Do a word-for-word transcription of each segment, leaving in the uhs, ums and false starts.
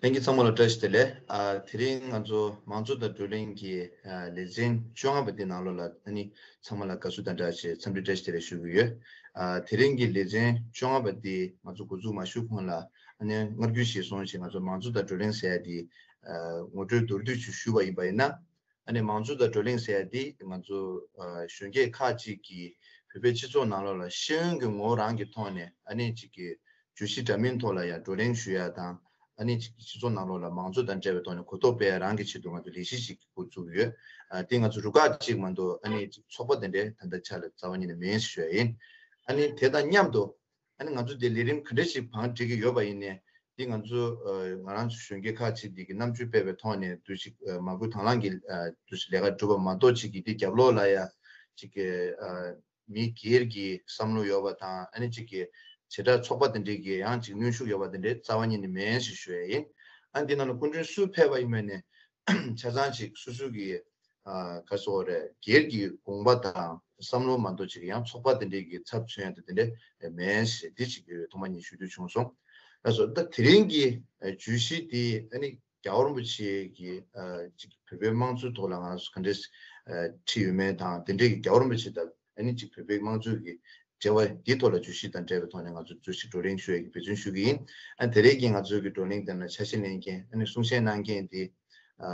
ལྷན་རྒྱས་ཚང་མ་ལ་བཀྲ་ཤིས་བདེ་ལེགས། ཨ། དེ་རིང་ང་ཚོ་མང་གཙོ་དང་བགྲོ་གླེང་གི་ཨ་ལེ་ཚན་བཅོ་ལྔ་པ་འདི་ནང་ལོགས་ལ་ཨ་ནི་ཚང་མ་ལ་དགའ་བསུ་དང་སྦྲགས་བྱས་འཚམས་འདྲི་བཀྲ་ཤིས་བདེ་ལེགས་ཞུ་གི་ཡོད། ཨ། དེ་རིང་གི་ལེ་ཚན་བཅོ་ལྔ་པ་འདི་ང་ཚོ་འགོ་འཛུགས་མ་ཞུ་གོང་ལ་ཨ་ནི་སྔར་རྒྱུན་བཞིན་སོང་ཞིག་ང་ཚོ་མང་གཙོ་དང་བགྲོ་གླེང་ཟེར་ཡ་འདི་ཨ་ངོ་སྤྲོད་མདོར་བསྡུས་ཅིག་ཞུས་པ་ཡིན་པ་ཡིན་ན། ཨ་ནི་མང་གཙོ་དང་བགྲོ་གླེང་ཟེར་ཡ་འདི་ང་ཚོ་ཨ་གཞོན་སྐྱེས་ཁག་ཅིག་གིས་བོད་པའི་སྤྱི་ཚོགས་ནང་ལོགས་ལ་ཤེས་ཡོན་གྱི་ངོ་བོ་རང་གི་ཐོག་ནས་ཨ་ནི་ཅིག་གི་བརྗོད་གཞི་འདྲ་མིན་ཐོག་ལ་ཡང་བགྲོ་གླེང་ཞུ་ཡ་དང་། ཨ་ནི་ཅིག་སྤྱི་ཚོགས་ནང་ལོགས་ལ་མང་གཙོ་དང་འབྲེལ་བའི་ཐོག་ནས་གོ་རྟོགས་སྤེལ་ཡ་རང་གི་ཆེད་དུ་ང་ཚོ་ལས་གཞི་ཞིག་འགོ་བཙུགས་ཡོད། ཨ། དེ་ང་ཚོ་རུ་ཁག་ཅིག་མ་གཏོགས་ཨ་ནི་ཅིག་ཚོགས་པ་དེ་འདྲའི་ད་ལྟ་ཆ་ལ་རྩ་བ་ཉིད་ནས་མེད་ཞུ་ཡ་ཡིན། ཨ་ནི་དེ་དང་མཉམ་དུ་ཨ་ནི་ང་ཚོ་དེ་ལས་རིམ་ག་འདྲ་ཞིག་བང་སྒྲིག་གི་ཡོད་པ་ཡིན་ནའི་དེ་ང་ཚོ་ཨ་ང་རང་ཚོ་གཞོན་སྐྱེས་ཁག་ཅིག་དེ་གི་རྣམ་དཔྱོད་སྤེལ་བའི་ཐོག་ནས་འདུ་ཞིག་ཨ་མ་བསྐུལ་དང་བླངས་ཀྱི་ཨ་འདུ་ཞིག་ལས་ཀ་སྒྲུབ་པ་མ་གཏོགས་ཅིག་གི་དེ་རྒྱབ་ལོགས་ལ་ཡ་ཅིག་གི་ཨ་མི་སྒེར་གྱི་བསམ་བློ་ཡོད་པ་དང་ཨ་ནི་ཅིག་གི་བྱེ་བྲག་ཚོགས་པ་དེ་འདྲའི་གི་ཡང་ཅིག་གནོན་ཤུགས་ཡོད་པ་དེ་འདྲའི་རྩ་བ་ཉིད་ནས་མེད་ཞེས་ཞུ་ཡ་ཡིན། ཨ་ནི་དེ་ནང་ལ་སྐུ་མགྲོན་སུ་ཕེབས་པ་ཡིན་པ་ནས་ཆ་ཚང་ཅིག་སོ་སོ་གི་ཨ་ག་སོགས་རེད་སྒེར་གྱི་དགོངས་པ་དང་བསམ་བློ་མ་གཏོགས་ཅིག་ཡང་ཚོགས་པ་དེ་འདྲའི་གི་ཚབ་མཚོན་ཡ་དེ་དེ་འདྲའི་མེད་ཞེས་འདི་ཅིག་ཐོག་མ་ཉིད་ཞུ་འདོད་བྱུང་སོང་། ལགས་སོ། ད་དེ་རིང་གི་ཨ་བརྗོད་གཞི་དེ་ཨ་ནི་རྒྱལ་བ་རིན་པོ་ཆེ་གིས་ཨ་ཅིག་བོད་པའི་དམངས་གཙོའི་ཐོག་ལ་ང་ཚོ་ག་འདྲས་ཨ་ཁྲིད་ཡོད་མེད་དང་དེ་འདྲས་ཀྱི་རྒྱལ་བ་རིན་པོ་ཆེ་དང་ཨ་ནི་ཅིག་བོད་པའི་དམངས་གཙོའི་གི་འབྲེལ་བ་འདིའི་ཐོག་ལ་བརྗོད་གཞི་དང་འབྲེལ་བའི་ཐོག་ནས་ང་ཚོ་བརྗོད་གཞི་བགྲོ་གླེང་ཞུ་ཡས་ཀྱི་འབད་བརྩོན་ཞུ་གི་ཡིན། ཨ་དེ་རིང་གི་ང་ཚོའི་གི་བགྲོ་གླེང་དེ་ནང་ཆ་ཤས་ལེན་མཁན་ཨ་ནི་གསུང་བཤད་གནང་མཁན་དེ་ཨ་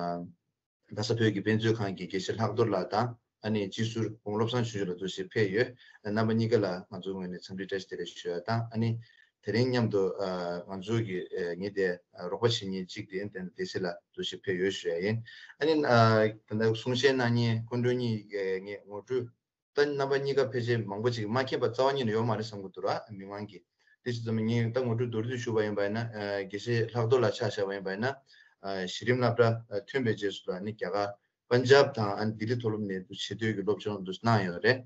རྡ་ས་བོད་ཀྱི་དཔེ་མཛོད་ཁང་གི་དགེ་བཤེས་ལྷག་རྡོར་ལགས་དང་ཨ་ནི་སྤྱི་ཟུར་དགུང་ལོ་བློ་བཟང་ཆོས་འབྱོར་ལགས་འདུ་ཞིག་ཕེབས་ཡོད། ཨ་རྣམ་པ་གཉིས་ཀ་ལ་ང་ཚོའི་ངོས་ནས་འཚམས་འདྲི་བཀྲ་ཤིས་བདེ་ལེགས་ཞུ་ཡ་དང་ཨ་ནི་དེ་རིང་མཉམ་དུ་ཨ་ང་ཚོའི་གི་ཨ་ངེད་དེ་ཨ་རོགས་པ་བྱེད་མཁན་གཅིག་དེ་དེ་སྡེ་སྲིད་ལགས་འདུ་ཞིག་ཕེབས་ཡོད་ཞུ་ཡ་ཡིན། ཨ་ནི་ཨ་ད་ལྟ་གསུང་བཤད་གནང་མཁན་སྐུ་མགྲོན་གཉིས་ཨ་ངས་ངོ་སྤྲོད་ད་རྣམ་པ་གཉིས་ཀ་ཕལ་ཆེར་མང་པོ་ཅིག་མ་མཁྱེན་པ་རྩ་བ་ཉིད་ནས་ཡོད་མ་རེད་བསམ་གྱི་འདུག་ར་མི་མང་གིས། དེ་ཕྱིར་ཙམ་ངས་ད་ངོ་སྤྲོད་མདོར་བསྡུས་ཞུས་པ་ཡིན་པ་ཡིན་ན་ཨ་དགེ་བཤེས་ལྷག་རྡོར་ལགས་ཆ་བཞག་པ་ཡིན་པ་ཡིན་ན་ཨ་གཞི་རིམ་སློབ་གྲྭ་ཨ་ཐོན་པའི་རྗེས་སུ་ལ་ནི་རྒྱ་གར་པན་ཇབ་དང་ཨ་ནི་ལྡི་ལི་མཐོ་སློབ་ནས་དུ་ཆེས་མཐོའི་གི་སློབ་སྦྱོང་དུ་གནང་ཡོད་རེད།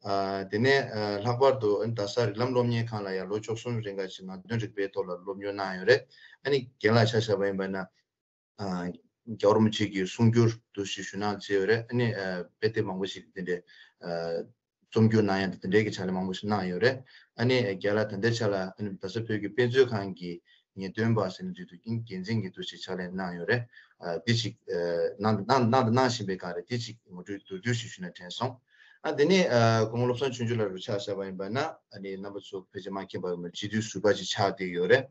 ཨ་དེ་ནས་ཨ་ལྷག་པར་དུ་ཨ་ནི་རྡ་ས་རིགས་ལམ་སློབ་གཉེར་ཁང་ལ་ཡང་ལོ་བཅུ་གསུམ་རིང་ག་ཅིག་ནང་དོན་རིག་པའི་ཐོག་ལ་སློབ་སྦྱོང་གནང་ཡོད་རེད། ཨ་ནི་རྒན་ལགས་ཆ་བཞག་པ་ཡིན་པ་ན་ཨ་རྒྱལ་བ་རིན་པོ་ཆེ་གི་གསུང་སྒྱུར་དུ་ཞིག་ཞུ་གནང་མཛད་ཡོད་རེད། ཨ་ནི་ཨ་དཔེ་དེབ་མང་པོ་ཞིག་དེ་འདྲའི་ཨ་རྩོམ་སྒྱུར་གནང་ཡ་དེ་འདྲའི་གི་ཕྱག་ལས་མང་པོ་ཞིག་གནང་ཡོད་རེད། ཨ་ནི་རྒན་ལགས་ད་ལྟའི་ཆ་ལ་ཨ་ནི་རྡ་ས་བོད་ཀྱི་དཔེ་མཛོད་ཁང་གི་ངེས་སྟོན་པ་ཟེར་ནས་བརྗོད་དུས་ཀྱང་འགན་འཛིན་གྱི་འདུ་ཤེས་ཕྱག་ལས་གནང་ཡོད་རེད། ཨ་འདི་ཞིག་ཨ་གནང་གནང་གནང་དང་གནང་བཞིན་པའི་སྒང་རེད། འདི་ཞིག་ངོ་སྤྲོད་མདོར་བསྡུས་ཤིག་ཞུས་ན་དྲན་སོང་། ཨ་དེ་ནས་ཨ་སྐུ་ངོ་བློ་བཟང་ཆོས་འབྱོར་ལགས་རུ་ཆ་བཞག་པ་ཡིན་པ་ན་ཨ་ནི་རྣམ་པ་ཚོ་ཕལ་ཆེར་མ་མཁྱེན་པ་ཡོད་མ་རེད། སྤྱི་འཐུས་ཟུར་པ་ཞིག་ཆགས་བསྡད་ཡོད་རེད།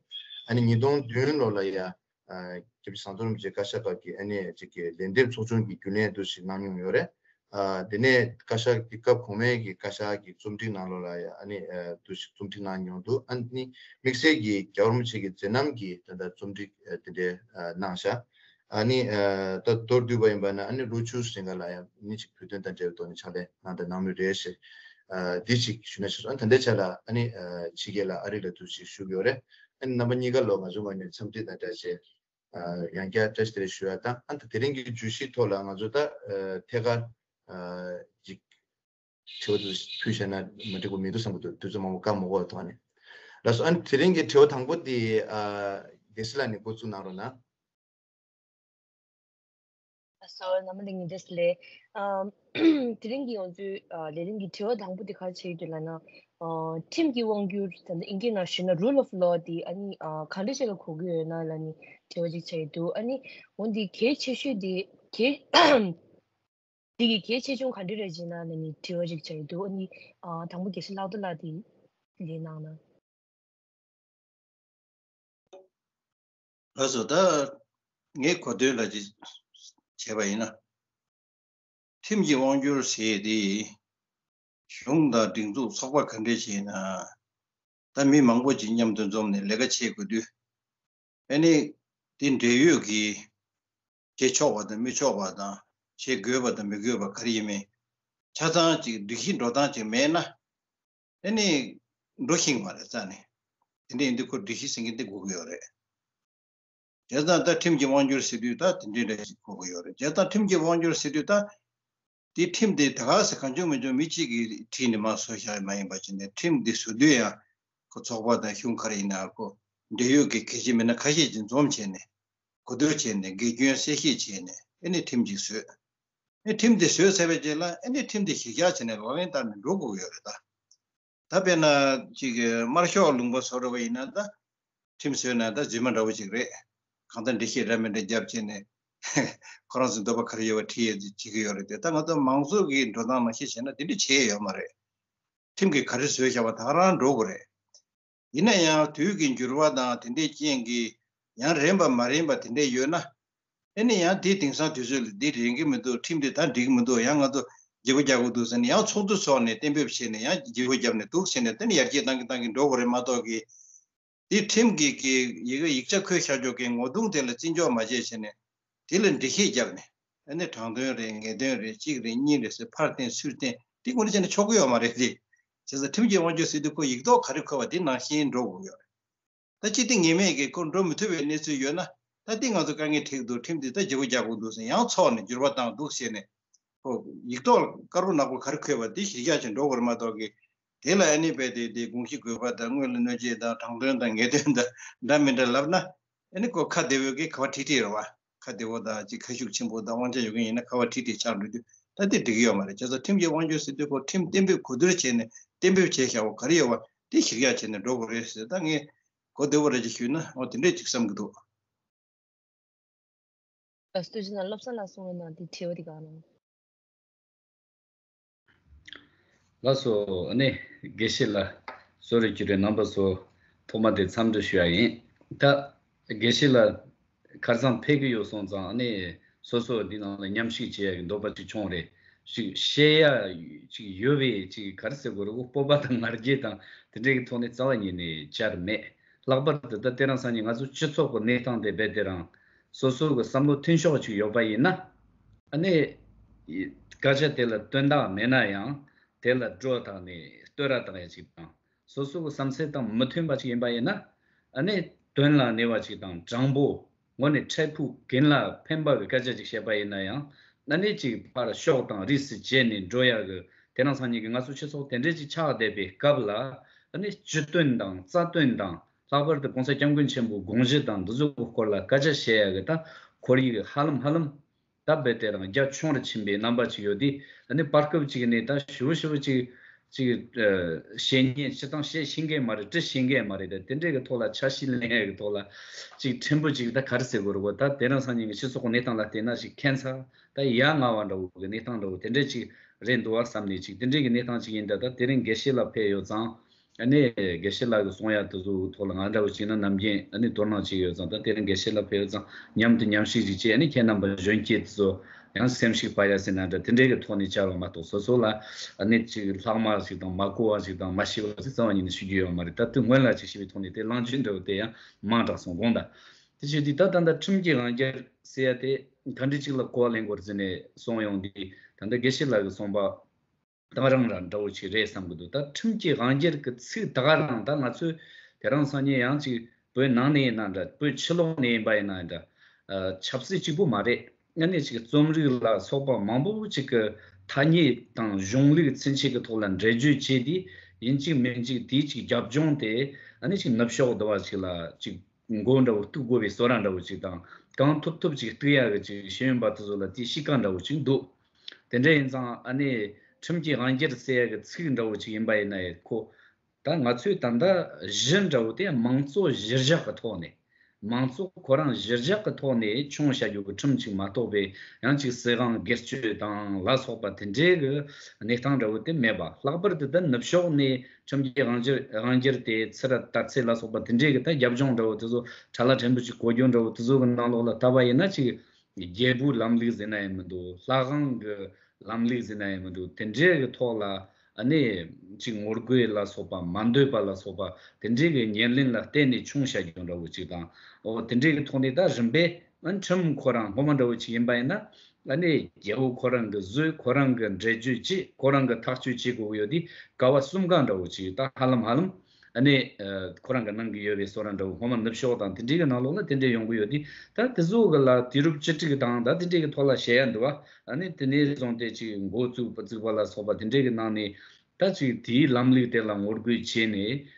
ཨ་ནི་ཉིས་སྟོང་བདུན་ལོ་ལ་ཡ་ཨ་སྐྱབས་རྗེ་ཟམ་གདོང་རིན་པོ་ཆེའི་བཀའ་ཤག་སྐབས་ཀྱི་ཨ་ནི་ཅིག་གི་ལན་འདེབས་ཚོགས་ཆུང་གི་རྒྱུན་ལས་འདུ་ཞིག་གནང་མྱོང་ཡོད་རེད། ཨ་དེ་ནས་བཀའ་ཤག་གི་སྐབས་གོང་མའི་གི་བཀའ་ཤག་གི་རྩོམ་སྒྲིག་ནང་ལོགས་ལ་ཡ་ཨ་ནི་ཨ་འདུ་ཞིག་རྩོམ་སྒྲིག་གནང་མྱོང་འདུག་ཨ་ནི་དམིགས་བསལ་གྱི་རྒྱལ་བ་རིན་པོ་ཆེ་གི་མཛད་རྣམ་གྱི་ད་ལྟ་རྩོམ་སྒྲིག་ཨ་དེ་འདྲའི་ཨ་གནང་བཞག་ཨ་ནི་ཨ་ད་མདོར་བསྡུས་པ་ཡིན་པ་ན་ཨ་ནི་ལོ་བཅུ་ཟིན་ག་ལ་ཡང་ནི་ཅིག་བོད་དོན་དང་འབྲེལ་བའི་ཐོག་ནས་ཕྱག་ལས་གནང་དང་གནང་མུས་རེད་ཞེས་ཨ་འདི་ཅིག་ཞུ་ན་ཞེས་སོ། ཨ་ནི་ད་ལྟའི་ཆ་ལ་ཨ་ནི་ཨ་ཕྱི་རྒྱལ་ལ་ཨ་རི་ལ་འདུ་ཞིག་བཞུགས་ཡོད་རེད། ཨ་ནི་རྣམ་པ་གཉིས་ཀ་ལོ་ང་ཚོ་ངོས་ནས་འཚམས་འདྲི་དང་བཀྲ་ཤིས་ཨ་ཡང་བསྐྱར་བཀྲ་ཤིས་བདེ་ལེགས་ཞུ་ཡ་དང་ཨ་ད་དེ་རིང་གི་བརྗོད་གཞིའི་ཐོག་ལ་ང་ཚོ་ད་ཨ་ཐད་ཀར་ཨ་ཅིག་དྲི་བ་དེ་ཕུལ་བཞག་ན་མ་འགྲིག་པ་མི་འདུག་བསམ་གྱི་འདུག་དུས་ཚོད་མང་པོ་བཀག་མ་དགོས་པའི་ཐོག་ནས། ལགས་སོ། ཨ་ནི་དེ་རིང་གི་དྲི་བ་དང་པོ་དེ་ཨ་སྡེ་སྲིད་ལགས་ནས་འགོ་བཙུགས་གནང་རོགས་གནང་། ལགས་སོ། རྣམ་པ་ལྷན་རྒྱས་བཀྲ་ཤིས་བདེ་ལེགས། ཨ་དེ་རིང་གི་ང་ཚོའི་ཨ་ལས་རིམ་གྱི་དྲི་བ་དང་པོ་དེ་ག་རེ་བྱེད་ཀྱི་འདུག་ལབ་ན། ཨ་ཁྲིམས་ཀྱི་དབང་སྒྱུར་ད་ལྟ་ཨིན་སྐད་ནང་ཞུས་ན་rule of law དེ་ཨ་ནི་ཨ་ག་འདྲ་ཞིག་ལ་གོ་གི་ཡོད་ན་ལབ་ནས་དྲི་བ་ཅིག་བྱེད་ཀྱི་འདུག་ཨ་ནི་འོ་འདི་གལ་ཆེ་ཤོས་དེ་གལ་འདི་གི་གལ་ཆེ་ཆུང་ག་འདྲ་རེད་ཅེ་ན་ལབ་ནས་དྲི་བ་ཅིག་བྱས་འདུག་ཨ་ནི་ཨ་དང་པོ་དགེ་བཤེས་ལྷག་རྡོར་ལགས་དེ་ལན་གནང་ན། ལགས་སོ། ད་ངས་གོ་དོན་ལ་ཅིག་བྱས་པ་ཡིན་ན། ཁྲིམས་ཀྱི་དབང་སྒྱུར་ཟེར་དེ་གཞུང་དང་སྒྲིག་འཛུགས་ཚོགས་པ་ག་འདྲས་ཅིག་ཡིན་ན། ད་མི་མང་པོ་ཅིག་མཉམ་དུ་འཛོམས་ནས་ལས་ཀ་བྱེད་དགོས་དུས། ཨ་ནི་དེ་འབྲེལ་ཡོད་ཀྱི་བྱེད་ཆོག་པ་དང་མི་ཆོག་པ་དང་བྱེད་དགོས་པ་དང་མི་དགོས་པ་ག་རེ་ཡིན་མིན་ཆ་ཚང་ཅིག་སྒྲིག་གཞི་འགྲོ་སྟངས་ཅིག་མེད་ན་ཨ་ནི་འགྲོ་ཤེས་མ་རེད་རྩ་ནས། དེ་འདྲ་ཡིན་དུས་ཁོ་སྒྲིག་གཞི་ཟེར་མཁན་དེ་དགོས་ཀྱི་ཡོད་རེད། བྱས་ཙང་ད་ཁྲིམས་ཀྱི་དབང་སྒྱུར་ཟེར་དུས་ད་དེ་འདྲའི་འདྲ་ཞིག་གོ་གི་ཡོད་རེད། བྱས་ཙང་ཁྲིམས་ཀྱི་དབང་སྒྱུར་ཟེར་དུས་ད་དེ་ཁྲིམས་དེ་ད་ག་ཟེ་གང་བྱུང་མི་བྱུང་མི་གཅིག་གིས་བྲིས་ནས་མར་བཟོས་བཞག་མ་ཡིན་པ་བྱས་ནས་ཁྲིམས་དེ་བཟོ་དུས་ཡང་ཁོ་ཚོགས་པ་དང་གཞུང་ག་རེ་ཡིན་ན་ཁོ་འབྲེལ་ཡོད་ཀྱི་གལ་ཆེ་མི་སྣ་ཁ་ཤས་ཅིག་འཛོམས་བྱས་ནས་གོ་བསྡུར་བྱས་ནས་དགེ་སྐྱོན་གསལ་བཤད་བྱས་ནས་ཨེ་ནས་ཁྲིམས་ཅིག་བཟོས། ཨེ་ཁྲིམས་དེ་བཟོས་ཚར་བའི་རྗེས་ལ་ཨེ་ནས་ཁྲིམས་དེ་གཞི་རྒྱ་བྱས་ནས་ལག་ལེན་བསྟར་ནས་འགྲོ་དགོས་ཀྱི་ཡོད་རེད་ད། ད་དཔེར་ན་ཅིག་དམར་ཤོག་ལུང་པ་བཟོ་འདྲ་བ་ཡིན་ན་ད་ཁྲིམས་བཟོས་ན་ད་རྫུན་མ་འདྲ་བོ་ཅིག་རེད། གང་ལྟར་འགྲེལ་བཤད་འདྲ་མི་འདྲ་བརྒྱབ་བྱས་ནས་ཁོ་རང་ཚོའི་འདོད་པ་ག་རེ་ཡོད་པ་ཁྲིད་ཡས་བྱེད་ཀྱི་ཡོད་རེད་དེ། ད་ང་ཚོ་མང་གཙོ་གི་འགྲོ་སྟངས་ནང་བཤད་བྱས་ན་དེ་འདྲ་བྱས་ཡོད་མ་རེད། ཁྲིམས་ཀྱིས་ག་རེ་བཟོས་བཞག་པ་ད་ག་རང་འགྲོ་དགོས་རེད། ཡིན་ན་ཡང་དུས་ཀྱི་འགྱུར་བ་དང་དེ་འདྲའི་རྐྱེན་གྱིས་ཡང་རན་པ་མ་རན་པ་དེ་འདྲ་ཡོད་ན། ཨེ་ནི་ཡང་དེ་དེང་སང་དུས་ཚོད་ལ་འདི་རན་གྱི་མི་འདུག་ཁྲིམས་འདི་ད་འགྲིག་གི་མི་འདུག་ཡང་ང་ཚོ་བརྗེ་པོ་རྒྱག་དགོས་འདུག་ཟེར་ནས་ཡང་ཚོགས་འདུ་ཚོགས་ནས་གཏན་འབེབས་བྱས་ནས་ཡང་བརྗེ་པོ་བརྒྱབ་ནས་འདུག་བྱས་ནས་དེ་ནི་ཡར་རྒྱས་བཏང་གི་བཏང་གི་འགྲོ་དགོས་རེད་མ་གཏོགས་གི། འདི་ཁྲིམས་ཀྱི་གི་ཡི་གེ་ཡིག་ཆ་འཁོད་བཞག་ཆོག་གི་ངོ་གདོང་དེ་ལ་བརྩི་འཇོག་མ་བྱས་བྱས་ནས་དེ་ལ་འགྲེལ་བཤད་བརྒྱབ་ནས་ཨ་ནི་དྲང་དོན་རེད་ངེས་དོན་རེད་གཅིག་རེད་གཉིས་རེད་ཟེར་ཕར་བསྟན་ཚུར་བསྟན་དེ་དངོས་གནས་བྱས་ན་ཆོག་གི་ཡོད་མ་རེད་དེ། བྱས་ཙང་ཁྲིམས་ཀྱི་དབང་སྒྱུར་ཟེར་དུས་ཁོ་ཡིག་ཐོག་ག་རེ་འཁོད་པ་དེ་ནང་བཞིན་འགྲོ་དགོས་ཡོད་རེད། ད་ཅི་སྟེ་ངེས་མེད་ཀྱི་སྐོར་འགྲོ་མི་ཐུབ་པའི་གནས་ཚུལ་ཡོད་ན་ད་འདི་ང་ཚོ་དཀའ་ངལ་འཕྲད་འདུག་ཁྲིམས་འདི་ད་བརྗེ་པོ་རྒྱག་དགོས་འདུག་ཟེར་ཡང་ཚོགས་ནས་འགྱུར་བ་བཏང་འདུག་ཟེར་ནས་ཁོ་ཡིག་ཐོག་ལ་དཀར་པོ་ནག་པོ་ག་རེ་འཁོད་པ་འདི་གཞིར་བཞག་བྱས་འགྲོ་དགོས་རེད་མ་གཏོགས་ཀྱི། དེ་ལ་ཨ་ནི་རྦད་དེ་དེ་དགོངས་གཞི་དགོས་པ་དང་དངོས་ལ་གནོད་བྱེད་དང་དྲང་དོན་དང་ངེས་དོན་དང་འདྲ་མི་འདྲ་ལབ་ན་ཨ་ནི་ཁོ་ཁ་བདེ་བོའི་གི་ཁ་བ་ཁྲིག་ཁྲིག་རེད་བ། ཁ་བདེ་བོ་དང་ཅིག་ཁ་ཤུགས་ཆེན་པོ་དང་དབང་ཆ་ཡོད་མཁན་ཡིན་ན་ཁ་བ་ཁྲིག་ཁྲིག་ཆགས་འགྲོ་དུས་ད་དེ་འགྲིག་གི་ཡོད་མ་རེད། བྱས་ཙང་ཁྲིམས་ཀྱི་དབང་སྒྱུར་ཟེར་དུས་ཁོ་ཁྲིམས་གཏན་འབེབས་གོ་བསྡུར་བྱས་ནས་གཏན་འབེབས་བྱས་བཞག་པ་ག་རེ་ཡོད་པ་དེ་གཞིར་བཞག་བྱས་ནས་འགྲོ་དགོས་རེད་ཟེར། ད་ངས་གོ་བདེ་བོ་རེ་ཅིག་ཞུས་ན་འོ་དེ་འདྲས་ཅིག་བསམ་གྱི་འདུག་ལགས་སོ། དེ་བཞིན་བློ་བཟང་ལགས་གསུང་བའི་ནང་དེ་དྲི་བ་དེ་གང་རུང་། ལགས་སོ། ཨ་ནི་དགེ་བཤེས་ལགས་གསོལ་རས་ཀྱི་རེད། རྣམ་པ་ཚོ་ཐོག་མ་དེ་འཚམས་འདྲི་ཞུ་ཡ་ཡིན། ད་དགེ་བཤེས་ལགས་ཁ་སང་ཕེབས་ཀྱི་ཡོད་སོང་ཙང་ཨ་ནི་སོ་སོ་འདི་ནང་ལ་མཉམ་ཞུགས་བྱེད་ཡ་གི་འདོད་པ་ཅིག་བྱུང་རེད། ཅིག་བཤད་ཡ་ཅིག་ཡོད་པའི་ཅིག་ག་རེ་ཟེར་དགོས་རེད། སྤོབས་པ་དང་ང་རྒྱལ་དང་དེ་འདྲའི་གི་ཐོག་ནས་རྩ་བ་ཉིད་ནས་བཅར་མེད། ལྷག་པར་དུ་ད་དེ་རིང་སང་ཉིན་ང་ཚོ་སྤྱི་ཚོགས་ཀྱི་གནས་སྟངས་དེ་རྦད་དེ་རང་སོ་སོ་གི་བསམ་བློ་མཐུན་ཕྱོགས་ཅིག་ཡོད་པ་ཡིན་ན། ཨ་ནི་སྐད་ཆ་དེ་ལ་དོན་དག་མེད་ན་ཡང་དེ་ལ་སྒྲོ་བཏགས་ནས་བསྟོད་ར་བཏང་ཡ་ཅིག་དང་། སོ་སོ་གི་བསམ་ཚུལ་དང་མི་མཐུན་པ་ཅིག་ཡིན་པ་ཡིན་ན། ཨ་ནི་དོན་ལ་གནས་པ་ཅིག་དང་དྲང་པོ་དངོས་གནས་འཕྲལ་ཕུགས་རྒན་ལ་ཕན་པ་གི་སྐད་ཆ་ཅིག་བཤད་པ་ཡིན་ན་ཡང་ཨ་ནི་ཅིག་ཕར་ཕྱོགས་དང་རིས་སུ་བཅད་ནས་འགྲོ་ཡ་གི། དེ་རིང་སང་ཉིན་གི་ང་ཚོ་སྤྱི་ཚོགས་དེ་འདྲས་ཅིག་ཆགས་བསྡད་པའི་སྐབས་ལ་ཨ་ནི་སྤྱི་དོན་དང་རྩ་དོན་དང་ལྷག་པར་དུ་༸གོང་ས་༸སྐྱབས་མགོན་ཆེན་པོའི་དགོངས་གཞི་དང་འདི་ཚོ་གི་སྐོར་ལ་སྐད་ཆ་བཤད་ཡ་གི་ད་ཁོར་ཡུག་ཧ་ལམ་ཧ་ལམ་ད་རྦད་དེ་རང་རྒྱ་ཆུང་རུ་ཕྱིན་པའི་རྣམ་པ་ཅིག་ཡོད་དེ། ཨ་ནི་བར་སྐབས་ཅིག་ནས་ད་ཞིབ་ཞིབ་ཅིག་ཅིག་ཨ་བཤད་ཉན་སྤྱི་བཏང་བཤད་ཤེས་མཁན་མ་རེད། འབྲི་ཤེས་མཁན་མ་རེད། ད་དེ་འདྲའི་གི་ཐོག་ལ་འཆར་གཞི་ལེན་ཡ་གི་ཐོག་ལ་ཅིག་ཕྲན་བུ་ཅིག་ད་ག་རེ་ཟེར་དགོས་རེད་གོ། ད་དེ་རིང་སང་ཉིན་གི་སྤྱི་ཚོགས་གི་གནས་སྟངས་ལ་བལྟས་ན་ཅིག་ཁྱད་མཚར་ད་ཡ་ང་བ་འདྲ་བོ་གི་གནས་སྟངས་འདྲ་བོ་དེ་འདྲའི་ཅིག་རེད་འདུག་བ་བསམ་ནས་ཅིག་དེ་འདྲའི་གི་གནས་སྟངས་ཅིག་ཡིན། ད་ད་དེ་རིང་དགེ་བཤེས་ལགས་ཕེབས་ཡོད་ཙང་། ཨ་ནི་དགེ་བཤེས་ལགས་ཀྱིས་གསུང་ཡ་དེ་ཚོའི་ཐོག་ལ་ང་འདྲ་བོ་ཅིག་ན་ནམ་རྒྱུན་ཨ་ནི་དོ་སྣང་བྱེད་ཀྱི་ཡོད་ཙང་། ད་དེ་རིང་དགེ་བཤེས་ལགས་ཕེབས་ཡོད་ཙང་མཉམ་དུ་མཉམ་ཞུགས་ཅིག་བྱས། ཨ་ནི་ཁྱེད་རྣམ་པ་གཞོན་སྐྱེས་དེ་ཚོ་ཡང་སེམས་ཤུགས་སྤར་ཡ་ཟེར་ན་འདྲ་དེ་འདྲའི་གི་ཐོག་ནས་བཅར་བ་མ་གཏོགས་སོ་སོ་ལ་ཨ་ནི་ཅིག་ལྷག་མ་ཞིག་དང་མ་གོ་བ་ཞིག་དང་མ་ཤེས་པ་ཞིག་རྩ་བ་ཉིད་ནས་ཞུ་རྒྱུ་ཡོད་མ་རེད། ད་དུས་སྔོན་ལ་ཅིག་ཞུས་པའི་ཐོག་ནས་དེ་གླེང་བརྗོད་འདྲ་བོ་དེ་ཡང་མང་དྲགས་སོང་དགོངས་དག་དེ་བྱས་དུས་ད་ད་ལྟ་ཁྲིམས་ཀྱི་དབང་སྒྱུར་ཟེར་ཡ་དེ་ག་འདྲ་ཅིག་ལ་གོ་བ་ལེན་དགོས་ཟེར་ནས་གསུངས་ཡོང་དུས། ད་ལྟ་དགེ་བཤེས་ལགས་ཀྱིས་གསུངས་པ་ད་རང་རང་འདྲ་བོ་ཅིག་རེད་བསམ་གྱི་འདུག་ད་ཁྲིམས་ཀྱི་དབང་སྒྱུར་གྱི་ཚིག་ད་ག་རང་ད་ང་ཚོས་དེ་རིང་སང་ཉིན་ཡང་ཅིག་བོད་ནང་ནས་ཡིན་ན་འདྲ་བོད་ཕྱི་ལོགས་ནས་ཡིན་པ་ཡིན་ན་འདྲ། ཨ་ཆབ་སྲིད་གཅིག་པུ་མ་རེད། ཨ་ནི་ཅིག་རྩོམ་རིག་ལ་སོགས་པ་མང་པོ་ཅིག་གི་ཐ་སྙད་དང་གཞུང་ལུགས་ཚུན་ཆད་ཀྱི་ཐོག་ལ་འགྲེལ་བརྗོད་བྱས་ཏེ་ཡིན་གཅིག་མིན་གཅིག་དེའི་ཅིག་རྒྱབ་ལྗོངས་དེ་ཨ་ནི་ཅིག་ནུབ་ཕྱོགས་འདི་བ་ཅིག་ལ་ཅིག་མགོ་འདྲ་བོ་གཏུག་དགོས་པའི་བཟོ་འདྲ་འདྲ་བོ་ཅིག་དང་གང་ཐུབ་ཐུབ་ཅིག་གཏུག་ཡ་གི་ཅིག་ཤེས་ཡོན་པ་དེ་ཚོ་ལ་དེའི་གཤིས་ཀ་འདྲ་བོ་ཅིག་འདུག་དེ་འདྲ་ཡིན་ཙང་ཨ་ནི་ཁྲིམས་ཀྱི་དབང་སྒྱུར་ཟེར་ཡ་གི་ཚིག་འདྲ་བོ་ཅིག་ཡིན་པ་ཡིན་ན་ཡང་ཁོ་ད་ང་ཚོས་ད་ལྟ་གཞི་འདྲ་བོ་དེ་མང་གཙོ་གཞིར་བཞག་གི་ཐོག་ནས་མང་གཙོ་ཁོ་རང་གཞིར་བཞག་གི་ཐོག་ནས་སྐྱོང་བྱ་རྒྱུ་གི་ཁྲིམས་ཅིག་མ་གཏོགས་པའི་ཡང་ཅིག་སྲིད་དབང་སྒེར་གཅོད་དང་ལ་སོགས་པ་དེ་འདྲའི་གི་གནས་སྟངས་འདྲ་བོ་དེ་མེད་པ། ལྷག་པར་དུ་ད་ནུབ་ཕྱོགས་ནས་ཁྲིམས་ཀྱི་དབང་སྒྱུར་དབང་སྒྱུར་དེ་ཚུར་དར་ཚད་ལ་སོགས་པ་དེ་འདྲའི་གི་ད་རྒྱབ་ལྗོངས་འདྲ་བོ་དེ་ཚོ་ཁྲ་ལ་ཕྲན་བུ་ཅིག་གོ་རྒྱུ་འདྲ་བོ་དེ་ཚོ་གི་ནང་ལོགས་ལ་ལྟ་བ་ཡིན་ན་ཅིག་རྒྱལ་པོའི་ལམ་ལུགས་ཟེར་ན་ཡང་མི་འདུག་ལྷ་ཁང་གི་ལམ་ལུགས་ཟེར་ན་ཡང་མི་འདུག་དེ་འདྲའི་གི་ཐོག་ལ་ཨ་ནི་ཅིག་ངོ་རྒོལ་ལ་སོགས་པ་མ་འདོད་པ་ལ་སོགས་པ་དེ་འདྲའི་གི་ཉེར་ལེན་ལ་བརྟེན་ནས་སྐྱོང་བྱ་རྒྱུ་འདྲ་བོ་ཅིག་དང་། འོ་དེ་འདྲའི་གི་ཐོག་ནས་ད་རིམ་པས་ཨ་ནི་ཁྲིམས་ཁོ་རང་སྔོན་མ་འདྲ་བོ་ཅིག་ཡིན་པ་ཡིན་ན་ཨ་ནི་རྒྱལ་པོ་ཁོ་རང་གི་བཟོས་ཁོ་རང་གི་འགྲེལ་བརྗོད་བྱས་ཁོ་རང་གི་ཐག་གཅོད་བྱེད་དགོས་ཀྱི་ཡོད་དུས་ཀ་བ་གསུམ་ཀ་འདྲ་བོ་ཅིག་ད་ཧ་ལམ་ཧ་ལམ། ཨ་ནི་ཨ་ཁོ་རང་གི་གནང་གི་ཡོད་པའི་བཟོ་འདྲ་འདྲ་བོ་སྔོན་མ་ནུབ་ཕྱོགས་དང་དེ་འདྲའི་གི་ནང་ལོགས་ལ་དེ་འདྲའི་ཡོང་གི་ཡོད་དུས་ད་དེ་ཚོ་གི་ལ་དུས་རབས་བཅུ་དྲུག་དང་ད་དེ་འདྲའི་གི་ཐོག་ལ་བཤད་ཡ་འདུག་བ། ཨ་ནི་དེ་ནས་བཟུང་སྟེ་ཅིག་འགོ་བཙུགས་པ་བཙུགས་པ་ལ་སོགས་པ་དེ་འདྲའི་གི་ནང་ནས་ད་ཅིག་དེའི་ལམ་ལུགས་དེ་ལ་ངོ་རྒོལ་བྱས་ནས་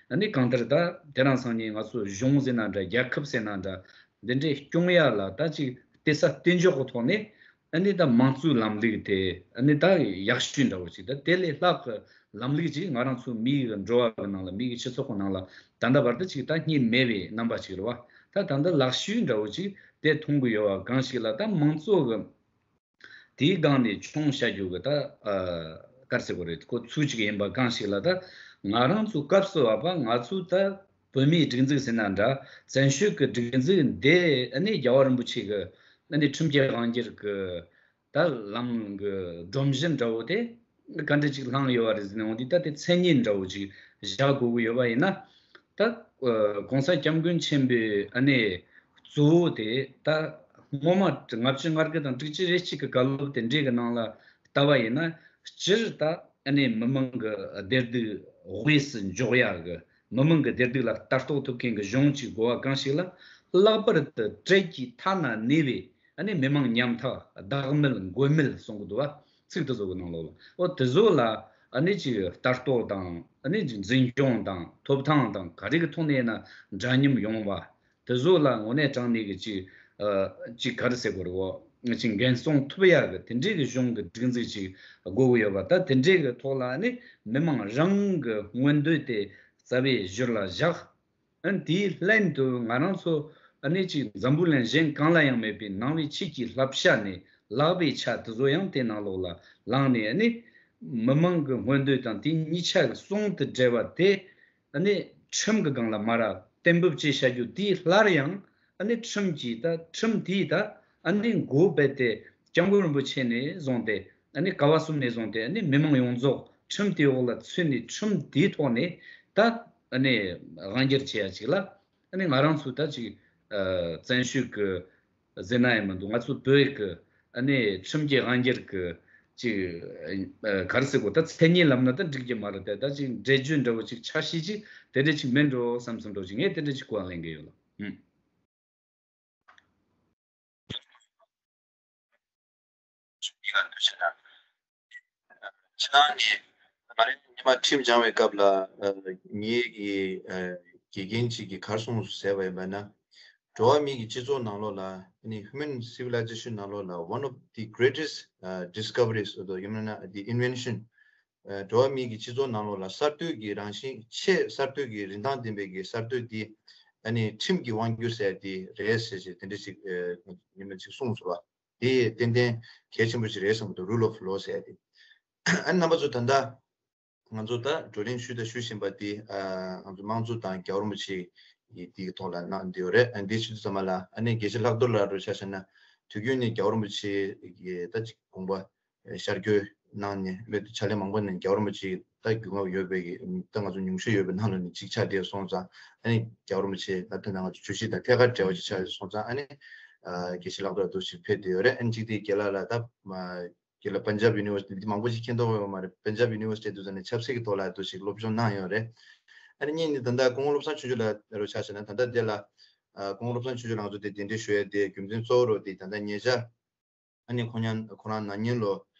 ཨ་ནི་གང་ལྟར་ད་དེ་རིང་སང་ཉིན་ང་ཚོ་གཞུང་ཟེར་ན་འདྲ་རྒྱལ་ཁབ་ཟེར་ན་འདྲ་འདི་འདྲའི་སྐྱོང་ཡ་ལ་ད་ཅིག་གཏད་ས་གཏད་འཇོག་གི་ཐོག་ནས། ཨ་ནི་ད་མང་གཙོའི་ལམ་ལུགས་དེ་ཨ་ནི་ད་ཡག་ཤོས་འདྲ་བོ་ཅིག་ད་དེ་ལས་ལྷག་གི་ལམ་ལུགས་ཅིག་ང་རང་ཚོ་མིའི་འགྲོ་བ་གི་ནང་ལ་མིའི་སྤྱི་ཚོགས་གི་ནང་ལ་ད་ལྟ་བར་དུ་ཅིག་ད་རྙེད་མེད་པའི་རྣམ་པ་ཅིག་རེད་བ། ད་ད་ལྟ་ལག་ཤུབས་འདྲ་བོ་ཅིག་དེ་མཐོང་གི་ཡོད་པ་གང་ཞིག་ལ། ད་མང་གཙོ་གི་དེའི་སྒང་ནས་མཆོང་བྱ་རྒྱུ་གི་ད་ཨ་ག་རེ་ཟེར་དགོས་རེད། ཁོ་ཚུལ་གཅིག་ཡིན་པ་གང་ཞིག་ལ། ད་ང་རང་ཚོ་སྐབས་སུ་བབ་པ་ང་ཚོ་ད་བོད་མིའི་སྒྲིག་འཛུགས་ཟེར་ན་འདྲ། བཙན་བྱོལ་གི་སྒྲིག་འཛུགས་འདི་ཨ་ནི་རྒྱལ་བ་རིན་པོ་ཆེ་གི་ཨ་ནི་ཁྲིམས་ཀྱི་དབང་སྒྱུར་གི་ད་ལམ་གི་སྒྲོམ་གཞི་འདྲ་བོ་དེ་ག་འདྲ་ཅིག་ལྷུང་ཡོད་པ་རེད་ཟེར་ན། འོ་འདི་ད་དེ་མཚན་ཉིད་འདྲ་བོ་ཅིག་བཞག་དགོས་ཀྱི་ཡོད་པ་ཡིན་ན། ད་ཨ་༸གོང་ས་༸སྐྱབས་མགོན་ཆེན་པོའི་ཨ་ནི་གཙོ་བོ་དེ་ད་སྔོན་མ་ལྔ་བཅུ་ང་དགུ་དང་དྲུག་ཅུ་རེ་གཅིག་གི་བཀའ་སློབ་དེ་འདྲའི་གི་ནང་ལ་ལྟ་བ་ཡིན་ན། སྤྱིར་ད་ཨ་ནི་མི་མང་གི་བདེ་སྡུག་དབུས་སུ་འཇོག་ཡག་གི། མི་མང་གི་བདེ་སྡུག་ལ་ལྟ་རྟོག་ཐུབ་མཁན་གྱི་གཞུང་ཅིག་དགོས་པ་གང་ཞིག་ལ། ལྷག་པར་དུ་བྲེལ་གྱི་མཐའ་ན་གནས་པའི་ཨ་ནི་མི་མང་ཉམ་ཐག་བདག་མེད་མགོན་མེད་གསུང་གི་འདུག་བ། ཚིག་དེ་ཚོ་གི་ནང་ལོགས་ལ། འོ་དེ་ཚོ་ལ་ཨ་ནི་ཅིག་ལྟ་རྟོག་དང་། ཨ་ནི་ཅིག་འཛིན་སྐྱོང་དང་ཐོབ་ཐང་དང་ག་རེ་གི་ཐོག་ནས་ཡིན་ན་འདྲ་མཉམ་ཡོང་བ། དེ་ཚོ་ལ་དངོས་གནས་དྲང་གནས་ཀྱི་ཅིག་ཨ་ཅིག་ག་རེ་ཟེར་དགོས་རེད། འོ་ཅིག་འགན་སྲུང་ཐུབ་ཡག་གི་དེ་འདྲའི་གི་གཞུང་གི་སྒྲིག་འཛུགས་ཅིག་དགོས་ཀྱི་ཡོད་པ། ད་དེ་འདྲའི་གི་ཐོག་ལ་ཨ་ནི་མི་མང་རང་གི་མངོན་འདོད་དེ་རྩ་བའི་གཞིར་ལ་བཞག། ཨ་ནི་དེའི་ལྷན་དུ་ང་རང་ཚོ་ཨ་ནི་ཅིག་འཛམ་བུ་གླིང་གཞན་གང་ལ་ཡང་མེད་པའི་ནང་པའི་ཆོས་ཀྱི་བསླབ་བྱ་ནས་ལྷག་པའི་ཆ་དེ་ཚོ་ཡང་དེ་ནང་ལོགས་ལ་བླངས་ནས། ཨ་ནི་མི་མང་གི་མངོན་འདོད་དང་དེ་གཉིས་ཆ་གི་ཟུང་དུ་འབྲེལ་བ་དེ་ཨ་ནི་ཁྲིམས་ཀྱི་སྒང་ལ་མར་གཏན་འབེབས་བཅས་བྱ་རྒྱུ་དེ་སླར་ཡང་ཨ་ནི་ཁྲིམས་ཀྱི་ད་ཁྲིམས་དེའི་ད་ཨ་ནི་འགོ་སྤེལ་ཏེ་༸སྐྱབས་མགོན་རིན་པོ་ཆེ་ནས་བཟུང་སྟེ། ཨ་ནི་བཀའ་བབས་གསུམ་ནས་བཟུང་སྟེ། ཨ་ནི་མི་མང་ཡོངས་རྫོགས་ཁྲིམས་དེའི་འོག་ལ་ཚུད་ནས་ཁྲིམས་དེའི་ཐོག་ནས་ད་ཨ་ནི་དབང་སྒྱུར་བྱེད་ཡ་ཅིག་ལ། ཨ་ནི་ང་རང་ཚོ་ད་ཅིག་ཨ་བཙན་བྱོལ་གི་ཟེར་ན་ཡང་མི་འདུག་ང་ཚོ་བོད་ཀྱི་ཨ་ནི་ཁྲིམས་ཀྱི་དབང་སྒྱུར་གྱི་ཅིག་ཨ་ག་རེ་ཟེར་དགོས། ད་མཚན་ཉིད་ལབ་ན་ད་འགྲིག་གི་མ་རེད་དེ། ད་ཅིག་འགྲེལ་བརྗོད་འདྲ་བོ་ཅིག་ཆ་ཤས་ཅིག་དེ་འདྲ་ཅིག་མིན་འགྲོ་བསམ་བསམ་འགྲོ་ཅིག་ངས་དེ་འདྲ་ཅིག་གོ་བ་ལེན་གི་ཡོད་ལ། ཨུམ། ཡིག་ག་འདུ་བྱེད་ན། ཕྱི་ནང་ནས་ང་རང་ཉི་མ་ཁྲིམས་སྦྱང་བའི་སྐབས་ལ་ངེད་ཀྱི་དགེ་རྒན་ཅིག་གིས་ག་རེ་གསུངས་སོང་ཟེར་བ་ཡིན་པ་ན། འགྲོ་བ་མིའི་གི་སྤྱི་ཚོགས་ནང་ལོགས་ལ་ནི་human civilization ནང་ལོགས་ལ་one of the greatest discoveries ཡིན་ན་the invention འགྲོ་བ་མིའི་གི་སྤྱི་ཚོགས་ནང་ལོགས་ལ་གསར་གཏོད་ཀྱི་རང་བཞིན་ཆེས་གསར་གཏོད་ཀྱི་རིན་ཐང་ལྡན་པའི་གི་གསར་གཏོད་འདི་ཨ་ནི་ཁྲིམས་ཀྱི་དབང་སྒྱུར་ཟེར་འདི་རེད་ཟེར་ཞེས་དེ་འདྲ་ཞིག་ཉི་མ་ཅིག་གསུངས་སོང་བ། དེ་ཏན་ཏན་གལ་ཆེན་པོ་ཞིག་རེད་བསམ་གྱི་འདུག rule of law ཟེར་ཡ་དེ། ཨ་ནི་རྣམ་པ་ཚོ་ད་ལྟ་ང་ཚོ་ད་བགྲོ་གླེང་ཞུས་དང་ཞུ་བཞིན་པ་དེ་ང་ཚོ་དམངས་གཙོ་དང་རྒྱལ་བ་རིན་པོ་ཆེ་ཡི་དེའི་ཐོག་ལ་གནང་བསྡད་ཡོད་རེད། ཨ་ནི་དེ་ཞུ་དུས་ཙམ་པ་ལ་ཨ་ནི་དགེ་བཤེས་ལྷག་རྡོར་ལགས་རུ་ཆ་བཞག་ན་དུས་རྒྱུན་ནས་རྒྱལ་བ་རིན་པོ་ཆེ་ཡི་ད་ཅིག་དགོངས་པ་ཤར་བསྐྱོད་གནང་ནས་སླེབས་དུས་ཕྱག་ལས་མང་པོ་ནས་རྒྱལ་བ་རིན་པོ་ཆེ་ད་རྒྱུས་མངའ་ཡོད་པའི་ད་ང་ཚོ་ཉུང་ཤས་ཡོད་པའི་ནང་ལ་ནི་ཅིག་ཆགས་བསྡད་སོང་ཙང་ཨ་ནི་རྒྱལ་བ་རིན་པོ་ཆེ་ད་ད་ང་ཚོ་བརྗོད་གཞི་དང་ཐད་ཀར་འབྲེལ་བ་ཞིག་ཆགས་སོང་ཙང་ཨ་ནི་དགེ་བཤེས་ལྷག་རྡོར་ལགས་འདུག་ཞིག་ཕེབས་བསྡད་ཡོད་རེད། ཨ་ནི་གཅིག་དེ་རྒན་ལགས་ལ་ད་རྒན་ལགས་Punjab University འདི་མང་པོ་ཞིག་མཁྱེན་རྟོགས་ཡོད་མ་རེད། Punjab University དུ་ཟ་ནས་ཆབ་སྲིད་ཀྱི་ཐོག་ལ་འདུག་ཞིག་སློབ་སྦྱོང་གནང་ཡོད་རེད། ཨ་ནི་གཉིས་ནི་ད་ལྟ་སྐུ་ངོ་བློ་བཟང་ཆོས་འབྱོར་ལགས་རུ་ཆ་བཞག་ན་ད་ལྟ་དེ་ལ་སྐུ་ངོ་བློ་བཟང་ཆོས་འབྱོར་ལགས་ཚོ་དེ་གདན་འདྲེན་ཞུ་ཡས་དེ་རྒྱུ་མཚན་གཙོ་བོ་རུ་དེ་ད་ལྟ་ཉེ་ཆར་ཨ་ནི་ཁོང་ཉང་ཁོ་རང་ན་ནིང་ལོ་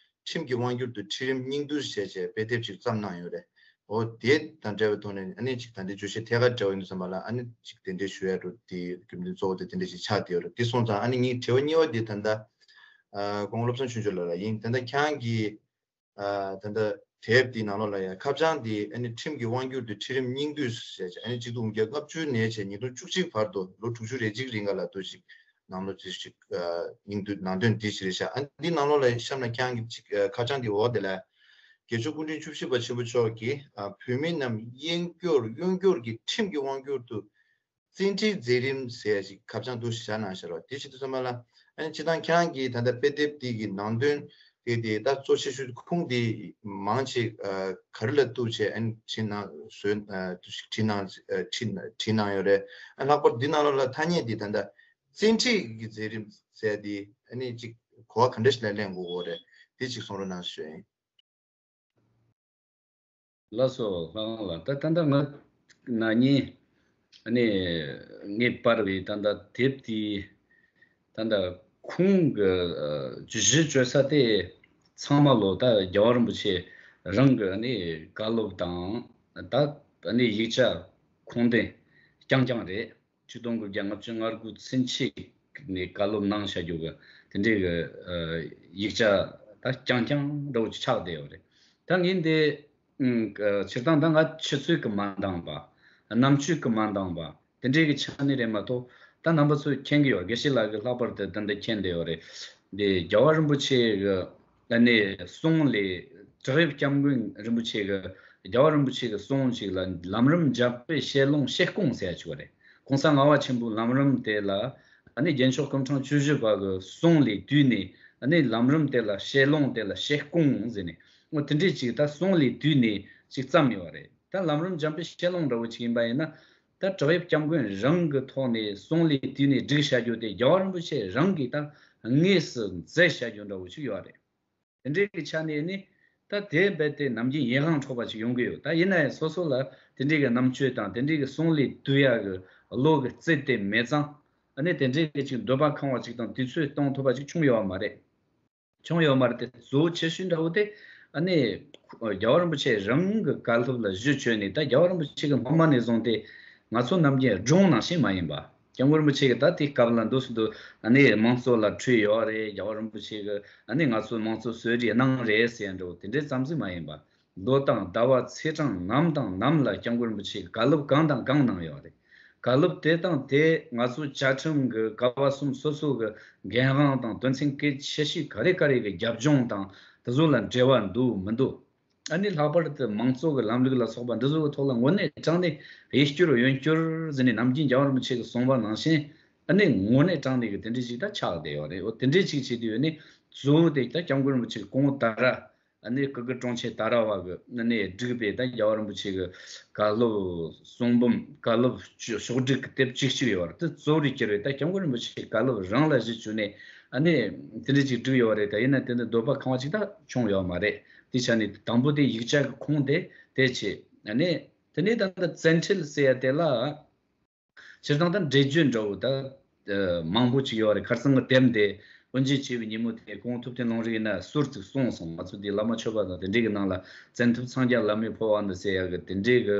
ཁྲིམས་ཀྱི་དབང་སྒྱུར་དུ་ཁྲིམས་རིམ་སྙིང་བསྡུས་ཞེས་བྱས་དཔེ་དེབ་ཅིག་བརྩམས་གནང་ཡོད་རེད། འོ་དེ་དང་འབྲེལ་བའི་ཐོག་ནས་ཨ་ནི་ཅིག་ད་ལྟའི་བརྗོད་གཞི་ཐད་ཀར་འབྲེལ་བ་ཡིན་དུས་ཙམ་པ་ལ་ཨ་ནི་ཅིག་གདན་འདྲེན་ཞུ་ཡ་འགྲོ་དེ་རྒྱུ་མཚན་གཙོ་བོ་དེ་དེ་འདྲ་ཞིག་ཆགས་བསྡད་ཡོད་རེད། དེ་སོང་ཙང་ཨ་ནི་ངའི་དྲི་བ་གཉིས་པ་དེ་ད་ལྟ་ཨ་སྐུ་ངོ་བློ་བཟང་ཆོས་འབྱོར་ལགས་ལ་ཡིན། ད་ལྟ་ཁྱེད་རང་གིས་ཨ་ད་ལྟ་དེབ་དེའི་ནང་ལོགས་ལ་ཡ་ཁ་བྱང་དེ་ཨ་ནི་ཁྲིམས་ཀྱི་དབང་སྒྱུར་དུ་ཁྲིམས་རིམ་སྙིང་བསྡུས་ཟེར་བྱས་ཨ་ནི་གཅིག་སྟོང་དགུ་བརྒྱ་ལྔ་བཅུ་ནས་བྱས་ཉིས་སྟོང་བཅུ་གཅིག་བར་དུ་ལོ་དྲུག་ཅུ་རེ་གཅིག་རིང་ག་ལ་འདུག་ཞིག་ནང་ལོགས་ཅིག་ཅིག་ཨ་སྙིང་བསྡུས་ནང་དོན་འདི་ཞིག་རེད་ཤག་ཨ་འདི་ནང་ལོགས་ལ་གཤམ་ལ་ཁྱེད་རང་གི་ཅིག་ཨ་ཁ་བྱང་འདི་འོག་དེ་ལ་དགེ་ཆོས་སྐུ་ཕྲེང་བཅུ་བཞི་པ་ཆེན་པོ་མཆོག་གིས་ཨ་བོད་མི་རྣམས་གཡས་སྐྱོར་གཡོན་སྐྱོར་གྱི་ཁྲིམས་ཀྱི་དབང་སྒྱུར་དུ་བཙན་ཁྲིད་མཛད་རིམ་ཟེར་ཡ་ཞིག་ཁ་བྱང་འདུག་ཞིག་བཞག་གནང་ཤག་རོ། དེ་བྱེད་དུས་ཙམ་པ་ལ་ཨ་ནི་སྤྱིར་བཏང་ཁྱེད་རང་གིས་ད་ལྟ་དཔེ་དེབ་འདི་གི་ནང་དོན་དེ་དེ་ད་གཙོ་ཆེ་ཤོས་ཁུངས་དེ་མང་ཆེ་ཨ་ག་རེ་ལ་གཏུགས་བྱས་ཨ་ནི་བྲིས་གནང་བཟོས་ཨ་འདུག་ཞིག་བྲིས་གནང་ཨ་བྲིས་བྲིས་གནང་ཡོད་རེད། ཨ་ལྷག་པར་འདི་ནང་ལོགས་ལ་ཐ་སྙད་འདི་ད་ལྟ་བཙན་ཁྲིད་ཀྱི་མཛད་རིམ་ཟེར་ཏེ་ཨ་ནི་ཅིག་གོ་བ་ག་འདྲ་ཞིག་ལ་ལེན་དགོས་ཀྱི་ཡོད་རེད། དེ་ཅིག་གསུང་རོགས་གནང་ཞུ་ཡིན། ལགས་སོ་ལྷ་ཁང་ལགས། ད་ད་ལྟ་ང་ན་ནིང་ཨ་ནི་ངས་པར་བའི་ད་ལྟ་དེབ་དེའི་ད་ལྟ་ཁུངས་ཀྱི་ཨ་གཞི་བཅོལ་ས་དེ་ཚང་མ་ལོ་ད་རྒྱལ་བ་རིན་པོ་ཆེ་རང་གི་ཨ་ནི་བཀའ་སློབ་དང་ད་ཨ་ནི་ཡིག་ཆ་ཁུངས་ལྡན་རྐྱང་རྐྱང་རེད། ཆིག་སྟོང་དགུ་བརྒྱ་ལྔ་བཅུ་ང་དགུ་ཚུན་ཆད་ནས་བཀའ་སློབ་གནང་བྱ་རྒྱུ་གི་དེ་འདྲའི་གི་ཨ་ཡིག་ཆ་ད་རྐྱང་རྐྱང་འདྲ་བོ་ཅིག་ཆགས་བསྡད་ཡོད་རེད། ད་ངས་འདི་ཨ་སྤྱིར་བཏང་ད་ང་ཆུ་ཚོད་ཀྱི་མ་འདང་བ། རྣམ་དཔྱོད་ཀྱི་མ་འདང་བ་དེ་འདྲའི་གི་ཆ་ནས་རེད་མ་གཏོགས། ད་རྣམ་པ་ཚོས་མཁྱེན་གྱི་ཡོད། དགེ་བཤེས་ལགས་ཀྱིས་ལྷག་པར་དུ་ད་ལྟ་མཁྱེན་བསྡད་ཡོད་རེད། འདི་རྒྱལ་བ་རིན་པོ་ཆེ་གི་ཨ་ནི་གསུང་ལས། བྲག་གཡབ་སྐྱབས་མགོན་རིན་པོ་ཆེ་གི། རྒྱལ་བ་རིན་པོ་ཆེ་གི་གསུང་ཅིག་ལ་ལམ་རིམ་འཇམ་དཔལ་བཤད་ལུང་བཤད་སྐོང་ཟེར་ཡ་ཅིག་ཡོད་རེད། གོང་ས་ལྔ་པ་ཆེན་པོའི་ལམ་རིམ་དེ་ལ་ཨ་ནི་རྒྱལ་མཆོག་སྐུ་ཕྲེང་བཅུ་བཞི་པ་གི་གསུང་ལས་བཏུས་ནས། ཨ་ནི་ལམ་རིམ་དེ་ལ་བཤད་ལུང་དེ་ལ་བཤད་སྐོང་ཟེར་ནས། འོ་དེ་འདྲས་ཅིག་ད་གསུང་ལས་བཏུས་ནས་ཅིག་བརྩམས་ཡོད་རེད། ད་ལམ་རིམ་འཇམ་དཔལ་བཤད་ལུང་འདྲ་བོ་ཅིག་ཡིན་པ་ཡིན་ན། ད་བྲག་གཡབ་སྐྱབས་མགོན་རང་གི་ཐོག་ནས་གསུང་ལས་བཏུས་ནས་བསྒྲིགས་བྱ་རྒྱུ་དེ་རྒྱལ་བ་རིན་པོ་ཆེ་རང་གིས་ད་དངོས་སུ་མཛད་བྱ་རྒྱུ་འདྲ་བོ་ཅིག་ཡོད་རེད། དེ་འདྲའི་གི་ཆ་ནས་ནི། ད་དེ་རྦད་དེ་ནམ་རྒྱུན་ཡིད་དབང་འཕྲོག་པ་ཅིག་ཡོང་གི་ཡོད། ད་ཡིན་ན་ཡང་སོ་སོ་ལ་དེ་འདྲའི་གི་རྣམ་དཔྱོད་དང་དེ་འདྲའི་གི་གསུང་ལས་བཏུས་ཡ་གི་བློ་གི་རྩལ་དེ་མེད་ཙང་། ཨ་ནི་དེ་འདྲའི་གི་ཅིག་འདོད་པ་ཁེངས་པ་ཅིག་དང་དུས་ཚོད་གཏོང་ཐུབ་པ་ཅིག་བྱུང་ཡོད་པ་མ་རེད། བྱུང་ཡོད་མ་རེད་དེ། གཙོ་བོ་ཆེ་ཤོས་འདྲ་བོ་དེ་ཨ་ནི་རྒྱལ་བ་རིན་པོ་ཆེ་རང་གི་བཀའ་སློབ་ལ་གཞི་བཅོལ་ནས། ད་རྒྱལ་བ་རིན་པོ་ཆེ་གི་སྔོན་མ་ནས་བཟུང་སྟེ་ང་ཚོ་ནམ་རྒྱུན་སྒྲུང་ནང་བཞིན་མ་ཡིན་པ། སྐྱབས་མགོན་རིན་པོ་ཆེ་གི་ད་དེའི་སྐབས་ལ་འདུག་སེ་འདུག་ཨ་ནི་དམངས་གཙོ་ལ་ཁྲོས་ཡོད་རེད། རྒྱལ་བ་རིན་པོ་ཆེ་གི་ཨ་ནི་ང་ཚོ་དམངས་གཙོ་གསོལ་རས་གནང་རེད་ཟེར་འདྲ་བོ་དེ་འདྲའི་ཙམ་ཟིག་མ་ཡིན་པ། ལོ་དང་ཟླ་བ་ཚེས་གྲངས་ནམ་དང་ནམ་ལ་སྐྱབས་མགོན་རིན་པོ་ཆེ་གི་བཀའ་སློབ་གང་དང་གང་གནང་ཡོད་རེད། བཀའ་སློབ་དེ་དང་དེ་ང་ཚོ་བཅའ་ཁྲིམས་ཀྱི་ཀ་བ་གསུམ་སོ་སོ་གི་འགན་དབང་དང་དོན་ཚན་གལ་ཆེ་ཤོས་ག་རེ་ག་རེ་གི་རྒྱབ་ལྗོངས་དང་དེ་ཚོ་ལ་འབྲེལ་བ་འདུག་མི་འདུག་ཨ་ནི་ལྷག་པར་དུ་མང་གཙོ་གི་ལམ་ལུགས་ལ་སོགས་པ་འདི་ཚོ་གི་ཐོག་ལ་དངོས་གནས་དྲང་གནས་ཡིད་སྐྱོར་ཡོན་སྐྱོར་ཟེར་ནས་ནམ་རྒྱུན་རྒྱལ་བ་རིན་པོ་ཆེ་གིས་གསུངས་པ་ནང་བཞིན། ཨ་ནི་དངོས་གནས་དྲང་གནས་ཀྱི་དེ་འདྲའི་ཞིག་ད་ཆགས་བསྡད་ཡོད་རེད། འོ་དེ་འདྲའི་ཞིག་བྱེད་དུས་ནི་གཙོ་བོ་དེ་ད་སྐྱབས་མགོན་རིན་པོ་ཆེ་གི་སྐུ་ངོ་ད་ར། ཨ་ནི་ཀུ་ཀུ་ཀྲུང་ཆེན་ད་ར་བ་གི་ཨ་ནི་བསྒྲིགས་པའི་ད་རྒྱལ་བ་རིན་པོ་ཆེ་གི་བཀའ་སློབ་གསུང་འབུམ། བཀའ་སློབ་ཕྱོགས་བསྒྲིགས་ཀྱི་དེབ་གཅིག་གཅིག་ཡོད་རེད། དེ་གཙོ་བོར་གྱུར་བའི་ད་སྐྱབས་མགོན་རིན་པོ་ཆེའི་བཀའ་སློབ་རང་ལ་གཞི་བཅོལ་ནས་ཨ་ནི་དེ་འདྲ་ཅིག་བསྒྲིགས་ཡོད་རེད། ད་ཡིན་ན་དེ་འདྲ་འདོད་པ་ཁེངས་པ་ཅིག་ད་བྱུང་ཡོད་མ་རེད། དེ་ཆ་ནས་དང་པོ་དེ་ཡིག་ཆ་གི་ཁུངས་དེ་དེ་བྱས། ཨ་ནི་དེ་ནས་ད་ལྟ་བཙན་ཁྲིད་ཟེར་ཡ་དེ་ལ། སྤྱིར་བཏང་ད་འགྲེལ་བརྗོད་འདྲ་བོ་ད་ཨ་མང་པོ་ཅིག་ཡོད་རེད། ཁ་སང་གི་དེབ་འདི་དབུ་འབྱེད་བྱས་པའི་ཉིན་མོ་དེ་ཁོང་ཐུབ་བསྟན་ལུང་རིགས་ཡིན་ན་ཟུར་ཅིག་གསུངས་སོང་། ང་ཚོ་འདི་བླ་མ་མཆོད་པ་དང་དེ་འདྲའི་གི་ནང་ལ་བཙན་ཐབས་འཚང་རྒྱ་བླ་མའི་འཕོ་བ་འདི་ཟེར་ཡ་གི་དེ་འདྲའི་གི་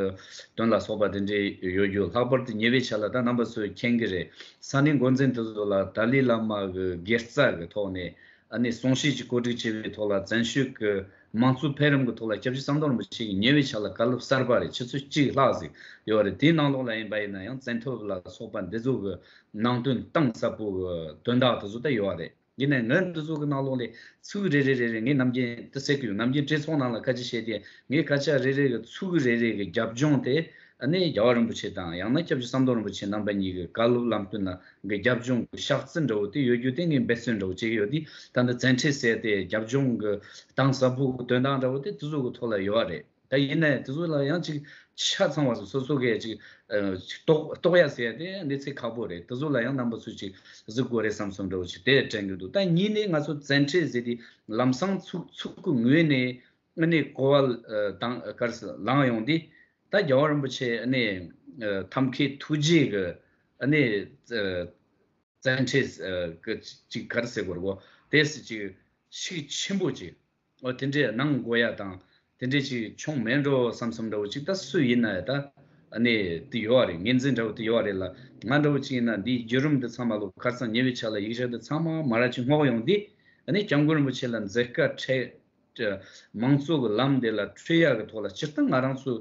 དོན་ལ་སོགས་པ་དེ་འདྲའི་ཡོད་རྒྱུ། ལྷག་པར་དུ་ཉེ་བའི་ཆར་ལ་ད་རྣམ་པ་ཚོས་མཁྱེན་གི་རེད། ས་གནས་འགོ་འཛིན་དེ་ཚོ་ལ་ཏཱ་ལའི་བླ་མ་གི་དགེ་རྩ་གི་ཐོག་ནས་ཨ་ནི་གསུང་བཤད་ཀྱི་གོ་སྒྲིག་བྱས་པའི་ཐོག་ལ། བཙན་བྱོལ་གྱི་དམངས་གཙོའི་འཕེལ་རིམ་གྱི་ཐོག་ལ་སྐྱབས་རྗེ་ཟམ་གདོང་རིན་པོ་ཆེ་གིས་ཉེ་བའི་ཆར་ལ་བཀའ་སློབ་གསར་པ་རེད། ཆུ་ཚོད་གཅིག་ལྷག་ཟིག་ཡོད་རེད། དེའི་ནང་ལོགས་ལ་ཡིན་པ་ཡིན་ན་ཡང་བཙན་ཐབས་ལ་སོགས་པ་འདི་ཚོ་གི་ནང་དོན་གཏིང་ཟབ་པོ་གི་དོན་དག་དེ་ཚོ་ད་ཡོད་རེད། ཡིན་ནའི་ངས་འདི་ཚོ་གི་ནང་ལོགས་ལས་ཚིག་རེ་རེ་རེ་རེ་ངས་ནམ་རྒྱུན་དུ་ཟེར་གི་ཡོད། ནམ་རྒྱུན་གྲོས་ཚོགས་ནང་ལ་སྐད་ཆ་བཤད་དུས་ངས་སྐད་ཆ་རེ་རེ་གི་ཚིག་རེ་རེ་གི་རྒྱབ་ལྗོངས་དེ། ཨ་ནི་རྒྱལ་བ་རིན་པོ་ཆེ་དང་ཡང་ན་སྐྱབས་རྗེ་ཟམ་གདོང་རིན་པོ་ཆེ་རྣམ་པ་གཉིས་ཀྱི་བཀའ་སློབ་ལམ་སྟོན་ལ་གི་རྒྱབ་ལྗོངས་ཀྱི་ཤག་རྩི་འདྲ་བོ་དེ་ཡོད་རྒྱུ་དེ་ངས་འབད་བརྩོན་འདྲ་བོ་བྱེད་ཀྱི་ཡོད་དེ། ད་ལྟ་བཙན་ཁྲིད་ཟེར་དེ་རྒྱབ་ལྗོངས་ཀྱི་གཏིང་ཟབ་པོ་གི་དོན་དག་འདྲ་བོ་དེ་དེ་ཚོ་གི་ཐོག་ལ་ཡོད་རེད། ད་ཡིན་ནའི་དེ་ཚོ་ལ་ཡང་ཅིག་ཆ་ཚང་བ་སོ་སོ་གིས་ཅིག་ཨ་ཅིག་རྟོགས་རྟོགས་ཡ་ཟེར་ཡ་དེ་གནས་ཚད་ཁག་པོ་རེད། དེ་ཚོ་ལ་ཡང་རྣམ་པ་ཚོས་ཅིག་གཟིགས་དགོས་རེད་བསམ་བསམ་འདྲ་བོ་ཅིག་དེ་དྲན་གྱི་འདུག་ད་གཉིས་ནས་ང་ཚོ་བཙན་ཁྲིད་ཟེར་དེ་ལམ་སང་ཚུགས་ཚུགས་ཀྱི་ངོས་ནས་ཨ་ནི་གོ་བ་ཨ་དང་ག་རེ་ཟེར་ལངས་ཡོང་དུས། ད་རྒྱལ་བ་རིན་པོ་ཆེ་ཨ་ནི་ཨ་ཐབས་མཁས་ཐུགས་རྗེ་གི་ཨ་ནི་ཨ་བཙན་ཁྲིད་ཨ་གི་ཅིག་ག་རེ་ཟེར་དགོས་རེད་གོ། དེ་སུ་ཅིག་ཤུགས་ཆེན་པོ་ཅིག་འོ་དེ་འདྲའི་གནང་དགོས་ཡ་དང་དེ་འདྲའི་ཅིག་བྱུང་མེད་འགྲོ་བསམ་བསམ་འདྲ་བོ་ཅིག་ད་སུ་ཡིན་ན་ཡང་ད་ཨ་ནི་དེ་ཡོད་རེད། ངོས་འཛིན་འདྲ་བོ་དེ་ཡོད་རེད་ལ། ང་འདྲ་བོ་ཅིག་ཡིན་ན་འདིའི་བརྒྱུད་རིམ་འདི་ཚང་མ་ལོ་ཁ་སང་ཉེ་བའི་ཆར་ལ་ཡིག་ཆ་འདི་ཚང་མ་མར་ཅིག་སྔོག་ཡོང་དུས། ཨ་ནི་སྐྱབས་མགོན་རིན་པོ་ཆེ་ལ་མཛད་དཀའ་འཕྲད། དམངས་གཙོ་གི་ལམ་དེ་ལ་ཁྲིད་ཡག་གི་ཐོག་ལ་སྤྱིར་བཏང་ང་རང་ཚོ་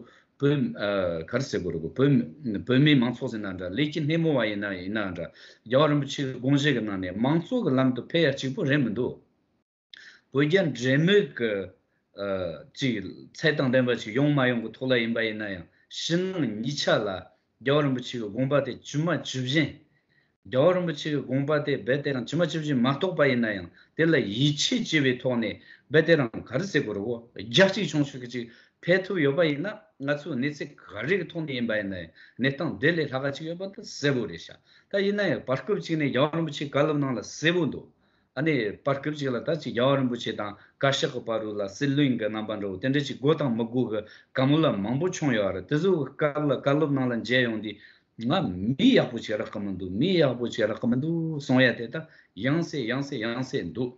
བོད་ཨ་ག་རེ་ཟེར་དགོས་རེད་གོ། བོད་བོད་མིའི་མང་ཚོགས་ཟེར་ན་འདྲ། ལས་ཀྱི་སྣེ་མོ་བ་ཡིན་ན་ཡིན་ན་འདྲ། རྒྱལ་བ་རིན་པོ་ཆེའི་དགོངས་བཞེད་ཀྱི་ནང་ནས་མང་གཙོ་གི་ལམ་དུ་ཕེབས་ཡ་གཅིག་པུ་རེད་མི་འདུག་བོད་རྒྱ་འབྲེལ་མོལ་གྱི་ཨ་ཅིག་ཚད་དང་ལྡན་པ་ཅིག་ཡོང་མ་ཡོང་གི་ཐོག་ལ་ཡིན་པ་ཡིན་ན་ཡང་། ཕྱི་ནང་གཉིས་ཆ་ལ་རྒྱལ་བ་རིན་པོ་ཆེ་གི་དགོངས་པ་དེ་ཇི་མ་ཇི་བཞིན། རྒྱལ་བ་རིན་པོ་ཆེ་གི་དགོངས་པ་དེ་རྦད་དེ་རང་ཇི་མ་ཇི་བཞིན་མ་རྟོགས་པ་ཡིན་ན་ཡང་། དེ་ལ་ཡིད་ཆེས་བྱེད་པའི་ཐོག་ནས་རྦད་དེ་རང་ག་རེ་ཟེར་དགོས་རེད་གོ། རྒྱ་གཅིག་མཆོང་གཅིག་གི་ཅིག་ཕེབས་ཐུབ་ཡོད་པ་ཡིན་ན། ང་ཚོའི་གནས་ཚད་ག་རེ་གི་ཐོག་ནས་ཡིན་པ་ཡིན་ན་ཡང་། གནས་སྟངས་དེ་ལས་ལྷག་ག་ཅིག་ཡོད་པ་དེ་གསལ་པོ་རེད་ཤག་ད་ཡིན་ན་ཡང་བར་སྐབས་ཅིག་ནས་རྒྱལ་བ་རིན་པོ་ཆེའི་བཀའ་སློབ་ནང་ལ་གསལ་པོ་འདུག་ཨ་ནི་བར་སྐབས་ཅིག་ལ་ད་ཅིག་རྒྱལ་བ་རིན་པོ་ཆེ་དང་བཀའ་ཤག་གི་བར་དུ་ལ་སྲིད་བློན་གྱི་རྣམ་པ་འདྲ་བོ་དེ་འདྲ་ཅིག་དགོས་དང་མི་དགོས་ཀྱི་བཀའ་མོལ་ལ་མང་པོ་བྱུང་ཡོད་རེད། དེ་ཚོ་གི་སྐབས་ལ་བཀའ་སློབ་ནང་ལ་མཇལ་ཡོང་དུས། ང་མི་ཡག་པོ་ཅིག་རག་གི་མི་འདུག་མི་ཡག་པོ་ཅིག་རག་གི་མི་འདུག་གསུང་ཡ་དེ་ད་ཡང་སེ་ཡང་སེ་ཡང་སེ་འདུག་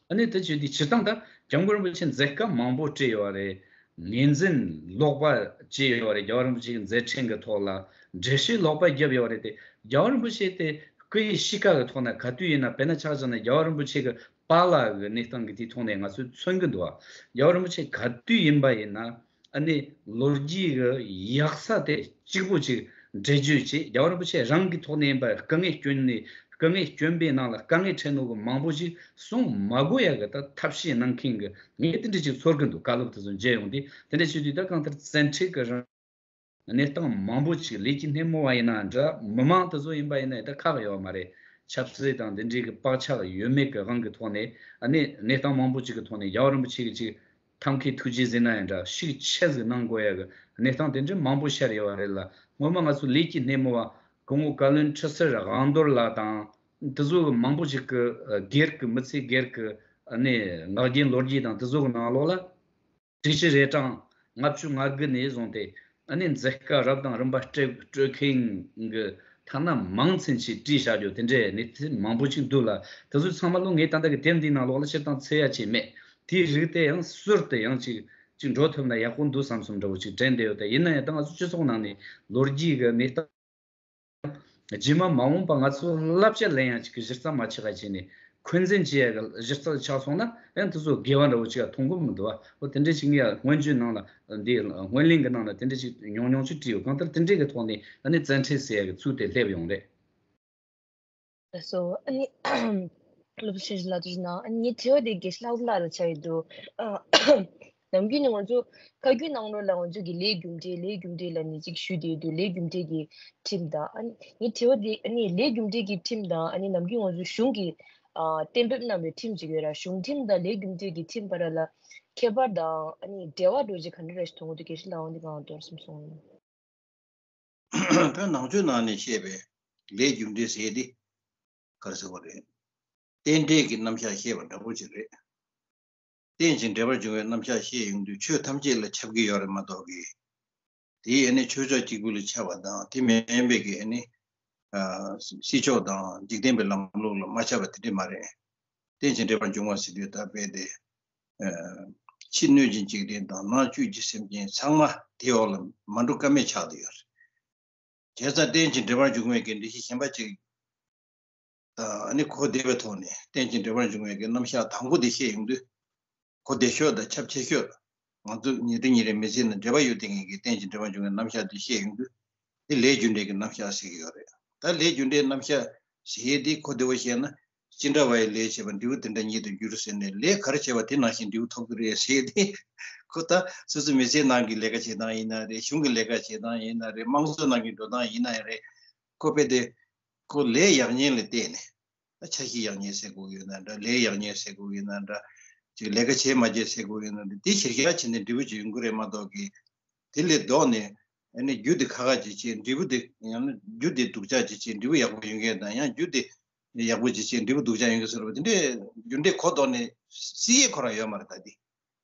ཨ་ནི་དེ་བྱས་དུས་སྤྱིར་བཏང་ད་སྐྱབས་མགོན་རིན་པོ་ཆེ་མཛད་དཀའ་མང་པོ་སྤྲད་ཡོད་རེད། ངོས་འཛིན་ལོག་པ་བྱས་ཡོད་རེད། རྒྱལ་བ་རིན་པོ་ཆེ་གི་མཛད་འཕྲིན་གྱི་ཐོག་ལ་འགྲེལ་བཤད་ལོག་པ་བརྒྱབ་ཡོད་རེད་དེ། རྒྱལ་བ་རིན་པོ་ཆེ་དེ་སྐུ་ཡི་གཤིས་ཀ་གི་ཐོག་ན་ག་དུས་ཡིན་ན། དཔེར་ན་ཆ་བཞག་ན་རྒྱལ་བ་རིན་པོ་ཆེ་གི་པཱ་ལགས་ཀྱི་གནས་སྟངས་ཀྱི་དེའི་ཐོག་ནས་ང་ཚོས་མཚོན་གྱི་འདུག་ཨ། རྒྱལ་བ་རིན་པོ་ཆེ་ག་དུས་ཡིན་པ་ཡིན་ན། ཨ་ནི་ལོ་རྒྱུས་ཀྱི་ཡག་ས་དེ་གཅིག་པུ་ཅིག་ འགྲེལ་བརྗོད་བྱས། རྒྱལ་བ་རིན་པོ་ཆེ་རང་གི་ཐོག་ནས་ཡིན་པ། སྐུ་ངལ་བསྐྱོན་ནས། སྐུ་ངལ་བསྐྱོན་པའི་ནང་ལ་དཀའ་ངལ་འཕྲད་ནོ་གི་མང་པོ་ཞིག་གསུང་མ་དགོས་ཡ་གི་ད་ཐབས་ཤེས་གནང་མཁན་གི། ངས་དེ་འདྲ་ཅིག་ཚོར་གི་འདུག། བཀའ་སློབ་དེ་ཚོ་མཇལ་ཡོང་དུས། དེ་འདྲ་བྱེད་དུས་ད་གང་ལྟར་བཙན་ཁྲིད་ཀྱི་རང་གནས་སྟངས་མང་པོ་ཅིག། ལས་ཀྱི་སྣེ་མོ་བ་ཡིན་ན་འདྲ། མི་མང་དེ་ཚོ་ཡིན་པ་ཡིན་ན་ད་ཁག་ཡོད་མ་རེད། ཆབ་སྲིད་དང་འདི་འདྲའི་གི་བག་ཆགས་ཡོད་མེད་ཀྱི་དབང་གི་ཐོག་ནས། ཨ་ནི་གནས་སྟངས་མང་པོ་ཅིག་གི་ཐོག་ནས་རྒྱལ་བ་རིན་པོ་ཆེ་གི་ཅིག་ཐབས་མཁས་ཐུགས་རྗེ་ཟེར་ན་ཡང་འདྲ། ཤུགས་ཆེ་ཟིག་གནང་དགོས་ཡ་གི་གནས་སྟངས་དེ་འདྲ་མང་པོ་ཤར་ཡོད་པ་རེད་ལ། སྔོན་མ་ང་ཚོ་ལས་ཀྱི་སྣེ་མོ་བ་སྐུ་ངོ་བཀའ་བློན་ཁྲི་ཟུར་དབང་རྡོར་ལགས་དང་དེ་ཚོ་གི་མང་པོ་ཅིག་གི་སྒེར་གི་མི་ཚེ་སྒེར་གི་ཨ་ནི་ངག་རྒྱུན་ལོ་རྒྱུས་དང་དེ་ཚོ་གི་ནང་ལོགས་ལ། དྲུག་ཅུ་རེ་གྲངས་ལྔ་བཅུ་ང་དགུ་ནས་བཟུང་སྟེ། ཨ་ནི་མཛད་དཀའ་རབ་དང་རིམ་པ་སྤྲོད་སྤྲོད་མཁན་གྱི་ཐ་ན་མང་ཚན་ཞིག་བྲིས་བཞག་རྒྱུ་དེ་འདྲའི་གནས་ཚུལ་མང་པོ་ཞིག་འདུག་ལ། དེ་ཚོ་ཚང་མ་ལོ་ངས་ད་ལྟ་གི་དེབ་འདིའི་ནང་ལོགས་ལ་སྤྱིར་བཏང་འཚོལ་ཡ་ཅིག་མེད། དེའི་རིགས་དེ་ཡང་ཟུར་དུ་ཡང་ཅིག་ཅིག་འགྲོ་ཐུབ་ན་ཡག་པོ་འདུག་བསམ་བསམ་འདྲ་བོ་ཅིག་དྲན་བསྡད་ཡོད། དེ་ཡིན་ན་ཡང་ད་ང་ཚོ་སྤྱི་ཚོགས་ནང་ནས་ལོ་རྒྱུས་ཀྱི་གནས་སྟངས། རྗེས་མ་མ་འོངས་པ་ང་ཚོ་བསླབ་བྱ་ལེན་ཡག་ཅིག་གི་གཞི་རྩ་མ་ཆགས་པ་བྱས་ནས། འཁོན་འཛིན་བྱེད་ཡག་གི་གཞི་རྩ་ཆགས་སོང་ན་ཡང་དེ་ཚོ་དགེ་བ་འདྲ་བོ་ཅིག་ཡང་མཐོང་གི་མི་འདུག་བ། འོ་དེ་འདྲ་ཅིག་ངས་སྔོན་བརྗོད་ནང་ལ། འདི་སྔོན་གླེང་གི་ནང་ལ་དེ་འདྲ་ཅིག་ཉུང་ཉུང་ཅིག་བྲིས་ཡོད། གང་ལྟར་དེ་འདྲའི་གི་ཐོག་ནས་ཨ་ནི་བཙན་ཁྲིད་ཟེར་ཡག་གི་ཚུལ་དེ་སླེབས་ཡོང་རེད། ལགས་སོ། ཨ་ནི་སློབ་གསོ་ཆེ་ལ་དུ་ན། ཨ་ནི་ངའི་དྲི་བ་དེ་དགེ་བཤེས་ལྷག་ལྷག་ལ་ཆགས་ཡོད་འདུག། ཨ། ནམ་རྒྱུན་ནས་ང་ཚོ་བཀའ་བརྒྱུད་ནང་ལོགས་ལ་ང་ཚོ་གི་ལས་རྒྱུ་འབྲས། ལས་རྒྱུ་འབྲས་ལ་ནི་ཅིག་ཞུས་བསྡད་འདུག། ལས་རྒྱུ་འབྲས་ཀྱི་ཁྲིམས་དང་། ཨ་ནི་ངའི་དྲི་བ་དེ། ཨ་ནི་ལས་རྒྱུ་འབྲས་ཀྱི་ཁྲིམས་དང་། ཨ་ནི་ནམ་རྒྱུན་ང་ཚོ་གཞུང་གིས་ཨ་གཏན་འབེབས་གནང་བའི་ཁྲིམས་ཅིག་ཡོད་ར། གཞུང་ཁྲིམས་དང་ལས་རྒྱུ་འབྲས་ཀྱི་ཁྲིམས་བར་ལ་ཁྱད་པར་དང་། ཨ་ནི་འབྲེལ་བ་འདྲ་བོ་ཅིག་ག་འདྲ་རེ་ཞིག་མཐོང་གི་འདུག། དགེ་བཤེས་ལགས་འོ་འདི་གང་མདོར་སེམས་གསུང་། ད་ནང་ཆོས་ནང་ནས་བཤད་པའི་ལས་རྒྱུ་འབྲས་ཟེར་དེ་ག་རེ་ཟེར་བ་རེད། རྟེན་འབྲེལ་གྱི་རྣམ་གཞག་བཤད་པ་འདྲ་པོ་ཅིག་རེད། རྟེན་ཅིང་འབྲེལ་པར་འབྱུང་བའི་རྣམ་གཞག་བཤད་ཡོང་དུས་ཆོས་ཐམས་ཅད་ལ་ཁྱབ་ཀྱི་ཡོད་རེད་མ་གཏོགས་ཀྱི། དེའི་ཨ་ནི་ཆོས་ཕྱོགས་གཅིག་པུ་ལ་ཁྱབ་པ་དང་། དེ་མིན་པའི་གི་ཨ་ནི་ཨ་སྲིད་ཕྱོགས་དང་འཇིག་རྟེན་པའི་ལམ་ལུགས་ལ་མ་ཁྱབ་པ་དེ་འདྲ་མ་རེད། རྟེན་ཅིང་འབྲེལ་པར་འབྱུང་བ་ཟེར་དུས་ད་རྦད་དེ། ཨ་ཕྱི་སྣོད་ཀྱི་འཇིག་རྟེན་དང་ནང་བཅུད་ཀྱི་སེམས་ཅན་ཚང་མ་དེའི་འོག་ལ་མ་འགྲོ་ཀ་མེད་ཆགས་བསྡད་ཡོད་རེད། བྱས་ཙང་རྟེན་ཅིང་འབྲེལ་པར་འབྱུང་བའི་གི་འདུ་ཤེས་གཞན་པ་ཅིག་དང་། ཨ་ནི་གོ་བདེ་བའི་ཐོག་ནས་རྟེན་ཅིང་འབྲེལ་པར་འབྱུང་བའི་གི་རྣམ་གཞག་དང་པོ་དེ་བཤད་ཡོང་དུས། གོ་བདེ་ཤོས་དང་ཁྱབ་ཆེ་ཤོས། ང་ཚོ་ཉིན་རེ་ཉིན་རེ་མི་ཚེ་ནང་འབྲེལ་བ་ཡོད་བསྡད་མཁན་གྱི་རྟེན་ཅིང་འབྲེལ་པར་འབྱུང་བའི་རྣམ་གཞག་དེ་བཤད་ཡོང་དུས། དེ་ལས་རྒྱུ་འབྲས་ཀྱི་རྣམ་གཞག་ཟེར་གྱི་ཡོད་རེད། ད་ལས་རྒྱུ་འབྲས་རྣམ་གཞག་ཟེར་ཡས་དེ་གོ་བདེ་བོ་བཤད་ན། ཅི་འདྲ་བ་ཡི་ལས་བྱས་པ་འབྲས་བུ་དེ་འདྲ་ཉིད་དུ་འགྱུར་ཟེར་ནས། ལས་ག་རེ་བྱས་པ་དེ་ནང་བཞིན་འབྲས་བུ་ཐོབ་ཀྱི་རེད་ཟེར་ཡས་དེ། ཁོ་ད་སོ་སོ་མི་ཚེའི་ནང་གི་ལས་ཀ་བྱེད་སྟངས་ཡིན་ན་རེད། གཞུང་གི་ལས་ཀ་བྱེད་སྟངས་ཡིན་ན་རེད། དམངས་གཙོ་ནང་གི་འགྲོ་སྟངས་ཡིན་ན་རེད། ཁོ་དཔེ་དེ། ཁོ་ལས་ཡག་ཉེས་ལ་བལྟས་ནས། ད་འཆར་གཞི་ཡག་ཉེས་ཟེར་དགོས་ཡོད་ན་འདྲ། ལས་ཡག་ཉེས་ཟེར་དགོས་ཡོད་ན་འདྲ། ཅིག་ལས་ཀ་བྱས་མ་བྱས་ཟེར་དགོས་ཡོད་ན་འདྲ། དེ་གཞིར་བཞག་བྱས་ནས་འབྲས་བུ་ཅིག་ཡོང་གི་རེད་མ་གཏོགས་ཀྱི། དེ་ལས་ལྡོག་ནས་ཨ་ནི་རྒྱུ་དེ་ཁག་ཁག་ཅིག་བྱས། འབྲས་བུ་དེ་ཡང་ན་རྒྱུ་དེ་སྡུག་ཅག་ཅིག་བྱས་འབྲས་བུ་ཡག་པོ་ཡོང་གི་དང་། ཡང་རྒྱུ་དེ་ཡག་པོ་ཅིག་བྱས་འབྲས་བུ་སྡུག་ཅག་ཡོང་གི་ཟེར་བ་དེ་འདྲའི་རྒྱུ་འབྲས་གོ་ལྡོག་ནས་སྲིད་ཡས་ཁོ་རང་ཡོད་མ་རེད། ད་དེ་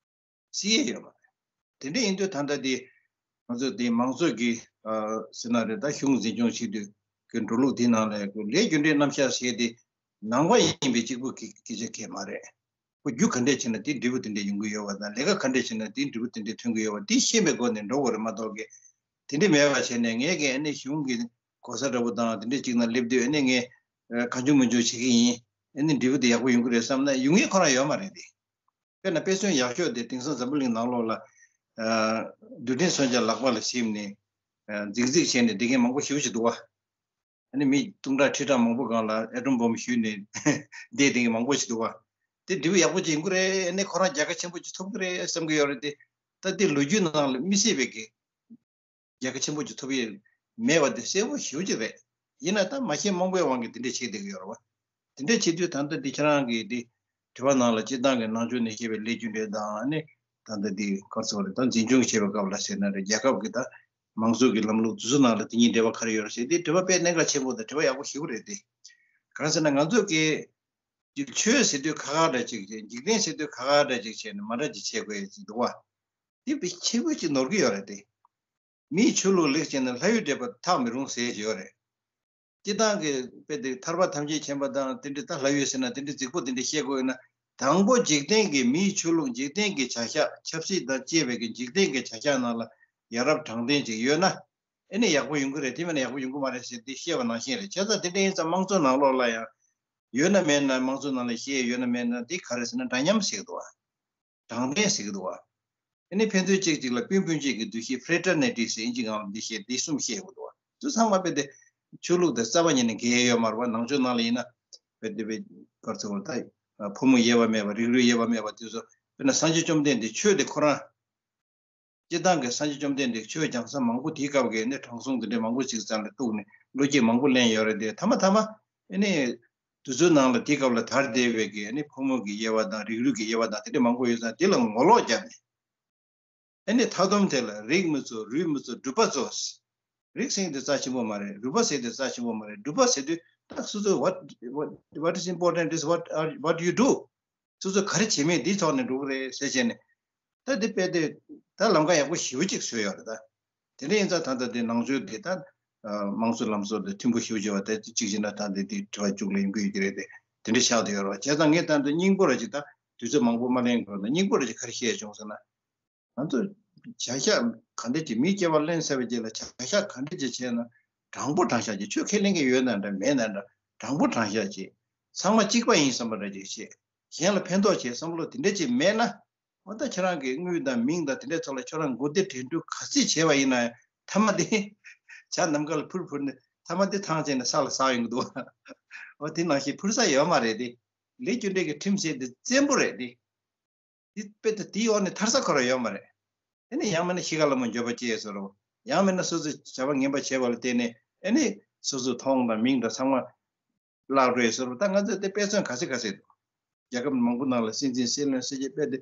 སྲིད་ཡས་ཡོད་མ་རེད། དེ་འདྲ་ཡིན་དུས་ད་ལྟ་དེ་ང་ཚོ་དེ་མང་གཙོ་གི་ཨ་ཟེར་ན་རེད། ད་གཞུང་འཛིན་སྐྱོང་བྱེད་དུས་ཀྱི་འགྲོ་ལུགས་དེ་ནང་ལ་ལས་རྒྱུ་འབྲས་རྣམ་གཞག་ཟེར་དེ་ནང་པ་ཡིན་པའི་གཅིག་པུ་གི་སྐད་ཆ་གང་ཡང་མ་རེད། ཁོ་རྒྱུ་ག་འདྲས་བྱས་ན་དེ་འབྲས་བུ་དེ་འདྲས་ཡོང་གི་ཡོད་པ་དང་། ལས་ཀ་ག་འདྲས་བྱས་ན་དེ་འབྲས་བུ་དེ་འདྲས་ཐོན་གི་ཡོད་པ་དེ་ཤེས་པའི་སྒོ་ནས་འགྲོ་དགོས་རེད་མ་གཏོགས་ཀྱི། དེ་འདྲས་མེད་པ་བྱས་ནས་ངས་ཀྱིས་ཨ་ནི་གཞུང་གི་གོ་ས་འདྲ་པོ་དང་དེ་འདྲས་ཅིག་ནང་སླེབས་དུས་ཨ་ནི་ངས་གང་བྱུང་མང་བྱུང་བྱེད་ཀྱི་ཡིན། ཨ་ནི་འབྲས་བུ་དེ་ཡག་པོ་ཡོང་གི་རེད་བསམ་ན་ཡོང་ཡས་ཁོ་རང་ཡོད་མ་རེད་དེ། དཔེར་ན་དཔེ་མཚོན་ཡག་ཤོས་དེ་དེང་སང་འཛམ་བུ་གླིང་ནང་ལོགས་ལ་ཨ་རྡུལ་ཕྲན་མཚོན་ཆ་ལག་པ་ལ་ཞིབ་ནས་ཨ་འཛིང་འཛིང་བྱས་ནས་བསྡད་མཁན་མང་པོ་ཞེ་པོ་ཅིག་འདུག་བ། ཨ་ནི་མི་སྟོང་ཕྲག་ཁྲི་ཕྲག་མང་པོ་སྒང་ལ་ཨེ་ཊོམ་བོམ་གཞུས་ནས་བསྡད་བསྡད་མཁན་མང་པོ་ཞིག་འདུག་བ། དེ་འབྲས་བུ་ཡག་པོ་ཅིག་ཡིན་གྱི་རེད། ཨ་ནི་ཁོ་རང་རྒྱལ་ཁ་ཆེན་པོ་ཅིག་ཐོབ་ཀྱི་རེད་བསམ་གྱི་ཡོད་རེད་དེ། ད་དེ་ལོ་རྒྱུས་ནང་ལ་མི་སྲིད་པའི་གི་རྒྱལ་ཁ་ཆེན་པོ་ཅིག་ཐོབ་ཡས་མེད་པ་དེ་གསལ་པོ་ཞེ་པོ་ཅིག་རེད། ཡིན་ན་ད་མ་ཤེས་རྨོངས་པའི་དབང་གིས་དེ་འདྲས་བྱེད་བསྡད་ཀྱི་ཡོད་རེད་བ། དེ་འདྲས་བྱེད་དུས་ད་ལྟ་འདི་ཁྱེད་རང་གིས་འདི་དྲི་བ་ནང་ལ་སྤྱིར་བཏང་གི་ནང་ཆོས་ནས་བཤད་པའི་ལས་རྒྱུ་འབྲས་དང་། ཨ་ནི་ད་ལྟ་འདི་ག་རེ་ཟེར་དགོས་རེད། ད་འཛིན་སྐྱོང་བྱེད་པའི་སྐབས་ལ་ཟེར་ན་རེད། རྒྱལ་ཁབ་ཀྱི་ད་མང་གཙོ་གི་ལམ་ལུགས་དེ་ཚོ་ནང་ལ་དེ་གཉིས་འབྲེལ་བ་ག་རེ་ཡོད་རེད་ཟེར་དེ་དྲི་བ་དཔེ་གནད་འགག་ཆེན་པོ་དང་དྲི་བ་ཡག་པོ་ཞེ་པོ་རེད་དེ། གང་ཟེར་ན་ང་ཚོ་གི་ཆོས་ཟེར་དུས་ཁག་ཁག་འདྲ་ཅིག་བྱས། འཇིག་རྟེན་ཟེར་དུས་ཁག་ཁག་འདྲ་ཅིག་བྱས་ནས་མ་འདྲ་ཅིག་བྱེད་དགོས་ཡ་ཅིག་འདུག་བ། དེ་དཔེ་ཆེ་པོ་ཅིག་ནོར་གི་ཡོད་རེད་དེ། མིའི་ཆོས་ལུགས་ལེགས་བྱས་ན་ལྷ་ཡུལ་འདྲེས་པ་ཐག་མི་རུང་ཟེར་གྱི་ཡོད་རེད། སྤྱིར་བཏང་གི་དཔེ་དེ་ཐར་པ་ཐམས་ཅད་མཁྱེན་པ་དང་དེ་འདྲ། ད་ལྷ་ཡུལ་ཟེར་ན་དེ་འདྲ་རྫིག་པོ་དེ་འདྲ་བཤད་དགོས་ཡོད་ན། དང་པོ་འཇིག་རྟེན་གྱི་མིའི་ཆོས་ལུགས། འཇིག་རྟེན་གྱི་བྱ་གཞག་ཆབ་སྲིད་དང་བཅས་པའི་གི་འཇིག་རྟེན་གྱི་བྱ་གཞག་ནང་ལ་ཡ་རབས་དྲང་བདེན་ཅིག་ཡོད་ན་ཨེ་ནི་ཡག་པོ་ཡོང་གི་རེད། དེ་མེད་ན་ཡག་པོ་ཡོང་གི་མ་རེད་ཟེར་དེ་བཤད་པ་ནང་བཞིན་རེད། བྱས་ཙང་དེ་འདྲ་ཡིན་ཙང་དམངས་གཙོ་ནང་ལོགས་ལ་ཡང་ཡོད་ན་མེད་ན། དམངས་གཙོ་ནང་ལ་བཤད་ཡོད་ན་མེད་ན་དེ་ག་རེ་ཟེར་ན་འདྲ་མཉམ་ཟེར་གི་འདུག་བ། དྲང་བདེན་ཟེར་གི་འདུག་བ། ཨ་ནི་ཕན་ཚུན་གཅིག་གཅིག་ལ་སྤུན་སྤུན་མཆེད་ཀྱི་འདུ་ཤེས། ཕི་རེ་ཊར་ནི་ཊི་ཟེར་ཨིན་ཇི་སྒང་ལ་འདི་བཤད། འདི་གསུམ་བཤད་དགོས་འདུག་བ། ཚོ་ཚང་མ་དཔེ་དེ་ཆོས་ལུགས་དེ་རྩ་བ་ཉིད་ནས་འགལ་ཡོད་མ་རེད་བ། ནང་ཆོས་ནང་ལ་ཡིན་ན་དཔེ་དེ་དཔེ་གར་ཚོ་ད་ཕོ་མོ་དབྱེ་བ་མེད་པ་རིགས་རུས་དབྱེ་བ་མེད་པ་དེ་ཚོ་དཔེར་ན་སངས་རྒྱས་བཅོམ་ལྡན་འདས་ཆོས་དེ་ཁོ་རང་སྤྱིར་བཏང་གི་སངས་རྒྱས་བཅོམ་ལྡན་འདས་ཆོས་སྦྱང་ས་མང་པོ་དེའི་སྐབས་ཀྱི་ནི་དྲང་སྲོང་དེ་འདྲའི་མང་པོ་ཞིག་རྩ་ལ་གཏུགས་ནས་བློ་སྐྱེད་མང་པོ་ལེན་ཡོད་རེད་དེ། ཐ་མ་ཐ་མ་ཨེ་ནི་དུས་ཚོད་ནང་ལ་དེའི་སྐབས་ལ་དར་བསྡད་པའི་གི་ཨེ་ནི་ཕོ་མོ་གི་དབྱེ་བ་དང་རིགས་རུས་ཀྱི་དབྱེ་བ་དང་དེ་འདྲ་མང་པོ་ཡོད་ཙང་དེ་ལ་ངོ་ལོག་བརྒྱབ་ནས། ཨེ་ནི་མཐའ་སྡོམ་དེ་ལ་རིགས་མི་གཙོ་རུས་མི་གཙོ་སྒྲུབ་པ་གཙོ། རིགས་ཟེར་དེ་རྩ་ཆེན་པོ་མ་རེད། རུས་པ་ཟེར་དེ་རྩ་ཆེན་པོ་མ་རེད། སྒྲུབ་པ་ཟེར་དུས་ད་སོ་སོ་what what what is important is what are what you do. སོ་སོ་ག་རེ་བྱེད་མིན་འདིའི་ཐོག་ནས་འགྲོ་གི་རེད་ཟེར་བྱས་ནས། ད་འདི་དཔེ་དེ་ད་ལམ་ཁ་ཡག་པོ་ཞེ་པོ་ཅིག་བཟོས་ཡོད་རེད་ད། དེ་འདྲ་ཡིན་ཙང་ད་ལྟ་འདི་ནང་ཆོས་འདི་ད་དམངས་གཙོ་ལམ་སྲོལ་དེ་མཐུན་པོ་ཞེ་པོ་བྱས་པ་དེ་གཅིག་བྱས་ན་ད་འདི་འདི་དྲི་བ་མཇུག་ལ་ཡོང་གི་ཡོད་ཀྱི་རེད་དེ། དེ་འདྲ་ཆགས་བསྡད་ཡོད་རེད་བ། བྱས་ཙང་ངས་ད་ལྟ་སྙིང་པོ་ར་ཅིག་ད་དུས་ཚོད་མང་པོ་མ་ལེན་དགོས་ན་སྙིང་པོ་ར་ཅིག་ག་རེ་བཤད་བྱུང་ཟེར་ན། ང་ཚོ་བྱ་གཞག་ག་འདྲ་ཅིག་མིའི་སྐྱེ་བ་ལེན་ཚར་བའི་རྗེས་ལ་བྱ་གཞག་ག་འདྲ་ཅིག་བྱས་ན་དྲང་པོ་དྲང་བཞག་ཅིག་ཆོས་ཁས་ལེན་མཁན་ཡོད་ན་འདྲ་མེད་ན་འདྲ་དྲང་པོ་དྲང་བཞག་ཅིག་ཚང་མ་གཅིག་པ་ཡིན་བསམ་པ་འདྲ་ཅིག་བྱེད། གཞན་ལ་ཕན་ཐོགས་བྱེད་བསམ་བློ་དེ་འདྲ་ཅིག་མེད་ན། འོ་ད་ཁྱེད་རང་གི་དངུལ་དང་མིང་དང་དེ་འདྲའི་ཐོག་ལ་ཁྱོད་རང་མགོ་རྟིང་སྦྲེལ་འགྲོ་ག་ཚོད་བྱས་པ་ཡིན་ན་ཡང་མཐའ་མ་དེ་བྱ་ནམ་མཁའ་ལ་འཕུར་འཕུར་ནས་མཐའ་མ་དེ་ཐང་ཆད་ནས་ས་ལ་ཟག་ཡོང་གི་འདུག་འོ་དེ་ནང་བཞིན་འཕུར་ས་ཡོད་མ་རེད་དེ། ལས་རྒྱུ་འབྲས་ཀྱི་ཁྲིམས་ཟེར་དེ་བཙན་པོ་རེད་དེ། དེ་དཔེ་དེ་དེའི་འོག་ནས་ཐར་ས་ཁོ་རང་ཡོད་མ་རེད། དེ་ནས་ཡང་མིན་ན་ཤི་ཁ་ལ་མོ་འགྱོད་པ་སྐྱེས་ཟེར་རོ། ཡང་མིན་ན་སོ་སོས་བྱ་བ་ངན་པ་བྱས་པ་ལ་བརྟེན་ནས་ཨེ་ནི་སོ་སོའི་མཐོང་དང་མིང་དང་ཚང་མ་བརླག་འགྲོ་ཡི་ཟེར་རོ། ད་ང་ཚོས་དེ་དཔེ་མཚོན་ག་ཚོད་ག་ཚོད་འདུག་རྒྱལ་ཁབ་མང་པོ་ནང་ལ་སྲིད་འཛིན་སྲིད་བློན་སྲིད་སྤྱི་དཔེ་དེ་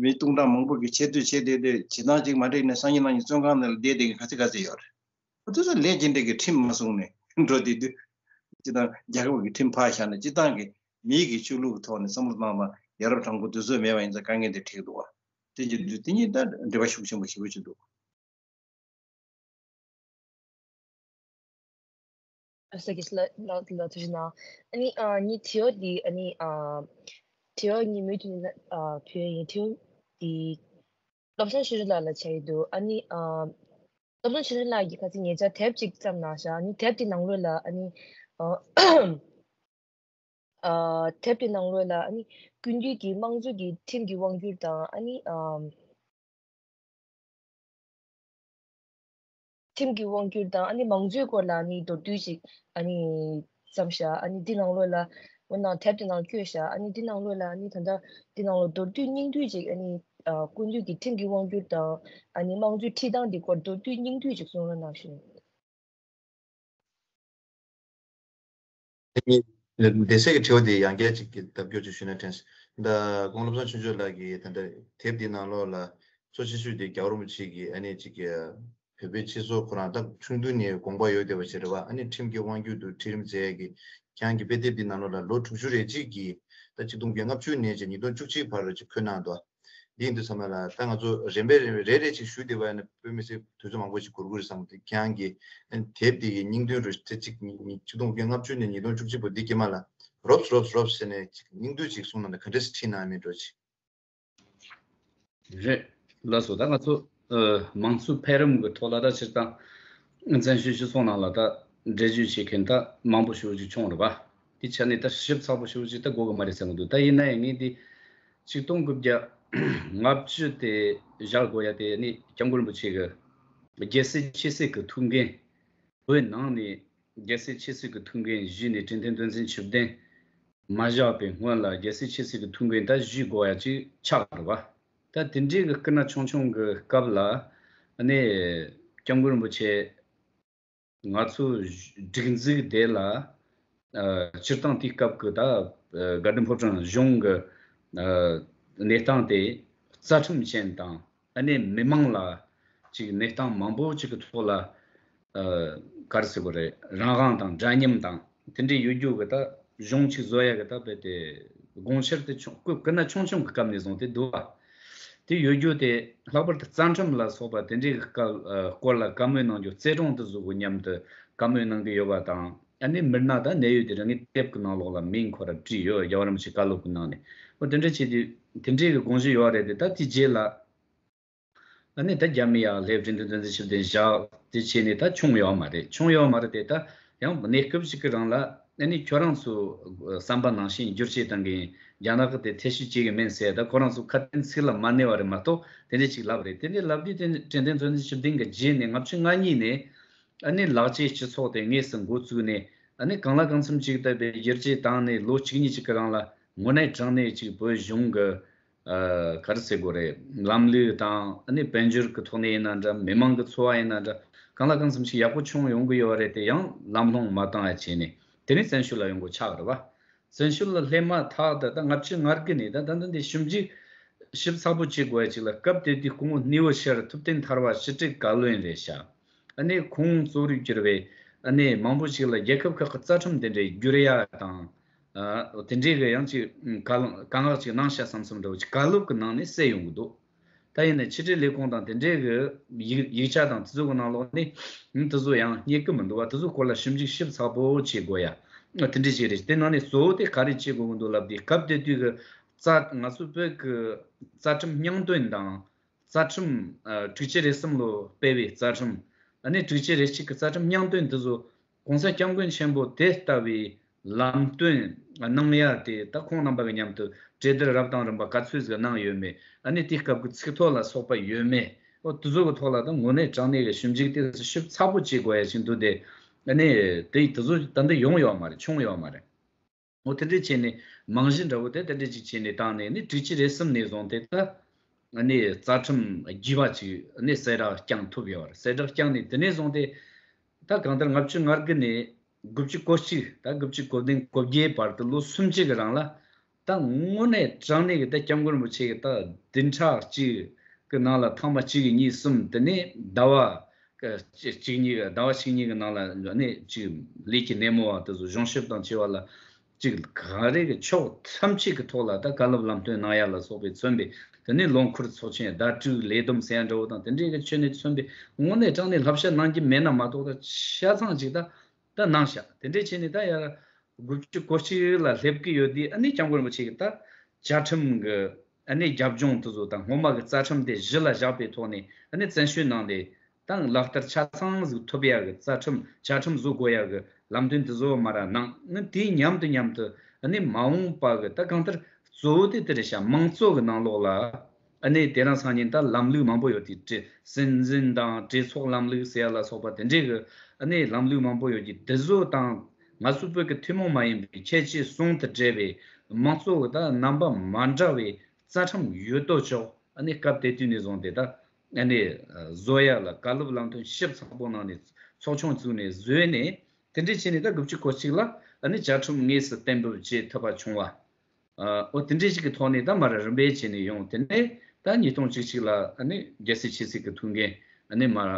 མི་སྟོང་ཕྲག་མང་པོ་གི་ཆེ་བསྟོད་བྱས་ཏེ་དེ་བྱེད་སྟངས་གཅིག་མ་འགྲིག་ནས་སང་ཉིན་གནངས་ཉིན་བཙོན་ཁང་ནང་ལ་བསྡད་བསྡད་མཁན་ག་ཚོད་ག་ཚོད་ཡོད་རེད། ཁོ་ཚོ་ལས་ཀྱི་འབྲས་ཀྱི་ཁྲིམས་མ་སྲུང་ནས་འགྲོ་བསྡད་དུས། སྤྱི་བཏང་རྒྱལ་ཁབ་ཀྱི་ཁྲིམས་ཕར་བཞག་ནས་སྤྱི་བཏང་གི་མིའི་གི་ཆོས་ལུགས་ཀྱི་ཐོག་ནས་བསམ་བློ་བཏང་བ་ཡ་རབས་དྲང་པོ་དུས་ཚོད་མེད་པ་ཡིན་ཙང་དཀའ་ངལ་དེ་འཕྲད་འདུག་བ། དེ་གྱི་དུས་དེ་གཉིས་ད་འབྲེལ་བ་ཤུགས་ཆེན་པོ་ཞེ་པོ་ཅིག་འདུག་ཨ་ས་གིས་ལ་ལ་ལ་ཐུ་ཞི་ན། ཨ་ནི་ཨ་ནི་དྲི་བ་འདི་ཨ་ནི་ཨ་དྲི་བ་ངས་མུ་མཐུད་ནས་ཨ་ཕུལ་ཡིན། དྲི་བ་འདི་བློ་བཟང་ཆོས་སྒྲོན་ལགས་ལ་བྱ་ཡི་འདུག་ཨ་ནི་ཨ་བློ་བཟང་ཆོས་སྒྲོན་ལགས་ཀྱིས་ཁ་སང་ཉེ་ཆར་དེབ་ཅིག་བརྩམས་གནང་ཤག་ཨ་ནི་དེབ་དེ་ནང་ལོགས་ལ་ཨ་ནི་ཨ་ཨ་དེབ་དེ་ནང་ལོགས་ལ་ཨ་ནི་སྐུ་མདུན་གྱིས་དམངས་གཙོ་གི་ཁྲིམས་ཀྱི་དབང་སྒྱུར་དང་ཨ་ནི་ཨ་ཁྲིམས་ཀྱི་དབང་སྒྱུར་དང་ཨ་ནི་མང་གཙོའི་སྐོར་ལ་ཨ་ནི་མདོར་བསྡུས་ཤིག་ཨ་ནི་བརྩམས་ཤག་ཨ་ནི་འདི་ནང་ལོགས་ལ་འོ་ན་དེབ་དེ་ནང་བཀོད་ཤག་ཨ་ནི་འདི་ནང་ལོགས་ལ་ཨ་ནི་ད་ལྟ་འདི་ནང་ལོགས་མདོར་བསྡུས་སྙིང་བསྡུས་ཤིག་ཨ་ནི་ཨ་སྐུ་མདུན་གྱི་ཁྲིམས་ཀྱི་དབང་སྒྱུར་དང་ཨ་ནི་དམངས་གཙོའི་ཁྲིམས་དང་འདི་སྐོར་མདོར་བསྡུས་སྙིང་བསྡུས་ཤིག་གསུང་རོགས་གནང་ཞུ། དེ་ནི་སྡེ་ཚན་གྱི་དྲི་བ་དེ་ཡང་བསྐྱར་ཅིག་གི་ལྡབ་སྐྱོར་ཅིག་ཞུས་ན་དྲན། ད་ཁོང་བློ་བཟང་ཆོས་འབྱོར་ལགས་ཀྱིས་ད་ལྟ་དེབ་འདིའི་ནང་ལོགས་ལ་གཙོ་ཆེ་ཤོས་དེ་རྒྱལ་བ་རིན་པོ་ཆེ་གིས་ཨ་ནི་ཅིག་གི་བོད་པའི་སྤྱི་ཚོགས་ཁོ་རང་ད་ཆུང་དུས་ནས་དགོངས་པ་ཡོད་བསྡད་པ་ཞིག་རེད་བ། ཨ་ནི་ཁྲིམས་ཀྱི་དབང་སྒྱུར་དུ་ཁྲིམས་མཛད་ཀྱི་ཁྱེད་རང་གི་དཔེ་དེབ་འདིའི་ནང་ལོགས་ལ་ལོ་དྲུག་ཅུ་རེ་གཅིག་གི་ད་ཆིག་སྟོང་དགུ་བརྒྱ་ལྔ་བཅུ་ནས་བྱས་ཉིས་སྟོང་བཅུ་གཅིག་བར་ཅིག་འཁོད་གནང་འདུག་འདི་ཡིན་དུས་ཙམ་པ་ལ་ད་ང་ཚོ་རིམ་པས་རིམ་པས་རེ་རེ་ཅིག་ཞུས་བསྡད་པ་ཡིན་ན་དཔེ་མི་སྲིད་དུས་ཚོད་མང་པོ་ཞིག་འགོར་གྱི་རེད་བསམ་གི་འདུག་ཁྱེད་རང་གིས་དེབ་འདི་གི་སྙིང་དོན་རུ་ཚེ་གཅིག་ཉིས་ཉིས་ཆིག་སྟོང་དགུ་བརྒྱ་ལྔ་བཅུ་ནས་ཉིས་སྟོང་བཅུ་གཅིག་བར་འདི་དཀྱིལ་མ་ལ་རོབ་རོབ་རོབ་ཟེར་ནས་ཅིག་སྙིང་བསྡུས་ཅིག་གསུངས་གནང་ན་ག་འདྲས་སེ་བྲིས་གནང་མིན་འགྲོ་ཅིག་རེད། ལགས་སོ། ད་ང་ཚོ་ཨ་མང་གཙོའི་འཕེལ་རིམ་གྱི་ཐོག་ལ་ད་སྤྱིར་བཏང་བཙན་བྱོལ་སྤྱི་ཚོགས་ནང་ལ་ད་འགྲེལ་བརྗོད་བྱེད་མཁན་ད་མང་པོ་ཞེ་པོ་ཅིག་བྱུང་རེད་པ། དེ་ཆ་ནས་ད་ཞིབ་ཚགས་པོ་ཞེ་པོ་ཅིག་ད་དགོས་ཀྱི་མ་རེད་བསམ་གྱི་འདུག་ད་ཡིན་ན་ཡང་ངས་འདི་ཆིག་སྟོང་དགུ་བརྒྱ་ལྔ་བཅུ་དེ་བཞག་དགོས་ཡ་དེ་ནི་སྐྱབས་མགོན་རིན་པོ་ཆེ་གི་རྒྱལ་སྲས་ཆེ་སྲིད་ཀྱི་ཐུགས་འགན། བོད་ནང་ནས་རྒྱལ་སྲས་ཆེ་སྲིད་ཀྱི་ཐུགས་འགན་བཞེས་ནས་ཁྲི་འཛིན་དོན་ཚན་བཅུ་བདུན་མ་བཞག་པའི་སྔོན་ལ་རྒྱལ་སྲས་ཆེ་སྲིད་ཀྱི་ཐུགས་འགན་ད་བཞེས་དགོས་ཡ་ཅིག་ཆགས་རེད་པ། ད་དེ་འདྲའི་གི་སྐུ་ན་ཆུང་ཆུང་གི་སྐབས་ལ་ཨ་ནི་སྐྱབས་མགོན་རིན་པོ་ཆེ་ང་ཚོའི་སྒྲིག་འཛུགས་དེ་ལ་ཨ་སྤྱིར་བཏང་དེའི་སྐབས་ཀྱི་ད་ཨ་དགའ་ལྡན་ཕོ་བྲང་གཞུང་གི་ཨ་གནས་སྟངས་དེ་རྩ་ཁྲིམས་ཅན་དང་ཨ་ནི་མི་མང་ལ་ཅིག་གནས་སྟངས་མང་པོ་ཅིག་གི་ཐོག་ལ་ཨ་ག་རེ་ཟེར་དགོས་རེད། རང་དབང་དང་འདྲ་མཉམ་དང་དེ་འདྲའི་ཡོད་རྒྱུ་གི་ད་གཞུང་ཅིག་བཟོ་ཡ་གི་ད་རྦད་དེ་དགོངས་འཆར་དེ་ཆུང་སྐུ་སྐུ་ན་ཆུང་ཆུང་གི་སྐབས་ནས་བཟུང་སྟེ་འདུག་པ། དེ་ཡོད་རྒྱུ་དེ་ལྷག་པར་དུ་རྩ་ཁྲིམས་ལ་སོགས་པ་དེ་འདྲའི་གི་སྐབས་ཨ་སྐོར་ལ་བཀའ་མོལ་གནང་རྒྱུ་རྩེ་གྲོང་དུ་བཟོ་དགོས་སྙམ་དུ་བཀའ་མོལ་གནང་གི་ཡོད་པ་དང་། ཨ་ནི་མི་སྣ་དང་གནད་ཡོད་དེ་རང་གི་དེབ་ཀྱི་ནང་ལོགས་ལ་མིང་ཁོ་ར་བྲིས་ཡོད། རྒྱལ་བ་རིན་པོ་ཆེ་བཀའ་སློབ་ཀྱི་ནང་ནས་འོ་དེ་འདྲ་བྱས་དུས་དེ་འདྲའི་གི་དགོངས་གཞི་ཡོད་རེད་དེ། ད་དེ་རྗེས་ལ་ཨ་ནི་ད་རྒྱ་མི་ཡར་སླེབས། ཁྲི་འཛིན་དོན་ཚན་བཅུ་བདུན་བཞག་དེ་བྱས་ནས་ད་བྱུང་ཡོད་མ་རེད། བྱུང་ཡོད་མ་རེད་དེ། ད་ཡང་གནས་སྐབས་ཤིག་གི་རིང་ལ་ཨ་ནི་ཁྱོད་རང་ཚོ་བསམ་པ་ནང་བཞིན་བསྒྱུར་བཅོས་གཏང་གི་ཡིན། རྒྱ་ནག་གི་དེ་ཐེ་བྱུས་བྱེད་ཀྱི་མིན་ཟེར། ད་ཁོ་རང་ཚོ་ཁ་དན་ཚིག་ལ་མ་གནས་པ་རེད་མ་གཏོགས་དེ་འདྲ་ཅིག་ལབ་རེད། དེ་འདྲ་ལབ་དུས་དེ་ཁྲི་འཛིན་དོན་ཚན་བཅུ་བདུན་གྱི་རྗེས་ནས་ལྔ་བཅུ་ང་གཉིས་ནས། ཨ་ནི་ལག་བཅས་སྤྱི་ཚོགས་དེ་དངོས་སུ་འགོ་བཙུགས་ནས། ཨ་ནི་གང་ལ་གང་འཚམ་ཅིག་བལྟས་པའི་སྒྱུར་བཅོས་བཏང་ནས། ལོ་གཅིག་གཉིས་ཅིག་གི་རིང་ལ་དངོས་གནས་དྲང་གནས་ཅིག་བོད་གཞུང་གི་ཨ་ག་རེ་ཟེར་དགོས་རེད། ལམ་ལུགས་དང་ཨ་ནི་དཔལ་འབྱོར་གྱི་ཐོག་ནས་ཡིན་ན་འདྲ། མི་མང་གི་འཚོ་བ་ཡིན་ན་འདྲ། གང་ལ་གང་འཚམ་ཞིག་ཡག་པོ་བྱུང་ཡོང་གི་ཡོད་རེད། དེ་ཡང་ལམ་ལྷོང་མ་བཏང་ཡ་བྱས་ནས། དེ་ནས་བཙན་བྱོལ་ལ་ཡོང་དགོས་ཆགས་རེད་བ། བཙན་བྱོལ་ལ་སླེབས་མ་ཐག་ཏུ་ད་ལྔ་བཅུ་ང་དགུ་ནས་ད་ད་ལྟ་འདི་ཞིབ་འཇུག་ཞིབ་ཚགས་པོ་བྱེད་དགོས་ཡ་ཅིག་ལ། སྐབས་དེ་དུས་སྐུ་ངོ་སྣེའུ་ཤར་ཐུབ་བསྟན་ཐར་པ་ཕྱི་དྲིལ་བཀའ་བློན་རེད་ཤག་ཨ་ནི་ཁོང་གཙོ་རུ་གྱུར་བའི་ཨ་ནི་མང་པོ་ཞིག་ལ་རྒྱལ་ཁབ་ཁག་གི་རྩ་ཁྲིམས་དེ་འདྲའི་བསྒྱུར་ཡ་དང་། ཨ་དེ་འདྲའི་གི་ཡང་ཅིག་བཀའ་བཀའ་མངགས་ཅིག་གནང་ཤག་བསམ་བསམ་འདྲ་བོ་ཅིག་བཀའ་སློབ་གི་ནང་ནས་གསལ་ཡོང་གི་འདུག་ད་ཡིན་ནའི་ཕྱི་དྲིལ་ལས་ཁུངས་དང་དེ་འདྲའི་གི་ཡིག་ཡིག་ཆ་དང་དེ་ཚོ་གི་ནང་ལོགས་ནས་ཨང་དེ་ཚོ་ཡང་རྙེད་གི་མི་འདུག་བ། དེ་ཚོ་སྐོར་ལ་ཞིབ་འཇུག་ཞིབ་ཚགས་པོ་བྱེད་དགོས་ཡ་དེ་འདྲ་ཞིག་རེད། དེ་ནང་ནས་གཙོ་བོ་དེ་ག་རེ་བྱེད་དགོས་ཀྱི་འདུག་ལབ་དུས། སྐབས་དེ་དུས་ཀྱི་རྩ་ང་ཚོ་བོད་ཀྱི་རྩ་ཁྲིམས་སྙིང་དོན་དང་། རྩ་ཁྲིམས་ཨ་དྲུག་ཅུ་རེ་གསུམ་ལོ་སྤེལ་བའི་རྩ་ཁྲིམས། ཨ་ནི་དྲུག་ཅུ་རེ་གཅིག་གི་རྩ་ཁྲིམས་སྙིང་དོན་དེ་ཚོ་༸གོང་ས་༸སྐྱབས་མགོན་ཆེན་པོ་དེ་ལྟ་བུའི་ལམ་སྟོན་གནང་ཡ་དེ། ད་ཁོང་རྣམ་པ་གི་མཉམ་དུ་གྲོས་བསྡུར་རབ་དང་རིམ་པ་ག་ཚོད་ཟིག་གནང་ཡོད་མེད། ཨ་ནི་དེའི་སྐབས་ཀྱི་ཚིག་ཐོ་ལ་སོགས་པ་ཡོད་མེད། འོ་དེ་ཚོ་གི་ཐོག་ལ་ད་དངོས་གནས་དྲང་གནས་ཀྱི་ཞིབ་འཇུག་དེ་ཞིབ་ཚགས་པོ་བྱེད་དགོས་ཡ་ཞིག་འདུག་སྟེ། ཨ་ནི་དེ་དེ་ཚོ་ད་ལྟ་ཡོང་ཡོད་མ་རེད། བྱུང་ཡོད་མ་རེད། འོ་དེ་འདྲས་བྱས་ནས་རྨང་གཞི་འདྲ་བོ་དེ་དེ་འདྲས་ཅིག་བྱས་ནས་བཏང་ནས། ཨ་ནི་དྲུག་ཅུ་རེ་གསུམ་ནས་བཟུང་སྟེ་ད་ཨ་ནི་རྩ་ཁྲིམས་རྒྱས་པ་ཅིག་ཨ་ནི་གསལ་བསྒྲགས་བསྐྱངས་ཐུབ་ཡོད་རེད། གསལ་བསྒྲགས་བསྐྱངས་ནས་དེ་ནས་བཟུང་སྟེ་ད་གང་ལྟར་ལྔ་བཅུ་ང་དགུ་ནས་དགུ་བཅུ་གོ་གཅིག་ད་དགུ་བཅུ་གོ་བདུན་གོ་བརྒྱད་བར་དུ་ལོ་སུམ་ཅུ་གི་རིང་ལ། ད་དངོས་གནས་དྲང་གནས་ཀྱི་ད་སྐྱབས་མགོན་རིན་པོ་ཆེ་གི་ད་བདུན་ཕྲག་གཅིག་གི་ནང་ལ་ཐེངས་མ་གཅིག་གཉིས་གསུམ། དེ་ནས་ཟླ་བ་གཅིག་གཉིས་ཟླ་བ་གཅིག་གཉིས་ཀྱི་ནང་ལ་ནི་ཅིག་ལས་ཀྱི་སྣེ་མོ་བ་དེ་ཚོ་གཞུང་ཞབས་དང་བཅས་པ་ལ་ཅིག་ག་རེ་གི་ཕྱོགས་ཐམས་ཅད་ཀྱི་ཐོག་ལ་ད་བཀའ་སློབ་ལམ་སྟོན་གནང་ཡ་ལ་སོགས་པས་མཚོན་པའི། དེ་ནས་ལོ་འཁོར་ཚོགས་ཆེན་ཟླ་དྲུག་ལས་བསྡོམས་ཟེར་ཡ་འདྲ་བོ་དང་དེ་འདྲའི་གི་ཆོས་ནས་མཚོན་པའི་དངོས་གནས་དྲང་གནས་བསླབ་བྱ་གནང་རྒྱུ་མེད་ན་མ་གཏོགས། ད་ཆ་ཚང་ཅིག་ད་ད་གནང་ཤག་དེ་འདྲས་བྱས་ནས་ད་ཡར་དགུ་བཅུ་གོ་གཅིག་ལ་སླེབས་ཀྱི་ཡོད་དུས། ཨ་ནི་སྐྱབས་མགོན་རིན་པོ་ཆེ་གི་ད་བཅའ་ཁྲིམས་ཀྱི་ཨ་ནི་རྒྱབ་ལྗོངས་དེ་ཚོ་དང་། སྔོན་མ་གི་རྩ་ཁྲིམས་དེ་གཞི་ལ་བཞག་པའི་ཐོག་ནས་ཨ་ནི་བཙན་བྱོལ་ནང་ལ་ད་ལག་བསྟར་ཆ་ཚང་ཟིག་ཐུབ་ཡ་གི་རྩ་ཁྲིམས་བཅའ་ཁྲིམས་བཟོ་དགོས་ཡ་གི་ལམ་སྟོན་དེ་ཚོ་མར་གནང་། ཨ་ནི་དེའི་མཉམ་དུ་མཉམ་དུ་ཨ་ནི་མ་འོངས་པ་གི་ད་གང་ལྟར་གཙོ་བོ་དེ་དེ་རེད་ཤག་མང་གཙོ་གི་ནང་ལོགས་ལ། ཨ་ནི་དེ་རིང་སང་ཉིན་ད་ལམ་ལུགས་མང་པོ་ཡོད་དེ། གྲོས་སྲིད་འཛིན་དང་གྲོས་ཚོགས་ལམ་ལུགས་ཟེར་ཡ་ལ་སོགས་པ་དེ་འདྲའི་གི་ཨ་ནི་ལམ་ལུགས་མང་པོ་ཡོད་ཀྱི་དེ་ཚོ་དང་། ང་ཚོ་བོད་ཀྱི་ཐུན་མོང་མ་ཡིན་པའི་ཁྱད་ཆོས་ཟུང་དུ་འབྲེལ་བའི་མང་གཙོ་གི་ད་རྣམ་པ་མ་འདྲ་བའི་རྩ་ཁྲིམས་ཡོད་དོ་ཅོག་ཨ་ནི་སྐབས་དེ་དུས་ནས་བཟུང་སྟེ་ད་ཨ་ནི་བཟོ་ཡ་ལ་བཀའ་སློབ་ལམ་སྟོན་ཞིབ་ཚགས་པོ་གནང་ནས། ཚོགས་ཆུང་བཙུགས་ནས་བཟོས་ནས། དེ་འདྲས་བྱས་ནས་ད་དགུ་བཅུ་གོ་གཅིག་ལ་ཨ་ནི་བཅའ་ཁྲིམས་དངོས་སུ་གཏན་འབེབས་བྱེད་ཐུབ་པ་བྱུང་བ། ཨ་འོ་དེ་འདྲའི་ཞིག་གི་ཐོག་ནས་ད་མར་རིམ་པས་བྱས་ནས་ཡོང་། དེ་ནས་ད་ཉིས་སྟོང་བཅུ་གཅིག་ལ་ཨ་ནི་རྒྱལ་སྲས་ཆོས་སྲིད་ཀྱི་ཐུགས་འགན་ཨ་ནི་མར་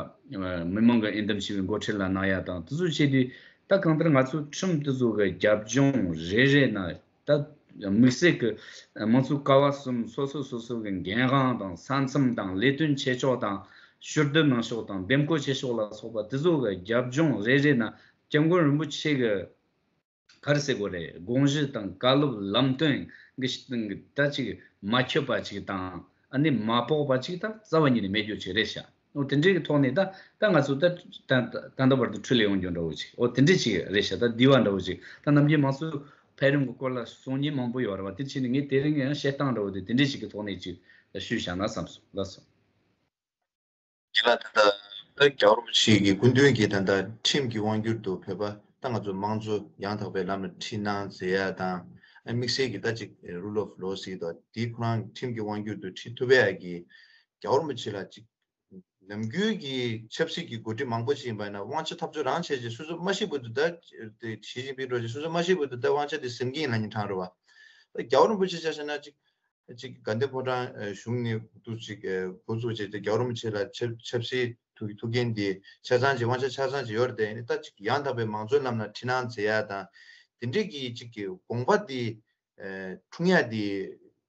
མི་མང་གི་འོས་འདེམས་ཞུ་བའི་འགོ་ཁྲིད་ལ་གནང་ཡ་དང་དེ་ཚོ་བྱས་དུས། ད་གང་ལྟར་ང་ཚོ་ཁྲིམས་དེ་ཚོ་གི་རྒྱབ་ལྗོངས་རེ་རེ་ན་ད་དམིགས་བསལ་གྱི་མང་གཙོའི་ཀ་བ་གསུམ་སོ་སོ་སོ་སོ་གི་འགན་དབང་དང་ས་མཚམས་དང་ལས་དོན་བྱེད་ཕྱོགས་དང་ཕྱིར་བསྡུ་གནང་ཕྱོགས་དང་འདེམས་བསྐོ་བྱེད་ཕྱོགས་ལ་སོགས་པ་དེ་ཚོ་གི་རྒྱབ་ལྗོངས་རེ་རེ་ན་སྐྱབས་མགོན་རིན་པོ་ཆེ་གི་ག་རེ་ཟེར་དགོས་རེད། དགོངས་གཞི་དང་བཀའ་སློབ་ལམ་སྟོན་གྱི་སྟེང་གི་ད་ཅིག་མ་ཁྱབ་པ་ཅིག་དང་། ཨ་ནི་མ་ཕོག་པ་ཅིག་ད་རྩ་བ་ཉིད་ནས་མེད་རྒྱུ་ཅིག་རེད་ཤག་འོ་དེ་འདྲའི་གི་ཐོག་ནས་ད་ད་ང་ཚོ་ད་ད་ད་ལྟ་བར་དུ་འཁྲུལ་ལས་ཡོང་རྒྱུ་འདྲ་བོ་ཅིག་འོ་དེ་འདྲ་ཅིག་རེད་ཤག་ད་འདི་བ་འདྲ་བོ་ཅིག་ད་ནམ་རྒྱུན་མང་གཙོ་འཕེལ་རིམ་གྱི་སྐོར་ལ་གསུང་མཁན་མང་པོ་ཡོད་རེད་བ། དེ་ཕྱིན་ནས་ངས་དེ་རིང་ཡང་བཤད་སྟངས་འདྲ་བོ་དེ་དེ་འདྲ་ཞིག་གི་ཐོག་ནས་ཅིག་ཞུས་བཞག་ན་བསམ་སོང་། ལགས་སོ། ཁྱེད་ལ་ད་ལྟ་རྒྱལ་བ་རིན་པོ་ཆེ་གི་སྐུ་མདུན་གྱི་ད་ལྟ་ཁྲིམས་ཀྱི་དབང་སྒྱུར་དུ་བོད་པ་ད་ང་ཚོ་དམངས་གཙོ་ཡང་དག་པའི་ལམ་ལ་ཁྲིད་གནང་མཛད་ཡ་དང་། དམིགས་བསལ་གྱི་ད་ཅིག་rule of law ཟེར་དུས་དེ་ཁོ་རང་ཁྲིམས་ཀྱི་དབང་སྒྱུར་དུ་ཁྲིད་ཐུབ་ཡ་གི་རྒྱལ་བ་རིན་པོ་ཆེ་ལ་ཅིག་ནམ་རྒྱུན་གྱི་ཆབ་སྲིད་ཀྱི་འགོ་ཁྲིད་མང་པོ་ཞིག་ཡིན་པ་ཡིན་ན་དབང་ཆ་འཐབ་རྩོད་རང་བྱས་རྗེས་སོ་སོ་མ་ཤེས་བར་དུ་ད་དེ་ཞི་ཅིན་ཕིང་འགྲོ་རྗེས་སོ་སོ་མ་ཤེས་བར་དུ་ད་དབང་ཆ་དེ་ཟིན་གྱི་ཡིན་ལབ་མཁན་གྲས་རེད་བ། ད་རྒྱལ་བ་རིན་པོ་ཆེ་ཆ་བཞག་ན་ཅིག་ཅིག་དགའ་ལྡན་ཕོ་བྲང་གཞུང་ནས་འདུག་ཅིག་འགོ་བཙུགས་བྱས་ཏེ་རྒྱལ་བ་རིན་པོ་ཆེ་ལ་ཆབ་ཆབ་སྲིད་ཐུགས་ཐུགས་འགན་དེ་ཆ་ཚང་ཅིག་དབང་ཆ་ཆ་ཚང་ཅིག་ཡོད་རེད། དེ་ནི་ད་ཅིག་ཡང་དག་པའི་མང་གཙོའི་ལམ་ལ་ཁྲིད་གནང་མཛད་ཡ་དང་དེ་འདྲས་ཀྱི་ཅིག་གི་དགོངས་པ་དེ་འཁྲུངས་ཡ་དེ་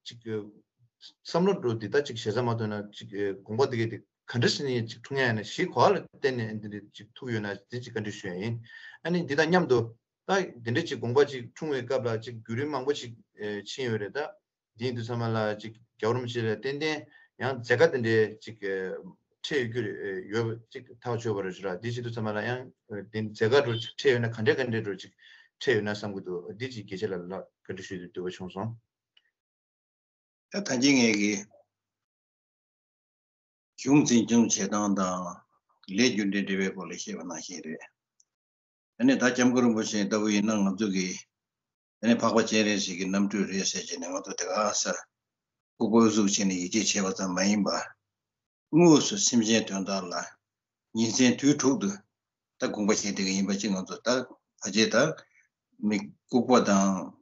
ཅིག་བསམ་བློ་འགྲོ་དེ་ད་ཅིག་ཞེ་ས་མ་ཐོན་ན་ཅིག་དགོངས་པ་དེ་གས་དེ་ག་འདྲ་ཞིག་ནས་ཅིག་འཁྲུངས་ཡ་ཡིན་ན་གཞི་ག་ལ་བརྟེན་ནས་འདི་འདྲས་ཅིག་ཐུག་ཡོད་ན་དེ་ཅིག་བཀའ་འདྲི་ཞུ་ཡ་ཡིན། ཨ་ནི་འདི་དང་མཉམ་དུ་ད་དེ་འདྲས་ཅིག་དགོངས་པ་ཅིག་འཁྲུངས་པའི་སྐབས་ལ་ཅིག་བརྒྱུད་རིམ་མང་པོ་ཅིག་ཕྱིན་ཡོད་རེད་ད། དེ་ཡིན་དུས་ཚང་མ་ལ་ཅིག་རྒྱལ་བ་རིན་པོ་ཆེ་ལ་ཏན་ཏན་ཡང་མཛད་དཀའ་དེ་འདྲའི་ཅིག་འཕྲད་ཡོད་རྒྱུ་རེད། ཡོད་ཅིག་ཐག་ཆོད་པ་རེད་ཞུ་ར། དེ་བྱེད་དུས་ཚང་མ་ལ་ཡང་དེ་མཛད་དཀའ་འདྲ་ཅིག་འཕྲད་ཡོད་ན་ག་འདྲ་ག་འདྲ་འདྲ་ཅིག་འཕྲད་ཡོད་ན་བསམ་གྱི་འདུག་དེ་ཅིག་དགེ་བཤེས་ལགས་ལ་བཀའ་འདྲི་ཞུ་འདོད་པ་བྱུང་སོང་། ད་ད་གིན་ངས་ཀྱི་གཞུང་འཛིན་སྐྱོང་བྱེད་སྟངས་དང་ ལས་རྒྱུ་འབྲས་འབྲེལ་བའི་སྐོར་ལ་བཤད་པ་ནང་བཞིན་རེད། ཨ་ནི་ད་སྐྱབས་མགོན་རིན་པོ་ཆེ་ལྟ་བུ་ཡིན་ན་ང་ཚོ་གི་ཨ་ནི་འཕགས་པ་སྤྱན་རས་གཟིགས་ཀྱི་རྣམ་སྤྲུལ་རེད་ཟེར་བྱས་ནས་ང་ཚོ་དེ་ག་ས་ལྐུགས་པ་ཨུ་ཚུགས་བྱས་ནས་ཡིད་ཆེས་བྱས་པ་ཙམ་མ་ཡིན་པ། དངོས་སུ་སེམས་ཅན་དོན་དག་ལ་ཉིན་མཚན་དུས་དྲུག་ཏུ་ད་དགོངས་པ་བཞེས་བསྡད་མཁན་ཡིན་པ་ཅིག་ང་ཚོ་ད་ཕལ་ཆེར་ད་མི་ལྐུགས་པ་དང་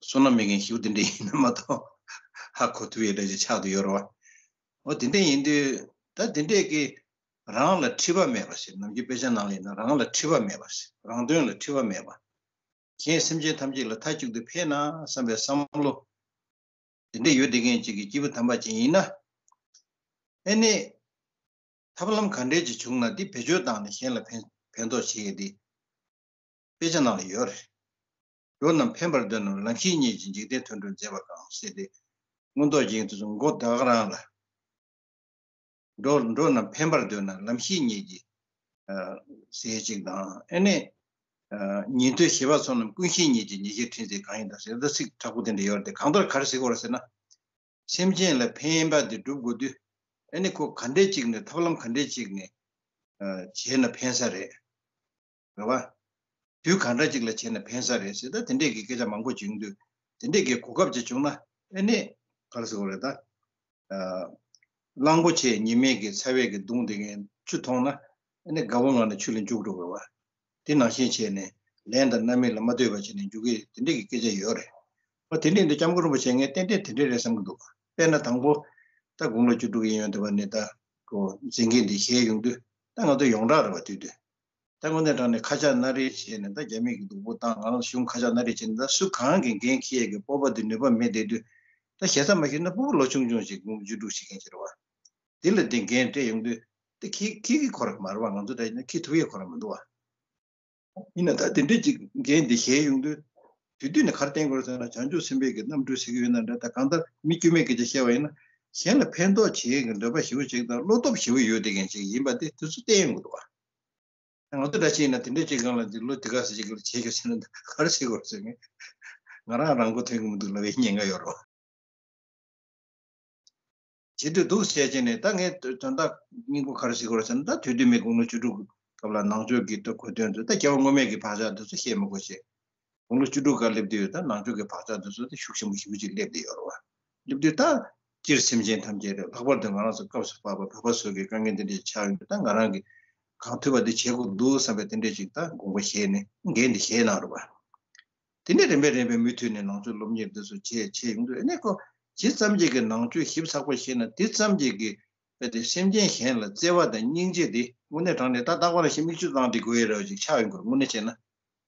བསོད་ནམས་མེད་མཁན་ཞིག་དེ་འདྲ་ཡིན་ན་མ་གཏོགས་ཧ་གོ་ཐུབ་ཡས་འདྲ་ཅིག་ཆགས་བསྡད་ཡོད་རེད་བ། འོ་དེ་འདྲ་ཡིན་དུས་ད་དེ་འདྲས་ཀྱི་རང་ལ་འཁྲི་བ་མེད་པ་ཞིག་ནམ་རྒྱུན་དཔེ་ཆ་ནང་ལ་ཡིན་ན་རང་ལ་འཁྲི་བ་མེད་པ་ཞིག་རང་དོན་ལ་འཁྲི་བ་མེད་པ། གཞན་སེམས་ཅན་ཐམས་ཅད་ལ་མཐའ་གཅིག་ཏུ་ཕན་ན་བསམ་པའི་བསམ་བློ། དེ་འདྲ་ཡོད་བསྡད་མཁན་ཅིག་གི་སྐྱེས་བུ་དམ་པ་ཅིག་ཡིན་ན། ཨེ་ནི། ཐབས་ལམ་ག་འདྲས་ཅིག་བྱུང་ན་འདི་བེད་སྤྱོད་བཏང་ནས་གཞན་ལ་ཕན་ཕན་ཐོགས་བྱེད་ཡས་འདི། དཔེ་ཆ་ནང་ལ་ཡོད་རེད། འགྲོ་རྣམས་ཕན་པར་འདོད་ན་ལམ་ཤེས་ཉིད་ཀྱིས་འཇིག་རྟེན་དོན་སྒྲུབ་མཛད་པ་གང་ཟེར་ཏེ། མངོན་རྟོགས་རྒྱན་དུ་མགོ་ད་ག་རང་ལ། འགྲོ་འགྲོ་རྣམས་ཕན་པར་འདོད་ན་ལམ་ཤེས་ཉིད་ཀྱིས། ཨ། ཟེར་ཅིག་དང་ཨེ་ནས། ཨ། ཉན་ཐོས་ཞི་བ་འཚོ་རྣམས་ཀུན་ཤེས་ཉིད་ཀྱིས་ཉེས་སྤྱོད་ཕྲན་ཚེགས་གང་ཡིན་དང་ཟེར་ད་ཚིག་དྲག་པོ་དེ་འདྲ་ཡོད་རེད་དེ་གང་ལྟར་ག་རེ་ཟེར་དགོས་རེད་ཟེར་ན། སེམས་ཅན་ལ་ཕན་པ་དེ་སྒྲུབ་དགོས་དུས་ཨེ་ནས་ཁོ་ག་འདྲས་ཅིག་ནས་ཐབས་ལམ་ག་འདྲས་ཅིག་ནས། ཨ། བྱས་ན་ཕན་ས་རེད། རེད་བ། དུས་གང་འདྲ་ཅིག་ལ་བྱས་ན་ཕན་ས་རེད་ཟེར་ད་དེ་འདྲས་ཀྱི་སྐད་ཆ་མང་པོ་བྱུང་དུས་དེ་འདྲས་ཀྱི་གོ་སྐབས་ཅིག་བྱུང་ན་ཨེ་ནས་ག་རེ་ཟེར་དགོས་རེད་ད། ཨ། གླང་པོ་ཆེ་ཉི་མའི་གི་ཚ་བས་གི་བརྡུངས་དེ་གའི་ཆུ་འཐུང་ན་ཨེ་ནས་དགའ་བོ་ངང་ནས་ཆུ་ལ་འཇུག་འགྲོ་དགོས་བ། དེ་ནང་བཞིན་བྱས་ནས་ལན་དང་རྣམ་སྨིན་ལ་མ་ལྟོས་པ་བྱས་ནས་འཇུག་གི་དེ་འདྲས་ཀྱི་སྐད་ཆ་ཡོད་རེད། ཨ། དེ་འདྲས་འདི་སྐྱབས་མགོན་རིན་པོ་ཆེ་ངས་ཏན་ཏན་དེ་འདྲས་རེད་བསམ་གི་འདུག་དཔེར་ན་དང་པོ་ད་དགུང་ལོ་བཅུ་དྲུག་ཡིན་ཡོང་དུས་བ་ནས་ད་ཁོ་མཛད་འགན་འདི་བཞེས་ཡོང་དུས་ད་ང་ཚོ་ཡོངས་གྲགས་རེད་བ་དུས་དུས། ད་དངོས་གནས་དྲང་གནས་ཁ་ཆག་སྣ་རལ་བྱས་ནས་ད་རྒྱ་མི་གི་སྡུག་པོ་བཏང་ང་རང་གཞུང་ཁ་ཆག་སྣ་རལ་བྱས་ནས་ད་སུ་གང་གི་འགན་འཁྱེར་ཡས་ཀྱི་སྤོབས་པ་དེ་ནུས་པ་མེད་བསྡད་དུས་ད་ཞེ་ས་མ་ཞུས་ན་ཕྲུ་གུ་ལོ་ཆུང་ཆུང་ཞིག་དགུང་བཅུ་དྲུག་ཞིག་མཁན་ཅིག་རེད་བ། དེ་ལ་དེ་འགན་སྤྲད་ཡོང་དུས་དེ་ཁྱི་ཁྱི་གི་ཁོ་ར་མ་རེད་བ། ང་ཚོ་འདྲ་ཡིན་ན་ཁྱི་ཐུབ་ཡས་ཁོ་ར་མི་འདུག་བ། ཡིན་ན་ད་དེ་འདྲས་ཅིག་འགན་དེ་བཞེས་ཡོང་དུས་དུས་དུས་ནས་ག་རེ་བསྟན་དགོས་རེད་ཟེར་ན་བྱང་ཆུབ་སེམས་དཔའི་གི་རྣམ་སྤྲུལ་ཟེར་གི་ཡོད་ན་འདྲ་ད་གང་ལྟར་མི་དཀྱུས་མའི་སྐད་ཆ་བཤད་པ་ཡིན་ན་གཞན་ལ་ཕན་ཐོགས་བྱེད་ཀྱི་འདོད་པ་ཞེ་པོ་ཅིག་དང་བློ་སྟོབས་ཞེ་པོ་ཡོད་བསྡད་མཁན་ཅིག་ཡིན་པ་དེ་དུས་ཚོད་བསྟན་ཡོང་གི་འདུག་བ། ང་ཚོ་འདྲ་ཅིག་ཡིན་ན་དེ་འདྲའི་ཅིག་སྒང་ལ་འདི་ལོ་འདི་ག་ཟེར་ཅིག་ལ་བྱེད་རྒྱུ་ཟེར་ན་འདི་ག་རེ་བྱེད་དགོས་ཟེར་ནས་ང་རང་རང་མགོ་ཐོན་གི་མི་འདུག་ལབ་པའི་ཉེན་ཁ་ཡོད་རོ། བྱེད་དུས་འདུག་བྱས་བྱས་ནས་ད་ངས་དོན་དག་སྙིང་པོ་ག་རེ་བྱེད་དགོས་ཟེར་ན་ད་དུས་དུས་མི་དགུང་ལོ་བཅུ་དྲུག་སྐབས་ལ་ནང་ཆོས་ཀྱི་ད་གོ་དོན་དུ་ད་སྐྱེ་བ་སྔོན་མའི་གི་བག་ཆགས་འདི་ཚོ་བཤད་མི་དགོས་ཤེས། དགུང་ལོ་བཅུ་དྲུག་སྐབས་སླེབས་དུས་ད་ནང་ཆོས་ཀྱི་བག་ཆགས་འདི་ཚོ་ད་ཤུགས་ཆེན་པོ་ཞེ་པོ་ཅིག་སླེབས་བསྡད་ཡོད་རེད་བ། སླེབས་དུས་ད་སྤྱིར་སེམས་ཅན་ཐམས་ཅད་རེད་ལྷག་པར་དུ་ང་རང་ཚོ་སྐབས་སུ་བབས་པ་བོད་པ་ཚོ་གི་དཀའ་ངལ་འདི་འདྲའི་ཆགས་ཡོང་དུས་ད་ང་རང་གིས་གང་ཐུབ་པ་འདི་བྱེད་དགོས་འདུག་བསམ་པའི་དེ་འདྲའི་ཅིག་ད་དགོངས་པ་བཞེས་ནས་འགན་འདི་བཞེས་གནང་རེད་བ། དེ་ནས་རིམ་པས་རིམ་པས་མུ་མཐུད་ནས་ནང་ཆོས་སློབ་གཉེར་འདི་ཚོ་བྱས་བྱས་ཡོང་དུས་ཨ་ནི་ཁོ་ཇི་ཙམ་ཅིག་གི་ནང་ཆོས་ཞིབ་ཚགས་པོ་ཤེས་ན་དེ་ཙམ་ཅིག་གི་དཔེ་དེ་སེམས་ཅན་གཞན་ལ་བརྩེ་བ་དང་སྙིང་རྗེ་དེ་དངོས་གནས་དྲང་གནས་ད་རྟག་པར་ཞིག་མིག་ཆུ་བཏང་བསྡད་དགོས་ཡས་རེད་བ་ཅིག་ཆགས་ཡོང་གི་རེད། དངོས་གནས་བྱས་ན་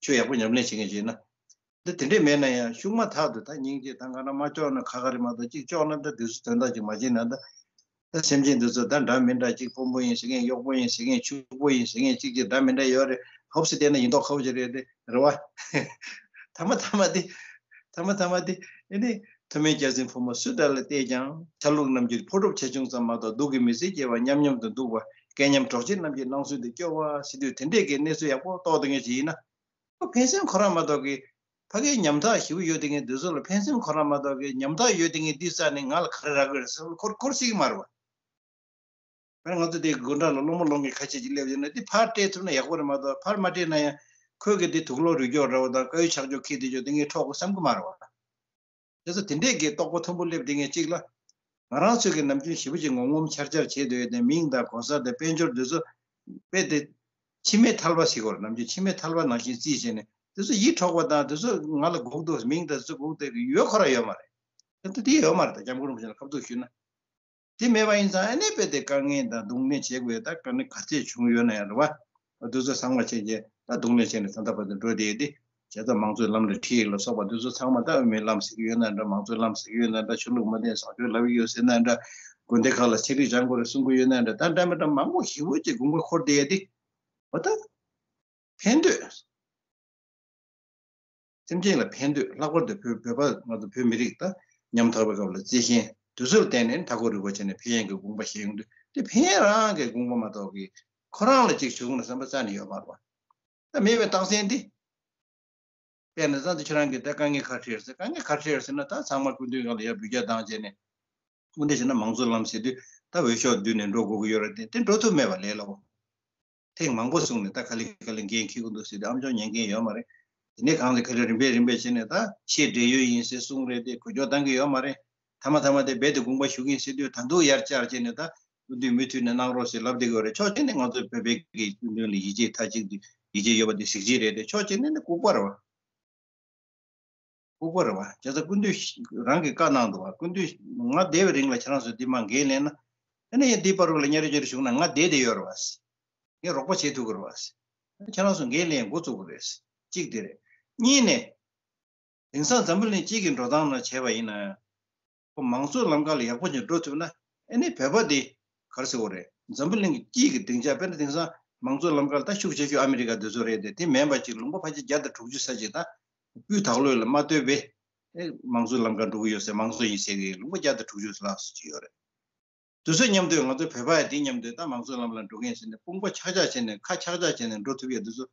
ཆོས་ཡག་པོ་ཉམས་ལེན་བྱེད་མཁན་བྱས་ན། འདི་དེ་འདྲས་མེད་ན་ཡང་ཤུགས་མ་ཐག་ཏུ་ད་སྙིང་རྗེ་ད་ང་རང་མ་ལྕོགས་ན་ཁ་ཁ་རེད་མ་གཏོགས་གཅིག་ལྕོགས་ན་ད་དུས་སུ་དོན་དག་ཅིག་མ་བྱེད་ན་ད། ད་སེམས་ཅན་འདི་ཚོ་ད་འདྲ་མི་འདྲ་གཅིག་དཔོན་པོ་ཡིན་ཟེར་མཁན་གཡོག་པོ་ཡིན་ཟེར་མཁན་ཕྱུག་པོ་ཡིན་ཟེར་མཁན་གཅིག་གཅིག་འདྲ་མི་འདྲ་ཡོད་རེད། ཧོབ་སེ་བལྟས་ན་ཡིན་མདོག་ཁ་པོ་ཅིག་རེད་དེ་རེད་བ། ཐ་མ་ཐ་མ་དེ་ཐ་མ་ཐ་མ་དེ་ཨེ་ནི་ཐུ་མི་རྒྱལ་མཚན་ཕོ་མོ་སུ་འདྲ་ལ་བལྟས་ཀྱང་ཆ་ལུགས་རྣམས་ཀྱི་ཕོ་གྲུབ་ཆེ་ཆུང་ཙམ་མ་གཏོགས་སྡུག་གི་མི་སྲིད་སྐྱེ་བ་མཉམ་མཉམ་དུ་འདུག་པ་སྐལ་མཉམ་གྲོགས་མཆེད་རྣམས་ཀྱི་སྣང་ཚུལ་དུ་སྐྱོ་བ་ཟེར་དུས་དེ་འདྲས་ཀྱི་གནས་ཚུལ་ཡག་པོ་རྟོགས་བསྡད་མཁན་ཞིག་ཡིན་ན། ཁོ་ཕན་སེམས་ཁོ་རང་མ་གཏོགས་ཀྱི་ཕ་གིའི་ཉམ་ཐག་ཞེ་པོ་ཡོད་དེ་ངས་འདི་ཚོ་ལ་ཕན་སེམས་ཁོ་རང་མ་གཏོགས་ཀྱི་ཉམ་ཐག་ཡོད་དེ་ངས་འདི་རྩ་ནས་ང་ལ་ག་རེ་རག་གི་རེད་ཟེར་ཁོར་ཁོར་སྲིད་ཀྱི་མ་རེད་བ། ཕར་ང་ཚོ་དེ་དགོན་གྲྭ་ལ་སློབ་མ་སློབ་མཁན་ཁ་ཤས་ཅིག་སླེབས་ཡོད་ན་དེ་ཕར་སྤྲད་ཐུབ་ན་ཡག་པོ་རེད་མ་གཏོགས་ཕར་མ་སྤྲད་ན་ཡང་ཁོས་གི་དེ་དུག་སློག་རུལ་སྐྱོག་འདྲ་བོ་དང་དཀར་ཡོལ་ཆག་སྐྱོག་ཁྱེར་དེ་ཆོག་དེ་ངས་འཕྲོག་དགོས་བསམ་གི་མ་རེད་བ། དེ་ཚོ་དེ་འདྲས་ཀྱི་རྟོག་པ་མཐོན་པོ་སླེབས་དེ་ངས་གཅིག་ལ། ང་རང་ཚོས་ཀྱི་ནམ་རྒྱུན་ཞེ་པོ་ཅིག་ངོམ་ངོམ་འཆར་འཆར་བྱེད་འདོད་ཡོད་དེ་མིང་དང་གོ་ས་དང་དཔལ་འབྱོར་འདི་ཚོ་དཔེ་དེ་མཆི་མའི་ཐལ་བ་ཟེར་གོ་ར་ནམ་རྒྱུན་མཆི་མའི་ཐལ་བ་ནང་བཞིན་བརྩིས་བྱས་ནས་དེ་ཚོ་ཡིད་འཕྲོག་པ་དང་དེ་ཚོ་ང་ལ་དགོས་འདུག་མིང་དང་དེ་ཚོ་དགོས་དེ་ཡོད་ཁོ་ར་ཡོད་མ་རེད། དེ་ཚོ་དེ་ཡོད་མ་རེད་ད་སྐྱབས་མགོན་རིན་པོ་ཆེ་ལ་ཁ་ཐུག་ཞུས་ན། དེ་མེད་པ་ཡིན་ཙང་ཨ་ནི་དཔེ་དེ་དཀའ་ངལ་དང་གདོང་ལེན་བྱེད་དགོས་ད་དཀའ་ངལ་ག་ཚད་བྱུང་ཡོད་ན་ཡང་རེད་བ། དེ་ཚོ་ཚང་མ་བྱས་རྗེས་ད་གདོང་ལེན་བྱས་ནས་ད་ལྟ་བར་དུ་འགྲོ་བསྡད་ཡོད་དེ། བྱས་ཙང་མང་གཙོའི་ལམ་ལ་ཁྲིད་ཡིག་ལ་སོགས་པ་འདི་ཚོ་ཚང་མ་ད་དབུ་མའི་ལམ་ཟེར་གྱི་ཡོད་ན་འདྲ་མང་གཙོའི་ལམ་ཟེར་གྱི་ཡོད་ན་འདྲ་ཆོས་ལུགས་མ་བརྟེན་བཟང་སྤྱོད་ལབ་ཀྱི་ཡོད་ཟེར་ན་འདྲ་དགོན་སྡེ་ཁག་ལ་ཆེད་སྒྲིག་སྦྱང་དགོས་རེད་གསུང་གི་ཡོད་ན་འདྲ་ད་འདྲ་མི་འདྲ་མང་པོ་ཞེ་པོ་ཅིག་དགོངས་པ་འཁོར་བསྡད་ཡ་དེ་འོ་ད་ཕན་འདོད། སེམས་ཅན་ལ་ཕན་འདོད་ལྷག་པར་དུ་བོད་བོད་པ་ང་ཚོ་བོད་མི་རིགས་ད་ཉམ་ཐག་པའི་སྐབས་ལ་བརྩེ་ཞེན་དུས་ཚོད་བརྟེན་ནས་མཐའ་འཁོར་རིག་པ་བྱས་ནས་ཕན་ཡོན་གྱི་དགོངས་པ་བཞེས་ཡོང་དུས་དེ་ཕན་ཡོན་རང་གི་དགོངས་པ་མ་གཏོགས་ཀྱི་ཁོ་རང་ལ་ཅིག་ཞུགས་ན་བསམ་པ་རྩ་ནས་ཡོད་མ་རེད་བ། ད་མེད་པའི་རྟགས་མཚན་འདི། དཔེར་ན་ཙང་དེ་ཁྱེད་རང་གིས་ད་དཀའ་ངལ་ག་རེ་འཕྲད་ཟེར་དཀའ་ངལ་ག་རེ་འཕྲད་ཟེར་ན་ད་ཚང་མ་སྐུ་མདུན་སྒང་ལ་ཡར་འབུལ་རྒྱག་བཏང་བྱས་ནས་སྐུ་མདུན་བྱས་ན་མང་གཙོ་ལམ་ཟེར་དུས་ད་འོས་ཤོག་བསྡུས་ནས་འགྲོ་དགོས་ཀྱི་ཡོད་རེད་དེ་དེ་འགྲོ་ཐུབ་མེད་པ་ལས་སླ་བོ། ཐེངས་མང་པོ་གསུངས་ནས། ད་ག་ལེ་ག་ལེ་འགན་འཁྱེར་གྱི་འདུག་ཟེར་ཏེ་ཨ་མཆོག་ཉན་མཁན་ཡོད་མ་རེད། དེ་ནས་གང་ལ་ག་ལེ་རིམ་པས་རིམ་པས་བྱས་ནས་ད་ཆེས་བགྲེས་ཡོལ་ཡིན་ཟེར་གསུངས་རེད་དེ། འགུལ་སྐྱོད་བཏང་གི་ཡོད་མ་རེད། མཐའ་མ་མཐའ་མ་དེ་རྦད་དེ་དགོངས་པ་ཞུ་གི་ཡིན་ཟེར་དུས། ད་དུང་ཡར་བཅར་བྱས་ནས་ད་སྐུ་མདུན་མུ་མཐུད་ནས་གནང་རོགས་ཟེར་ལབ་བསྡད་ཀྱི་ཡོད་རེད། ཕྱོགས་གཅིག་ནས་ང་ཚོ་བོད་པའི་གི་སྐུ་མདུན་ལ་ཡིད་ཆེས་མཐའ་གཅིག་ཏུ་ཡིད་ཆེས་ཡོད་པ་དེ་གཟི་བརྗིད་རེད་དེ། ཕྱོགས་གཅིག་ནས་ནི་ལྐུགས་པ་རེད་བ། ལྐུགས་པ་རེད་བ། བྱས་ཙང་སྐུ་མདུན་རང་གིས་བཀའ་གནང་འདུག་བ། སྐུ་མདུན་ང་བསྡད་པའི་རིང་ལ་ཁྱེད་རང་ཚོས་འདི་མ་འགན་ལེན་ན། ཨ་ནི་ཡང་འདི་བར་དུ་ལ་གཉའ་རེ་གཉའ་རེ་བཞུགས་ན་ང་བསྡད་བསྡད་ཡོད་རེད་བ། ངས་རོགས་པ་བྱེད་ཐུབ་ཀྱི་རེད་བ། ཁྱེད་རང་ཚོ་འགན་ལེན་འགོ་བཙུགས་དགོས་རེད། གཅིག་དེ་རེད། གཉིས་ནས། དེང་སང་འཛམ་བུ་གླིང་སྤྱི་གི་འགྲོ་སྟངས་ནང་བྱས་པ་ཡིན་ན། ཁོ་མང་གཙོའི་ལམ་ཁ་ལ་ཡག་པོ་ཅིག་འགྲོ་ཐུབ་ན། ཨ་ནི་བོད་པ་འདི་ག་རེ་ཟེར་དགོས་རེད། འཛམ་བུ་གླིང་གི་སྤྱི་གི་སྡིངས་ཆ། དཔེར་ན་དེང་སང་མང་གཙོའི་ལམ་ཁ་ལ་ད་ཤུགས་ཆེ་ཤོས་ཨ་མི་རི་ཀ་འདི་ཚོ་རེད་དེ། དེ་མིན་པ་ཅིག་ལུང་པ་ཕལ་ཆེར་བརྒྱ་དང་དྲུག་ཅུ་ཙམ་ཅིག་ད་སྤུས་དག་ལོས་ལ་མ་ལྟོས་པའི་ཨེ་མང་གཙོའི་ལམ་ཁ་འགྲོ་གི་ཡོད་ཟེར། མང་གཙོ་ཡིན་ཟེར་གི་ལུང་པ་བརྒྱ་དང་དྲུག་ཅུ་ལྷག་ཙམ་ཅིག་ཡོད་རེད། དེ་ཚོ་མཉམ་དུ་ང་ཚོ་བོད་པ་ཡང་དེ་མཉམ་དུ་ད་མང་གཙོའི་ལམ་ལ་འགྲོ་མཁན་ཟེར་ནས་དཔུང་པ་ཆག་ཆག་བྱས་ནས། ཁ་ཆག་ཆག་བྱས་ནས་འགྲོ་ཐུབ་ཡ་དེ་ཚོ་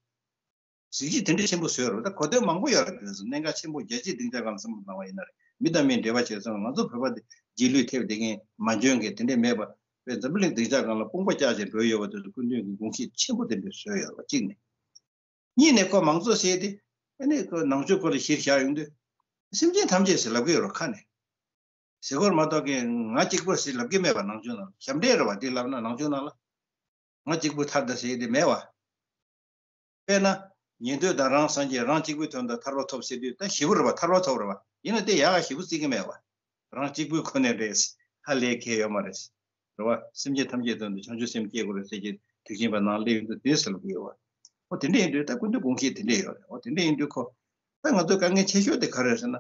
གཟི་བརྗིད་དེ་འདྲ་ཆེན་པོ་བཟོས་རེད། ད་གོ་དོན་མང་པོ་ཡོད་རེད། དེ་ཚོ་གནད་འགག་ཆེན་པོ། རྒྱལ་སྤྱིའི་སྡིངས་ཆ་སྒང་ལ་བསམ་བློ་བཏང་བ་ཡིན་ན་རེད། མི་དང་མིའི་འབྲེལ་བ་བྱས་ཙང་ང་ཚོ་བོད་པ་དེ་རྗེས་ལུས་ཐེབས་བསྡད་མཁན་མ་འཇོན་མཁན་དེ་འདྲ་མེད་པ། དཔེ་འཛམ་བུ་གླིང་སྡིངས་ཆ་སྒང་ལ་དཔུང་པ་བཅག་བྱས་འགྲོ་ཡོད་པ་དེ་ཚོ་སྐུ་མདུན་གྱི་དགོངས་གཞི་ཆེན་པོ་དེ་འདྲ་བཟོས་ཡོད་རེད་པ། གཅིག་ནས། གཉིས་ནས་ཁོ་མང་གཙོ་ཟེར་དེ་ཨ་ནི་ཁོ་ནང་ཆོས་སྐོར་ལ་གཞིར་བཞག་ཡོང་དུས། སེམས་ཅན་ཐམས་ཅད་ཟེར་ལབ་ཀྱི་ཡོད་རེད་ཁ་ནས། ཟེར་སྐོར་མ་གཏོགས་ཀྱི་ང་གཅིག་པུ་ཟེར་ལབ་ཀྱི་མེད་པ། ནང་ཆོས་ནང་ལ་ཞབས་འདྲེན་རེད་བ། དེ་ལབ་ན་ནང་ཆོས་ནང་ལ་ང་གཅིག་པུ་ཐར་ད་ཟེར་དེ་མེད་བ། དཔེར་ན། ཉན་ཐོས་དང་རང་སངས་རྒྱས། རང་གཅིག་པུའི་དོན་དུ་ཐར་པ་ཐོབ་ཟེར་དུས་ད་ཞེ་པོ་རེད་བ། ཐར་པ་ཐོབ་རེད་བ། ཡིན་ན་དེ་ཡག་ག་ཞེ་པོ་བརྩི་གི་མེད་བ། རང་གཅིག་པུའི་ཁོ་ནས་རེད། ཧ་ལས་ཁེལ་ཡོད་མ་རེད། རེད་བ། སེམས་ཅན་ཐམས་ཅད་དོན་དུ་བྱང་ཆུབ་སེམས་བསྐྱེད་དགོས་རེད་ཟེར་གྱི་ཐེག་ཆེན་པ་ནང་སླེབས་ཡོང་དུས་དེ་ཟེར་ལབ་ཀྱི་ཡོད་བ། འོ་དེ་འདྲ་ཡིན་དུས་ད་སྐུ་མདུན་དགོངས་གཞི་དེ་འདྲ་ཡོད་རེད། འོ་དེ་འདྲ་ཡིན་དུས་ཁོ་ད་ང་ཚོའི་དཀའ་ངལ་ཆེ་ཤོས་དེ་ག་རེ་རེད་ཟེར་ན།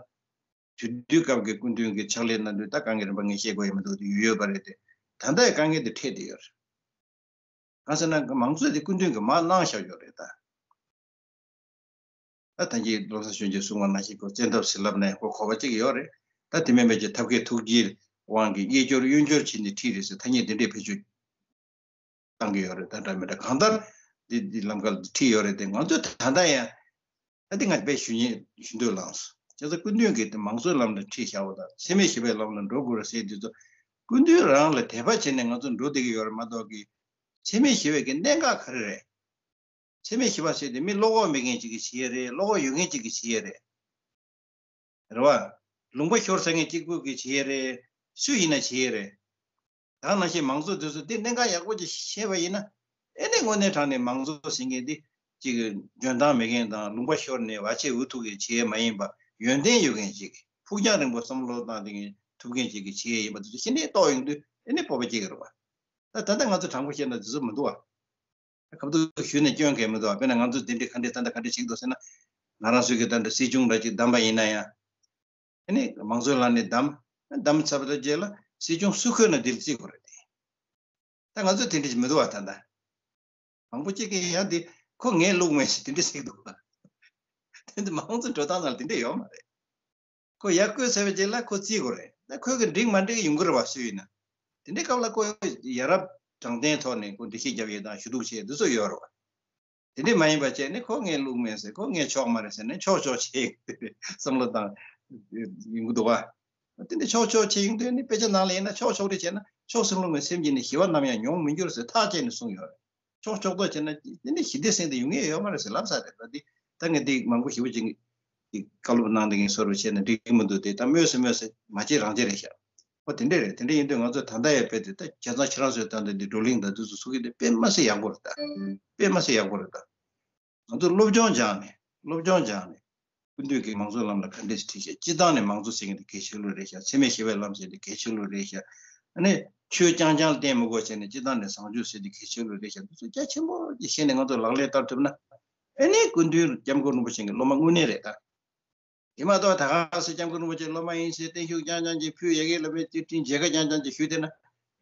དུས་དུས་སྐབས་ཀྱི་སྐུ་མདུན་གྱི་ཕྱག་ལས་གནང་དུས་ད་དཀའ་ངལ་རིམ་པ་ངས་བཤད་དགོས་ཡ་མི་འདུག་དེ་ཡོད་ཡོད་པ་རེད་དེ། ད་ལྟའི་དཀའ་ངལ་དེ་འཕྲད་བསྡད་ཡོད་རེད། གང་ཟེར་ན་མང་གཙོ་དེ་སྐུ་མདུན་གྱིས་མར་གནང་བཞག་ཡོད་རེད་ད། ད་ད་གིན་བློ་བཟང་ཆོས་རྒྱན་གསུངས་པ་ནང་བཞིན་ཁོ་བཙན་ཐབས་ཟེར་ལབ་ནས་ཁོ་གོ་བ་གཅིག་ཡོད་རེད། ད་དེ་མིན་པའི་ཀྱི་ཐབས་མཁས་ཐུགས་རྗེའི་དབང་གིས་གཡས་སྐྱོར་གཡོན་སྐྱོར་བྱས་ནས་ཁྲིད་རེད་ཟེར་ཐ་སྙད་དེ་འདྲས་བེད་སྤྱོད་བཏང་གི་ཡོད་རེད། ད་འདྲ་མི་འདྲ་གང་ལྟར་འདི་འདི་ལམ་ཁ་ལ་ཁྲིད་ཡོད་རེད་དེ། ང་ཚོས་ད་ལྟ་ཡང་ད་འདི་ང་དཔེ་ཞུ་ཉེ་ཞུ་འདོད་ལངས་སོང་། བྱས་ཙང་སྐུ་མདུན་གྱིས་དེ་མང་གཙོའི་ལམ་ལ་ཁྲིད་བཞག་པ་དང་འཚེ་མེད་ཞི་བའི་ལམ་ལ་འགྲོ་དགོས་རེད་ཟེར་དུས་ཚོ། སྐུ་མདུན་རང་ལ་དད་པ་བྱས་ནས་ང་ཚོ་འགྲོ་བསྡད་ཀྱི་ཡོད་རེད་མ་གཏོགས་ཀྱི། འཚེ་མེད་ཞི་བའི་གི་གནད་འགག་ག་རེ་རེད། འཚེ་མེད་ཞི་བ་ཟེར་དེ་མི་བློ་ཁོག་མེད་མཁན་ཅིག་གིས་བྱེད་ཡས་རེད། བློ་ཁོག་ཡོད་མཁན་ཅིག་གིས་བྱེད་ཡས་རེད། རེད་བ། ལུང་པ་ཤོར་ཚར་མཁན་གཅིག་པུ་གིས་བྱེད་ཡས་རེད། སུ་ཡིན་ན་བྱེད་ཡས་རེད། ད་ནང་བཞིན་མང་གཙོ་དེ་ཚོ་དེ་གནད་འགག་ཡག་པོ་ཅིག་ཤེས་པ་ཡིན་ན། ཨེ་ནས་དངོས་གནས་དྲང་གནས་མང་གཙོ་ཟེར་མཁན་དེ་ཅིག་འཇོན་ཐང་མེད་མཁན་དང་ལུང་པ་ཤོར་ནས་བར་ཆད་འུ་ཐུག་གིས་བྱེད་ཡས་མ་ཡིན་པ། ཡོན་ཏན་ཡོད་མཁན་ཅིག་ཕུགས་རྒྱང་རིང་པོ་བསམ་བློ་བཏང་དེ་ཐུབ་མཁན་ཅིག་གིས་བྱེད་ཡས་ཡིན་པ་དེ་ཚོ་ཤེས་ནས་རྟོགས་ཡོང་དུས་ཨེ་ནས་སྤོབས་པ་སྐྱེ་གི་རེད་བ། ད་ད་ལྟ་ང་ཚོ་དྲང་པོ་བཤད་ན་དེ་ཚོ་མི་འདུག་བ། ཁ་ཐུག་ཞུས་ནས་སྐྱོན་གལ་མི་འདུག་དཔེར་ན་ང་ཚོ་དེ་འདྲའི་ག་འདྲའི་ད་ལྟ་ག་འདྲ་བྱེད་ཀྱི་འདུག་ཟེར་ན། ང་རང་ཚོའི་གི་ད་ལྟ་སྲིད་སྐྱོང་འདྲ་ཅིག་བདམས་པ་ཡིན་ན་ཡང་། ཨ་ནི་མང་གཙོའི་ལམ་ནས་བདམས། བདམས་ཚར་བའི་རྗེས་ལ་སྲིད་སྐྱོང་སུ་འཁོད་ན་དེ་ལ་བརྩི་དགོས་རེད་དེ། ད་ང་ཚོ་དེ་འདྲ་ཅིག་མི་འདུག་བ། ད་ལྟ་མང་པོ་ཅིག་གིས་ཡང་དེ་ཁོ་ངས་བླུགས་མེད་ཟེར་དེ་འདྲ་ཟེར་གྱི་འདུག་བ། དེ་འདྲ་མང་གཙོ་འགྲོ་སྟངས་ནང་ལ་དེ་འདྲ་ཡོད་མ་རེད། ཁོ་ཡར་བསྐོས་ཚར་བའི་རྗེས་ལ་ཁོ་བརྩི་དགོས་རེད། ད་ཁོས་གི་འགྲིག་མ་འགྲིག་ཡོང་གི་རེད་བ། སུ་ཡིན་ན། དེ་འདྲའི་སྐབས་ལ་ཁོ་ཡ་རབས་དྲང་བདེན་ཐོག་ནས་ཁོ་འགྲེལ་བཤད་རྒྱབ་ཡས་དང་ཞུ་གཏུག་བྱེད་ཡས་འདི་ཚོ་ཡོད་རེད་བ། དེ་འདྲའི་མ་ཡིན་པ་བྱས་ནས་ཁོ་ངས་བླུགས་མེད་ཟེར། ཁོ་ངས་ཆོག་མ་རེད་ཟེར་ནས་ཆོག་ཆོག་བྱེད་བསམ་བློ་བཏང་ཡོང་གི་འདུག་བ། དེ་འདྲ་ཆོག་ཆོག་བྱེད་ཡོང་དུས་ནི་དཔེ་ཆ་ནང་ལ་ཡིན་ན་ཆོག་ཆོག་རེད་བྱས་ན། ཆོག་སེམས་བློ་ངའི་སེམས་ཀྱི་ནི་ཞི་བ་ནམ་ཡང་མྱོང་མི་འགྱུར་ཟེར་ཐག་བཅད་ནས་གསུངས་ཡོད་རེད། ཆོག་ཆོག་ཏོ་བྱས་ན་དེ་ནི་ཞི་བདེ་སེམས་དེ་ཡོང་ངེས་ཡོད་མ་རེད་ཟེར་ལབ་ཚར་རེད། ད་འདི་ད་ངས་འདི་མང་པོ་ཞེ་པོ་ཅིག་གི་བཀའ་སློབ་གནང་བསྡད་མཁན་བཟོ་འདྲ་བྱས་ནས་འགྲིག་གི་མི་འདུག་སྟེ། ད་སྨོས་སུ་སྨོས་སུ་མ་བྱེད་རང་བྱེད་རེད་ཤག་འོ་དེ་འདྲས་རེད། དེ་འདྲས་ཡིན་དུས་ང་ཚོས་ད་ལྟ་ཡང་དཔེ་དེ་ད་བྱས་ཙང་ཁྱེད་རང་ཚོས་ད་ལྟ་འདི་བགྲོ་གླེང་དང་དེ་ཚོ་ཚུགས་ཀྱི་འདུག་དཔེ་མ་སྲིད་ཡག་པོ་རེད་ད། དཔེ་མ་སྲིད་ཡག་པོ་རེད་ད། ང་ཚོ་སློབ་སྦྱོང་སྦྱངས་ནས་སློབ་སྦྱོང་སྦྱངས་ནས་སྐུ་མདུན་གྱིས་མང་གཙོའི་ལམ་ལ་ག་འདྲས་ཁྲིད་ཤག་སྤྱི་བཏང་ནས་མང་གཙོ་ཟེར་མཁན་དེ་གལ་ཆེ་ལོས་རེད་ཤག་འཚེ་མེད་ཞི་བའི་ལམ་ཟེར་དེ་གལ་ཆེ་ལོས་རེད་ཤག་ཨ་ནི་ཆོས་རྐྱང་རྐྱང་ལ་བརྟེན་མི་དགོས་བྱས་ནས་སྤྱི་བཏང་ནས་བཟང་སྤྱོད་ཟེར་དེ་གལ་ཆེ་ལོས་རེད་ཤག་འདི་ཚོ་རྒྱ་ཆེན་པོ་ཅིག་ཤེས་ནས་ང་ཚོ་ལག་ལེན་བསྟར་ཐུབ་ན། ཨ་ནི་སྐུ་མདུན་སྐྱབས་མགོན་རིན་པོ་ཆེ་གི་སློབ་མ་དངོས་གནས་རེད་ད། དེ་མ་གཏོགས་ད་ག་སེ་སྐྱབས་མགོན་རིན་པོ་ཆེའི་སློབ་མ་ཡིན་ཟེར་བརྟན་བཞུགས་རྐྱང་རྐྱང་ཅིག་ཕུལ། ཡ་གི་ལ་མེད་ཅིག་སྤྲིན་མཇལ་ཁ་རྐྱང་རྐྱང་ཅིག་ཞུས་བསྡད་ན།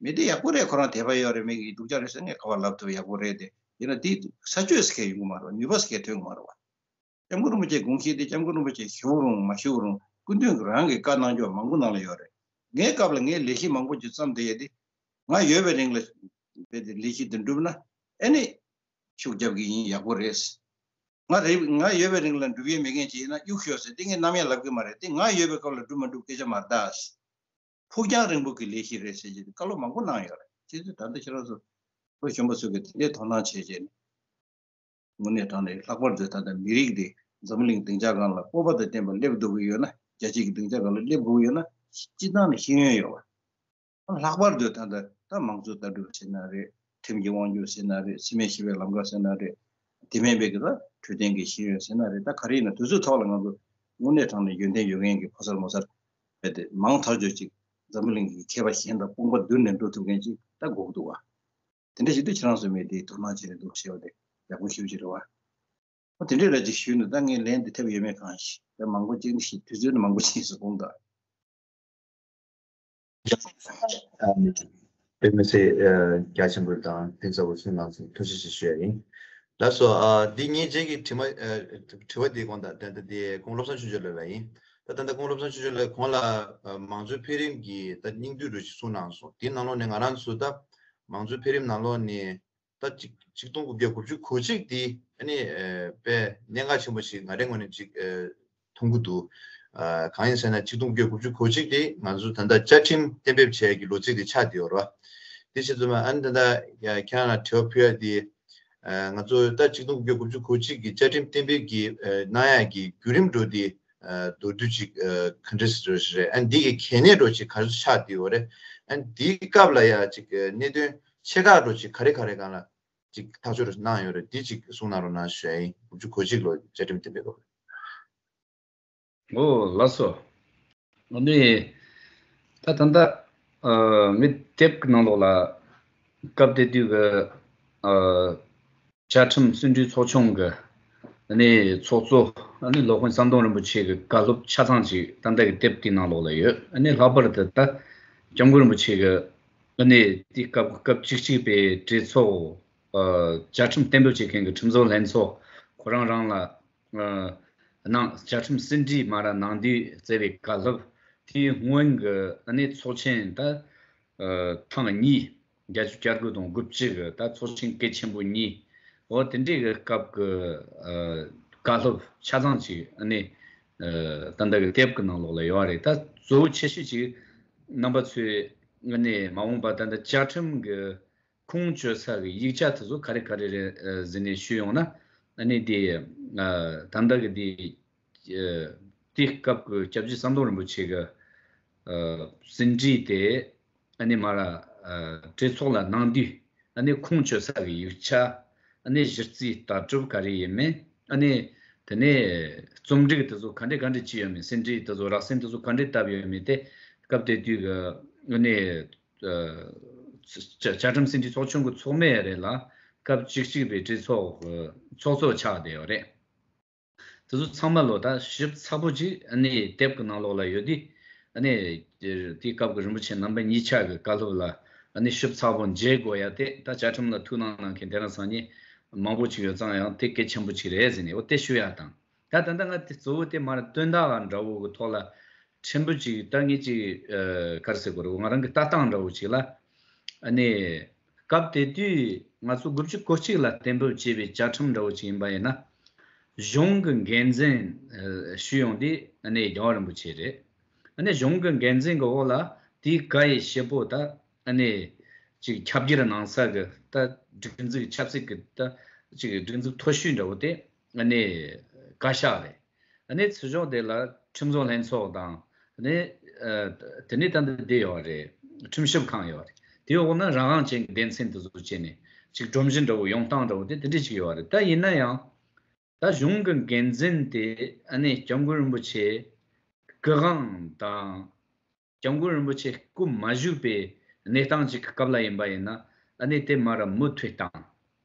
མི་དེ་ཡག་པོ་རེད། ཁོ་རང་དད་པ་ཡོད་རེད། མི་གི་སྡུག་ཅག་རེད་ཟེར་ངས་ག་པར་ལབ་ཐུབ། ཡག་པོ་རེད་དེ། ཡིན་ན་དེ་ས་ཆོད་ཟེར་མཁན་ཡོང་གི་མ་རེད། ནུས་པ་ཟེར་མཁན་ཐོན་གི་མ་རེད་བ། སྐྱབས་མགོན་རིན་པོ་ཆེའི་དགོངས་གཞི་དེ་སྐྱབས་མགོན་རིན་པོ་ཆེ་བཞུགས་རུང་མ་བཞུགས་རུང་སྐུ་མདུན་གྱི་རང་གི་བཀའ་གནང་ཕྱོགས་མང་པོ་ནང་ལ་ཡོད་རེད། ངའི་སྐབས་ལ་ངས་ལས་གཞི་མང་པོ་ཅིག་བརྩམས་བསྡད་ཡོད་དེ། ང་ཡོད་པའི་རིང་ལ་དཔེ་དེ་ལས་གཞི་དེ་འགྲུབ་ན་ཨེ་ནི་ཤུགས་རྒྱབ་གི་ཡིན། ཡག་པོ་རེད། ང་རེ་ང་ཡོད་པའི་རིང་ལ་འགྲུབ་ཡས་མེད་མཁན་ཅིག་ཡིན་ན་གཡུག་ཤོག་ཟེར་དེ་ངས་ནམ་ཡང་ལབ་གི་མ་རེད། དེ་ང་ཡོད་པའི་སྐབས་ལ་འགྲུབ་མ་འགྲུབ་སྐད་ཆ་མ་རེད་ད། ཕུགས་རྒྱང་རིང་པོ་གི་ལས་གཞི་རེད་ཟེར་གྱི་བཀའ་སློབ་མང་པོ་གནང་ཡོད་རེད། དེ་ཚོ་ད་ལྟ་ཁྱེད་རང་ཚོ་བོད་གཞོན་པ་ཚོ་གིས་དེ་འདྲའི་དོ་སྣང་བྱས་བྱས་ནས་ དངོས་གནས་དྲང་གནས་ལྷག་པར་དུ་ད་ལྟ་མི་རིགས་འདི་འཛམ་བུ་གླིང་སྡིངས་ཆ་སྒང་ལ་སྤོབས་པ་དང་ལྡན་པ་སླེབས་འདུག་གི་ཡོད་ན། རྒྱལ་སྤྱི་གི་སྡིངས་ཆ་སྒང་ལ་སླེབས་དགོས་ཀྱི་ཡོད་ན། སྤྱིར་བཏང་ནས་ཤེས་ཡོན་ཡོད་པ། ལྷག་པར་དུ་ད་ལྟ་ད་མང་གཙོའི་ལྟ་གྲུབ་ཟེར་ན་རེད། ཁྲིམས་ཀྱི་དབང་སྒྱུར་ཟེར་ན་རེད། སྲིད་མེད་ཤེས་པའི་ལམ་ཁ་ཟེར་ན་རེད། དེ་མིན་པའི་གི་ད་འཕྲོད་བསྟེན་གྱི་ཤེས་ཡོན་ཟེར་ན་རེད། ད་ག་རེ་ཡིན་ན་དེ་ཚོའི་ཐོག་ལ་ང་ཚོ་དངོས་གནས་དྲང་གནས་ཡོན་ཏན་ཡོད་མཁན་གྱི་ཕོ་གསར་མོ་གསར་རྦད་དེ་མང་ཐག་ཆོད་ཅིག་འཛམ་བུ་གླིང་གི་མཁས་པ་གཞན་དང་དཔུང་པ་བསྡུར་ནས་འགྲོ་ཐུབ་མཁན་ཅིག་ད་དགོས་ཀྱི་འདུག་བ། དེ་འདྲ་ཞིག་དུས་ཁྱེད་རང་ཚོ་མི་དེའི་དོ་སྣང་བྱེད་རེ་འདུག་ཞེས་པ་དེ་ཡག་པོ་ཞེ་པོ་ཅིག་རེད་བ། ཨོ་དེ་འདྲས་ར་ཅིག་ཞུས་ནས་ད་ངས་ལན་འདི་ཐེབས་ཡོད་མེད་གང་ཤེས། ད་མང་པོ་ཅིག་ནི་ཤེས། དུས་ཚོད་ནི་མང་པོ་ཅིག་སུ་དགོངས་དག་དཔེ་མི་སྲིད་རྒྱ་ཆེན་པོ་དང་གཏིང་ཟབ་པོ་གསུངས་གནང་སོང་། ཐུགས་རྗེ་ཆེ་ཞུ་ཡ་ཡིན། ལགས་སོ། ཨ་འདི་ངའི་རྗེས་ཀྱི་དྲི་མ་ཨ་དྲི་བ་འདིའི་དགོངས་དག་ད་ལྟ་འདི་ཁོང་བློ་བཟང་ཆོས་འབྱོར་ལགས་ལ་ཡིན། ད་ད་ལྟ་ཁོང་བློ་བཟང་ཆོས་འབྱོར་ལགས་ཁོང་ལ་ཨ་མང་གཙོའི་འཕེལ་རིམ་གྱི་ད་སྙིང་བསྡུས་རུ་ཞིག་གསུངས་གནང་སོང་། དེའི་ནང་ལོགས་ནས་ང་རང་ཚོ་ད་མང་གཙོའི་འཕེལ་རིམ་ནང་ལོགས་ནས་ད་ཆིག་ཆིག་སྟོང་དགུ་བརྒྱ་དགུ་བཅུ་གོ་གཅིག་དེ་ཨ་ནི་ཨ་དཔེ་གནད་འགག་ཆེན་པོ་ཞིག་ང་རའི་ངོས་ནས་ཅིག་ཨ་མཐོང་གི་འདུག་ཨ་གང་ཡིན་ཟེར་ན་ཆིག་སྟོང་དགུ་བརྒྱ་དགུ་བཅུ་གོ་གཅིག་དེ་ང་ཚོ་ད་ལྟ་བཅའ་ཁྲིམས་གཏན་འབེབས་བྱས་ཀྱི་ལོ་ཚིགས་དེ་ཆགས་བསྡད་ཡོད་རེད་བ། དེ་བྱས་ཙང་ཨ་ནི་ད་ལྟ་ཁྱེད་རང་ལ་དྲི་བ་ཕུལ་ཡ་དེ། ཨ་ང་ཚོ་ད་ཆིག་སྟོང་དགུ་བརྒྱ་དགུ་བཅུ་གོ་གཅིག་གི་བཅའ་ཁྲིམས་གཏན་འབེབས་ཀྱི་ཨ་གནང་ཡ་གི་བརྒྱུད་རིམ་འགྲོ་དེ་ཨ་མདོར་བསྡུས་ཅིག་ཨ་ག་འདྲས་ཟེར་རེད། ཨ་འདི་གི་གལ་གནད་འགྲོ་ཅིག་ག་རེ་ཆགས་བསྡད་ཡོད་རེད། ཨ་འདིའི་སྐབས་ལ་ཡ་ཅིག་ཨ་གནད་དོན་ཆེ་ཁག་འགྲོ་ཅིག་ག་རེ་ག་རེ་སྒང་ལ་ཅིག་ཐག་གཅོད་གནང་ཡོད་རེད། འདི་ཅིག་གསུང་གནང་རོགས་གནང་ཞུ་ཡ་ཡིན། དགུ་བཅུ་གོ་གཅིག་ལོ་བཅའ་ཁྲིམས་གཏན་འབེབས་སྐབས། ཨོ་ལགས་སོ། ཨ་ནི་ད་ད་ལྟ་ཨ་ངའི་དེབ་ཀྱི་ནང་ལོགས་ལ་སྐབས་དེ་དུས་ཀྱི་ཨ་བཅའ་ཁྲིམས་ཟིན་བྲིས་ཚོགས་ཆུང་གི་ཨ་ནི་ཚོགས་གཙོ་ཨ་ནི་སློབ་དཔོན་ཟམ་གདོང་རིན་པོ་ཆེ་གི་བཀའ་སློབ་ཆ་ཚང་ཅིག་ད་ལྟ་གི་དེབ་དེའི་ནང་ལོགས་ལ་ཡོད། ཨ་ནི་ལྷག་པར་དུ་ད་སྐྱབས་མགོན་རིན་པོ་ཆེ་གི་ཨ་ནི་དེའི་སྐབས་སྐབས་བཅུ་གཅིག་པའི་གྲོས་ཚོགས་ཨ་བཅའ་ཁྲིམས་གཏན་འབེབས་བྱེད་མཁན་གྱི་ཁྲིམས་བཟོ་ལྷན་ཚོགས་ཁོ་རང་རང་ལ་ཨ་གནང་། བཅའ་ཁྲིམས་ཟིན་བྲིས་མ་ར་གནང་དུས་བསྩལ་བའི་བཀའ་སློབ་དེའི་སྔོན་གྱི་ཨ་ནི་ཚོགས་ཆེན་ད་ཨ་ཐེངས་གཉིས། བརྒྱད་ཅུ་གྱ་དགུ་དང་དགུ་བཅུ་གི་ད་ཚོགས་ཆེན་གལ་ཆེན་པོ་གཉིས། འོ་དེ་འདྲའི་གི་སྐབས་ཀྱི་ཨ་བཀའ་སློབ་ཆ་ཚང་ཅིག་ཨ་ནི་ཨ་ད་ལྟ་གི་དེབ་ཀྱི་ནང་ལོགས་ལ་ཡོད་རེད། ད་གཙོ་བོ་ཆེ་ཤོས་ཅིག་རྣམ་པ་ཚོས་ཨ་ནི་མ་འོངས་པ་ད་ལྟ་བཅའ་ཁྲིམས་ཀྱི་ཁུངས་བཅོལ་ས་གི་ཡིག་ཆ་དེ་ཚོ་ག་རེ་ག་རེ་རེད་ཨ་ཟེར་ནས་ཞུས་ཡོང་ན། ཨ་ནི་དེ་ཨ་ད་ལྟ་གི་དེ་ཨ་དེ་སྐབས་ཀྱི་སྐྱབས་རྗེ་ཟམ་གདོང་རིན་པོ་ཆེ་གི་ཨ་ཟིན་བྲིས་དེ་ཨ་ནི་མ་ར་ཨ་གྲོས་ཚོགས་ལ་གནང་དུས་ཨ་ནི་ཁུངས་བཅོལ་ས་གི་ཡིག་ཆ། ཨ་ནི་གཞི་རྩའི་ལྟ་གྲུབ་ག་རེ་ཡིན་མིན། ཨ་ནི་དེ་ནས་རྩོམ་སྒྲིག་དེ་ཚོ་ག་འདྲ་ག་འདྲ་བྱས་ཡོད་མེད། ཟིན་བྲིས་དེ་ཚོ་རགས་ཟིན་དེ་ཚོ་ག་འདྲ་བཏབ་ཡོད་མེད་དེ་སྐབས་དེ་དུས་ཀྱི་ཨ་ནི། བཅའ་ཁྲིམས་ཟིན་བྲིས་ཚོགས་ཆུང་གི་ཚོགས་མི་རེད་ལ། སྐབས་བཅུ་གཅིག་པའི་གྲོས་ཚོགས་ཚོགས་གཙོ་ཆགས་བསྡད་ཡོད་རེད། དེ་ཚོ་ཚང་མ་ལོ་ད་ཞིབ་ཚགས་པོ་ཅིག་ཨ་ནི་དེབ་ཀྱི་ནང་ལོགས་ལ་ཡོད་དུས། ཨ་ནི་དེའི་སྐབས་ཀྱི་རིན་པོ་ཆེ་རྣམ་པ་གཉིས་ཆ་གི་བཀའ་སློབ་ལ་ཨ་ནི་ཞིབ་ཚགས་པོ་མཇལ་དགོས་ཡ་དེ་ད་བཅའ་ཁྲིམས་ལ་ཐུགས་སྣང་གནང་མཁན་དེ་རང་སང་ཉིན་མང་པོ་ཅིག་ཡོད་ཙང་ཡང་དེ་གལ་ཆེན་པོ་ཅིག་རེད་ཟེར་ནས་འོ་དེ་ཞུ་ཡ་དང་། ད་ད་ལྟ་ང་དེ་གཙོ་བོ་དེ་མར་དོན་དག་འདྲ་བོ་གི་ཐོག་ལ་ཕྲན་བུ་ཅིག་ད་ངས་ཅིག་ཨ་ག་རེ་ཟེར་དགོས་རེད། ང་རང་གི་ལྟ་སྟངས་འདྲ་བོ་ཅིག་ལ། ཨ་ནི་སྐབས་དེ་དུས་ང་ཚོ་དགུ་བཅུ་གོ་གཅིག་ལ་གཏན་འབེབས་བྱས་པའི་བཅའ་ཁྲིམས་འདྲ་བོ་ཅིག་ཡིན་པ་ཡིན་ན། གཞུང་གི་འགན་འཛིན་ཨ་ཞུ་ཡོང་དུས་ཨ་ནི་རྒྱལ་བ་རིན་པོ་ཆེ་རེད། ཨ་ནི་གཞུང་གི་འགན་འཛིན་གི་འོག་ལ་དེའི་བཀའ་ཡི་བྱེད་པོ་ད་ཨ་ནི་ཅིག་ཁྱབ་བསྒྱུར་གནང་ས་གི་ད་སྒྲིག་འཛུགས་ཆབ་སྲིད་ཀྱི་ད་ཅིག་སྒྲིག་འཛུགས་མཐོ་ཤོས་འདྲ་བོ་དེ། ཨ་ནི་བཀའ་ཤག་རེད། ཨ་ནི་ཚུར་ཕྱོགས་དེ་ལ་ཁྲིམས་བཟོ་ལྷན་ཚོགས་དང་། ཨ་ནི་ཨ་དེ་ནས་ད་འདི་བསྡད་ཡོད་རེད། ཁྲིམས་ཞིབ་ཁང་ཡོད་རེད། དེའི་འོག་ན་རང་དབང་ཅན་གྱི་སྡེ་ཚན་དེ་ཚོ་བྱས་ནས་ཅིག་སྒྲོམ་གཞི་འདྲ་བོ་ཡོང་སྟངས་འདྲ་བོ་དེ་དེ་འདྲ་ཅིག་ཡོད་རེད། ད་ཡིན་ན་ཡང་ད་གཞུང་གི་འགན་འཛིན་དེ་ཨ་ནི་སྐྱབས་མགོན་རིན་པོ་ཆེ་སྐུ་དབང་དང་། སྐྱབས་མགོན་རིན་པོ་ཆེ་སྐུ་མ་བཞུགས་པའི་གནས་སྟངས་ཅིག་གི་སྐབས་ལ་ཡིན་པ་ཡིན་ན་ཨ་ནི་དེ་མར་མུ་མཐུད་བཏང་།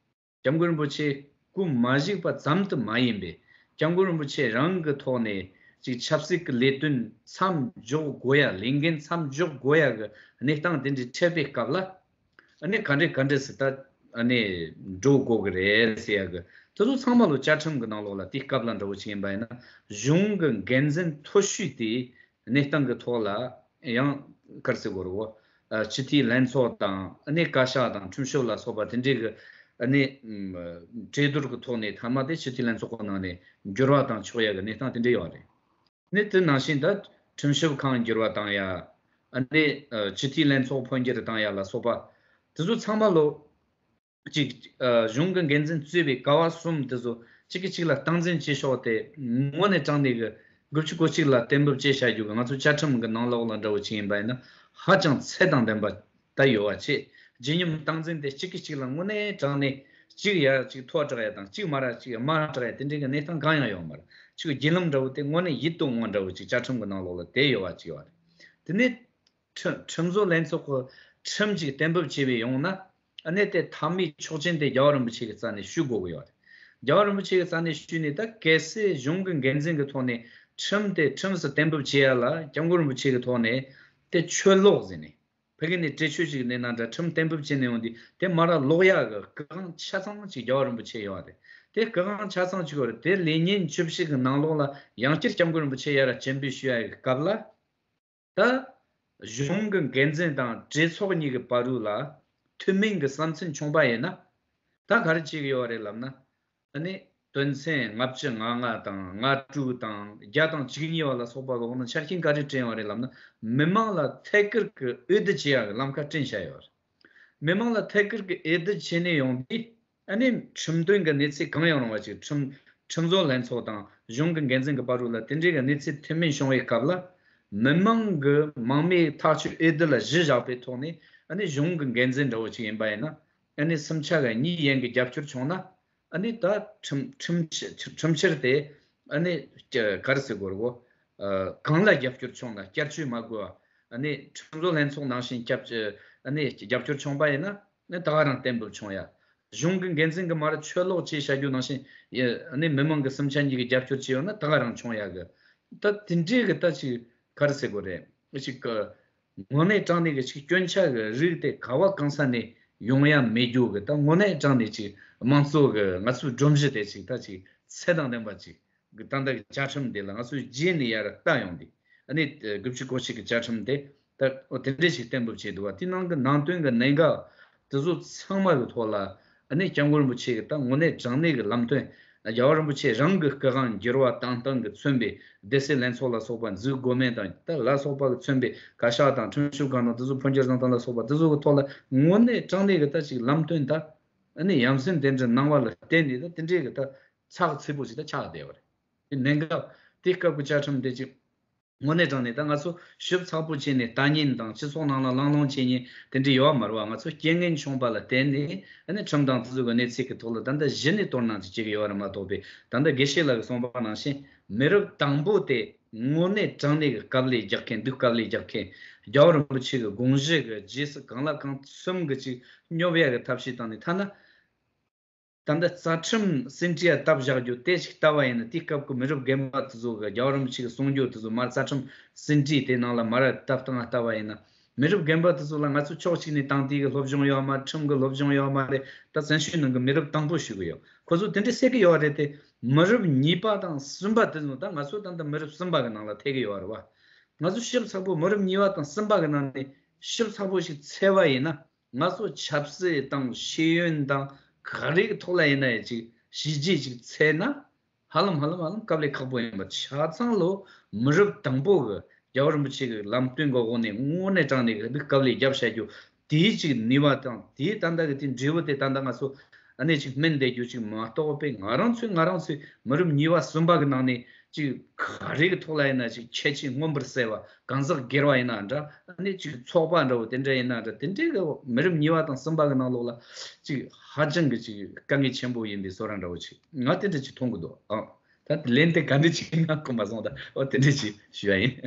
སྐྱབས་མགོན་རིན་པོ་ཆེ་སྐུ་མ་བཞུགས་པ་ཙམ་དུ་མ་ཡིན་པའི་སྐྱབས་མགོན་རིན་པོ་ཆེ་རང་གི་ཐོག་ནས་ཅིག་ཆབ་སྲིད་ཀྱི་ལས་དོན་མཚམས་འཇོག་དགོས་ཡ། ལས་འགན་མཚམས་འཇོག་དགོས་ཡ་གི་གནས་སྟངས་དེ་འདྲ་འཕྲད་པའི་སྐབས་ལ་ཨ་ནི་ག་འདྲས་ག་འདྲས་སུ་ད་ཨ་ནི་འགྲོ་དགོས་ཀྱི་རེད་ཟེར་ཡ་གི་དེ་ཚོ་ཚང་མ་ལོ་བཅའ་ཁྲིམས་ཀྱི་ནང་ལོགས་ལ་དེའི་སྐབས་ལ་འདྲ་བོ་ཅིག་ཡིན་པ་ཡིན་ན་གཞུང་གི་འགན་འཛིན་མཐོ་ཤོས་དེ། གནས་སྟངས་ཀྱི་ཐོག་ལ་ཡང་ག་རེ་ཟེར་དགོས་རེད་བོ། ཨ་སྤྱི་འཐུས་ལྷན་ཚོགས་དང་ཨ་ནི་བཀའ་ཤག་དང་ཁྲིམས་ཞིབ་ལ་སོགས་པ་དེ་འདྲའི་གི་ཨ་ནི་ཨམ་གྲོས་བསྡུར་གྱི་ཐོག་ནས་མཐའ་མ་དེ་སྤྱི་འཐུས་ལྷན་ཚོགས་ཀྱི་ནང་ནས་འགྱུར་བ་བཏང་ཆོག་ཡ་གི་གནས་སྟངས་དེ་འདྲ་ཡོད་རེད། ནི་དེ་ནང་བཞིན་ད་ཁྲིམས་ཞིབ་ཁང་འགྱུར་བ་བཏང་ཡ། ཨ་ནི་ཨ་སྤྱི་འཐུས་ལྷན་ཚོགས་འཕོ་འགྱུར་བཏང་ཡ་ལ་སོགས་པ་དེ་ཚོ་ཚང་མ་ལོ། གཅིག་ཨ། གཞུང་གི་འགན་འཛིན་གཙོས་པའི་ཀ་བ་གསུམ་དེ་ཚོ་གཅིག་གིས་གཅིག་ལ་སྟངས་འཛིན་བྱེད་ཕྱོགས་དེ་དངོས་གནས་དྲང་གནས་ཀྱི་དགུ་བཅུ་གོ་གཅིག་ལ་གཏན་འབེབས་བཅས་བྱ་རྒྱུ་གི་ང་ཚོ་བཅའ་ཁྲིམས་ཀྱི་ནང་ལོགས་ལ་འདྲ་བོ་ཅིག་ཡིན་པ་ཡིན་ན་ཧ་ཅང་ཚད་དང་ལྡན་པ་ད་ཡོད་པ་བྱས། བརྗིད་ཉམས་སྟངས་འཛིན་དེ་གཅིག་གིས་གཅིག་ལ་དངོས་གནས་དྲང་གནས་གཅིག་ཡར་གཅིག་མཐོ་དྲགས་ཡ་དང་གཅིག་དམའ་ར་གཅིག་དམའ་དྲགས་ཡ་དེ་འདྲའི་གི་གནས་སྟངས་གང་ཡང་ཡོད་མ་རེད། གཅིག་བརྒྱུད་ལམ་འདྲ་བོ་དེ་དངོས་གནས་ཡིད་དུ་འོང་བ་འདྲ་བོ་ཅིག་བཅའ་ཁྲིམས་ཀྱི་ནང་ལོགས་ལ་དེ་ཡོད་པ་ཅིག་ཡོད་རེད། དེ་ནས་ཁྲིམས་ཁྲིམས་བཟོ་ལྷན་ཚོགས་ཀྱི་ཁྲིམས་ཅིག་གཏན་འབེབས་བྱས་པའི་ཡོང་ན། ཨ་ནི་དེ་མཐའ་མའི་ཆོག་མཆན་དེ་རྒྱལ་བ་རིན་པོ་ཆེ་གི་རྩ་ནས་ཞུ་དགོས་ཀྱི་ཡོད་རེད། རྒྱལ་བ་རིན་པོ་ཆེ་གི་རྩ་ནས་ཞུས་ནས་ད་གལ་སྲིད་གཞུང་གི་འགན་འཛིན་གི་ཐོག་ནས་ཁྲིམས་དེ་ཁྲིམས་སུ་གཏན་འབེབས་བྱེད་ཡ་ལ་སྐྱབས་མགོན་རིན་པོ་ཆེ་གི་ཐོག་ནས་དེ་ཆོད་ལོག་ཟེར་ནས་ཕ་གི་ནས་འགྲེལ་བརྗོད་ཅིག་གནང་ན་འདྲ། ཁྲིམས་གཏན་འབེབས་བྱས་ནས་ཡོང་དུས་དེ་མར་ལོག་ཡ་གི་སྐུ་དབང་ཆ་ཚང་ཅིག་རྒྱལ་བ་རིན་པོ་ཆེ་ཡོད་རེད། དེ་སྐུ་དབང་ཆ་ཚང་ཅིག་ཡོད་རེད། དེ་ལས་ཉིན་བཅུ་བཞི་གི་ནང་ལོགས་ལ་ཡང་བསྐྱར་སྐྱབས་མགོན་རིན་པོ་ཆེ་ཡར་སྤྱན་འབུལ་ཞུ་ཡ་གི་སྐབས་ལ། ད་གཞུང་གི་འགན་འཛིན་དང་གྲོས་ཚོགས་གཉིས་ཀྱི་བར་དུ་ལ་མཐུན་མིན་གྱི་བསམ་ཚུལ་བྱུང་པ་ཡིན་ན། ད་ག་རེ་བྱེད་ཀྱི་ཡོད་རེད་ལབ་ན། ཨ་ནི་དོན་ཚན་ལྔ་བཅུ་ང་ལྔ་དང་ལྔ་དྲུག་དང་བརྒྱ་དང་བཅུ་གཉིས་པ་ལ་སོགས་པ་གི་འོག་ན་ཆ་རྐྱེན་ག་རེ་བསྐྲུན་ཡོད་རེད་ལབ་ན། མི་མང་ལ་ཐད་ཀར་གྱི་འོས་བསྡུ་བྱེད་ཡག་གི་ལམ་ཁ་བསྐྲུན་བཞག་ཡོད་རེད། མི་མང་ལ་ཐད་ཀར་གྱི་འོས་བསྡུ་བྱས་ནས་ཡོང་དུས། ཨ་ནི་ཁྲིམས་དོན་གྱི་གནས་ཚད་གང་ཡང་རུང་བ་ཞིག་ཁྲིམས་ཁྲིམས་བཟོ་ལྷན་ཚོགས་དང་གཞུང་གི་འགན་འཛིན་གྱི་བར་དུ་ལ་དེ་འདྲའི་གི་གནས་ཚད་མཐུན་མིན་བྱུང་བའི་སྐབས་ལ། མི་མང་གི་མང་མོས་ཐག་གཅོད་འོས་བསྡུ་ལ་གཞི་བཞག་པའི་ཐོག་ནས། ཨ་ནི་གཞུང་གི་འགན་འཛིན་འདྲ་བོ་ཞིག་ཡིན་པ་ཡིན་ན། ཨ་ནི་གསུམ་ཆ་གི་གཉིས་ཡན་གྱི་རྒྱབ་སྐྱོར་བྱུང་ན། ཨ་ནི་ད་ཁྲིམས་ཁྲིམས་ཁྲིམས་ཁྲིམས་འཆར་དེ་ཨ་ནི་ག་རེ་ཟེར་དགོས་རེད་གོ། ཨ། གང་ལ་རྒྱབ་སྐྱོར་བྱུང་ན་བསྐྱར་བཅོས་མ་དགོས་པ། ཨ་ནི་ཁྲིམས་བཟོ་ལྷན་ཚོགས་ནང་བཞིན་རྒྱབ་ཨ་ནི་རྒྱབ་སྐྱོར་བྱུང་པ་ཡིན་ན། ནི་ད་ག་རང་གཏན་འབེབས་བྱུང་ཡ། གཞུང་གི་འགན་འཛིན་གྱི་མར་ཆོད་ལོག་བྱས་བྱ་རྒྱུ་ནང་བཞིན། ཨ་ནི་མི་མང་གི་གསུམ་ཆ་གཉིས་ཀྱི་རྒྱབ་སྐྱོར་བྱས་ཡོད་ན་ད་ག་རང་བྱུང་ཡ་གི། ད་དེ་འདྲའི་གི་ད་ཅིག་ག་རེ་ཟེར་དགོས་རེད། ཅིག་གི་དངོས་གནས་དྲང་གནས་ཀྱི་ཅིག་སྐྱོན་ཆ་གི་རིགས་དེ་ག་བ་གང་ས་ནས་ཡོང་ཡ་མེད་རྒྱུ་གི། ད་དངོས་གནས་དྲང་གནས་ཅིག་དམངས་གཙོ་གི་ང་ཚོའི་སྒྲོམ་གཞི་དེ་ཅིག་ད་ཅིག་ཚད་དང་ལྡན་པ་ཅིག་གི་ད་ལྟ་གི་བཅའ་ཁྲིམས་དེ་ལ་ང་ཚོས་རྗེས་ནས་ཡར་ལྟ་ཡོང་དུས། ཨ་ནི་དགུ་བཅུ་གོ་གཅིག་གི་བཅའ་ཁྲིམས་དེ་ད་འོ་དེ་འདྲས་ཞིག་གཏན་འབེབས་བྱས་འདུག་བ། དེ་ནང་གི་ནང་དོན་གྱི་གནད་འགག་དེ་ཚོ་ཚང་མ་གི་ཐོག་ལ། ཨ་ནི་སྐྱབས་མགོན་རིན་པོ་ཆེ་གི་ད་དངོས་གནས་དྲང་གནས་ཀྱི་ལམ་སྟོན། རྒྱལ་བ་རིན་པོ་ཆེ་རང་གི་སྐུ་དབང་འགྱུར་བ་བཏང་སྟངས་ཀྱིས་མཚོན་པའི་སྡེ་སྲིད་ལྷན་ཚོགས་ལ་སོགས་པ་འཛུགས་དགོས་མིན་དང་ད་ལ་སོགས་པ་གིས་མཚོན་པའི་བཀའ་ཤག་དང་ཁྲིམས་ཞིབ་ཁང་དང་དེ་ཚོ་འཕོ་འགྱུར་བཏང་སྟངས་ལ་སོགས་པ་དེ་ཚོ་གི་ཐོག་ལ་དངོས་གནས་དྲང་གནས་ཀྱི་ད་ཅིག་ལམ་སྟོན་ད་ཨ་ནི་ཡ་མཚན་དེ་འདྲ་གནང་བ་ལ་བརྟེན་ནས་ད་དེ་འདྲའི་གི་ད་ཚགས་ཚུད་པོ་ཞིག་ད་ཆགས་བསྡད་པ་རེད། དེ་གནད་འགག་དེ་སྐབས་ཀྱི་བཅའ་ཁྲིམས་དེ་ཅིག་དངོས་གནས་དྲང་གནས་ད་ང་ཚོ་ཞིབ་ཚགས་པོ་བྱས་ནས་ལྟ་ཉན་དང་སྤྱི་ཚོགས་ནང་ལ་གླེང་སློང་བྱེད་ཉན་དེ་འདྲ་ཡོད་མ་རེད་བ། ང་ཚོ་རྐྱེན་ངན་བྱུང་བ་ལ་བརྟེན་ནས་ཨ་ནི་ཁྲིམས་དང་དེ་ཚོ་གི་གནས་ཚད་ཀྱི་ཐོག་ལ་ད་ལྟ་གཞི་ནས་དོ་སྣང་ཅིག་བྱེད་ཀྱི་ཡོད་རེད་མ་གཏོགས་པས། ད་ལྟ་དགེ་བཤེས་ལགས་ཀྱིས་གསུངས་པ་ནང་བཞིན་མི་རབས་དང་པོ་དེ་དངོས་གནས་དྲང་གནས་ཀྱི་དཀའ་ལས་རྒྱག་མཁན་འདུག་དཀའ་ལས་རྒྱག་མཁན། རྒྱལ་བ་རིན་པོ་ཆེ་གི་དགོངས་གཞི་གི་རྗེས་སུ་གང་ལ་གང་འཚམ་གི་ཅིག་སྙོབ་ཡ་གི་ཐབས་ཤེས་བཏང་ནས་ཐ་ན། ད་ལྟ་རྩ་ཁྲིམས་ཟིན་བྲིས་ཡ་བཏབ་བཞག་རྒྱུ་དེ་ཞིག་ལྟ་བ་ཡིན་ན། དེའི་སྐབས་ཀྱི་མི་རབས་རྒན་པ་དེ་ཚོ་གི་རྒྱལ་བ་རིན་པོ་ཆེ་གི་གསུང་རྒྱུ་དེ་ཚོ་མར་རྩ་ཁྲིམས་ཟིན་བྲིས་དེ་ནང་ལ་མར་བཏབ་སྟངས་ལྟ་བ་ཡིན་ན། མི་རབས་རྒན་པ་དེ་ཚོ་ལ་ང་ཚོ་ཕྱོགས་གཅིག་ནས་དེང་དུས་ཀྱི་སློབ་སྦྱོང་ཡོད་མ་རེད། ཁྲིམས་ཀྱི་སློབ་སྦྱོང་ཡོད་མ་རེད། ད་བཙན་བྱོལ་ནང་གི་མི་རབས་དང་པོ་ཞུ་གི་ཡོད། ཁོ་ཚོ་དེ་འདྲ་ཟེར་གི་ཡོད་རེད་དེ། མི་རབས་གཉིས་པ་དང་གསུམ་པ་དེ་ཚོ་ད་ང་ཚོ་ད་ལྟ་མི་རབས་གསུམ་པ་གི་ནང་ལ་ཐེ་གི་ཡོད་རེད་བ། ང་ཚོ་ཞིབ་ཚགས་པོ་མི་རབས་གཉིས་པ་དང་གསུམ་པ་གི་ནང་ནས་ཞིབ་ཚགས་པོ་ཞིག་འཚོལ་བ་ཡིན་ན། ང་ཚོ་ཆབ་སྲིད་དང་ཤེས་ཡོན་དང་ག་རེ་གི་ཐོག་ལ་ཡིན་ན་ཡང་ཅིག་གཞི་རྒྱས་ཅིག་འཚོལ་ན། ཧ་ལམ་ཧ་ལམ་ཧ་ལམ་དཀའ་ལས་ཁག་པོ་ཡིན་པ། ཆ་ཚང་ལོ་མི་རབས་དང་པོ་གི་རྒྱལ་བ་རིན་པོ་ཆེ་གི་ལམ་སྟོན་གི་འོག་ནས་དངོས་གནས་དྲང་གནས་གི་འདི་དཀའ་ལས་རྒྱབ་བྱ་རྒྱུ་དེའི་ཅིག་ནུས་པ་དང་དེའི་ད་ལྟ་གི་དེ་འབྲས་བུ་དེ་ད་ལྟ་ང་ཚོ་ཨ་ནེ་ཅིག་སྨིན་བསྡད་རྒྱུ་ཅིག་མ་གཏོགས་པའི། ང་རང་ཚོའི་ང་རང་ཚོའི་མི་རབས་གཉིས་པ་གསུམ་པ་གི་ནང་ནས་ཅིག་ག་རེ་གི་ཐོག་ལ་ཡིན་ན་ཅིག་ཁྱད་ཆོས་མངོན་པར་གསལ་བ། གང་ཟག་སྒེར་བ་ཡིན་ན་འདྲ། ཨ་ནི་ཅིག་ཚོགས་པ་འདྲ་བོ་དེ་འདྲ་ཡིན་ན་འདྲ། དེ་འདྲའི་གི་མི་རབས་གཉིས་པ་དང་གསུམ་པ་གི་ནང་ལོགས་ལ་ཅིག་ཧ་ཅང་གི་ཅིག་དཀའ་ངལ་ཆེན་པོ་ཡིན་པའི་བཟོ་འདྲ་འདྲ་བོ་ཅིག་ང་དེ་འདྲ་ཅིག་མཐོང་གི་འདུག་ཨང་། ད་ལན་དེ་ག་འདྲ་ཅིག་ང་གོ་མ་སོང་། ད་འོ་དེ་འདྲ་ཅིག་ཞུ་ཡ་ཡིན།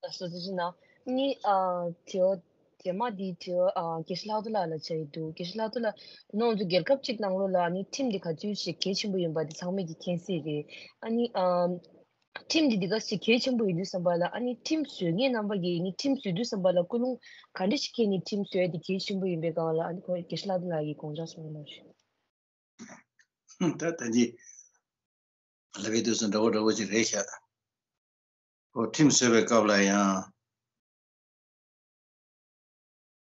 ལགས་སོ། དེ་བཞིན་ན་ནི་ཨ་དེའོ་དེ་མ་དེའི་དེའོ་ཨ་དགེ་བཤེས་ལྷག་རྡོར་ལགས་ལ་བྱ་ཡི་འདུག་དགེ་བཤེས་ལྷག་རྡོར་ལགས། ད་ནང་ཚོ་རྒྱལ་ཁབ་ཅིག་ནང་ལོགས་ལ་ནི་ཁྲིམས་འདི་ག་ཚོད་ཞིག་གལ་ཆེན་པོ་ཡིན་པ་འདི་ཚང་མས་ཀྱི་མཁྱེན་གསལ་རེད། ཨ་ནི་ཨ་ཁྲིམས་འདི་འདི་ག་ཞིག་གལ་ཆེན་པོ་ཡིན་དུས་ཙམ་པ་ལ། ཨ་ནི་ཁྲིམས་བཟོ་མཁན་རྣམ་པ་གིས་ནི་ཁྲིམས་བཟོ་དུས་ཙམ་པ་ལ་ཀུན་སློང་ག་འདྲ་ཞིག་འཁྱེར་ནས་ཁྲིམས་བཟོ་ཡ་འདི་གལ་ཆེན་པོ་ཡིན་པའི་སྒང་ལ། ཨ་ནི་ཁོ་དགེ་བཤེས་ལྷག་རྡོར་ལགས་ཀྱིས་དགོངས་འཆར་གསུང་གནང་ཞུ། ད་ད་ཅི་ལབ་པའི་དུས་སུ་འདྲ་བོ་འདྲ་བོ་ཅིག་རེད་ཤག་ཁོ་ཁྲིམས་བཟོས་པའི་སྐབས་ལ་ཡང་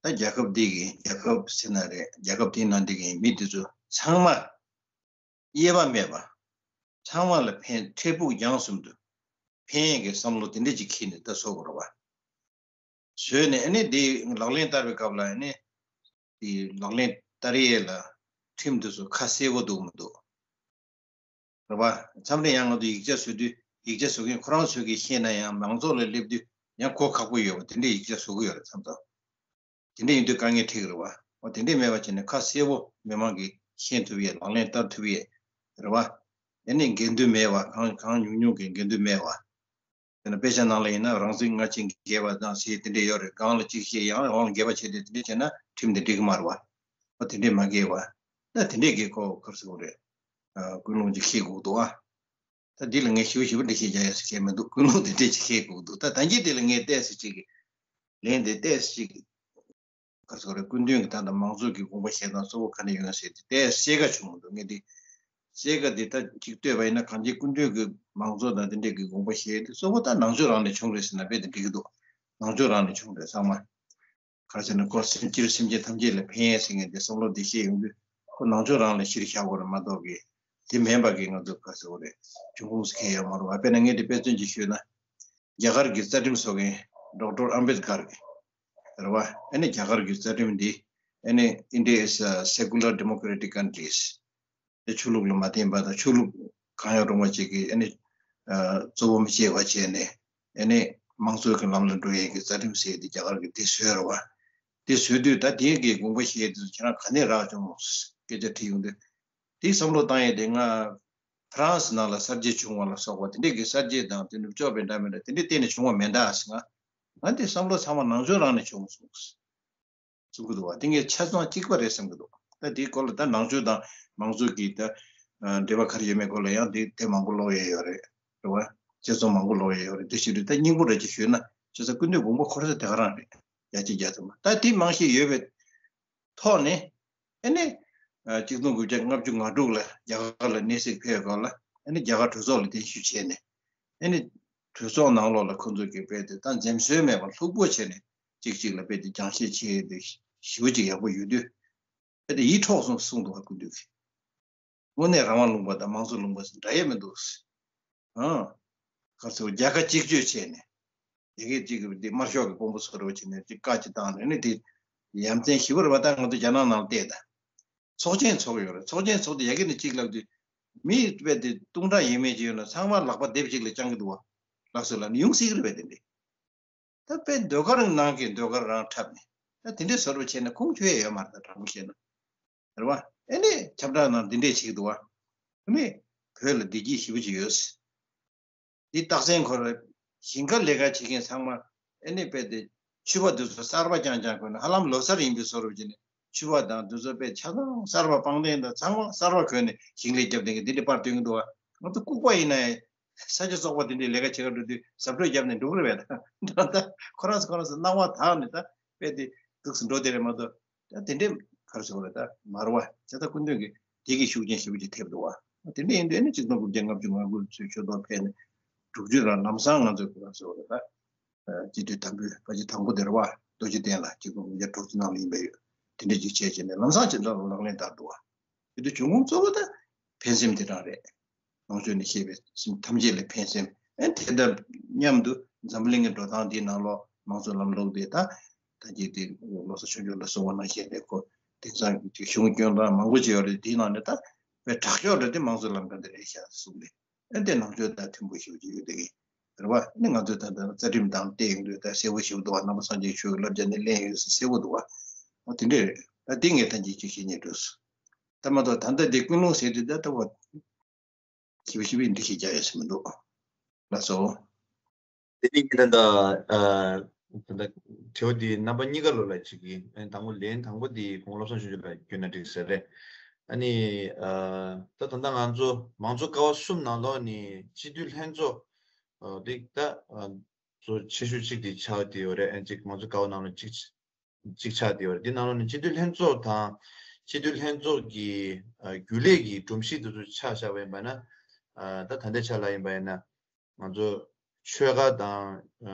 ད་རྒྱལ་ཁབ་འདི་གི་རྒྱལ་ཁབ་ཟེར་ན་རེད། རྒྱལ་ཁབ་འདིའི་ནང་འདི་གི་མི་འདི་ཚོ་ཚང་མ་དབྱེ་བ་མེད་པ། ཚང་མ་ལ་ཕན། འཕྲལ་ཕུགས་རྒྱང་གསུམ་དུ་ཕན་ཡས་ཀྱི་བསམ་བློ་དེ་འདྲ་ཅིག་འཁྱེར་ནས་ད་བཟོ་དགོས་རེད་བ། བཟོས་ནས་ཨ་ནི་དེ་ལག་ལེན་བསྟར་བའི་སྐབས་ལ་ཨ་ནི་དེ་ལག་ལེན་བསྟར་ཡས་ལ་ཁྲིམས་དེ་ཚོ་ཁ་གསལ་པོ་འདུག་མི་འདུག་རེད་བ། མཚམས་རེ་ཡང་ང་ཚོ་ཡིག་ཆ་བཟོ་དུས་ཡིག་ཆ་བཟོ་མཁན་ཁོ་རང་ཚོས་ཀྱིས་ཤེས་ན་ཡང་མང་ཚོགས་ལ་སླེབས་དུས་ཡང་གོ་ཁག་པོ་ཡོད་པ་དེ་འདྲའི་ཡིག་ཆ་བཟོ་གི་ཡོད་རེད་མཚམས་མཚམས། དེ་འདྲ་ཡིན་དུས་དཀའ་ངལ་འཕྲད་ཀྱི་རེད་བ། འོ་དེ་འདྲས་མེད་པ་བྱས་ནས་ཁ་གསལ་པོ་མི་མང་གིས་ཤེས་ཐུབ་ཡས་ལག་ལེན་བསྟར་ཐུབ་ཡས་རེད་བ། ཨ་ནི་འགལ་འདུ་མེད་པ་གང་གང་ཉུང་ཉུང་གི་འགལ་འདུ་མེད་པ། དཔེར་ན་དཔེ་ཆ་ནང་ལ་ཡིན་ན་རང་བཙན་སྔ་ཕྱི་འགལ་བ་དང་ཞེས་དེ་འདྲས་ཡོད་རེད། གང་ལ་གཅིག་བཤད་ཡང་རང་ལ་འགལ་བ་བྱས་ཏེ་དེ་འདྲས་བྱས་ན་ཁྲིམས་དེ་འགྲིག་གི་མ་རེད་བ། འོ་དེ་འདྲས་མ་འགལ་བ། ད་དེ་འདྲས་ཀྱི་ཁོ་ག་རེ་ཟེར་དགོས་རེད། ཨ་ཀུན་སློང་ཅིག་ཤེས་དགོས་འདུག་ཨ། ད་འདི་ལ་ངས་ཞིབ་ཞིབ་འགྲེལ་བཤད་རྒྱག་ཡ་ཟེར་མཁན་མི་འདུག་ཀུན་སློང་དེ་འདྲས་ཅིག་ཤེས་དགོས་འདུག་ད་ད་གིན་དེ་ལ་ངས་ཏོག་ཙམ་ཅིག་ལན་དེ་ཏོག་ཙམ་ཅིག་ག་རེ་ཟེར་དགོས་རེད། སྐུ་མདུན་གྱི་ད་ལྟ་མང་གཙོ་གི་དགོངས་པ་བཞེས་སྟངས་གཙོ་བོ་ག་འདྲ་ཡོད་ན་ཟེར་དེ་ཏོག་ཙམ་ཤེས་ཀ་བྱུང་མི་འདུག་ངས་དེ་ཤེས་ཀ་དེ་ད་ཅིག་ལྟོས་པ་ཡིན་ན་གང་ཅི་སྐུ་མདུན་གྱི་མང་གཙོ་དང་དེ་འདྲས་ཀྱི་དགོངས་པ་བཞེས་དེ་གཙོ་བོ་ད་ནང་ཆོས་རང་ནས་བྱུང་རེད་ཟེར་ན་དཔེ་དེ་འགྲིག་གི་འདུག་ནང་ཆོས་རང་ནས་བྱུང་རེད་ཚང་མ། ག་རེ་ཟེར་ན་ཁོ་སེམས་སྤྱིར་སེམས་ཅན་ཐམས་ཅད་ལ་ཕན་ཡས་ཟེར་མཁན་དེ་བསམ་བློ་བདེ་ཤེས་ཡོང་དུས་ཁོ་ནང་ཆོས་རང་ལ་གཞིར་བཞག་དགོས་རེད་མ་གཏོགས་ཀྱི་དེ་མིན་པ་གི་ང་ཚོ་ག་རེ་ཟེར་དགོས་རེད། འབྱུང་ཁུངས་སུ་འཁེལ་ཡོད་མ་རེད་བ། དཔེར་ན་ངས་དེ་དཔེ་མཚོན་ཅིག་ཞུས་ན་རྒྱ་གར་གྱི་རྩ་ཁྲིམས་བཟོ་མཁན་ཌོག་ཊར་ཨམ་བེད་ཀར་གྱི་རེད་བ། ཨ་ནི་རྒྱ་གར་གྱི་རྩ་ཁྲིམས་འདི་ཨ་ནི་India is a secular democratic countries དེ་ཆོས་ལུགས་ལ་མ་བརྟེན་པ་དང་ཆོས་ལུགས་གང་ཡང་རུང་བ་ཅིག་གིས་ཨ་ནི་ཨ་གཙོ་བོ་མི་བྱེད་པ་བྱས་ནས་ཨ་ནི་དམངས་གཙོའི་གི་ལམ་ལ་འགྲོ་ཡས་ཀྱི་རྩ་ཁྲིམས་ཟེར་ཡས་དེ་རྒྱ་གར་གྱིས་དེ་བཟོས་རེད་བ། དེ་བཟོས་དུས་ད་དེའི་གི་དགོངས་པ་བཞེས་དུས་ཁྱེད་རང་ག་ནས་རག་བྱུང་སྐད་ཆ་དྲིས་ཡོང་དུས་དེ་བསམ་བློ་བཏང་ཡས་དེ་ང་ཧྥ་རན་སི་ནང་ལ་གསར་བརྗེ་བྱུང་བ་ལ་སོགས་པ་དེ་འདྲས་ཀྱི་གསར་བརྗེ་དང་དེ་ནུབ་ཕྱོགས་པའི་འདྲ་མི་འདྲ་དེ་འདྲས་གཏན་ནས་བྱུང་བ་མེད་ད་ཟེར། ང་ང་དེ་བསམ་བློ་ཚང་མ་ནང་ཆོས་རང་ནས་བྱུང་སོང་། གསུང་གི་འདུག་བ། དེ་ངས་ཆ་ཚང་གཅིག་པ་རེད་བསམ་གི་འདུག་ད་དེའི་སྐོར་ལ་ད་ནང་ཆོས་དང་མང་གཙོ་གི་ད་འབྲེལ་བ་ག་རེ་ཡོད་མེད་སྐོར་ལ་ཡང་དེ་དེ་མང་པོ་ཀློག་ཡས་ཡོད་རེད། རེད་བ། དཔྱད་རྩོམ་མང་པོ་ཀློག་ཡས་ཡོད་རེད། དེ་བཞིན་དུ་ད་སྙིང་པོ་རེ་ཅིག་ཞུས་ན་ཆོས་ས་ཀུན་འདུས་དགོངས་པ་ཁོ་རང་ཚོ་དེ་ག་རང་རེད། ཡ་གཅིག་རྒྱ་ཐུབ་མ་ད་དེ་མང་ཤས་ཡོད་པའི་ཐོག་ནས་ཨ་ནི་གཅིག་སྟོང་དགུ་བརྒྱ་ལྔ་བཅུ་ང་དྲུག་ལ་རྒྱ་གར་ལ་གནས་གཟིགས་ཕེབས་སྐབས་ལ་ཨ་ནི་རྒྱ་གར་གྲོས་ཚོགས་ལ་གདན་ཞུ་བྱས་ནས། ཨ་ནི་གྲོས་ཚོགས་ནང་ལོགས་ལ་ཁོ་ཚོ་གིས་རྦད་དེ་ད་འཛེམ་ཟོན་མེད་པར་ལྷུག་པོ་བྱས་ནས་གཅིག་གཅིག་ལ་རྦད་དེ་སྦྱང་བཤད་བྱེད་ཡས་དེ་ཞེ་པོ་ཅིག་ཡག་པོ་ཡོད་དུས་རྦད་དེ་ཡིད་འཕྲོག་སོང་གསུངས་འདུག་བ། སྐུ་མདུན་གྱིས་དངོས་གནས་རང་དབང་ལུང་པ་དང་དམངས་གཙོ་ལུང་པ་ཟེར་འདྲ་ཡས་མི་འདུག་ཨང་། ག་ཚོད་རྒྱལ་ཁ་གཅིག་གཅོད་བྱས་ནས་ཡ་གི་གཅིག་གི་དེ་དམར་ཤོག་གི་དཔོན་པོ་ཚོ་རེ་བ་བྱས་ནས་དེ་བཀའ་ཅིག་བཏང་ནས་ཨ་ནི་དེ་ཡ་མཚན་ཞེ་པོ་རེད་བ། ད་ང་ཚོ་རྒྱ་ནག་ནང་ལ་བལྟས་ད། ཚོགས་ཆེན་ཚོགས་ཡོད་རེད། ཚོགས་ཆེན་ཚོགས་དུས་ཡ་གི་ནས་གཅིག་ལབ་དུས་མི་དཔེ་དེ་སྟོང་ཕྲག་ཡས་མས་ཅིག་ཡོད་ན་ཚང་མ་ལག་པ་སྡེབ་གཅིག་ལ་བརྐྱང་གི་འདུག་བ། ལགས་སོ་ལབ་ནས་ཡོང་སྲིད་ཀྱི་རེད་པས། དེ་འདྲས་ད་དཔེ་ཟློས་གར་ནང་གི་ཟློས་གར་རང་འཁྲབ་ནས་ད་དེ་འདྲས་བཟོ་འདྲ་བྱས་ན་ཁུངས་འཁྱོལ་ཡས་ཡོད་མ་རེད། ད་དྲང་པོ་བཤད་ན་རེད་བ། ཨེ་ནས་ཁྱབ་བསྒྲགས་ནང་འདི་འདྲས་བྱེད་ཀྱི་འདུག་བ། ཨེ་ནས་བོད་ལ་བདེ་སྐྱིད་ཞེ་པོ་ཅིག་ཡོད། འདི་རྟགས་མཚན་ཁོ་ར་ཞིང་ཁ་ལས་ཀ་བྱེད་མཁན་ཚང་མ་ཨེ་ནི་དཔེ་དེ་ཕྱུ་པ་དེ་ཚོ་གསར་པ་རྐྱང་རྐྱང་གོན་ནས་ཧ་ལམ་ལོ་གསར་ཡིན་པའི་བཟོ་འདྲ་བྱས་ནས་ཕྱུ་པ་དང་དེ་ཚོ་དཔེ་ཆ་ཚང་གསར་པ་པང་གདན་དང་ཚང་མ་གསར་པ་གོན་ནས་ཞིང་ལས་རྒྱབ་བསྡད་མཁན་འདི་འདྲ་པར་སྟོན་གྱི་འདུག་བ། ང་ཚོ་ལྐུགས་པ་ཡིན་ན་ཡང་ས་ཆ་བཙོག་པ་དེ་འདྲའི་ལས་ཀ་བྱེད་ག་འགྲོ་དུས་གཟབ་སྤྲོས་བརྒྱབ་ནས་འགྲོ་གི་རེད་པས། ད་ད་ཁོ་རང་ཚོ་ཁོ་རང་ཚོ་སྣང་བ་དག་ནས་ད་དཔེ་དེ་འདུག་སེ་འགྲོ་བསྡད་རེད་མ་གཏོགས། ད་དེ་འདྲའི་ག་རེ་ཟེར་དགོས་རེད། ད་མ་རེད་བ། ཇ་ད་སྐུ་མདུན་གྱིས་དེ་གི་ཤུགས་རྐྱེན་ཞེ་པོ་ཅིག་ཐེབས་འདུག་བ། དེ་འདྲ་ཡིན་དུས་ཨ་ནི་གཅིག་སྟོང་དགུ་བརྒྱ་ལྔ་བཅུ་ང་དགུ་ཚོའི་ཆོས་ཐོག་ཕེབས་ནས་དྲུག་ཅུ་ལ་ལམ་སང་ང་ཚོས་ག་རེ་ཟེར་དགོས་རེད། ད་སྤྱི་འཐུས་དམ་འབུལ་པ་ཅིག་དང་པོ་དེ་རེད་བ། རྡོ་རྗེ་གདན་ལ་གཅིག་སྟོང་དགུ་བརྒྱ་དྲུག་ཅུ་ནང་ལ་ཡིན་པ་ཡོད། དེ་འདྲ་ཅིག་བྱས་བྱས་ནས་ལམ་སང་ཇི་ལྟར་ལག་ལེན་བསྟར་འདུག་བ། དེ་དུས་བྱུང་ཁུངས་གཙོ་བོ་ད་ཕན་སེམས་དེ་རང་རེད། ནང་ཆོས་ནས་བཤད་པའི་སེམས་ཐམས་ཅད་ལ་ཕན་སེམས། ཨེ་དེ་དང་མཉམ་དུ་འཛམ་བུ་གླིང་གི་འགྲོ་སྟངས་འདིའི་ནང་ལོགས་མང་གཙོ་ལམ་ལུགས་དེ་དང་ད་ཀྱི་དེ་ལོ་གསར་ཆོས་འབྱོར་ལ་སོགས་པ་ནང་བཞིན་རེད། ཁོ་དེང་སང་གི་གཞུང་སྐྱོན་སྟངས་མང་པོ་ཅིག་ཡོད་རེད། དེའི་ནང་ནས་ད་དཔེ་དྲག་ཤོས་རེད་དེ་མང་གཙོ་ལམ་ཁ་འདི་རེད་ཤག་གསུངས་ནས་ཨེ་དེ་ནང་ཆོས་དང་མཐུན་པོ་ཞེ་པོ་ཅིག་ཡོད་དེ་གི་རེད་བ། ཨེ་ནི་ང་ཚོས་ད་ལྟ་རྩ་ཁྲིམས་དང་བལྟས་ཡོང་དུས་ད་གསལ་པོ་ཞེ་པོ་འདུག་བ། ནང་པ་སངས་རྒྱས་ཆོས་ཀྱི་བསླབ་བྱ་ནས་ལེན་ཡོད་ཟེར་གསལ་པོ་འདུག་བ། འོ་དེ་འདྲས་རེད། ད་དེ་ངས་ད་ཅིག་ཅིག་བཤད་སྙིང་འདོད་སོང་། ད་མ་གཏོགས་ད་ལྟ་དེ་ཀུན་སློང་ཟེར་དུས་ད་ལྟ་བ། ཞིབ་ཞིབ་འགྲེལ་བཤད་རྒྱག་ཡ་ཟེར་མི་འདུག་ལགས་སོ། དེ་ནི་ད་ལྟ་ཨ་ད་ལྟ་དྲི་བ་འདི་རྣམ་པ་གཉིས་ཀ་ལོ་ལ་ཅིག་གིས་ཨ་ནི་དང་པོ་ལན་དང་པོ་འདི་དགུང་ལོ་བློ་བཟང་ཆོས་འབྱོར་ལ་བསྐྱོན་ན་འགྲིག་ཟེར་རེད། ཨ་ནི་ཨ་ད་ད་ལྟ་ང་ཚོ་མང་གཙོ་ཀ་བ་གསུམ་ནང་ལོགས་ནས་སྤྱི་འཐུས་ལྷན་ཚོགས་ཨ་འདི་ད་ཨ་གཙོ་ཆེ་ཤོས་གཅིག་འདི་ཆགས་བསྡད་ཡོད་རེད། ཨ་ནི་གཅིག་མང་གཙོ་ཀ་བ་ནང་ལ་གཅིག་གཅིག་ཆགས་བསྡད་ཡོད་རེད། འདི་ནང་ལོགས་ནས་སྤྱི་འཐུས་ལྷན་ཚོགས་དང་སྤྱི་འཐུས་ལྷན་ཚོགས་ཀྱི་ཨ་རྒྱུན་ལས་ཀྱི་སྒྲོམ་གཞི་དེ་ཚོ་ཆ་བཞག་པ་ཡིན་པ་ན། ཨ་ད་ད་ལྟའི་ཆ་ལ་ཡིན་པ་ཡིན་ན་ང་ཚོ་ཆོལ་ཁ་དང་ཨ་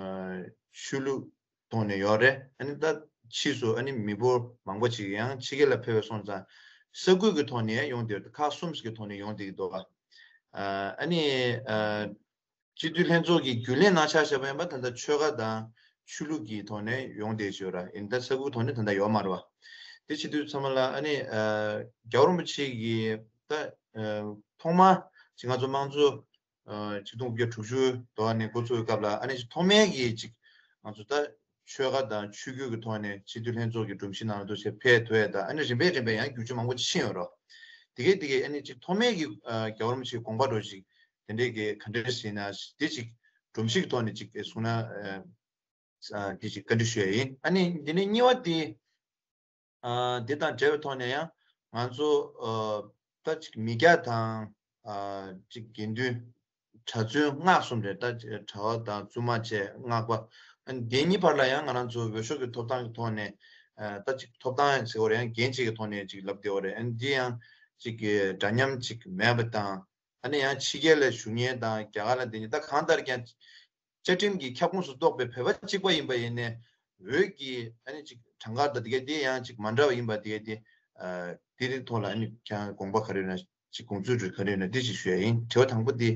ཆོས་ལུགས་ཐོག་ནས་ཡོད་རེད། ཨ་ནི་ད་ཕྱིས་སུ་ཨ་ནི་མི་འབོར་མང་པོ་ཅིག་ཡང་ཕྱི་རྒྱལ་ལ་ཕེབས་པ་སོང་ཙང་ས་ཁུལ་གྱི་ཐོག་ནས་ཡོང་བསྡད་ཡོད་རེད། ཁག་གསུམ་ཞིག་གི་ཐོག་ནས་ཡོང་བསྡད་ཀྱི་འདུག་ཨ་ཨ་ནི་ཨ་སྤྱི་འཐུས་ལྷན་ཚོགས་ཀྱི་རྒྱུན་ལས་ནང་ཆ་བཞག་པ་ཡིན་པ་ད་ལྟ་ཆོལ་ཁ་དང་ ཆོས་ལུགས་ཀྱི་ཐོག་ནས་ཡོང་བསྡད་ཡོད་ར། ཡིན་ད་ས་ཁུལ་ཐོག་ནས་ད་ལྟ་ཡོད་མ་རེད་བ། དེ་བྱེད་དུས་ཚང་མ་ལ་ཨ་ནི་རྒྱལ་བ་རིན་པོ་ཆེ་གི་ད་ཐོག་མ་ཅིག་ང་ཚོ་དམངས་གཙོ་ཆིག་སྟོང་དགུ་བརྒྱ་དྲུག་ཅུ་དོ་ནས་འགོ་ཚུགས་པའི་སྐབས་ལ་ཨ་ནི་ཐོག་མའི་གི་ཅིག་ང་ཚོ་ད་ཆོལ་ཁ་དང་ཆོས་བརྒྱུད་ཀྱི་ཐོག་ནས་སྤྱི་འཐུས་ལྷན་ཚོགས་ཀྱི་སྒྲོམ་གཞི་ནང་ལ་འདུ་བྱེད་ཕེབས་ཐུབ་ཡས་དང་ཨ་ནི་རིམ་པས་རིམ་པས་ཡང་བསྒྱུར་བཅོས་མང་པོ་ཕྱིན་ཡོད་རོ། དེ་གས་དེ་གས་ཨ་ནི་ཅིག་ཐོག་མའི་གི་རྒྱལ་བ་རིན་པོ་ཆེའི་དགོངས་པ་འདྲ་ཅིག་དེ་འདྲས་ཀྱི་ག་འདྲས་ཟེར་ན་དེ་ཅིག་སྒྲོམ་གཞི་གི་ཐོག་ནས་ཅིག་གསུངས་ན། དེ་ཅིག་བཀའ་འདྲི་ཞུ་ཡ་ཡིན། ཨ་ནི་འདི་ནས་གཉིས་པ་དེ། འདི་དང་འབྲེལ་བའི་ཐོག་ནས་ཡང་ང་ཚོ་ད་ཅིག་མི་སྐྱ་དང་ཅིག་དགེ་འདུན་གྲྭ་བཙུན་སྔགས་གསུམ་རེད། ད་གྲྭ་བ་དང་བཙུན་མ་བཅས་སྔགས་པ། འདི་གཉིས་བར་ལ་ཡང་ང་རང་ཚོ་འོས་ཤོག་གི་ཐོབ་ཐང་གི་ཐོག་ནས་ད་ཅིག་ཐོབ་ཐང་ཟེར་བ་རེད། ཡང་འགན་ཅིག་གི་ཐོག་ནས་ཅིག་ལབ་བསྡད་པ་རེད། འདི་ཡང་ཅིག་འདྲ་མཉམ་ཅིག་མེད་པ་དང་། ཨ་ནི་ཡང་ཕྱི་རྒྱལ་ལ་བཞུགས་མཁན་དང་རྒྱ་གར་ལ་བསྡད་མཁན་ད་གང་ལྟར་ཀྱང་བཅའ་ཁྲིམས་ཀྱི་ཁྱབ་ཁོངས་སུ་གཏོགས་པའི་བོད་པ་གཅིག་པ་ཡིན་པ་ཡིན་ནའི་འོས་ཀྱི་ཨ་ནི་ཅིག་གྲངས་ཀ་དང་དེ་ག་དེ་ཡང་ཅིག་མ་འདྲ་བ་ཡིན་པ་དེ་ག་དེ། དེ་རིང་ཐོག་ལ་ཨ་ནི་ཀྱང་དགོངས་པ་ག་རེ་ཡོད་ན་ཅིག་དགོངས་ཚུལ་རེ་ག་རེ་ཡོད་ན་དེ་ཅིག་ཞུ་ཡ་ཡིན། དྲི་བ་དང་པོ་དེ་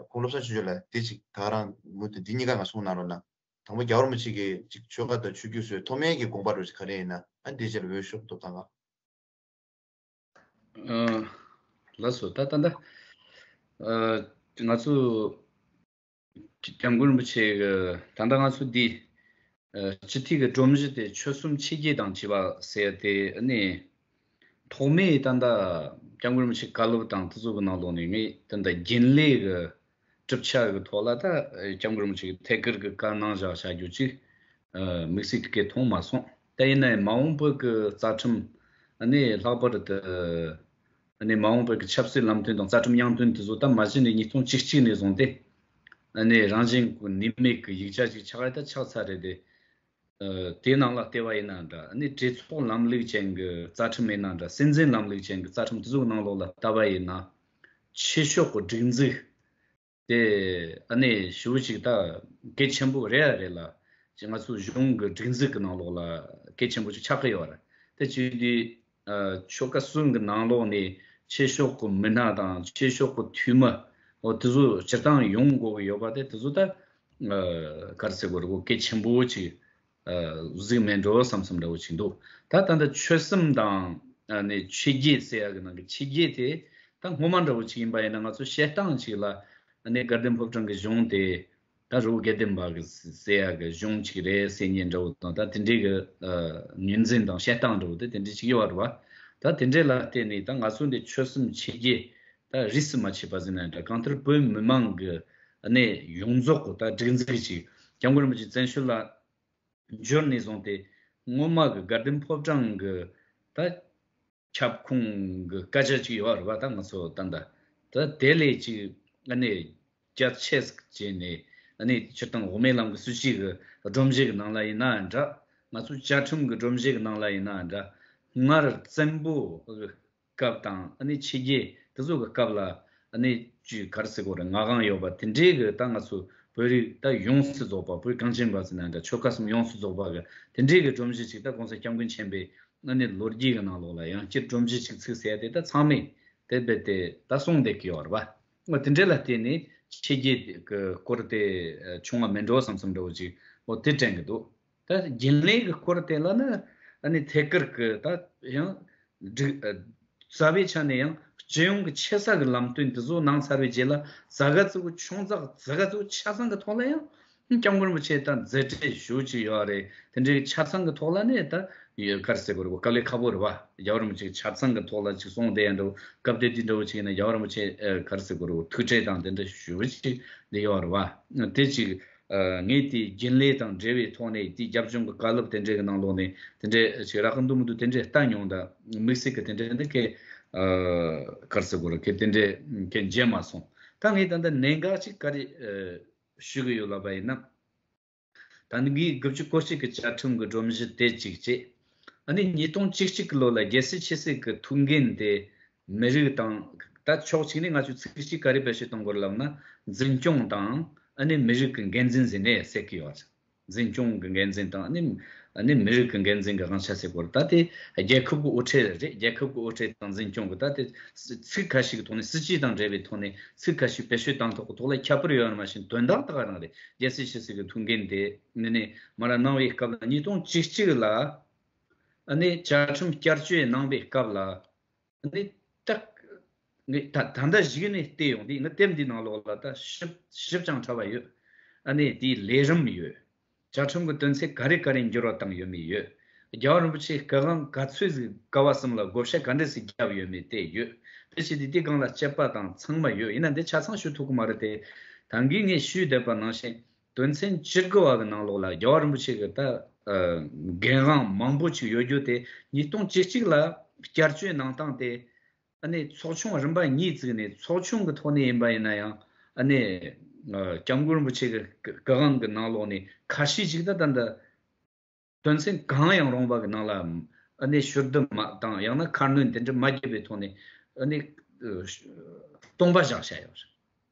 ཁོང་བློ་བཟང་ཆོས་སྐྱིད་ལགས་དེ་ཅིག་ད་རང་མུ་མཐུད་འདི་གཉིས་ཀ་ང་གསུང་གནང་རོགས་གནང་། དང་པོ་རྒྱལ་བ་རིན་པོ་ཆེ་གི་ཅིག་ཆོལ་ཁ་དང་ཆོས་བརྒྱུད་སོགས་ཐོག་མའི་གི་དགོངས་པ་རེ་ཅིག་ག་རེ་ཡིན་ན་ཨ་ནི་དེ་རྗེས་ལ་འོས་ཤོག་ཐོབ་ཐང་ག་ཨ། ལགས་སོ། ད་ད་ལྟ་ཨ་ང་ཚོ་སྐྱབས་མགོན་རིན་པོ་ཆེ་གི་ད་ལྟ་ང་ཚོ་འདི་ཨ་སྤྱི་འཐུས་ཀྱི་སྒྲོམ་གཞི་དེ་ཆོལ་གསུམ་ཆོས་བརྒྱུད་དང་བཅས་པ་ཟེར་ཏེ་ཨ་ནི་ཐོག་མའི་ད་ལྟ་སྐྱབས་མགོན་རིན་པོ་ཆེ་བཀའ་སློབ་དང་དེ་ཚོ་གི་ནང་ལོགས་ནས་ངས་ད་ལྟ་རྒྱུན་ལས་ཀྱི་གྲུབ་ཆ་གི་ཐོག་ལ་ད་སྐྱབས་མགོན་རིན་པོ་ཆེ་གི་ཐད་ཀར་གྱི་བཀའ་གནང་བཞག་བྱ་རྒྱུ་ཅིག་ཨ་དམིགས་བསལ་གྱི་སྐད་མཐོང་མ་སོང་། ད་ཡིན་ན་ཡང་མ་འོངས་པ་གི་རྩ་ཁྲིམས་ཨ་ནི་ལྷག་པར་དུ་ཨ་ནི་མ་འོངས་པ་གི་ཆབ་སྲིད་ལམ་སྟོན་དང་རྩ་ཁྲིམས་དབྱངས་སྟོན་དེ་ཚོ་ད་མ་གཞི་ནས་ཉིས་སྟོང་བཅུ་གཅིག་ནས་བཟུང་སྟེ་ཨ་ནི་རང་བཞིན་གྱི་ནུས་མེད་ཀྱི་ཡིག་ཆ་ཅིག་ཆགས་ཡ་ད་ཆགས་ཚར་རེད་དེ། ཨ་དེའི་ནང་ལ་བལྟས་པ་ཡིན་ན་འདྲ། ཨ་ནི་གྲོས་ཚོགས་ལམ་ལུགས་ཅན་གྱི་རྩ་ཁྲིམས་ཡིན་ན་འདྲ། སྲིད་འཛིན་ལམ་ལུགས་ཅན་གྱི་རྩ་ཁྲིམས་དེ་ཚོའི་ནང་ལོགས་ལ་བལྟ་བ་ཡིན་ན། ཆོས་ཕྱོགས་ཀྱི་སྒྲིག་འཛུགས་དེ་ཨ་ནི་ཞེ་པོ་ཅིག་ད་གལ་ཆེན་པོ་རེད་ཨ་རེད་ལ། ཅིག་ང་ཚོ་གཞུང་གི་སྒྲིག་འཛུགས་ཀྱི་ནང་ལོགས་ལ་གལ་ཆེན་པོ་ཅིག་ཆགས་ཀྱི་ཡོད་རེད། དེ་བྱེད་དུས་ཨ་ཆོལ་ཁ་གསུམ་གྱི་ནང་ལོགས་ནས་ཆོས་ཕྱོགས་ཀྱི་མི་སྣ་དང་ཆོས་ཕྱོགས་ཀྱི་འཐུས་མི་འོ་དེ་ཚོ་སྤྱིར་བཏང་ཡོང་དགོས་ཀྱི་ཡོད་པ་དེ་དེ་ཚོ་ད་ཨ་ག་རེ་ཟེར་དགོས་རེད། གོ་གལ་ཆེན་པོ་ཅིག་ཨ་གཟིགས་མེད་འགྲོ་བསམ་བསམ་འདྲ་བོ་ཅིག་འདུག་ད་ད་ལྟ་ཆོལ་གསུམ་དང་ཨ་ནི་ཆོས་བརྒྱུད་ཟེར་ཡ་གི་ནང་གི་ཆོས་བརྒྱུད་དེ་ད་སྔོན་མ་འདྲ་བོ་ཅིག་ཡིན་པ་ཡིན་ན་ང་ཚོ་བཤད་སྟངས་ཅིག་ལ་ཨ་ནི་དགའ་ལྡན་ཕོ་བྲང་གི་གཞུང་དེ། ད་རི་བོ་དགེ་ལྡན་པ་གི་ཟེར་ཡ་གི་གཞུང་ཅིག་རེད་ཟེར་མཁན་འདྲ་བོ་དང་ད་དེ་འདྲའི་གི་ཨ་ངོས་འཛིན་དང་བཤད་སྟངས་འདྲ་བོ་དེ་དེ་འདྲའི་ཅིག་ཡོད་རེད་བ། ད་དེ་འདྲའི་ལ་བརྟེན་ནས་ད་ང་ཚོ་འདི་ཆོལ་གསུམ་ཆོས་བརྒྱུད་ད་རིས་སུ་མ་ཆད་པ་ཟེར་ན་འདྲ། གང་ལྟར་བོད་མི་མང་གི་གནས་ཡོངས་རྫོགས་གི་ད་སྒྲིག་འཛུགས་ཅིག་སྐྱབས་མགོན་རིན་པོ་ཆེ་བཙན་བྱོལ་ལ་འབྱོར་ནས་བཟུང་སྟེ་སྔོན་མ་གི་དགའ་ལྡན་ཕོ་བྲང་གི་ད་ཁྱབ་ཁོངས་ཀྱི་སྐད་ཆ་ཅིག་ཡོད་རེད་བ། ད་ང་ཚོ་ད་ལྟ་ད་དེ་ལས་ཅིག་ཨ་ནི་རྒྱ་ཆེ་ཟིག་བྱས་ནས་ཨ་ནི་སྤྱིར་བཏང་དབུ་མའི་ལམ་གྱི་སྲིད་བྱུས་ཀྱི་སྒྲོམ་གཞི་གི་ནང་ལ་ཡིན་ན་འདྲ། ང་ཚོ་བཅའ་ཁྲིམས་ཀྱི་སྒྲོམ་གཞི་གི་ནང་ལ་ཡིན་ན་འདྲ། སྔར་བཙན་པོ་གི་སྐབས་དང་ཨ་ནི་ཕྱི་རྒྱལ་དེ་ཚོ་གི་སྐབས་ལ་ཨ་ནི་ཅིག་ག་རེ་ཟེར་དགོས་རེད། ང་དབང་ཡོད་པ་དེ་འདྲའི་གི་ད་ང་ཚོ་བོད་རིགས་ད་ཡོངས་སུ་རྫོགས་པ་བོད་གངས་ཅན་པ་ཟེར་ན་འདྲ། ཆོལ་ཁ་གསུམ་ཡོངས་སུ་རྫོགས་པ་གི་དེ་འདྲའི་གི་སྒྲོམ་གཞི་ཅིག་ད་གོང་ས་སྐྱབས་མགོན་ཆེན་པོས། ཨ་ནི་ལོ་རྒྱུས་ཀྱི་ནང་ལོགས་ལ་ཡང་སྤྱིར་སྒྲོམ་གཞི་ཅིག་ཚུགས་ཟེར་ཏེ་ད་ཚང་མས་དེ་རྦད་དེ་ད་གསུངས་བསྡད་ཀྱི་ཡོད་རེད་བ། འོ་དེ་འདྲ་ལ་བརྟེན་ནས་ཕྱི་རྒྱལ་གྱི་སྐོར་དེ་ཨ་བྱུང་བ་མིན་འགྲོ་བསམ་བསམ་འདྲ་བོ་ཅིག་འོ་དེ་དྲན་གྱི་འདུག་ད་རྒྱུན་ལས་ཀྱི་སྐོར་དེ་ལ་ནི་ཨ་ནི་ཐད་ཀར་གྱི་ད་ཡང་སྒྲིག་ཨ་རྩ་བའི་ཆ་ནས་ཡང་སྤྱི་ཡོངས་ཀྱི་ཆེ་ས་གི་ལམ་སྟོན་དེ་ཚོ་གནང་ཚར་བའི་རྗེས་ལ་ཟ་ག་ཚོད་ཆུང་ཙག་ཟ་ག་ཚོད་ཆ་ཚང་གི་ཐོག་ལ་ཡང་། སྐྱབས་མགོན་རིན་པོ་ཆེ་དང་མཛད་འཕྲིན་ཞུ་ཅིག་ཡོད་རེད། དེ་འདྲའི་ཆ་ཚང་གི་ཐོག་ལ་ནས་ད་ཡོད་ག་རེ་ཟེར་དགོས་རེད། དཀའ་ལས་ཁག་པོ་རེད་བ། རྒྱལ་བ་རིན་པོ་ཆེ་ཆ་ཚང་གི་ཐོག་ལ་ཅིག་གསུངས་བསྡད་ཡ་འདྲ་བོ་སྐབས་དེ་དུས་འདྲ་བོ་ཅིག་ཡིན་ན་རྒྱལ་བ་རིན་པོ་ཆེ་ཨེ་ག་རེ་ཟེར་དགོས་རེད། ཐུག་འཕྲད་དང་དེ་འདྲ་ཞུ་བ་ཅིག་འདི་ཡོད་རེད་བ། དེ་ཅིག་ཨ་ངས་དེ་རྒྱུན་ལས་དང་འབྲེལ་བའི་ཐོག་ནས་དེ་རྒྱབ་ལྗོངས་ཀྱི་བཀའ་སློབ་དེ་འདྲའི་གི་ནང་ལོགས་ནས་དེ་འདྲའི་ཅིག་རག་གི་འདུག་མི་འདུག་དེ་འདྲའི་ལྟ་མྱོང་། ད་དམིགས་བསལ་གི་དེ་འདྲའི་འདི་གས་ཨ་ག་རེ་ཟེར་དགོས་རེད། གས་དེ་འདྲའི་གས་མཇལ་མ་སོང་། ད་ངས་ད་ལྟ་གནད་འགག་ཅིག་ག་རེ་ཨ། ཞུ་གི་ཡོད་ལབ་པ་ཡིན་ན། ད་ནི་འདི་དགུ་བཅུ་གོ་གཅིག་གི་བཅའ་ཁྲིམས་ཀྱི་སྒྲོམ་གཞི་དེ་གཅིག་བྱས། ཨ་ནི་ཉིས་སྟོང་བཅུ་གཅིག་གི་ལོ་ལ་རྒྱལ་སྲིད་ཆེ་སྲིད་ཀྱི་ཐུགས་འགན་དེ་མི་རིགས་དང་། ད་ཕྱོགས་གཅིག་ནས་ང་ཚོས་ཚིག་གཅིག་ག་རེ་བེད་སྤྱོད་གཏོང་དགོས་ལབ་ན། འཛིན་སྐྱོང་དང་ཨ་ནི་མི་རིགས་ཀྱི་འགན་འཛིན་ཟེར་ནས་ཟེར་གི་ཡོད། འཛིན་སྐྱོང་གི་འགན་འཛིན་དང་ཨ་ནི་ ཨ་ནི་མི་རིགས་ཀྱི་འགན་འཛིན་གྱི་དབང་ཆ་ཟེར་དགོས་རེད། ད་དེ་རྒྱལ་ཁབ་ཀྱི་དབུ་ཁྲིད་རེད། རྒྱལ་ཁབ་ཀྱི་དབུ་ཁྲིད་དང་འཛིན་སྐྱོང་གི་ད་དེ་ཚིག་ཁ་ཤས་ཀྱི་ཐོག་ནས། སྲིད་ཇུས་དང་འབྲེལ་བའི་ཐོག་ནས་ཚིག་ཁ་ཤས་བེད་སྤྱོད་བཏང་ཐོག་གི་ཐོག་ལ་ཁྱད་པར་ཡོད་རེད། མ་གཞི་དོན་དག་ད་ག་རང་རེད། རྒྱལ་སྲིད་ཕྱི་སྲིད་ཀྱི་ཐུགས་འགན་དེ་ནི་ནས་མར་གནང་བའི་སྐབས་ལ། ཉིས་སྟོང་བཅུ་གཅིག་ལ་ཨ་ནི་བཅའ་ཁྲིམས་བསྐྱར་བཅོས་གནང་བའི་སྐབས་ལ། ཨ་ནི་ད་ངས་ད་ད་ལྟ་གཞིགས་ནས་བལྟས་ཡོང་དུས། ངའི་དེབ་འདིའི་ནང་ལོགས་ལ་ད་ཞིབ་ཞིབ་ཅིང་ཕྲ་བ་ཡོད། ཨ་ནི་དེའི་ལས་རིམ་ཡོད། བཅའ་ཁྲིམས་ཀྱི་དོན་ཚན་ག་རེ་ག་རེ་འགྱུར་བ་བཏང་ཡོད་མེད་ཡོད། རྒྱལ་བ་རིན་པོ་ཆེའི་སྐུ་དབང་ག་ཚོད་ཟིག་བསྐལ་བ་གསུམ་ལ་བགོ་བཤའ་ག་འདྲ་ཟིག་བརྒྱབ་ཡོད་མེད་དེ་ཡོད། དེ་བྱས་དུས་དེའི་སྒང་ལ་དཔྱད་པ་དང་ཚང་མ་ཡོད། ཡིན་ན་འདི་ཆ་ཚང་ཞུ་ཐུབ་ཀྱི་མ་རེད་དེ། ད་གིན་ངས་ཞུས་བསྡད་པ་ནང་བཞིན། དོན་ཚན་བཅུ་དགུ་བ་གི་ནང་ལོགས་ལ་རྒྱལ་བ་རིན་པོ་ཆེ་གི་ད་ཨ་འགན་དབང་མང་པོ་ཅིག་ཡོད་རྒྱུ་དེ། ཉིས་སྟོང་བཅུ་གཅིག་ལ་བསྐྱར་བཅོས་གནང་སྟངས་དེ། ཨ་ནི་ཚོགས་ཆུང་རིམ་པ་གཉིས་བཙུགས་ནས། ཚོགས་ཆུང་གི་ཐོག་ནས་ཡིན་པ་ཡིན་ན་ཡང་། ཨ་ནི་ཨ་སྐྱབས་མགོན་རིན་པོ་ཆེ་གི་སྐུ་དབང་གི་ནང་ལོགས་ནས་ཁ་ཤས་ཅིག་ད་ད་ད་དོན་ཚན་གང་ཡང་རུང་བ་གི་ནང་ལ་ཨ་ནི་ཞུ་བསྡུ་མ་དང་། ཡང་ན་ཁ་སྣོན་དེ་འདྲ་མ་བརྒྱབ་པའི་ཐོག་ནས་ཨ་ནི་ཨ་སྟོང་པ་བཞག་བྱས་ཡོད་རེད།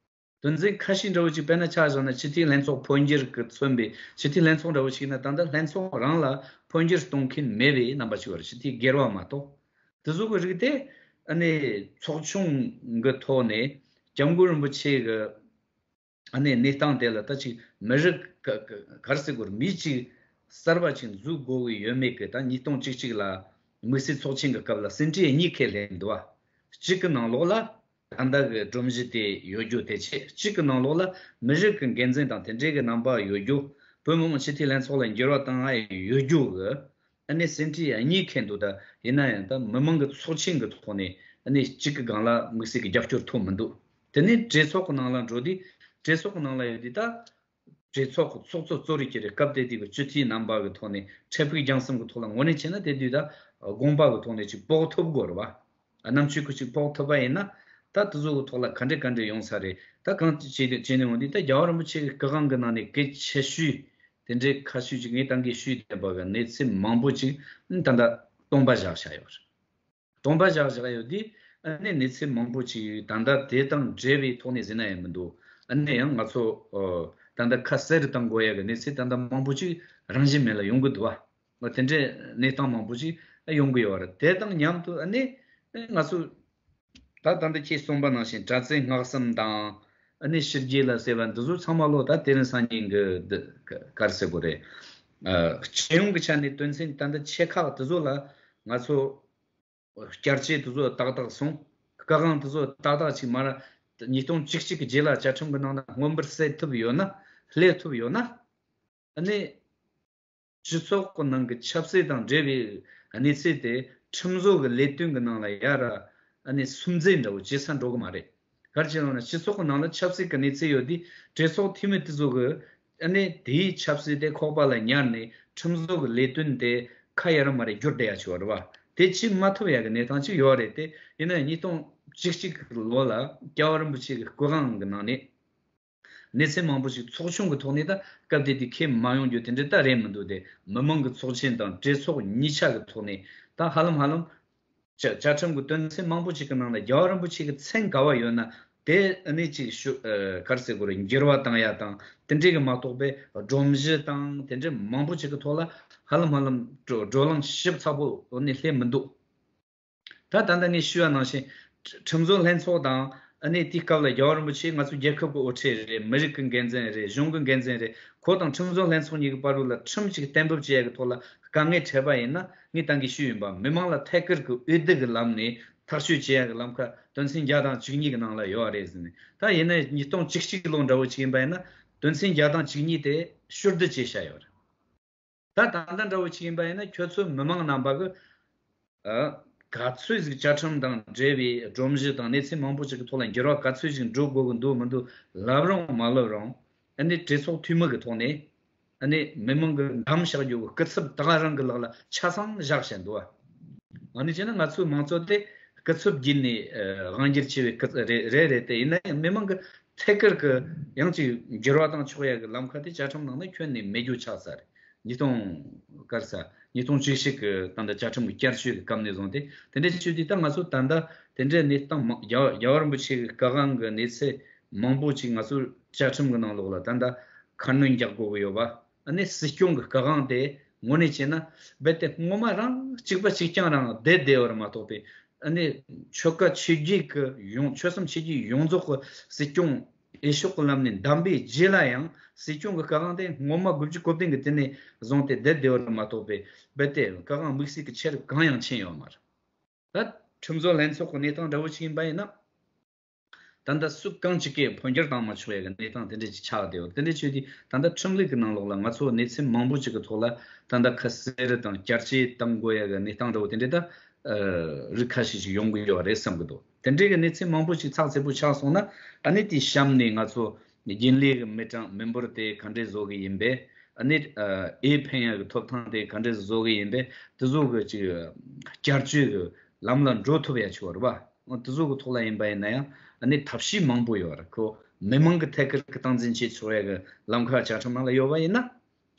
དོན་ཚན་ཁ་ཤས་འདྲ་བོ་ཅིག། དཔེར་ན་ཆ་བཞག་ན་སྤྱི་འཐུས་ལྷན་ཚོགས་འཕོ་འགྱུར་གྱིས་མཚོན་པའི་སྤྱི་འཐུས་ལྷན་ཚོགས་འདྲ་བོ་ཞིག་ཡིན་ན། ད་ལྟ་ལྷན་ཚོགས་རང་ལ་འཕོ་འགྱུར་གཏོང་མཁན་མེད་པའི་རྣམ་པ་ཅིག་ཡོད་རེད། སྤྱི་འཐུས་སྒེར་བ་མ་གཏོགས། དེ་ཚོ་གི་རིགས་དེ་ཨ་ནི་ཚོགས་ཆུང་གི་ཐོག་ནས་སྐྱབས་མགོན་རིན་པོ་ཆེ་གི་ཨ་ནི་གནས་སྟངས་དེ་ལ་ད་ཅིག་མི་རིགས་ག་ག་ག་རེ་ཟེར་དགོས་རེད། མི་གཅིག་གསར་པ་ཅིག་འཛུགས་དགོས་ཀྱི་ཡོད་མེད་ཀྱི། ད་ཉིས་སྟོང་བཅུ་གཅིག་ལ་དམིགས་བསལ་ཚོགས་ཆེན་གྱི་སྐབས་ལ་ཟིན་བྲིས་གཉིས་ཁས་ལེན་འདུག་བ། གཅིག་གི་ནང་ལོགས་ལ་ད་ལྟ་གི་སྒྲོམ་གཞི་དེ་ཡོད་རྒྱུ་དེ་བྱས། གཅིག་གི་ནང་ལོགས་ལ་མི་རིགས་ཀྱི་འགན་འཛིན་དང་དེ་འབྲེལ་གྱི་རྣམ་པ་ཡོད་རྒྱུ། བོད་མི་མང་སྤྱི་འཐུས་ལྷན་ཚོགས་ལ་འགྱུར་བ་བཏང་ཡ་ཡོད་རྒྱུ་གི་ཨ་ནི་ཟིན་བྲིས་གཉིས་ཁེལ་འདུག་ད་ཡིན་ན་ཡང་ད་མི་མང་གི་ཚོགས་ཆེན་གྱི་ཐོག་ནས་ཨ་ནི་གཅིག་གི་སྒང་ལ་དམིགས་བསལ་གྱི་རྒྱབ་སྐྱོར་ཐོབ་མི་འདུག་དེ་ནས་གྲོས་ཚོགས་ཀྱི་ནང་ལ་འགྲོ་དུས། གྲོས་ཚོགས་ཀྱི་ནང་ལ་ཡོད་དུས་ད། གྲོས་ཚོགས་ཀྱི་ཚོགས་གཙོ་གཙོ་རིག་གི་རེད། སྐབས་དེ་དུས་ཀྱི་སྤྱི་འཐུས་རྣམ་པ་གི་ཐོག་ནས་འཕྲལ་ཕུགས་རྒྱང་གསུམ་གྱི་ཐོག་ལ་ངོས་ལེན་བྱས་ན། དེ་དུས་ད་དགོངས་པ་གི་ཐོག་ནས་ཅིག་ཕོག་ཐུབ་དགོས་རེད་བ། རྣམ་དཔྱོད་ཀྱི་ཅིག་ཕོག་ཐུབ་པ་ཡིན་ན། ད་དེ་ཚོ་གི་ཐོག་ལ་ག་འདྲ་ག་འདྲ་ཡོང་ས་རེད། ད་གང་བྱས་ཏེ་བྱས་ནས་འོང་དུས། ད་རྒྱལ་བ་རིན་པོ་ཆེ་གི་སྐུ་དབང་གི་ནང་ནས་གལ་ཆེ་ཤོས་དེ་འདྲའི་ཁ་ཤས་ཅིག་ངས་ད་གིན་ཞུས་བསྡད་པ་གི་གནས་ཚུལ་མང་པོ་ཅིག་ད་ལྟ་སྟོང་པ་བཞག་བཞག་ཡོད་རེད། སྟོང་པ་བཞག་བཞག་ཡོད་དུས། ཨ་ནི་གནས་ཚུལ་མང་པོ་ཅིག་ད་ལྟ་དེ་དང་འབྲེལ་བའི་ཐོག་ནས་ཟེར་ན་ཡང་མི་འདུག་ཨ་ནི་ཡང་ང་ཚོ་ཨོ་ད་ལྟ་ཁ་གསལ་རུ་གཏང་དགོས་ཡ་གི་གནས་ཚུལ་ད་ལྟ་མང་པོ་ཅིག་རང་བཞིན་མེད་ལ་ཡོང་གི་འདུག་བ། དེ་འདྲའི་གནས་སྟངས་མང་པོ་ཅིག་ཡོང་གི་ཡོད་རེད། དེ་དང་མཉམ་དུ་ཨ་ནི་ང་ཚོ་ད་ད་ལྟ་ཁྱེད་གསུངས་པ་ནང་བཞིན་དྲག་རྩལ་སྔགས་གསུམ་དང་། ཨ་ནི་ཕྱི་རྒྱལ་ལ་ཟེར་བ་འདི་ཚོ་ཚང་མ་ལོ་ད་དེ་རིང་སང་ཉིན་གི་འདི་ག་ག་རེ་ཟེར་དགོས་རེད། ཨ་སྤྱི་ཡོངས་ཀྱི་ཆ་ནས་དོན་ཚན་ད་ལྟ་ཆེ་ཁག་དེ་ཚོ་ལ་ང་ཚོ་བསྐྱར་བཅོས་དེ་ཚོ་ཏག་ཏག་སོང་། སྐུ་དབང་དེ་ཚོ་ཏག་ཏག་ཅིག་མར་ཉིས་སྟོང་བཅུ་གཅིག་གི་རྗེས་ལ་བཅའ་ཁྲིམས་ཀྱི་ནང་ན་མངོན་པར་གསལ་ཐུབ་ཡོད་ན། སླེབས་ཐུབ་ཡོད་ན། ཨ་ནི་སྤྱི་ཚོགས་ཀྱི་ནང་གི་ཆབ་སྲིད་དང་འབྲེལ་བའི་གནས་ཚུལ་དེ་ཁྲིམས་བཟོ་གི་ལས་དོན་གྱི་ནང་ལ་ཡར་ཨ་ནི་སུམ་རྩེན་འདྲ་བོ་བྱེད་ས་འགྲོ་གི་མ་རེད། ག་རེ་བྱས་ལབ་ན། སྤྱི་ཚོགས་ཀྱི་ནང་ལ་ཆབ་སྲིད་ཀྱི་གནས་ཚུལ་ཡོད་དུས། གྲོས་ཚོགས་འཐུས་མི་དེ་ཚོ་གི་ཨ་ནི་དེའི་ཆབ་སྲིད་དེ་ཁོག་པ་ལ་ཉར་ནས་ཁྲིམས་བཟོ་གི་ལས་དོན་དེ་ཁ་ཡར་མར་བསྒྱུར་བསྡད་ཡ་ཆེ་བ་རེད་བ། དེ་བྱེད་མ་ཐུབ་ཡ་གི་གནས་སྟངས་ཅིག་ཡོད་རེད་དེ། ཡིན་ན་ཉིས་སྟོང་བཅུ་གཅིག་ལོ་ལ་རྒྱལ་བ་རིན་པོ་ཆེ་གི་སྐུ་དབང་གི་ནང་ནས་གནས་ཚུལ་མང་པོ་ཞིག་ཚོགས་ཆུང་གི་ཐོག་ནས་ད་སྐབས་དེ་དུས་ཁས་མ་ཡོང་རྒྱུ་དེ་འདྲ་ད་རེད་མི་འདུག་དེ་མི་མང་གི་ཚོགས་ཆེན་དང་གྲོས་ཚོགས་གཉིས་ཆ་གི་ཐོག་ནས་ད་ཧ་ལམ་ཧ་ལམ་བཅའ་བཅའ་ཁྲིམས་ཀྱི་དོན་ཚན་མང་པོ་ཞིག་གི་ནང་ལ་རྒྱལ་བ་རིན་པོ་ཆེ་གི་མཚན་ག་བ་ཡོད་ན་དེ་ཨ་ནི་ཅིག་ཞུ་ཨ་ག་རེ་ཟེར་དགོས་རེད། འགྱུར་བ་བཏང་ཡ་དང་དེ་འདྲའི་གི་མ་གཏོགས་པའི་སྒྲོམ་གཞི་དང་དེ་འདྲའི་མང་པོ་ཞིག་གི་ཐོག་ལ་ཧ་ལམ་ཧ་ལམ་བགྲོ་བགྲོ་གླེང་ཞིབ་ཚགས་པོ་ཨ་ནི་སླེབས་མི་འདུག་ད་ད་ལྟ་ངས་ཞུས་པ་ནང་བཞིན་ཁྲིམས་བཟོ་ལྷན་ཚོགས་དང་། ཨ་ནི་དེའི་སྐབས་ལ་རྒྱལ་བ་རིན་པོ་ཆེ་ང་ཚོ་རྒྱལ་ཁབ་ཀྱི་དབུ་ཁྲིད་རེད། མི་རིགས་ཀྱི་འགན་འཛིན་རེད། གཞུང་གི་འགན་འཛིན་རེད། ཁོ་དང་ཁྲིམས་བཟོ་ལྷན་ཚོགས་གཉིས་ཀྱི་བར་དུ་ལ་ཁྲིམས་ཅིག་གཏན་འབེབས་བྱེད་ཡ་གི་ཐོག་ལ་དཀའ་ངལ་འཕྲད་པ་ཡིན་ན། ངས་ད་གིན་ཞུས་ཡིན་པ། མི་མང་ལ་ཐད་ཀར་གྱི་འོས་བསྡུ་གི་ལམ་ནས་ཐག་གཅོད་བྱེད་ཡ་གི་ལམ་ཁ་དོན་ཚན་བརྒྱ་དང་བཅུ་གཉིས་ཀྱི་ནང་ལ་ཡོད་རེད་ཟེར་ནས། ད་ཡིན་ན་ཉིས་སྟོང་བཅུ་གཅིག་ལོ་འདྲ་བོ་ཅིག་ཡིན་པ་ཡིན་ན། དོན་ཚན་བརྒྱ་དང་བཅུ་གཉིས་དེ་ཕྱིར་བསྡུ་བྱས་བཞག་ཡོད་རེད། ད་ད་ལྟ་འདྲ་བོ་ཅིག་ཡིན་པ་ཡིན་ན། ཁྱོད་ཚོ་མི་མང་རྣམ་པ་གི་ཨ་ག་ཚོད་ཟིག་བཅའ་ཁྲིམས་དང་འབྲེལ་བའི་སྒྲོམ་གཞི་དང་གནས་ཚུལ་མང་པོ་ཅིག་གི་ཐོག་ལ་འགྱུར་བ་ག་ཚོད་ཅིག་འགྲོ་དགོས་ཀྱི་འདུག་མི་འདུག་ལབ་རུང་མ་ལབ་རུང་། ཨ་ནི་གྲོས་ཚོགས་འཐུས་མི་གི་ཐོག་ནས་ཨ་ནི་མི་མང་གི་འདེམས་བཞག་རྒྱུ་གི་སྐུ་ཚབ་ད་ག་རང་གི་ལག་ལ་ཆ་ཚང་བཞག་བཞག་འདུག་བ། ཨ་ནི་བྱས་ན་ང་ཚོའི་མང་གཙོ་དེ་སྐུ་ཚབ་བརྒྱུད་ནས་ཨ་དབང་སྒྱུར་བྱས་པའི་སྐུ་ཚབ་རེད་རེད་རེད་དེ། ཡིན་ན་ཡང་མི་མང་གི་ཐད་ཀར་གི་ཡང་ཅིག་འགྱུར་བ་བཏང་ཆོག་ཡ་གི་ལམ་ཁ་དེ་བཅའ་ཁྲིམས་ནང་ན་ཁྱོན་ནས་མེད་རྒྱུ་ཆགས་ཚར་རེད། ཉིས་སྟོང་ག་རེ་ཟ། ཉིས་སྟོང་བཅུ་གཅིག་གི་ད་ལྟ་བཅའ་ཁྲིམས་ཀྱི་བསྐྱར་བཅོས་ཀྱི་སྐབས་ནས་བཟུང་སྟེ། དེ་འདྲ་བྱེད་དུས་ད་ང་ཚོ་ད་ལྟ་དེ་འདྲའི་གནས་སྟངས་མང་། རྒྱལ་བ་རྒྱལ་བ་རིན་པོ་ཆེ་གི་སྐུ་དབང་གི་གནས་ཚུལ་མང་པོ་ཅིག་ང་ཚོའི་བཅའ་ཁྲིམས་ཀྱི་ནང་ལོགས་ལ་ད་ལྟ་ཁ་སྣོན་རྒྱག་དགོས་ཀྱི་ཡོད་པ། ཨ་ནི་སྲིད་སྐྱོང་གི་སྐུ་དབང་དེ་ དངོས་གནས་བྱས་ན་རྦད་དེ་སྔོན་མ་རང་གཅིག་པ་གཅིག་རྐྱང་རང་བསྡད་བསྡད་པ་རེད་མ་གཏོགས་པའི། ཨ་ནི་ཆོལ་ཁ་ཆོས་བརྒྱུད་ཀྱི་ཡོངས་ཆོལ་གསུམ་ཆོས་བརྒྱུད་ཡོངས་རྫོགས་ཀྱི་སྲིད་སྐྱོང་འོས་ཤོག་གི་ལམ་ནས་བདམས་པའི་རྗེས་ལ་ཡང་སྲིད་སྐྱོང་གི་སྐུ་དབང་དེ་སྔོན་མ་དགུ་བཅུ་གོ་བདུན་གྱི་དེ་ནས་བཟུང་སྟེ་བསྡད་བསྡད་པ་རེད་མ་གཏོགས་པའི། རྦད་དེ་སྐུ་དབང་དམིགས་བསལ་གྱི་ཆེ་རབས་གང་ཡང་ཕྱིན་ཡོད་མ་རེད། ད་ཁྲིམས་བཟོ་ལྷན་ཚོགས་ཀྱི་གནས་སྟངས་འདྲ་བོ་ཞིག་ཡིན་པ་ཡིན་ན། ད་ལྟ་སུ་གང་ཅིག་གིས་འཕོ་འགྱུར་བཏང་མ་ཆོག་ཡ་གི་གནས་སྟངས་དེ་འདྲ་ཅིག་ཆགས་བསྡད་ཡོད། དེ་འདྲ་བྱས་དུས་ད་ལྟ་ཁྲིམས་ལུགས་ཀྱི་ནང་ལོགས་ལ་ང་ཚོ་གནས་ཚུལ་མང་པོ་ཅིག་གི་ཐོག་ལ་ད་ལྟ་ཁ་གསལ་དང་བསྐྱར་བཅོས་གཏང་དགོས་ཡ་གི་གནས་སྟངས་འདྲ་བོ་དེ་འདྲ་ད་ཨ་རིགས་ཁ་ཤས་ཅིག་ཡོང་གི་ཡོད་རེད་བསམ་གི་འདུག་དེ་འདྲའི་གི་གནས་ཚུལ་མང་པོ་ཅིག་ཚགས་ཚུད་པོ་ཆགས་སོང་ན། ཨ་ནི་དེའི་གཤམ་ནས་ང་ཚོ་རྒྱུན་ལས་ཀྱི་མི་གྲངས་མི་འབོར་དེ་ག་འདྲས་བཟོ་གི་ཡིན་པས། ཨ་ནི་ཨ་འོས་འཕེན་ཡ་གི་ཐོབ་ཐང་དེ་ག་འདྲས་བཟོ་གི་ཡིན་པས། དེ་ཚོ་གི་ཅིག་བསྐྱར་བཅོས་གི་ལམ་ལ་འགྲོ་ཐུབ་ཡ་ཆེ་བ་རེད་པ། འོ་དེ་ཚོ་གི་ཐོག་ལ་ཡིན་པ་ཡིན་ན་ཡང་ཨ་ནི་ཐབས་ཤེས་མང་པོ་ཡོད་རེད། ཁོ་མི་མང་གི་ཐད་ཀར་གི་སྟངས་འཛིན་བྱེད་ཆོག་ཡ་གི་ལམ་ཁ་བཅའ་ཁྲིམས་ནང་ལ་ཡོད་པ་ཡིན་ན།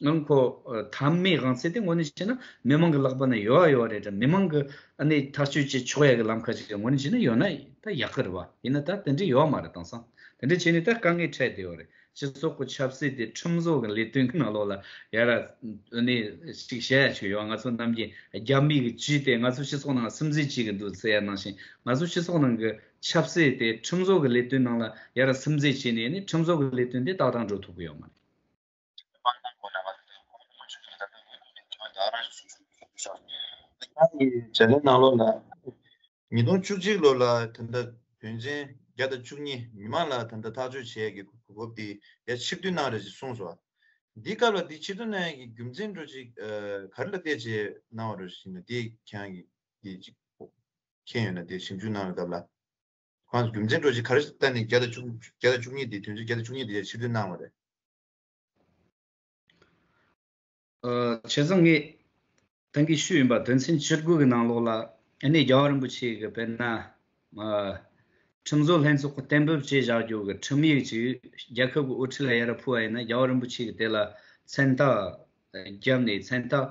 ཨང་ཁོ་ཨ་མཐའ་མའི་དབང་ཚད་དེ་དངོས་གནས་བྱས་ན་མི་མང་གི་ལག་པ་ན་ཡོད་ཡོད་རེད་དྲ། མི་མང་གི་ཨ་ནི་ཐག་གཅོད་བྱེད་ཆོག་ཡ་གི་ལམ་ཁ་ཅིག་དངོས་གནས་བྱས་ན་ཡོད་ན་ད་ཡག་གི་རེད་པ། ཡིན་ན་ད་དེ་འདྲ་ཡོད་མ་རེད། དེང་སང་དེ་འདྲ་བྱས་ནས་ད་དཀའ་ངལ་འཕྲད་བསྡད་ཡོད་རེད། སྤྱི་ཚོགས་ཀྱི་ཆབ་སྲིད་དེ་ཁྲིམས་བཟོ་གི་ལས་དོན་གྱི་ནང་ལོགས་ལ་ཡ་ར་ཨ་ནི་ཅིག་བཤད་ཡ་ཅིག་ཡོད། ང་ཚོ་ནམ་རྒྱུན་རྒྱ་མི་གི་ཇུས་དེ་ང་ཚོ་སྤྱི་ཚོགས་ནང་སིམ་འཛུལ་བྱེད་གི་འདུག་ཟེར་ཡ་ནང་བཞིན། ང་ཚོ་སྤྱི་ཚོགས་ནང་གི་ཆབ་སྲིད་དེ་ཁྲིམས་བཟོ་གི་ལས་དོན་ནང་ལ་ཡ་ར་སིམ་འཛུལ་བྱས་ནས་ནི་ཁྲིམས་བཟོ་གི་ལས་དོན་དེ་ཏག་ཏག་འགྲོ་ཐུབ་གི་ཡོད་མ་རེད། བྱ་ལས་ནང་ལོགས་ལ་ཉིས་སྟོང་བཅུ་གཅིག་ལོ་ལ་ད་ལྟ་དོན་ཚན་བརྒྱ་དང་བཅུ་གཉིས་མི་མང་ལ་ད་ལྟ་ཐག་གཅོད་བྱེད་ཡས་ཀྱི་གོ་སྐབས་དེ་ཡ་ཕྱིར་བསྡུ་གནང་རེད་ཅེས་གསུངས་སོང་། འདི་སྐབས་ལ་འདི་ཕྱིར་བསྡུ་གནང་ཡས་ཀྱི་རྒྱུ་མཚན་འདྲ་ཅིག་ག་རེ་ལ་བལྟས་བྱས་གནང་བ་རེད་ཟེར་ན། འདི་ཁྱེད་རང་གིས་འདི་ཅིག་མཁྱེན་ཡོད་ན་དེ་ཞིབ་འཇུག་གནང་བའི་སྐབས་ལ། ཁོང་རྒྱུ་མཚན་འདྲ་ཅིག་ག་རེ་བལྟས་ནས་བརྒྱ་དང་བཅུ་བརྒྱ་དང་བཅུ་གཉིས་དེ་དོན་ཚན་བརྒྱ་དང་བཅུ་གཉིས་དེ་ཕྱིར་བསྡུ་གནང་བ་རེད། ཨ་བྱས་ཙང་ངས་ད་གིན་ཞུས་ཡིན་པ། དོན་ཚན་བཅུ་དགུ་གི་ནང་ལོགས་ལ་ཨ་ནི་རྒྱལ་བ་རིན་པོ་ཆེ་གི་དཔེར་ན་ཨ་ཁྲིམས་བཟོ་ལྷན་ཚོགས་ཀྱི་གཏན་འབེབས་བྱས་བཞག་རྒྱུ་གི་ཁྲིམས་ཡིག་ཅིག་རྒྱལ་ཁབ་ཀྱི་དབུ་ཁྲིད་ལ་ཡར་ཕུལ་བ་ཡིན་ན། རྒྱལ་བ་རིན་པོ་ཆེ་གི་དེ་ལ་མཚན་རྟགས་བརྒྱབ་ནས། མཚན་རྟགས་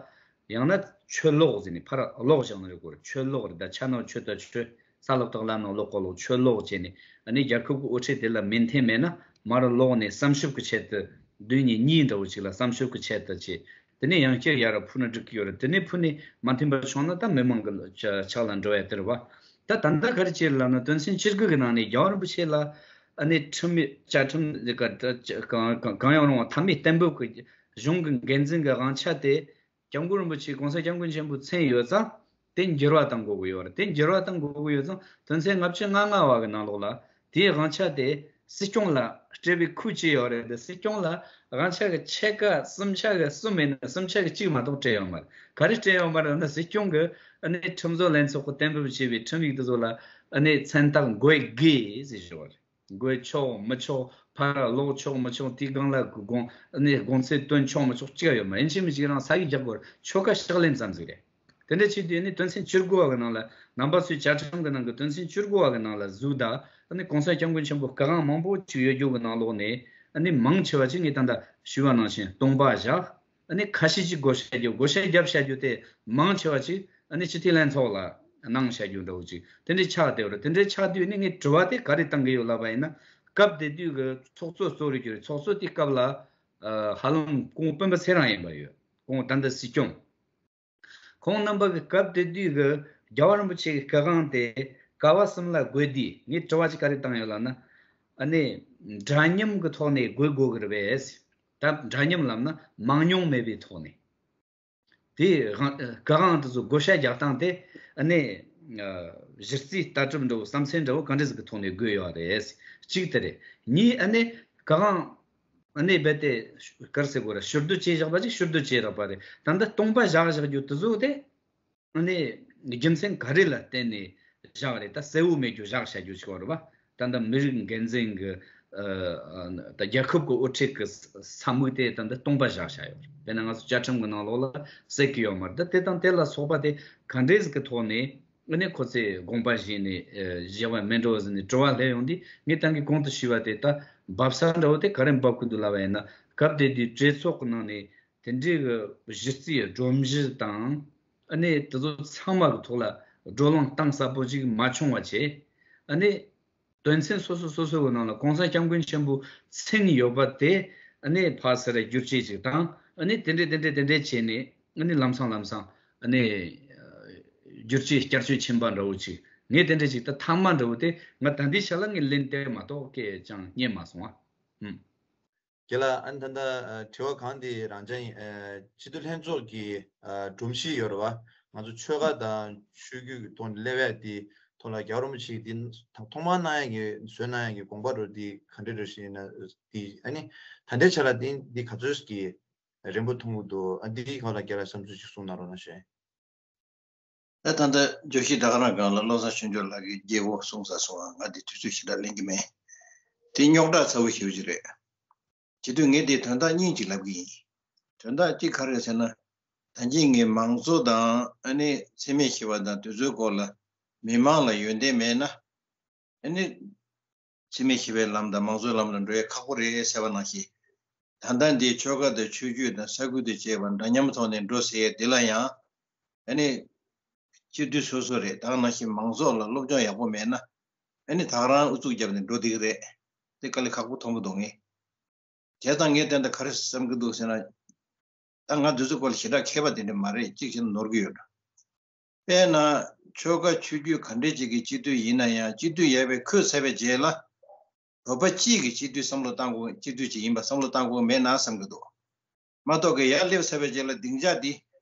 ཡང་ན་ཆོས་ཀློག་ཟེར་ནས་ཕར་ཀློག་བཞག་ན་རེད་གོ། ཆོས་ཀློག་རེད། ད་ཕྱག་ན་ཆོས་དང་ཆོས། ས་སློབ་སྟེགས་ལམ་ནང་ཀློག་གོ་ལོག་ཆོས་ཀློག་བྱས་ནས། ཨ་ནི་རྒྱལ་ཁབ་ཀྱི་དབུ་ཁྲིད་དེ་ལ་མོས་མཐུན་མེད་ན་མར་ཀློག་ནས་བསམ་ཞིབ་ཀྱི་ཆེད་དུ། བདུན་གཉིས་གཉིས་འདྲ་བོ་ཅིག་ལ་བསམ་ཞིབ་ཀྱི་ཆེད་དུ་བྱས། དེ་ནས་ཡང་བསྐྱར་ཡར་ཕུལ་ན་འགྲིག་གི་ཡོད་རེད། དེ་ནས་ཕུལ་ནས་མ་མཐུན་པ་བྱུང་ན་ད་མི་མང་གི་ཕྱག་ལ་འགྲོ་ཡ་དེ་རེད་བ། ད་ད་ལྟ་ག་རེ་བྱས་ལབ་ན། དོན་ཚན་བཅུ་དགུ་གི་ནང་ནས་རྒྱལ་བ་རིན་པོ་ཆེ་ལ་ཨ་ནི་ཁྲིམས་བཅའ་ཁྲིམས་གང་ཡང་རུང་བ་མཐའ་མའི་གཏན་འབེབས་ཀྱི་གཞུང་གི་འགན་འཛིན་གྱི་དབང་ཆ་དེ་སྐྱབས་མགོན་རིན་པོ་ཆེ་༸གོང་ས་༸སྐྱབས་མགོན་ཆེན་པོ་མཚན་ཡོད་ཙང་དེ་འགྱུར་བ་གཏང་དགོས་ཀྱི་ཡོད་རེད། དེ་འགྱུར་བ་གཏང་དགོས་ཀྱི་ཡོད་ཙང་དོན་ཚན་ལྔ་བཅུ་ང་ལྔ་བ་གི་ནང་ལོགས་ལ་དེའི་དབང་ཆ་དེ་སྲིད་སྐྱོང་ལ་སྤྲད་པའི་ཁུལ་བྱས་ཡོད་རེད། དེ་སྲིད་སྐྱོང་ལ་དབང་ཆ་གི་ཕྱེད་ཀ་གསུམ་ཆ་གི་གསུམ་མེད་ན་གསུམ་ཆ་གི་གཅིག་མ་གཏོགས་སྤྲད་ཡོད་མ་རེད། ག་རེ་སྤྲད་ཡོད་མ་རེད་ལབ་ན། སྲིད་སྐྱོང་གི་ཨ་ནི་ཁྲིམས་བཟོ་ལྷན་ཚོགས་ཀྱི་གཏན་འབེབས་བྱས་པའི་ཁྲིམས་ཡིག་དེ་ཚོ་ལ་ཨ་ནི་མཚན་རྟགས་འགོད་དགོས་ཟེར་བཞག་པ་རེད། འགོད་ཆོག་མི་ཆོག་ཕར་ཀློག་ཆོག་མི་ཆོག་དེའི་སྒང་ལ་དགོངས་ནས་དགོངས་ཚུལ་བཏོན་ཆོག་མི་ཆོག་གཅིག་ཡོད་མ་རེད། ཡིན་གཅིག་མིན་གཅིག་རང་ས་ཡིག་རྒྱག་དགོས་རེད། ཆོལ་ཁ་ཕྱག་ལེན་ཙམ་ཟིག་རེད། དེ་འདྲ་བྱེད་དུས་ནི་དོན་ཚན་བཅུ་དགུ་བ་གི་ནང་ལ་རྣམ་པ་ཚོའི་བཅའ་ཁྲིམས་གི་ནང་གི་དོན་ཚན་བཅུ་དགུ་བ་གི་ནང་ལ་གཟུགས་ད་ཨ་ནི་༸གོང་ས་༸སྐྱབས་མགོན་ཆེན་པོ་སྐུ་དབང་མང་པོ་ཅིག་ཡོད་རྒྱུ་གི་ནང་ལོགས་ནས་ཨ་ནི་མང་ཆེ་བ་ཅིག་ངས་ད་ལྟ་ཞུས་པ་ནང་བཞིན་སྟོང་པ་བཞག་ཨ་ནི་ཁ་ཤས་ཅིག་བགོ་བཤའ་རྒྱབ། བགོ་བཤའ་རྒྱབ་བཞག་རྒྱུ་དེ་མང་ཆེ་བ་ཅིག་ཨ་ནི་སྤྱི་འཐུས་ལྷན་ཚོགས་ལ་གནང་བཞག་རྒྱུ་འདྲ་བོ་ཅིག་དེ་འདྲའི་ཆགས་བསྡད་ཡོད་རེད། དེ་འདྲའི་ཆགས་དུས་ནི་ངས་དྲི་བ་དེ་ག་རེ་བཏང་གི་ཡོད་ལབ་པ་ཡིན་ན། སྐབས་དེ་དུས་ཀྱི་ཚོགས་གཙོ་གཙོ་རུ་གྱུར་བའི་ཚོགས་གཙོ་དེ་སྐབས་ལ་ཨ་ཧ་ལམ་ཁོང་སྤེན་པ་ཚེ་རིང་ཡིན་པ་ཡོད། ཁོང་ད་ལྟ་སྲིད་སྐྱོང་། ཁོང་རྣམ་པ་གི་སྐབས་དེ་དུས་ཀྱི་རྒྱལ་བ་རིན་པོ་ཆེ་གི་སྐུ་དབང་དེ་ག་བ་གསུམ་ལ་བགོས་དུས་ངས་དྲི་བ་ཅིག་ག་རེ་བཏང་ཡོད་ལབ་ན། ཨ་ནི་འདྲ་མཉམ་གྱི་ཐོག་ནས་བགོ་དགོས་ཀྱི་རེད་པས། ད་འདྲ་མཉམ་ལབ་ན་མང་ཉུང་མེད་པའི་ཐོག་ནས། དེའི་དབང་སྐུ་དབང་དེ་ཚོ་བགོ་བཤའ་རྒྱག་སྟངས་དེ་ཨ་ནི་གཞི་རྩའི་ལྟ་གྲུབ་འདྲ་བོ་བསམ་ཚུལ་འདྲ་བོ་ག་འདྲ་ཟིག་གི་ཐོག་ནས་བགོས་ཡོད་རེད། གཅིག་དེ་རེད། གཉིས་ཨ་ནི་སྐུ་དབང་ཨ་ནི་རྦད་དེ་ག་རེ་ཟེར་དགོས་རེད། ཕྱིར་བསྡུ་བྱས་བཞག་པ་ཅིག་ཕྱིར་བསྡུ་བྱས་རག་པ་རེད། ད་ལྟ་སྟོང་པ་བཞག་བཞག་རྒྱུ་དེ་ཚོ་དེ་ཨ་ནི་རྒྱུ་མཚན་ག་རེ་ལ་བརྟེན་ནས་བཞག་རེད། ད་གསལ་བོ་མེད་རྒྱུ་བཞག་བྱ་རྒྱུ་ཞིག་ཡོད་རེད་པ། ད་ལྟ་མི་རིགས་འགན་འཛིན་གྱི་ཨ་ཨ་ད་རྒྱལ་ཁབ་ཀྱི་དབུ་ཁྲིད་ཀྱི་ས་མིག་དེ་ད་ལྟ་སྟོང་པ་བཞག་བྱ་ཡོད་རེད། དཔེར་ན་ང་ཚོ་བཅའ་ཁྲིམས་ཀྱི་ནང་ལོགས་ལ་གསལ་གྱི་ཡོད་མ་རེད། ད་དེ་དང་དེ་ལ་སོགས་པ་དེ་ག་འདྲས་ཟིག་གི་ཐོག་ནས་ཨ་ནི་ཁོ་ཚོས་དགོངས་པ་བཞེས་ནས་ཨ་བཞེས་པ་མིན་འགྲོ་ཟེར་ནས་དྲི་བ་སླེབས་ཡོང་དུས། ངས་ད་གིན་གོང་དུ་ཞུས་པ་དེ་ལྟར་འབབ་ས་འདྲ་བོ་དེ་ག་རེ་འབབ་ཀྱི་འདུག་ལབ་པ་ཡིན་ན། སྐབས་དེ་དུས་གྲོས་ཚོགས་ཀྱི་ནང་ནས་དེ་འདྲའི་གི་གཞི་རྩའི་སྒྲོམ་གཞི་དང་ཨ་ནི་དེ་ཚོ་ཚང་མ་གི་ཐོག་ལ་བགྲོ་གླེང་གཏིང་ཟབ་པོ་ཞིག་མ་བྱུང་བ་བྱས། ཨ་ནི་དོན་ཚན་སོ་སོ་སོ་སོ་གི་ནང་ལ་༸གོང་ས་༸སྐྱབས་མགོན་ཆེན་པོ་མཚན་ཡོད་པ་དེ་ཨ་ནི་ཕར་ཚུར་བསྒྱུར་བཅོས་ཅིག་དང་། ཨ་ནི་དེ་འདྲས་དེ་འདྲས་དེ་འདྲས་བྱས་ནས་ ཨ་ནི་ལམ་སང་ལམ་སང་ཨ་ནི་བསྒྱུར་བཅོས་བསྐྱར་བཅོས་ཕྱིན་པ་འདྲ་བོ་ཅིག་ངས་དེ་འདྲ་ཅིག་ད་ཐ་མ་འདྲ་བོ་དེ་ང་ད་ལྟའི་ཆ་ལ་ངས་ལན་སྟེར་མ་གཏོགས་སྐད་ཅང་རྙེད་མ་སོང་ཨ། ཨུམ། རྒན་ལགས། ཨ་ནི་ད་ལྟ་ཨ་དྲི་བ་གང་དེ་རང་འཇགས་ཡིན། ཨ་སྤྱི་འཐུས་ལྷན་ཚོགས་ཀྱི་ཨ་སྒྲོམ་གཞི་ཡོད་རེད་བ། ང་ཚོ་ཆོལ་ཁ་དང་ཆོས་བརྒྱུད་ཀྱི་ཐོག་ནས་སླེབས་ཡ་དེ་ཐོག་ལ་རྒྱལ་བ་རིན་པོ་ཆེ་གིས་འདི་ཐོག་མར་གནང་ཡ་གི་བཟོས་གནང་ཡ་གི་དགོངས་པ་རེད། འདི་ག་འདྲ་རེད་ཞེ་ན། འདི་ཨ་ནི་ད་ལྟའི་ཆ་ལ་འདི་འདི་ག་ཚོད་ཀྱི་རན་པོ་མཐོང་གི་འདུག་ཨ་འདིའི་སྐོར་ལ་རྒན་ལགས་བསམ་ཚུལ་ཅིག་གསུང་གནང་རོགས་གནང་ཞུ། ད་ད་ལྟ་བརྗོད་གཞི་ད་ག་རང་སྒང་ལ་བློ་བཟང་ཆོས་འབྱོར་ལགས་ཀྱིས་རྒྱས་པོ་གསུངས་ཚར་སོང་། ང་འདི་དུས་ཚོད་ཞེ་དྲག་ལེན་གྱི་མེད། དེ་རྙོག་དྲ་ཚ་བོ་ཞེ་པོ་ཅིག་རེད། བྱེད་དུས་ངས་འདི་དོན་དག་གཉིས་ཅིག་ལབ་ཀྱི་ཡིན། དོན་དག་གཅིག་ག་རེ་ཟེར་ན། ད་གིན་ངས་མང་གཙོ་དང་ཨ་ནི་འཚེ་མེད་ཞི་བ་དང་དེ་ཚོའི་སྐོར་ལ་མི་མང་ལ་ཡོན་ཏན་མེད་ན། ཨ་ནི་འཚེ་མེད་ཞི་བའི་ལམ་དང་མང་གཙོའི་ལམ་ལ་འགྲོ་ཡ་ཁག་པོ་རེད་ཟེར་བ་ནང་བཞིན། ད་ལྟ་འདི་ཆོལ་ཁ་དང་ཆོས་བརྒྱུད་དང་ས་ཁུལ་དང་བཅས་པ་འདྲ་མཉམ་ཐོག་ནས་འགྲོ་ཟེར་ཡ་འདི་ལ་ཡང་ཨ་ནི་སྤྱི་འཐུས་སོ་སོ་རེད། ད་ག་ནང་བཞིན་མང་ཚོགས་ལ་སློབ་སྦྱོང་ཡག་པོ་མེད་ན་ཨ་ནི་ད་ག་རང་ཨུ་ཚུགས་བརྒྱབ་ནས་འགྲོ་བསྡད་ཀྱི་རེད། དེ་དཀའ་ལས་ཁག་པོ་མཐོང་གི་འདུག་ངས། བྱས་ཙང་ངས་དེ་འདྲ་ག་རེ་བསམ་གྱི་འདུག་ཟེར་ན། ད་ང་འདི་ཚོའི་སྐོར་ལ་ཞེ་དྲག་མཁས་པ་དེ་འདྲ་མ་རེད། གཅིག་བྱས་ན་ནོར་གྱི་ཡོད་འགྲོ། དཔེར་ན་ཆོལ་ཁ་ཆོས་བརྒྱུད་ག་འདྲས་ཅིག་གི་སྤྱི་འཐུས་ཡིན་ན་ཡང་སྤྱི་འཐུས་ཡར་བས་འཁོད་ཚར་བའི་རྗེས་ལ་བོད་པ་སྤྱིའི་གི་སྤྱི་འཐུས་བསམ་བློ་བཏང་དགོས། སྤྱི་འཐུས་ཅིག་ཡིན་པ་བསམ་བློ་བཏང་དགོས་མེད་ན་བསམ་གྱི་འདུག་མ་གཏོགས་ཀྱི་ཡར་སླེབས་ཚར་བའི་རྗེས་ལ་སྡིངས་ཆ་འདི་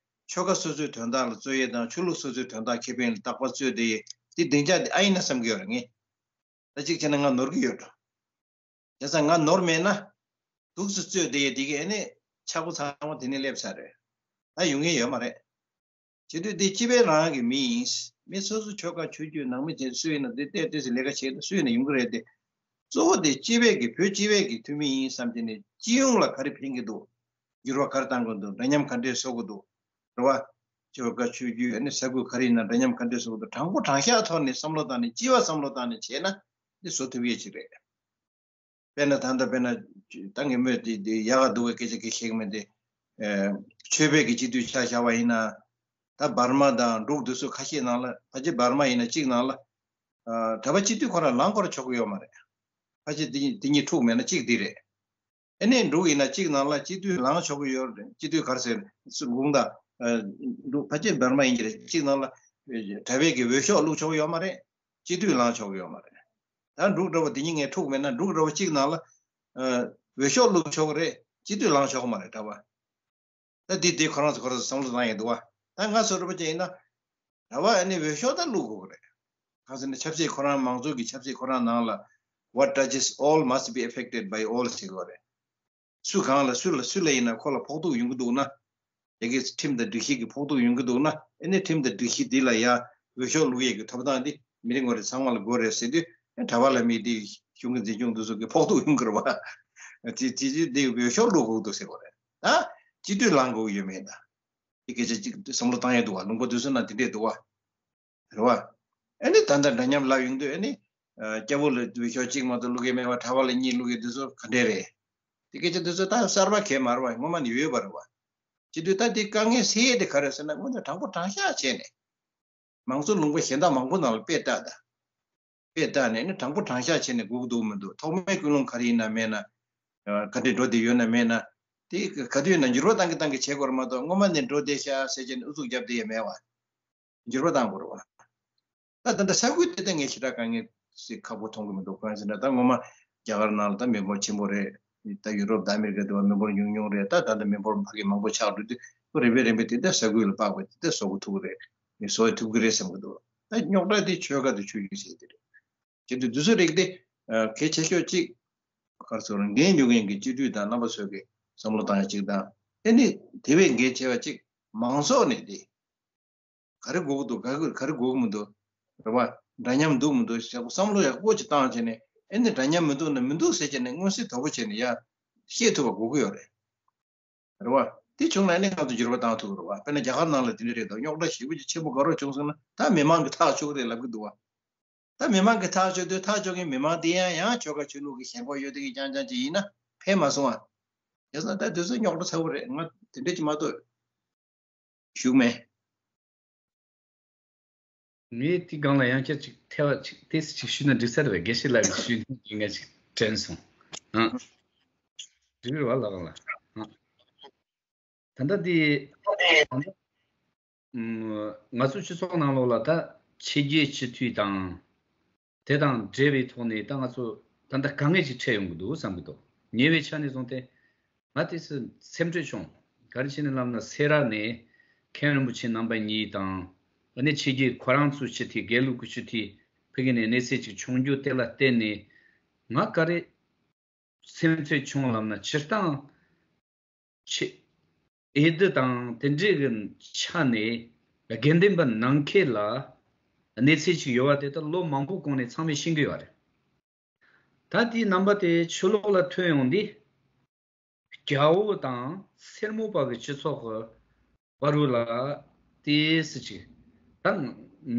ཆོལ་ཁ་སོ་སོའི་དོན་དག་ལ་རྩོད་ཡས་དང་ཆོས་ལུགས་སོ་སོའི་དོན་དག་ཁེ་ཕན་ལ་རྟག་པར་རྩོད་བསྡད་ཡས་འདི་སྡིངས་ཆ་འདི་ཨ་ཡིན་ན་བསམ་གྱི་ཡོད་རེད་ངས། ད་གཅིག་བྱས་ན་ང་ནོར་གྱི་ཡོད་འགྲོ། བྱས་ཙང་ང་ནོར་མེད་ན། འདུག་སེ་རྩོད་བསྡད་ཡས་འདི་གས་ནི་ཆག་སྒོ་ཚང་མ་དེ་ནས་སླེབས་ཚར་རེད། ད་ཡོང་མཁན་ཡོད་མ་རེད། བྱེད་དུས་འདི་སྤྱི་པའི་རང་གི་མི་ཡིན། མི་སོ་སོ་ཆོལ་ཁ་ཆོས་བརྒྱུད་ནང་མི་བྱེད་སུ་ཡིན་ན་འདི་བལྟས་བལྟས་སེ་ལས་ཀ་བྱེད་སུ་ཡིན་ན་ཡོང་གི་རེད་དེ། གཙོ་བོ་དེ་སྤྱི་པའི་གི་བོད་སྤྱི་པའི་གི་འཐུས་མི་ཡིན་བསམ་གྱི་ནས་སྤྱི་ཡོངས་ལ་ག་རེ་ཕན་གྱི་འདུག་འགྱུར་བ་ག་རེ་གཏང་དགོས་འདུག་འདྲ་མཉམ་ག་འདྲས་བཟོ་དགོས་འདུག་རེད་བ། ཆོལ་ཁ་ཆོས་བརྒྱུད་ཨ་ནི་ས་ཁུལ་ག་རེ་ཡིན་ན་འདྲ་མཉམ་ག་འདྲས་བཟོ་དགོས་འདུག་དྲང་པོ་དྲང་བཞག་ཐོག་ནས་བསམ་བློ་བཏང་ནས་སྤྱི་པ་བསམ་བློ་བཏང་ནས་བྱས་ན་འདི་བཟོ་ཐུབ་ཡས་ཅིག་རེད། དཔེར་ན་ད་ལྟ་དཔེར་ན་ད་ངས་སྨོས་དེ་དེ་ཡག་ག་སྡུག་ག་སྐད་ཆ་གི་བཤད་གི་མེད་དེ། ཆོས་པའི་གི་སྤྱི་འཐུས་ཆ་བཞག་པ་ཡིན་ན། ད་འབར་མ་དང་འབྲུག་དེ་ཚོ་ཁ་ཤས་ནང་ལ་ཕལ་ཆེར་འབར་མ་ཡིན་ན་གཅིག་ནང་ལ། གྲྭ་པ་སྤྱི་འཐུས་ཁོ་རང་ལངས་སྐོར་ཆོག་གི་ཡོད་མ་རེད། ཕལ་ཆེར་དེ་གཉིས་དེ་གཉིས་འཁྲུག་མེད་ན་གཅིག་འདི་རེད། ཨ་ནི་འབྲུག་ཡིན་ན་གཅིག་ནང་ལ་སྤྱི་འཐུས་ལངས་ཆོག་གི་ཡོད་རེད། སྤྱི་འཐུས་ག་རེ་ཟེར་སུ་དགོངས་དག་འབྲུག་ཕལ་ཆེར་འབར་མ་ཡིན་གྱི་རེད། གཅིག་ནང་ལ་གྲྭ་པའི་གི་འོས་ཤོག་བླུག་ཆོག་གི་ཡོད་མ་རེད། སྤྱི་འཐུས་ལངས་ཆོག་གི་ཡོད་མ་རེད། ད་འབྲུག་འདྲ་བོ་འདི་གཉིས་ངས་འཁྲུག་མེད་ན་འབྲུག་འདྲ་བོ་གཅིག་ནང་ལ་འོས་ཤོག་བླུག་ཆོག་གི་རེད། སྤྱི་འཐུས་ལངས་ཆོག་གི་མ་རེད་གྲྭ་པ། ད་འདི་འདི་ཁོ་རང་ཚོ་ཁོ་རང་ཚོ་བསམ་བློ་བཏང་ཡོད་འདུག་བ། ད་ང་ཚོ་འདྲ་བོ་ཅིག་ཡིན་ན། གྲྭ་པ་ཨ་ནི་འོས་ཤོག་ད་བླུག་དགོས་ཀྱི་རེད། གང་ཟེར་ན་ཆབ་སྲིད་ཁོ་རང་མང་གཙོ་གི་ཆབ་སྲིད་ཁོ་རང་ནང་ལ། What touches all must be affected by all ཟེར་གྱི་ཡོད་རེད། སུ་གང་ལ་སུ་ལ་སུ་ལ་ཡིན་ན་ཁོ་ལ་ཕོག་ཐུག་ཡོང་གི་འདུག་ན། ཡ་གི་ཁྲིམས་དང་སྒྲིག་གཞི་གི་ཕོག་ཐུག་ཡོང་གི་འདུག་ན་ཨ་ནི་ཁྲིམས་དང་སྒྲིག་གཞི་འདི་ལ་ཡ་འོས་ཤོག་བླུག་ཡས་ཀྱི་ཐོབ་ཐང་འདི་མི་རེ་ངོ་རེ་ཚང་མ་ལ་དགོས་རེད་ཟེར་དུས་ཨ་གྲྭ་པ་ལ་མི་འདི་གཞུང་གི་འཛིན་སྐྱོང་འདི་ཚོ་གི་ཕོག་ཐུག་ཡོང་གི་རེད་བ། དེ་དེ་དེ་འདི་འོས་ཤོག་བླུག་དགོས་འདུག་ཟེར་དགོས་རེད། ད་སྤྱི་འཐུས་ལངས་དགོས་ཀྱི་ཡོད་མེད་ད། དེ་སྐད་ཆ་གཅིག་བསམ་བློ་བཏང་ཡས་འདུག་བ། ལུང་པ་དེ་ཚོ་ན་དེ་འདྲས་འདུག་བ། རེད་བ། ཨ་ནི་ད་ལྟ་འདྲ་མཉམ་ལབ་ཡོང་དུས་ཨ་ནི། སྐྱ་བོ་ལ་འོས་ཤོག་གཅིག་མ་གཏོགས་བླུག་གི་མེད་པ་གྲྭ་པ་ལ་གཉིས་བླུག་གི་འདི་ཚོ་ག་འདྲས་རེད། དེ་སྐད་ཆ་འདི་ཚོ་ད་གསར་པ་གས་མ་རེད་བ། སྔོན་མ་ནས་ཡོད་པ་རེད་བ། བྱེད་དུས་ད་དེ་དཀའ་ངལ་སེལ་ཡས་དེ་ག་རེད་ཟེར་ན་སྔོན་དུ་དྲང་པོ་དྲང་བཞག་བྱས་ནས། མང་གཙོ་ལུང་པ་གཞན་དག་མང་པོ་ནང་ལ་དཔེ་བལྟས་ད། དཔེ་བལྟས་ནས་ནི་དྲང་པོ་དྲང་བཞག་བྱས་ནས་སྒུག་འདུག་མི་འདུག་ཐོག་མའི་ཀུན་སློང་ག་རེ་ཡིན་ན་མེད་ན། ག་འདྲས་འགྲོ་བསྡད་ཡོད་ན་མེད་ན། དེ་ག་དུས་ན་འགྱུར་བ་བཏང་གི་བཏང་གི་བྱེད་དགོས་རེད་མ་གཏོགས་སྔོན་མ་ནས་འགྲོ་བསྡད་ཤག་ཟེར་བྱས་ནས་ཨུ་ཚུགས་རྒྱབ་བསྡད་ཡས་མེད་བ། འགྱུར་བ་བཏང་དགོས་རེད་བ། ད་ད་ལྟ་ས་ཁུལ་དེ་ད་ངས་ཞེ་དྲག་དཀའ་ངལ་ཞིག་ཁག་པོ་མཐོང་གི་མི་འདུག་གང་ཡིན་ཟེར་ན་ད་སྔོན་མ་རྒྱ་གར་ནང་ལ་ད་མི་འབོར་ཆེན་པོ་རེད། ད་ཡུ་རོབ་ད་ཨ་མེ་རི་ཀ་དེ་བ་མི་འབོར་ཉུང་ཉུང་རེད། ད་ད་ལྟ་མི་འབོར་ཕ་གི་མང་པོ་ཆགས་འགྲོ་དུས་ཁོ་རིམ་པས་རིམ་པས་དེ་ད་ས་ཁུལ་ལ་དཔག་པ་དེ་ད་བཟོ་གི་ཐུབ་ཀྱི་རེད། ངས་བཟོ་ཐུབ་ཀྱི་རེད་བསམ་གྱི་འདུག་ད་རྙོག་དྲ་དེ་ཆོལ་ཁ་དང་ཆོས་བརྒྱུད་ཟེར་དེ་རེད། བྱེད་དུས་དུས་ཚོད་རིགས་དེ་གལ་ཆེ་ཤོས་གཅིག་ག་རེ་ཟེར་དགོས་རེད། འགན་འཇུག་མཁན་གྱི་སྤྱི་འཐུས་དང་རྣམ་པ་ཚོས་ཀྱི་བསམ་བློ་བཏང་ཡ་གཅིག་དང་། ཨ་ནི་དེ་བས་འགན་ཆེ་བ་གཅིག་མང་ཚོགས་ནས་དེ། ག་རེ་དགོས་ཀྱི་འདུག་ག་རེ་ག་རེ་དགོས་ཀྱི་མི་འདུག་རེད་བ། འདྲ་མཉམ་འདུག་མི་འདུག་ཞེས་བསམ་བློ་ཡག་པོ་ཅིག་བཏང་བྱས་ནས་ཨ་ནི་འདྲ་མཉམ་མི་འདུག་ན་མི་འདུག་ཟེར་བྱས་ནས་མངོན་གསལ་དོད་པོ་བྱས་ནས་ཡ་ཤེས་ཐུབ་པ་དགོས་ཀྱི་ཡོད་རེད། རེད་བ། དེ་བྱུང་ན་ཨ་ནི་ང་ཚོ་འགྱུར་བ་བཏང་ཐུབ་ཀྱི་རེད་བ། དཔེར་ན་རྒྱ་གར་ནང་ལ་དེ་འདྲ་རེད་འདུག་རྙོག་དྲ་ཞེ་པོ་ཅིག་ཆེན་པོ་དགའ་རབ་བྱུང་སོང་ན་ད་མི་མང་གིས་ཐག་ཆོད་ཀྱི་རེད་ལབ་ཀྱི་འདུག་བ། ད་མི་མང་གིས་ཐག་ཆོད་དུས་ཐག་ཆོད་མཁན་མི་མང་དེ་ཡང་ཡང་ཆོལ་ཁ་ཆོས་ལུགས་ཀྱི་ཞེན་ཁོག་ཡོད་དེ་གི་རྐྱང་རྐྱང་ཅིག་ཡིན་ན་ཕན་མ་སོང་ཨ། བྱས་ཙང་ད་དེ་ཚོ་རྙོག་དྲ་ཚ་པོ་རེད། ང་དེ་འདྲ་ཅིག་མ་གཏོགས་ཞུགས་མེད། ངས་དེའི་སྒང་ལ་ཡང་བསྐྱར་ཅིག་ཐལ་བ་ཅིག་ཏོག་ཙམ་ཅིག་ཞུས་ན་འགྲིག་ས་རེད་པས། དགེ་བཤེས་ལགས་ཀྱིས་ཞུས་ནས་ང་ཅིག་དྲན་སོང་། ཨང་། འགྲིག་རེད་བ་ལགས་ལགས། ཨང་། ད་ལྟ་དེ་ད་ལྟ་ང་ཚོ་སྤྱི་ཚོགས་ནང་ལོགས་ལ་ད་ཕྱི་རྒྱལ་སྤྱི་འཐུས་དང་དེ་དང་འབྲེལ་བའི་ཐོག་ནས་ད་ང་ཚོ་ད་ལྟ་དཀའ་ངལ་ཅིག་འཕྲད་ཡོང་གི་འདུག་བསམ་གི་འདུག་ཉེ་བའི་ཆ་ནས་བཟུང་སྟེ་ང་དེ་སུ་སེམས་ཁྲལ་བྱུང་། ག་རེ་བྱས་ནས་ལབ་ན་སེ་ར་ནས་མཁན་རིན་པོ་ཆེ་རྣམ་པ་གཉིས་དང་ཨ་ནི་ཕྱི་རྒྱལ་ཁོ་རང་ཚོའི་སྤྱི་འཐུས་དགེ་ལུགས་ཀྱི་སྤྱི་འཐུས་ཕ་གི་ནས་གནས་ཚུལ་ཅིག་བྱུང་རྒྱུ་དེ་ལ་བརྟེན་ནས་ང་ག་རེ་སེམས་ཚོར་བྱུང་ལབ་ན་སྤྱིར་བཏང་ཆེ། འོས་བསྡུ་དང་དེ་འདྲའི་གི་ཆ་ནས་དགེ་འདུན་པ་ནང་ཁུལ་ལ་གནས་ཚུལ་ཅིག་ཡོད་པ་དེ་ད་ལོ་མང་པོ་གོང་ནས་ཚང་མས་ཤེས་ཀྱི་ཡོད་རེད། ད་དེའི་རྣམ་པ་དེ་ཕྱི་ལོགས་ལ་ཐོན་ཡོང་དུས་རྒྱ་བོད་དང་སེར་མོ་པ་གི་སྤྱི་ཚོགས་ཀྱི་བར་རུ་ལ་དེ་སྲིད་ཅིག་ད་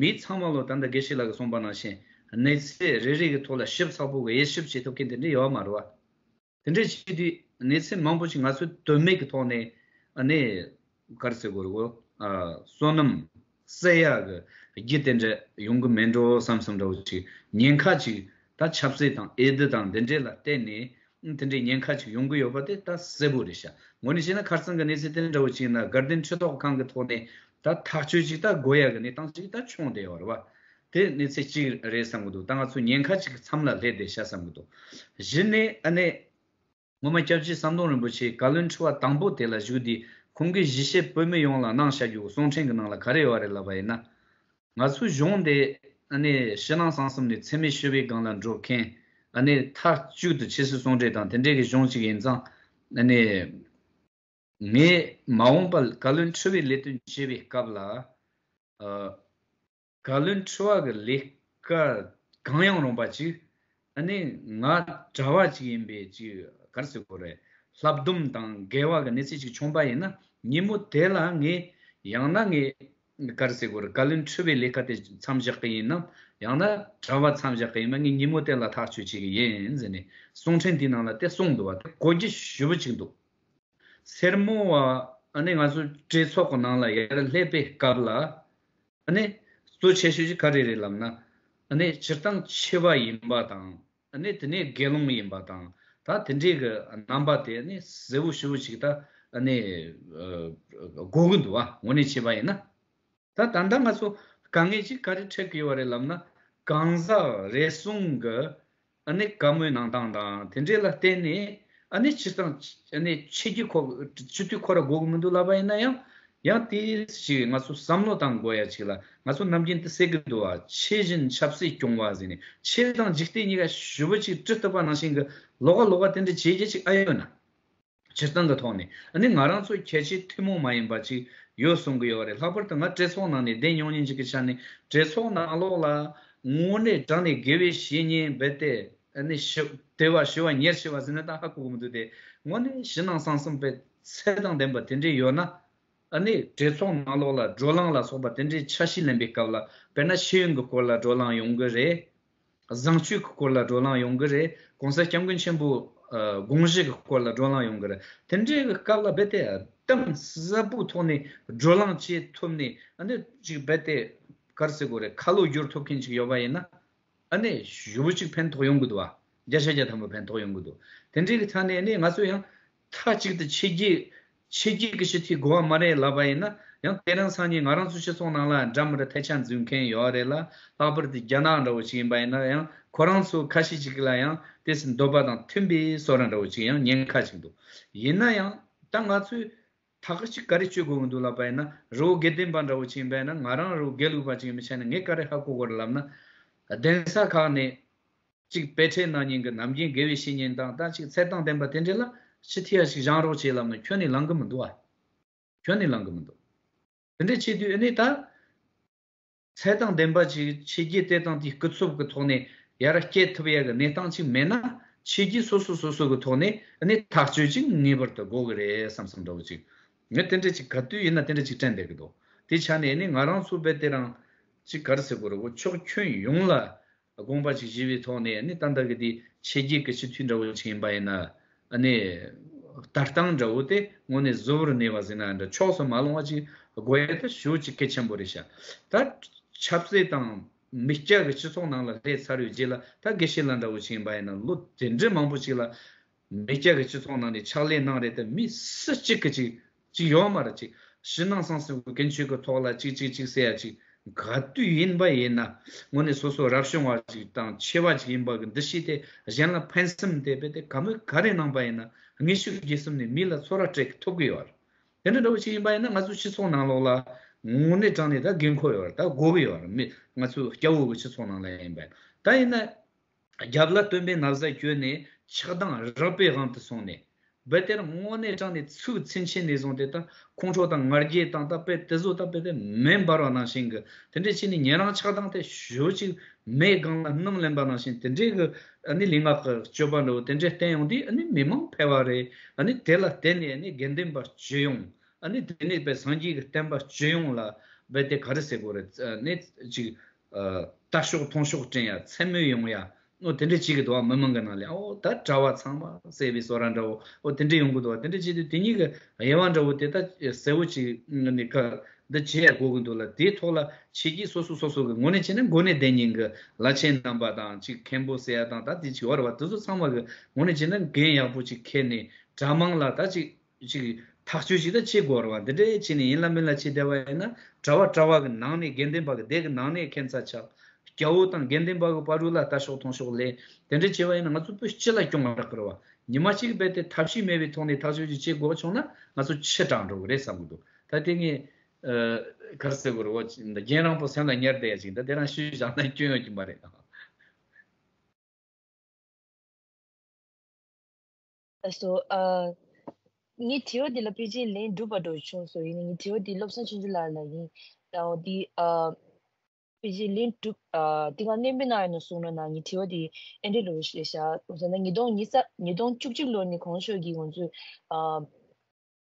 མི་ཚང་མ་ལོ་ད་ལྟ་དགེ་བཤེས་ལགས་ཀྱིས་གསུངས་པ་ནང་བཞིན་གནས་ཚུལ་རེ་རེ་གི་ཐོག་ལ་ཞིབ་ཚགས་པོ་གི་དབྱེ་ཞིབ་བྱེད་ཐུབ་མཁན་དེ་འདྲ་ཡོད་མ་རེད་བ། དེ་འདྲ་བྱེད་དུས་གནས་ཚུལ་མང་པོ་ཞིག་ང་ཚོས་དོན་མེད་ཀྱི་ཐོག་ནས་ཨ་ནི་ག་རེ་ཟེར་དགོས་རེད་གོ། ཨ་བསོད་ནམས་བསག་ཡག་གི་རྒྱུ་དེ་འདྲ་ཡོང་གི་མེད་འགྲོ་བསམ་བསམ་འདྲ་བོ་ཅིག་ཉེན་ཁ་ཅིག་ད་ཆབ་སྲིད་དང་འོས་བསྡུ་དང་འདི་འདྲའི་ལ་བརྟེན་ནས་དེ་འདྲའི་ཉེན་ཁ་ཅིག་ཡོང་གི་ཡོད་པ་དེ་ད་གསལ་པོ་རེད་ཤག་ངོས་ནས་བཤད་ན་ཁ་སང་གི་གནས་ཚུལ་དེ་འདྲ་བོ་ཅིག་ཡིན་ན་དགའ་ལྡན་ཁྲི་ཐོག་ཁང་གི་ཐོག་ནས་ད་ཐག་གཅོད་ཅིག་ད་དགོས་ཡག་གི་གནས་སྟངས་ཅིག་ད་བྱུང་བསྡད་ཡོད་རེད་བ། དེ་གནས་ཚུལ་གཅིག་རེད་བསམ་གི་འདུག་ད་ང་ཚོ་ཉེན་ཁ་ཅིག་མཚམས་ལ་སླེབས་བསྡད་ཤག་བསམ་གི་འདུག་གཞི་ནས་ཨ་ནི་ངོ་མ་སྐྱབས་རྗེ་ཟམ་གདོང་རིན་པོ་ཆེ་བཀའ་བློན་ཁྲི་པ་དང་པོ་དེ་ལ་བཞུགས་དུས་ཁོང་གིས་གཞིས་བྱེས་བོད་མི་ཡོངས་ལ་གནང་བཞག་རྒྱུ་གསུང་འཕྲིན་གྱི་ནང་ལ་ག་རེ་ཡོད་རེད་ལབ་པ་ཡིན་ན། ང་ཚོའི་གཞུང་འདི་ཨ་ནི་ཕྱི་ནང་གསང་གསུམ་ནས་འཚེ་མེད་ཞི་བའི་སྒང་ལ་འགྲོ་མཁན་ཨ་ནི་མཐའ་གཅིག་ཏུ་ཆོས་སྲིད་ཟུང་འབྲེལ་དང་དེ་འདྲའི་གི་གཞུང་ཅིག་ཡིན་ཙང་ཨ་ནི་ངས་མ་འོངས་པ་བཀའ་བློན་ཁྲི་པའི་ལས་དོན་བྱེད་པའི་སྐབས་ལ། ཨ། བཀའ་བློན་ཁྲི་པ་གི་ལས་ཀ་གང་ཡང་རུང་བ་ཅིག་ཨ་ནི་ང་གྲྭ་པ་ཅིག་ཡིན་པའི་ཅིག་ག་རེ་ཟེར་དགོས་རེད། བསླབ་སྡོམ་དང་འགལ་བ་གི་གནས་ཚུལ་ཅིག་བྱུང་པ་ཡིན་ན་ཉིན་མོ་དེ་ལ་ངས་ཡང་ན་ངས་ག་རེ་ཟེར་དགོས་རེད། བཀའ་བློན་ཁྲི་པའི་ལས་ཀ་དེ་མཚམས་བཞག་གི་ཡིན་ནམ་ཡང་ན་གྲྭ་པ་མཚམས་བཞག་གི་ཡིན་ན་ངས་ཉིན་མོ་དེ་ལ་ཐག་གཅོད་བྱེད་ཀྱི་ཡིན་ཟེར་ནས་གསུང་འཕྲིན་དེའི་ནང་ལ་དེ་གསུངས་འདུག་བ། དེ་གོ་རྒྱུ་ཞེ་པོ་ཅིག་འདུག་སེར་མོ་བ་ཨ་ནི་ང་ཚོ་གྲོས་ཚོགས་ཀྱི་ནང་ལ་ཡར་སླེབས་པའི་སྐབས་ལ་ཨ་ནི་གཙོ་ཆེ་ཤོས་ཅིག་ག་རེ་རེད་ལབ་ན། ཨ་ནི་སྤྱིར་བཏང་ཆེ་བ་ཡིན་པ་དང་ཨ་ནི་དེ་ནས་དགེ་སློང་ཡིན་པ་དང་ད་དེ་འདྲའི་གི་རྣམ་པ་དེ་ཨ་ནི་གསལ་པོ་ཞེ་པོ་ཅིག་ད་ཨ་ནི་གོ་གི་འདུག་བ། དངོས་གནས་བྱས་པ་ཡིན་ན། ད་ད་ལྟ་ང་ཚོ་དཀའ་ངལ་ཅིག་ག་རེ་འཕྲད་ཀྱི་ཡོད་རེད་ལབ་ན། གང་ཟག་རེ་ཟུང་གི་ཨ་ནི་བཀའ་མོལ་གནང་སྟངས་དང་དེ་འདྲས་ལ་བརྟེན་ནས་ཨ་ནི་སྤྱིར་བཏང་ཨ་ནི་ཆེ་རྒྱུ་ཁོ་སྤྱི་འཐུས་ཁོ་ར་དགོས་ཀྱི་མི་འདུག་ལབ་པ་ཡིན་ན་ཡང་ཡང་དེ་ཞིག་ང་ཚོ་བསམ་བློ་བཏང་དགོས་ཡ་ཅིག་ལ་ང་ཚོ་ནམ་རྒྱུན་དུ་ཟེར་གྱི་འདུག་བ། ཆེ་བཞིན་ཆབ་སྲིད་སྐྱོང་བ་ཟེར་ནས་ཆེ་དང་འཇིག་རྟེན་གཉིས་ཀ་ཞེ་པོ་ཅིག་གྲི་གཏུབ་པ་ནང་བཞིན་གྱི་ལོགས་ཀ་ལོགས་ཀ་དེ་འདྲ་བྱེད་རྒྱུ་ཅིག་ཨ་ཡོད་ན། སྤྱིར་བཏང་གི་ཐོག་ནས་ཨ་ནི་ང་རང་ཚོ་གལ་ཆེ་ཐུན་མོང་མ་ཡིན་པ་ཅིག་ཡོད་གསུང་གི་ཡོད་རེད། ལྷག་པར་དུ་ང་གྲོས་ཚོགས་ནང་ནས་བསྡད་མྱོང་མཁན་ཅིག་གི་ཆ་ནས་གྲོས་ཚོགས་ནང་ལོགས་ལ་དངོས་གནས་དྲང་ནས་དགེ་བའི་བཤེས་གཉེན་རྦད་དེ་ཨ་ནི་ཞི་དེ་བ་ཞི་བ་ཉེར་ཞི་བ་ཟེར་ན་ད་ཧ་གོ་གི་མི་འདུག་སྟེ། དངོས་གནས་ཕྱི་ནང་གསང་གསུམ་པའི་ཚད་དང་ལྡན་པ་དེ་འདྲས་ཡོད་ན་ཨ་ནི་གྲོས་ཚོགས་ནང་ལོགས་ལ་བགྲོ་གླེང་ལ་སོགས་པ་དེ་འདྲས་ཆ་ཤས་ལེན་པའི་སྐབས་ལ་དཔེར་ན་ཤེས་ཡོན་གྱི་སྐོར་ལ་བགྲོ་གླེང་ཡོང་གི་རེད། བཟང་སྤྱོད་ཀྱི་སྐོར་ལ་བགྲོ་གླེང་ཡོང་གི་རེད། གོང་ས་སྐྱབས་མགོན་ཆེན་པོ་ཨ་དགོངས་གཞི་གི་སྐོར་ལ་བགྲོ་གླེང་ཡོང་གི་རེད། དེ་འདྲའི་གི་སྐབས་ལ་རྦད་དེ་གཏིང་ཟབ་པོའི་ཐོག་ནས་བགྲོ་གླེང་བྱེད་ཐུབ་ནས་ཨ་ནི་ཅིག་རྦད་དེ་ག་རེ་ཟེར་དགོས་རེད། ཁ་ལོ་བསྒྱུར་ཐུབ་མཁན་ཅིག་ཡོད་པ་ཡིན་ན་ཨ་ནི་ཞེ་པོ་ཅིག་ཕན་ཐོགས་ཡོང་གི་འདུག་བ། བརྒྱ་ཆ་བརྒྱ་ཐམ་པ་ཕན་ཐོགས་ཡོང་གི་འདུག་དེ་འདྲའི་གི་ཆ་ནས་ཨ་ནི་ང་ཚོ་ཡང་མཐའ་གཅིག་ཏུ་ཆེ་རྒྱས་ཆེ་རྒྱས་ཀྱི་སྤྱི་འཐུས་དགོས་པ་མ་རེད་ལབ་པ་ཡིན་ན་ཡང་དེ་རིང་སང་ཉིན་ང་རང་ཚོ་སྤྱི་ཚོགས་ནང་ལ་འདྲ་མི་འདྲ་ཐལ་ཆ་འཛུལ་མཁན་ཡོད་རེད་ལ། ལྷག་པར་དུ་རྒྱ་ནག་འདྲ་བོ་ཅིག་ཡིན་པ་ཡིན་ན་ཡང་ཁོ་རང་ཚོ་ཁ་ཤས་ཅིག་ལ་ཡང་དེ་སྲིད་འདོད་པ་དང་མཐུན་པའི་བཟོ་འདྲ་འདྲ་བོ་ཅིག་ཡང་ཉེན་ཁ་ཅིག་འདུག་ཡིན་ན་ཡང་ད་ང་ཚོས་ད་ག་ཅིག་ག་རེ་བྱེད་དགོས་ཀྱི་འདུག་ལབ་པ་ཡིན་ན། རི་བོ་དགེ་ལྡན་པ་འདྲ་བོ་ཅིག་ཡིན་པ་ཡིན་ན། ང་རང་རི་བོ་དགེ་ལུགས་པ་ཅིག་ཡིན་པའི་ཆ་ནས་ངས་ག་རེ་ཧ་གོ་དགོས་རེད་ལབ་ན། གདན་ས་ཁག་ནས་ཅིག་དཔེ་ཁྲིད་གནང་མཁན་གྱི་ནམ་རྒྱུན་དགེ་བའི་བཤེས་གཉེན་དང་ད་ཅིག་ཚད་དང་ལྡན་པ་དེ་འདྲས་ལ་ཕྱི་ཐེ་བ་ཞིག་བཞེངས་རོགས་བྱེད་ལབ་ན་ཁྱོན་ནས་ལང་གི་མི་འདུག་ཨ། ཁྱོན་ནས་ལང་གི་མི་འདུག་དེ་འདྲས་བྱེད་དུས་ཨ་ནི་ད་ཚད་དང་ལྡན་པ་ཅིག་ཆེ་རྒྱས་དེ་དང་དེའི་སྐུ་ཚབ་ཀྱི་ཐོག་ནས་ཡར་སྐྱེལ་ཐུབ་ཡ་གི་གནས་སྟངས་ཅིག་མེད་ན། ཆེ་རྒྱས་སོ་སོ་སོ་སོ་གི་ཐོག་ནས་ཨ་ནི་ཐག་གཅོད་ཅིག་ངེས་པར་དུ་དགོས་གི་རེད་བསམ་བསམ་འདྲ་བོ་ཅིག་ངས་དེ་འདྲས་ཅིག་ག་དུས་ཡིན་ན་དེ་འདྲས་ཅིག་དྲན་བསྡད་གི་འདུག་དེ་ཆ་ནས་ཨ་ནི་ང་རང་ཚོ་རྦད་དེ་རང་ཅིག་ག་རེ་ཟེར་དགོས་རེད་གོ། ཕྱོགས་ཁྱོན་ཡོངས་ལ་དགོངས་པ་ཅིག་བཞེས་པའི་ཐོག་ནས་ནི་ད་ལྟ་གི་དེ་ཆེ་རྒྱས་ཀྱི་སྤྱི་འཐུས་འདྲ་བོ་ཅིག་ཡིན་པ་ཡིན་ན་ཨ་ནི་ལྟ་སྟངས་འདྲ་བོ་དེ་དངོས་གནས་གཟུ་བོར་གནས་པ་ཟེར་ན་འདྲ། ཕྱོགས་སུ་མ་ལྷུང་བ་ཅིག་དགོས་ཡ་ད་ཞེ་པོ་ཅིག་གལ་ཆེན་པོ་རེད་ཤག་ད་ཆབ་སྲིད་དང་མི་སྐྱ་གི་སྤྱི་ཚོགས་ནང་ལ་སླེབས་ཚར་བའི་རྗེས་ལ་ད་དགེ་བཤེས་ལགས་འདྲ་བོ་ཅིག་ཡིན་པ་ཡིན་ན་ལོ་དེ་འདྲའི་མང་པོ་ཅིག་ལ་མི་སྐྱ་གི་སྤྱི་ཚོགས་ནང་ནས་ཕྱག་ལས་གནང་རེད་དེ། མི་སུ་གཅིག་གིས་ཅིག་ ཅིག་ཡོད་མ་རེད། ཅིག་ཕྱི་ནང་གསང་གསུམ་གྱི་ཀུན་སྤྱོད་ཀྱི་ཐོག་ལ་ཅིག་ཅིག་ཅིག་ཟེར་ཡ་ཅིག་ག་དུས་ཡིན་པ་ཡིན་ན་དངོས་གནས་སོ་སོ་རབ་བྱུང་བ་ཅིག་དང་ཆེ་བ་ཅིག་ཡིན་པ་གི་འདུ་ཤེས་དེ་གཞན་ལ་ཕན་སེམས་དེ་རྦད་དེ་ག་མོས་ག་རེ་གནང་པ་ཡིན་ན་དངོས་ཤུགས་བརྒྱུད་གསུམ་ནས་མི་ལ་ཚོར་བ་སྤྲད་ཐུབ་ཀྱི་ཡོད་རེད། དེ་འདྲ་འདྲ་བོ་ཅིག་ཡིན་པ་ཡིན་ན་ང་ཚོ་སྤྱི་ཚོགས་ནང་ལོགས་ལ་དངོས་གནས་དྲང་གནས་ད་དགོས་མཁོ་ཡོད་རེད། ད་དགོས་ཀྱི་ཡོད་རེད། མི་ང་ཚོ་སྐྱ་བོ་གི་སྤྱི་ཚོགས་ནང་ལ་ཡིན་པ་ཡིན་ན། ད་ཡིན་ན། རྒྱབ་ལ་སྟོན་པའི་ན་བཟའ་གྱོན་ནས་ཆགས་སྡང་རགས་པའི་དབང་དུ་སོང་ནས། རྦད་དེར་དངོས་གནས་དྲང་ནས་ཚིག་ཚུན་ཆད་ནས་བཟུང་སྟེ་ད་ཁོང་ཁྲོ་དང་ང་རྒྱལ་དང་ད་དཔེ་དེ་ཚོ་ད་དཔེ་དེ་མེ་འབར་བ་ནང་བཞིན་གྱི་དེ་འདྲས་བྱས་ནས་ཉན་རང་ཆགས་སྡང་དེ་ཞོ་གཅིག་མེའི་སྒང་ལ་སྣུམ་ལེན་པ་ནང་བཞིན་དེ་འདྲས་ཀྱི་ཨ་ནི་ལུས་ངག་གི་སྤྱོད་པ་འདྲ་བོ་དེ་འདྲས་བསྟན་ཡོང་དུས་ཨ་ནི་མི་མང་ཕལ་བ་རེད། ཨ་ནི་དེ་ལ་བརྟེན་ནས་ཨ་ནི་དགེ་འདུན་པ་སྤྱི་ཡོངས་ཨ་ནི་དེ་ནས་དཔེ་སངས་རྒྱས་ཀྱི་བསྟན་པ་སྤྱི་ཡོངས་ལ་རྦད་དེ་ག་རེ་ཟེར་དགོས་རེད། ཨ་ནི་ཅིག་ལྟ་ཕྱོགས་མཐོང་ཕྱོགས་སྤྲད་ཡ་མཚན་སྨོད་ཡོང་ཡ། ཨོ་དེ་འདྲ་བྱེད་ཀྱི་འདུག་བ། མི་མང་གི་ནང་ལ་ཨོ་ད་གྲྭ་བ་ཚང་མ་བསད་པའི་བཟོ་འདྲ་འདྲ་བོ་ཨོ་དེ་འདྲ་ཡོང་གི་འདུག་བ། དེ་འདྲ་བྱེད་དུས་དེ་གཉིས་ཀྱི་དབྱེ་བ་འདྲ་བོ་དེ་ད་གསལ་བོ་ཅིག་ནི་ཁ་འདི་བྱེད་ཡ་དགོས་ཀྱི་འདུག་ལ། དེའི་ཐོག་ལ་ཆོས་བརྒྱུད་སོ་སོ་སོ་སོ་གི་ངོས་ནས་བྱས་ན་འགོ་ནས་བསྡད་མཁན་གྱི་བླ་ཆེན་རྣམ་པ་དང་ཅིག་མཁན་པོ་ཟེར་ཡ་དང་ད་དེ་ཅིག་ཡོད་རེད་བ། དེ་ཚོ་ཚང་མ་གི་ངོས་ནས་བྱས་ན་འགན་ཡག་པོ་ཅིག་འཁྱེར་ནས་གྲྭ་མང་ལ་ད་ཅིག་ཅིག་ཐག་གཅོད་ཅིག་ད་བྱེད་དགོས་རེད་བ། འདི་འདྲའི་བྱས་ནས་ཡིན་ལ་མིན་ལ་བྱེད་བསྡད་པ་ཡིན་ན་གྲྭ་བ་གྲྭ་བ་གི་ནང་ནས་དགེ་འདུན་པ་གི་སྡེ་གི་ནང་ནས་ཁྱད་མཚར་ཆགས། སྐྱ་བོ་དང་དགེ་འདུན་པ་གི་བར་དུ་ལ་ལྟ་ཕྱོགས་མཐོང་ཕྱོགས་ལས་དེ་འདྲ་བྱས་པ་ཡིན་ན་ང་ཚོ་བོད་སྤྱི་ལ་གྱོང་རག་གི་རེད་བ། ཉི་མ་གཅིག་རྦད་དེ་ཐབས་ཤེས་མེད་པའི་ཐོག་ནས་ཐག་གཅོད་ཅིག་བྱེད་དགོས་བྱུང་ན་ང་ཚོ་ཕྱི་དྲགས་འགྲོ་གི་རེད་བསམ་གི་འདུག་ད་དེ་ངས་ཨ་ག་རེ་ཟེར་དགོས་རེད་བ། རྒན་རང་པོ་སེམས་ལ་ཉར་བསྡད་ཡ་ཅིག་ད་དེ་རང་ཤུལ་བཞག་ན་སྐྱོན་ཡོང་གི་མ་རེད། ལགས་སོ། ཨ། ངའི་དྲི་བ་འདི་ལ་ཕལ་ཆེར་ལན་གྲུབ་པ་འདྲ་བྱུང་སོང་། ཡིན་ནའི་ངའི་དྲི་བ་འདི་བློ་བཟང་ཆོས་འབྱོར་ལགས་ལ་ཡིན། ཨོ་འདི་ཨ། ཕལ་ཆེར་ལན་གྲུབ་ཨ། འདི་ག་སྙན་པའི་ནང་ཡིན་ན་གསུངས་ན་ན་ངའི་དྲི་བ་འདི་ཨེ་འདྲ་འདྲ་བོ་ཞིག་རེད་ཤག་འོ་ཟེར་ན་ཉིས་སྟོང་ཉི་ཤུ་ཉིས་སྟོང་བཅུ་གཅིག་ལོ་ནས་གོང་ཞུས་ཀྱི་ང་ཚོས་ཨ།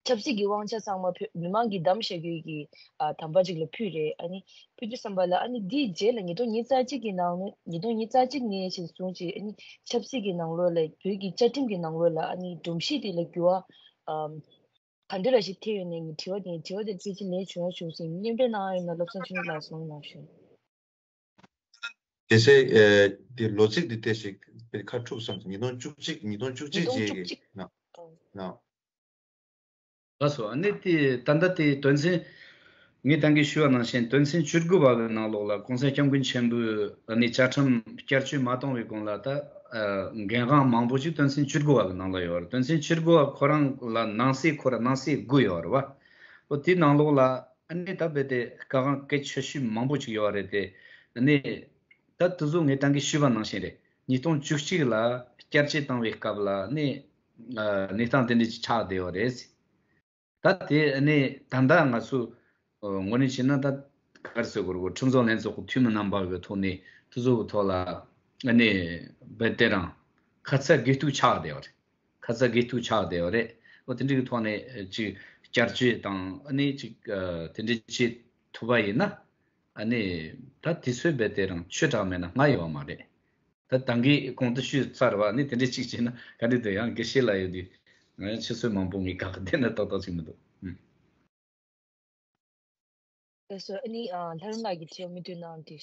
ཆབ་སྲིད་ཀྱི་དབང་ཆ་ཚང་མ་བོད་མི་མང་གིས་བདམས་བཞག་རྒྱུ་གི་ཨ་དམ་པ་ཅིག་ལ་ཕུལ་རེད། ཨ་ནི་ཕུལ་དུས་ཙམ་པ་ལ་ཨ་ནི་འདིའི་རྗེས་ལ་ཉིས་སྟོང་ཉི་ཤུ་རྩ་གཅིག་གི་ནང་ལོ་ཉིས་སྟོང་ཉི་ཤུ་རྩ་གཅིག་ནས་བྱས་བཟུང་བྱས་ཨ་ནི་ཆབ་སྲིད་ཀྱི་ནང་ལོགས་ལ་བོད་ཀྱི་བཅའ་ཁྲིམས་ཀྱི་ནང་ལོགས་ལ་ཨ་ནི་སྒྲོམ་གཞི་དེ་ལ་འགྱུར་བ་ཨམ་ག་འདྲ་ར་ཞིག་ཐེབས་ཡོད་ནས་ངའི་དྲི་བ་དེ་དྲི་བ་དེ་ཕལ་ཆེར་ལན་བྱུང་བ་བྱུང་ཟིན་སྙན་པའི་ནང་ཡོད་ན་བློ་བཟང་ཆོས་འབྱོར་ལགས་གསུངས་གནང་ཞུ། དེ་ཚེ་ཨེ་དེ་ལོ་ཚིགས་འདི་དེ་ཞིག་ཁ་འཁྲུག་བསམ་ཉིས་སྟོང་བཅུ་གཅིག་ཉིས་སྟོང་བཅུ་གཅིག་ཉིས་སྟོང་བཅུ་གཅིག་རྗེས་ཀྱི་ནང་ནང་། ལགས་སོ། ཨ་ནི་དེ་ད་ལྟ་དེ་དོན་ཚན་ངས་ད་གིན་ཞུས་པ་ནང་བཞིན་དོན་ཚན་བཅུ་དགུ་པ་གི་ནང་ལོགས་ལ་གོང་ས་སྐྱབས་མགོན་ཆེན་པོས་ཨ་ནི་བཅའ་ཁྲིམས་བསྐྱར་བཅོས་མ་གཏོང་བའི་གོང་ལ་ད་ཨ་འགན་དབང་མང་པོ་ཞིག་དོན་ཚན་བཅུ་དགུ་པ་གི་ནང་ལ་ཡོད་རེད། དོན་ཚན་བཅུ་དགུ་པ་ཁོ་རང་ལ་ནང་གསེས་ཁོ་ར་ནང་གསེས་དགུ་ཡོད་རེད་བ། ཨོ་དེའི་ནང་ལོགས་ལ་ཨ་ནི་ད་རྦད་དེ་དཀའ་ངལ་གལ་ཆེ་ཤོས་མང་པོ་ཅིག་ཡོད་རེད་དེ། ཨ་ནི་ད་དེ་ཚོ་ངས་ད་གིན་ཞུས་པ་ནང་བཞིན་རེད། ཉིས་སྟོང་བཅུ་གཅིག་ལ་བསྐྱར་བཅོས་བཏང་བའི་སྐབས་ལ་ཨ་ནི་ཨ་གནས་སྟངས་དེ་འདྲ་ཅིག་ཆགས་བསྡད་ཡོད་རེད། ད་དེ་ཨ་ནི་ད་ལྟ་ང་ཚོ་ཨ་ངོས་ནས་བྱས་ན་ད་ག་རེ་ཟེར་དགོས་རེད་གོ། ཁྲིམས་བཟོ་ལྷན་ཚོགས་ཀྱི་འཐུས་མི་རྣམ་པ་གི་ཐོག་ནས་དེ་ཚོ་གི་ཐོག་ལ་ཨ་ནི་རྦད་དེ་རང་ཁ་ཚ་དགོས་གཏུགས་ཆགས་བསྡད་ཡོད་རེད། ཁ་ཚ་དགོས་གཏུགས་ཆགས་བསྡད་ཡོད་རེད། འོ་དེ་འདྲ་གི་ཐོག་ནས་ཅིག་བསྐྱར་བཅོས་དང་ཨ་ནི་ཅིག་ཨ་དེ་འདྲ་བྱེད་ཐུབ་པ་ཡིན་ན་ཨ་ནི་ད་དུས་ཚོད་རྦད་དེ་རང་ཆོས་དྲག་མེད་ན་སྔ་ཡོད་མ་རེད། ད་ད་གིན་གོང་དུ་ཞུས་ཚར་བ་ནི་དེ་འདྲ་ཅིག་བྱས་ན་ག་འདྲ་འདུག་ཡང་དགེ་བཤེས་ལགས་ཡོད་དུས་ང་ཡང་ཆུ་ཚོད་མང་པོ་ངས་ག་ག་བསྡད་ན་ཏག་ཏག་ཅིག་མི་འདུག་ཨུམ། ལགས་སོ། ཨ་ནི་ཨ་ལྷ་རམས་ལགས་ཀྱིས་དྲི་བ་མུ་མཐུད་གནང་དེ།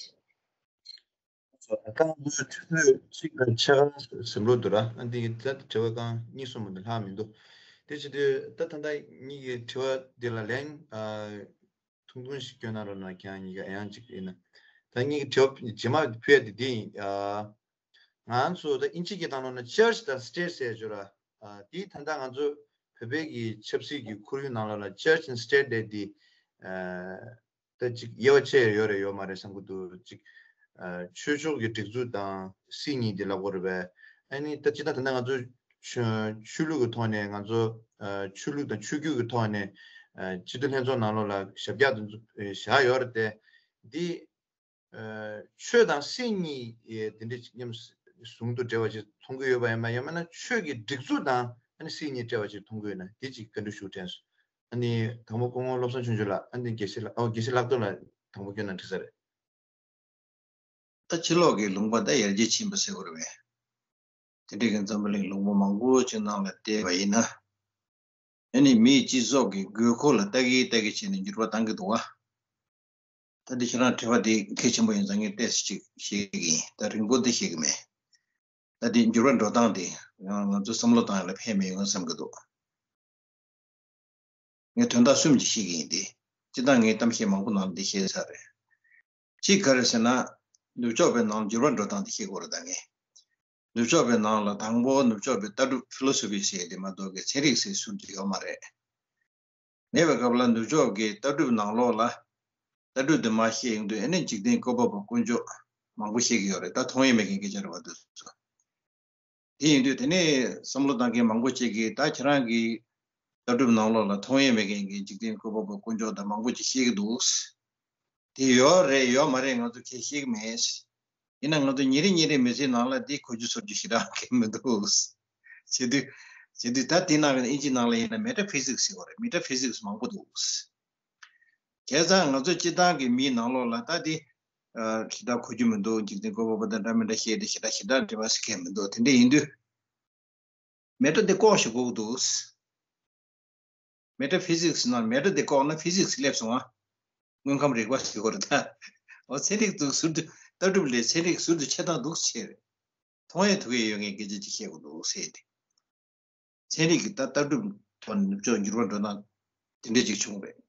ད་ང་ཚོའི་ཆུ་ཚོད་གཅིག་དང་ཕྱེད་ཀ་ཟིན་འགྲོ་འདུག་ར། ཨ་འདི་གི་ད་དྲི་བ་རྐང་གཉིས་གསུམ་མ་གཏོགས་ལྷག་མི་འདུག་དེ་བྱེད་དུས་ད་ད་ལྟ་གཉིས་ཀྱི་དྲི་བ་འདི་ལ་ལན་ཨ་ཐུང་ཐུང་ཞིག་སྐྱོན་གནང་རོགས་གནང་། ཁྱེད་རང་གཉིས་ཀ་ཡང་གཅིག་ཡིན་ན། ད་གཉིས་ཀྱི་དྲི་བ་རྗེས་མ་ཕུལ་ཡ་དེ་འདི་ཡིན། ཨ་ང་ཚོ་ད་དབྱིན་ཇི་སྐད་ནང་ལོགས་ན་church དང་state ཟེར་ཡ་ཅིག་ཡོད་ར། ཨ་དེ་ད་ལྟ་ང་ཚོ་བོད་པའི་གི་ཆབ་སྲིད་ཀྱི་ཁོར་ཡུག་ནང་ལོགས་ལ་church and state ལབ་དེ་ཨ་ད་ཅིག་དབྱེ་བ་ཕྱེ་ཡ་ཡོད་རེད་ཡོད་མ་རེད་བསམ་གྱི་འདུག་ཅིག་ཨ་ཆོས་ཕྱོགས་ཀྱི་སྒྲིག་འཛུགས་དང་སྲིད་གཉིས་དེ་ལབ་དགོས་རེད་པས། ཨ་ནི་ད་སྤྱིར་བཏང་ད་ལྟ་ང་ཚོ་ཆོས་ཆོས་ལུགས་ཀྱི་ཐོག་ནས་ང་ཚོ་ཨ་ཆོས་ལུགས་དང་ཆོས་བརྒྱུད་ཀྱི་ཐོག་ནས་ཨ་སྤྱི་འཐུས་ལྷན་ཚོགས་ནང་ལོགས་ལ་ཞབས་བཀྱག་དེ་ཚོ་བཞག་ཡོད་རེད་དེ། འདི་ཨ་ཆོས་དང་སྲིད་གཉིས་དེ་འདྲ་མཉམ་ཟུང་དུ་འབྲེལ་བ་ཅིག་མཐོང་གི་ཡོད་པ་ཡིན་པ། ཡང་མིན་ན་ཆོས་ཀྱི་སྒྲིག་འཛུགས་དང་ཨ་ནི་སྲིད་གཉིས་འབྲེལ་བ་ཅིག་མཐོང་གི་ཡོད་ན་དེ་ཅིག་བཀའ་འདྲི་ཞུ་དྲན་སོང་། ཨ་ནི་དང་པོ་སྐུ་ངོ་བློ་བཟང་ཆོས་འབྱོར་ལགས། ཨ་ནི་དགེ་བཤེས་ལགས། ཨོ་དགེ་བཤེས་ལགས་དོ་ལ་དང་པོ་སྐྱོན་ན་འགྲིག་ས་རེད། ད་ཕྱི་ལོགས་ཀྱི་ལུང་པ་ད་ཡར་རྒྱས་ཕྱིན་པ་ཟེར་དགོས་རེད་པས། དེ་འདྲའི་གི་འཛམ་བུ་གླིང་ལུང་པ་མང་པོ་ཅིག་ནང་ལ་བལྟས་པ་ཡིན་ན། ཨ་ནི་མིའི་སྤྱི་ཚོགས་ཀྱི་དགོས་མཁོ་ལ་ལྟ་གི་ལྟ་གི་བྱས་ནས་འགྱུར་བ་བཏང་གི་འདུག་བ། ད་འདི་ཁྱེད་རང་དྲི་བ་འདི་གལ་ཆེན་པོ་ཡིན་ཙང་ངས་ཏོག་ཙམ་ཅིག་བཤད་ཀྱི་ཡིན། ད་རིང་པོ་འདི་བཤད་ཀྱི་མེད། ད་འདི་འགྱུར་བ་འགྲོ་སྟངས་དེ་ང་ང་ཚོ་བསམ་བློ་བཏང་ཡ་ལ་ཕན་མི་ཡོང་བསམ་གྱི་འདུག་ངས་དོན་དག་གསུམ་ཅིག་བཤད་ཀྱི་ཡིན་ཏེ། སྤྱིར་བཏང་ངས་གཏམ་བཤད་མང་པོ་ནང་འདི་བཤད་ཚར་རེད། གཅིག་ག་རེ་ཟེར་ན། ནུབ་ཕྱོགས་པའི་ནང་འགྱུར་བ་འགྲོ་སྟངས་འདི་བཤད་དགོས་རེད་ད་ངས། ནུབ་ཕྱོགས་པའི་ནང་ལ་དང་པོ་ནུབ་ཕྱོགས་པའི་ལྟ་གྲུབ་ཕི་ལོ་སོ་ཕི་ཟེར་དེ་མ་གཏོགས་ཀྱི་ཚན་རིག་ཟེར་ཟུར་དུ་ཡོད་མ་རེད། མེད་པའི་སྐབས་ལ་ནུབ་ཕྱོགས་ཀྱི་ལྟ་གྲུབ་ནང་ལོགས་ལ། ལྟ་གྲུབ་དེ་མར་བཤད་ཡོང་དུས་ཨ་ནི་འཇིག་རྟེན་བཀོད་པ་པོ་དཀོན་མཆོག་མང་པོ་བཤད་ཀྱི་ཡོད་རེད། ད་མཐོང་ཡས་མེད་མཁན་སྐད་ཆ་རེད་བ་འདུག་སོ། དེ་ཡིན་དུས་དེ་ནས་བསམ་བློ་བཏང་མཁན་མང་པོ་ཅིག་གིས་ད་ཁྱེད་རང་གི་ལྟ་གྲུབ་ནང་ལོགས་ལ་མཐོང་ཡས་མེད་མཁན་གྱི་འཇིག་རྟེན་བཀོད་པ་པོ་དཀོན་མཆོག་དང་མང་པོ་ཅིག་བཤད་ཀྱི་འདུག་དེ་ཡོད་རེད་ཡོད་མ་རེད་ང་ཚོ་གས་ཤེས་ཀྱི་མེད། ཡིན་ན་ང་ཚོ་ཉིན་རེ་ཉིན་རེ་མི་ཚེའི་ནང་ལ་འདི་གོ་རྒྱུ་ཚོར་རྒྱུ་ཞེ་དྲག་གང་མི་འདུག་བྱེད་དུས། བྱེད་དུས་ད་དེ་ནང་གི་ཨིན་ཇི་ནང་ལ་ཡིན་ན་མེ་ཊ་ཕི་ཟིག་སི་ཟེར་བ་རེད། མེ་ཊ་ཕི་ཟིག་སི་མང་པོ་འདུག་བྱས་ཙང་ང་ཚོ་སྤྱི་བཏང་གི་མིའི་ནང་ལོགས་ལ་ད་འདི་ཞེ་དྲག་གོ་རྒྱུ་མི་འདུག་འཇིག་རྟེན་བཀོད་པ་པོ་དང་འདྲ་མི་འདྲ་བཤད་དེ་ཞེ་དྲག་ཞེ་དྲག་འབྲེལ་བ་ཟེར་མཁན་མི་འདུག་དེ་འདྲ་ཡིན་དུས། མེ་ཊ་འདི་ལྐོག་ཞིག་དགོས་ཀྱི་འདུག་མེ་ཊ་ཕི་ཟིག་སི་ནང་མེ་ཊ་འདི་ལྐོག་ན་ཕི་ཟིག་སི་སླེབས་སོང་ང་། དངོས་ཁམས་རིག་པ་ཟེར་དགོས་རེད་ད། འོ་ཚན་རིག་ཏུ་ཟུར་དུ་ལྟ་གྲུབ་ལས་ཚན་རིག་ཟུར་དུ་ཆད་སྟངས་འདུག་ཆེ་རེད། མཐོང་ཡས་ཐུག་ཡས་ཡོད་མཁན་སྐད་ཆ་ཅིག་བཤད་དགོས་འདུག་ཟེར་ཏེ། ཚན་རིག་གི་ད་ལྟ་གྲུབ་ཐོག་ནས་ནུབ་ཕྱོགས་འགྱུར་བ་འགྲོ་སྟངས་དེ་འདྲ་ཅིག་བྱུང་རེད།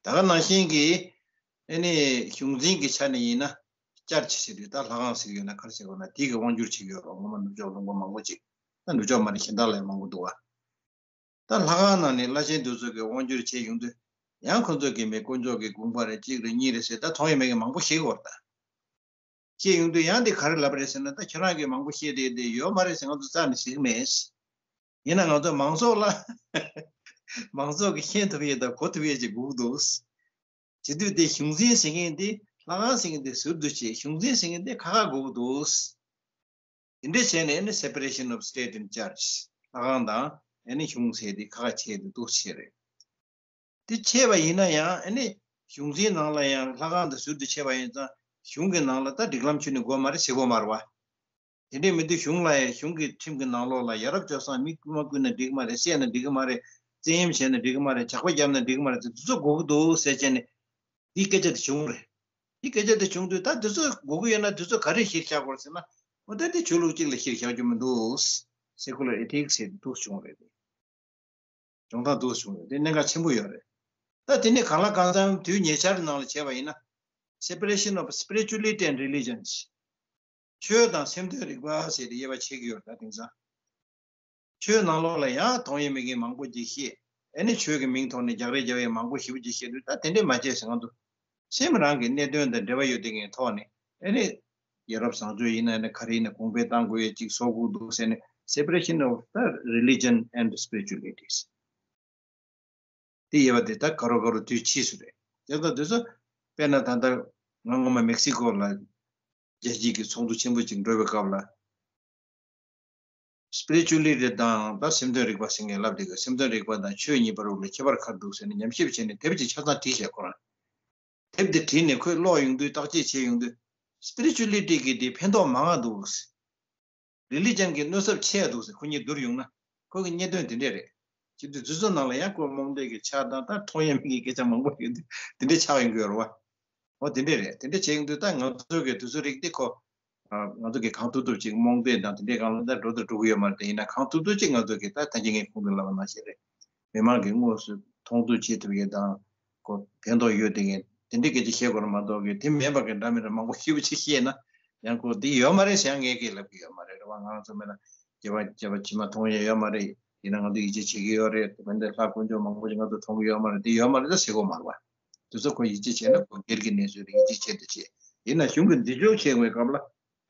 ད་ག་ནང་བཞིན་གྱི་ཨ་ནི་གཞུང་འཛིན་གྱི་ཆ་ནས་ཡིན་ན་ཅར་ཆི་ཟེར་དུས་ད་ལྷ་ཁང་ཟེར་གྱི་ཡོད་ན་ག་རེ་ཟེར་དགོས་ན་དེ་གི་དབང་སྒྱུར་བྱེད་ཀྱི་ཡོད་རེད། ངོ་མ་ནུབ་ཕྱོགས་ལུང་པ་མང་པོ་ཅིག་ད་ནུབ་ཕྱོགས་མ་རེད་གཞན་དག་ལ་ཡང་མང་པོ་འདུག་བ། ད་ལྷ་ཁང་ནང་ནས་བླ་ཆེན་དེ་ཚོ་གིས་དབང་སྒྱུར་བྱས་ཡོང་དུས། ཡང་ཁོ་ཚོ་གིས་མི་དཀོན་མཆོག་གི་དགོངས་པ་རེད་གཅིག་རེད་གཉིས་རེད་ཟེར་ད་མཐོང་ཡས་མེད་མཁན་མང་པོ་ཤེས་ཀྱི་ཡོད་རེད་ད། བཤད་ཡོང་དུས་ཡང་འདི་ག་རེ་ལབ་རེད་ཟེར་ན། ད་ཁྱེད་རང་གིས་མང་པོ་བཤད་བསྡད་དེ་ཡོད་མ་རེད་ཟེར་ང་ཚོ་རྩ་ནས་ཟེར་གྱི་མེད། ཡིན་ན་ང་ཚོ་མང་ཚོགས་ལ་མང་ཚོགས་ཀྱིས་ཤེས་ཐུབ་ཡས་དང་གོ་ཐུབ་ཡས་ཅིག་དགོས་ཀྱི་འདུག་བྱེད་དུས་དེ་གཞུང་འཛིན་ཟེར་མཁན་དེ་ལྷ་ཁང་ཟེར་མཁན་དེ་ཟུར་དུ་བྱས། གཞུང་འཛིན་ཟེར་མཁན་དེ་ཁ་ཁ་དགོས་ཀྱི་འདུག་དེ་འདྲས་བྱས་ནས་ཨ་ནི་separation of state and church ལྷ་ཁང་དང་ཨ་ནི་གཞུང་ཟེར་དེ་ཁ་ཁ་བྱས་ཏེ་འདུག་བྱས་རེད། དེ་བྱས་པ་ཡིན་ན་ཡང་ཨ་ནི་གཞུང་འཛིན་ནང་ལ་ཡང་ལྷ་ཁང་དང་ཟུར་དུ་བྱས་པ་ཡིན་ཙང་གཞུང་གི་ནང་ལ་ད་སྒྲིག་ལམ་ཁྱོན་ནས་དགོས་མ་རེད་ཟེར་དགོས་མ་རེད་བ། དེ་འདྲས་མི་འདུག་གཞུང་ལ་ཡང་གཞུང་གི་ཁྲིམས་ཀྱི་ནང་ལོགས་ལ་ཡ་རབས་སྤྱོད་བཟང་མི་རྐུ་མ་རྐུས་ན་འགྲིག་གི་མ་རེད། བསད་ན་འགྲིག་གི་མ་རེད། བཙན་གཡེམ་བྱས་ན་འགྲིག་གི་མ་རེད། ཇག་པ་བརྒྱབ་ན་འགྲིག་གི་མ་རེད་ཟེར་དེ་ཚོ་དགོས་ཀྱི་འདུག་ཟེར་བྱས་ནས་འདིའི་སྐད་ཆ་དེ་བྱུང་རེད། འདིའི་སྐད་ཆ་དེ་བྱུང་དུས་ད་དེ་ཚོ་དགོས་ཀྱི་ཡོད་ན་དེ་ཚོ་ག་རེ་གཞིར་བཞག་དགོས་ཟེར་ན། འོ་ད་དེ་ཆོས་ལུགས་གཅིག་ལ་གཞིར་བཞག་རྒྱུ་མི་འདུག Secular ethics ཟེར་དེ་འདུག་བྱུང་རེད། སྦྱོང་སྟངས་འདུག་བྱུང་རེད། དེ་གནད་འགག་ཆེན་པོ་ཡོད་རེད། ད་དེ་ནས་གང་ལ་གང་འཚམ་དུས་ཉེ་ཆར་ནང་ལ་བྱས་པ་ཡིན་ན། Separation of spirituality and religions ཆོས་དང་སེམས་དོན་རིག་པ་ཟེར་ཏེ་དབྱེ་བ་ཕྱེ་གི་ཡོད་རེད་ད་དེང་སང་། ཆོས་ནང་ལོགས་ལ་ཡང་མཐོང་ཡས་མེད་མཁན་མང་པོ་ཅིག་བཤད། ཨ་ནི་ཆོས་ཀྱི་མིང་ཐོག་ནས་རྒྱག་རེས་རྒྱག་ཡས་མང་པོ་ཞེ་པོ་ཅིག་བཤད་དུས་ད་དེ་འདྲས་མ་བྱས་ཟེར་ང་ཚོ། སེམས་རང་གི་གནད་དོན་དང་འབྲེལ་བ་ཡོད་དེ་ངའི་ཐོག་ནས་ཨ་ནི། ཡ་རབས་བཟང་སྤྱོད་ཡིན་ན་ནི་ག་རེ་ཡིན་ན་གོང་འཕེལ་གཏང་དགོས་ཡས་ཅིག་བཟོ་དགོས་འདུག་ཟེར་ནས་separation of the religion and spiritualities དེ་དབྱེ་བ་དེ་ད་ག་རོ་ག་རོ་དུས་ཕྱིས་སུ་རེད། དེ་ལྟ་དུས་སུ་དཔེར་ན་ད་ལྟ་ང་སྔོན་མ་མེག་སི་ཀོ་ལ་རྒྱལ་སྤྱིའི་གི་ཚོགས་འདུ་ཆེན་པོ་ཅིག་འགྲོ་བའི་སྐབས་ལ། Spirituality དང་ད་སེམས་དོན་རིག་པ་ཟེར་མཁན་ལབ་དེ་གི་སེམས་དོན་རིག་པ་དང་ཆོས་གཉིས་བར་ལ་ཁྱད་པར་ག་རེ་འདུག་ཟེར་ནས་ཉམས་ཞིབ་བྱས་ནས་དེབ་ཅིག་ཆ་ཚང་བྲིས་བྱས་ཁོ་རང་། དེབ་དེ་བྲིས་ནས་ཁོས་ཀློག་ཡོང་དུས་བརྟག་དཔྱད་བྱས་ཡོང་དུས་spirituality གི་དེ་ཕན་ཐོགས་མང་ང་འདུག Religion གི་གནོད་ཚབས་ཆེ་ཡ་འདུག་ཟེར་ཁོ་གཉིས་བསྡུར་ཡོང་ན་ཁོ་གི་གནད་དོན་དེ་འདྲས་རེད། བྱེད་དུས་དུས་ཚོད་ནང་ལ་ཡང་ཁོ་རྨོངས་དད་ཀྱི་ཆ་དང་ད་མཐོང་ཡས་མེད་ཀྱི་སྐད་ཆ་མང་པོ་ཡོད་དུས་དེ་འདྲས་ཆགས་ཡོང་གི་ཡོད་རེད་བ། འོ་དེ་འདྲས་རེད། དེ་འདྲས་བྱས་ཡོང་དུས་ད་ང་ཚོ་གི་དུས་ཚོད་རིག་དེ་ཁོ། ང་ཚོ་གི་གང་ཐུབ་ཐུབ་ཅིག་རྨོངས་དད་དང་དེ་འདྲས་སྒང་ལ་ད་འགྲོ་དང་འགྲོ་གི་ཡོད་མ་རེད། དེ་ཡིན་ན་གང་ཐུབ་ཐུབ་ཅིག་ང་ཚོ་གི་ད་ད་གིན་ངས་གོང་དུ་ལབ་པ་ནང་བཞིན་རེད། མི་མང་གིས་དངོས་སུ་མཐོང་ཐོས་བྱེད་ཐུབ་ཡས་དང་། ཁོ་ཕན་ཐོགས་ཡོད་དེ་ངས་དེ་འདྲའི་སྐད་ཆ་བཤད་དགོས་རེད་མ་གཏོགས་གི་དེ་མིན་པ་གི་འདྲ་མི་འདྲ་མང་པོ་ཞེ་པོ་ཅིག་བཤད་ན་ཡང་ཁོ་འདི་ཡོད་མ་རེད་ཟེར་ཡང་ངས་སྐད་ལབ་གི་ཡོད་མ་རེད། རེད་བ། ང་རང་ཚོ་མེད་ན་སྐྱེ་བ་སྐྱེ་བ་ཕྱི་མ་མཐོང་ཡས་ཡོད་མ་རེད། ཡིན་ན་ང་ཚོ་ཡིད་ཆེས་བྱེད་ཀྱི་ཡོད་རེད། དེ་འདྲ་ལྷ་དཀོན་མཆོག་མང་པོ་ཞིག་ང་ཚོ་མཐོང་གི་ཡོད་མ་རེད། དེ་ཡོད་མ་རེད་ད་ཟེར་དགོས་མ་རེད་བ། དེ་ཚོ་ཁོ་ཡིད་ཆེས་བྱས་ན་ཁོ་སྒེར་གྱི་གནས་ཚུལ་རེད། ཡིད་ཆེས་བྱས་དེ་བྱས་ཡིན་ན་གཞུང་གི་འདི་ཕྱོགས་བྱེད་དགོས་སྐབས་ལ།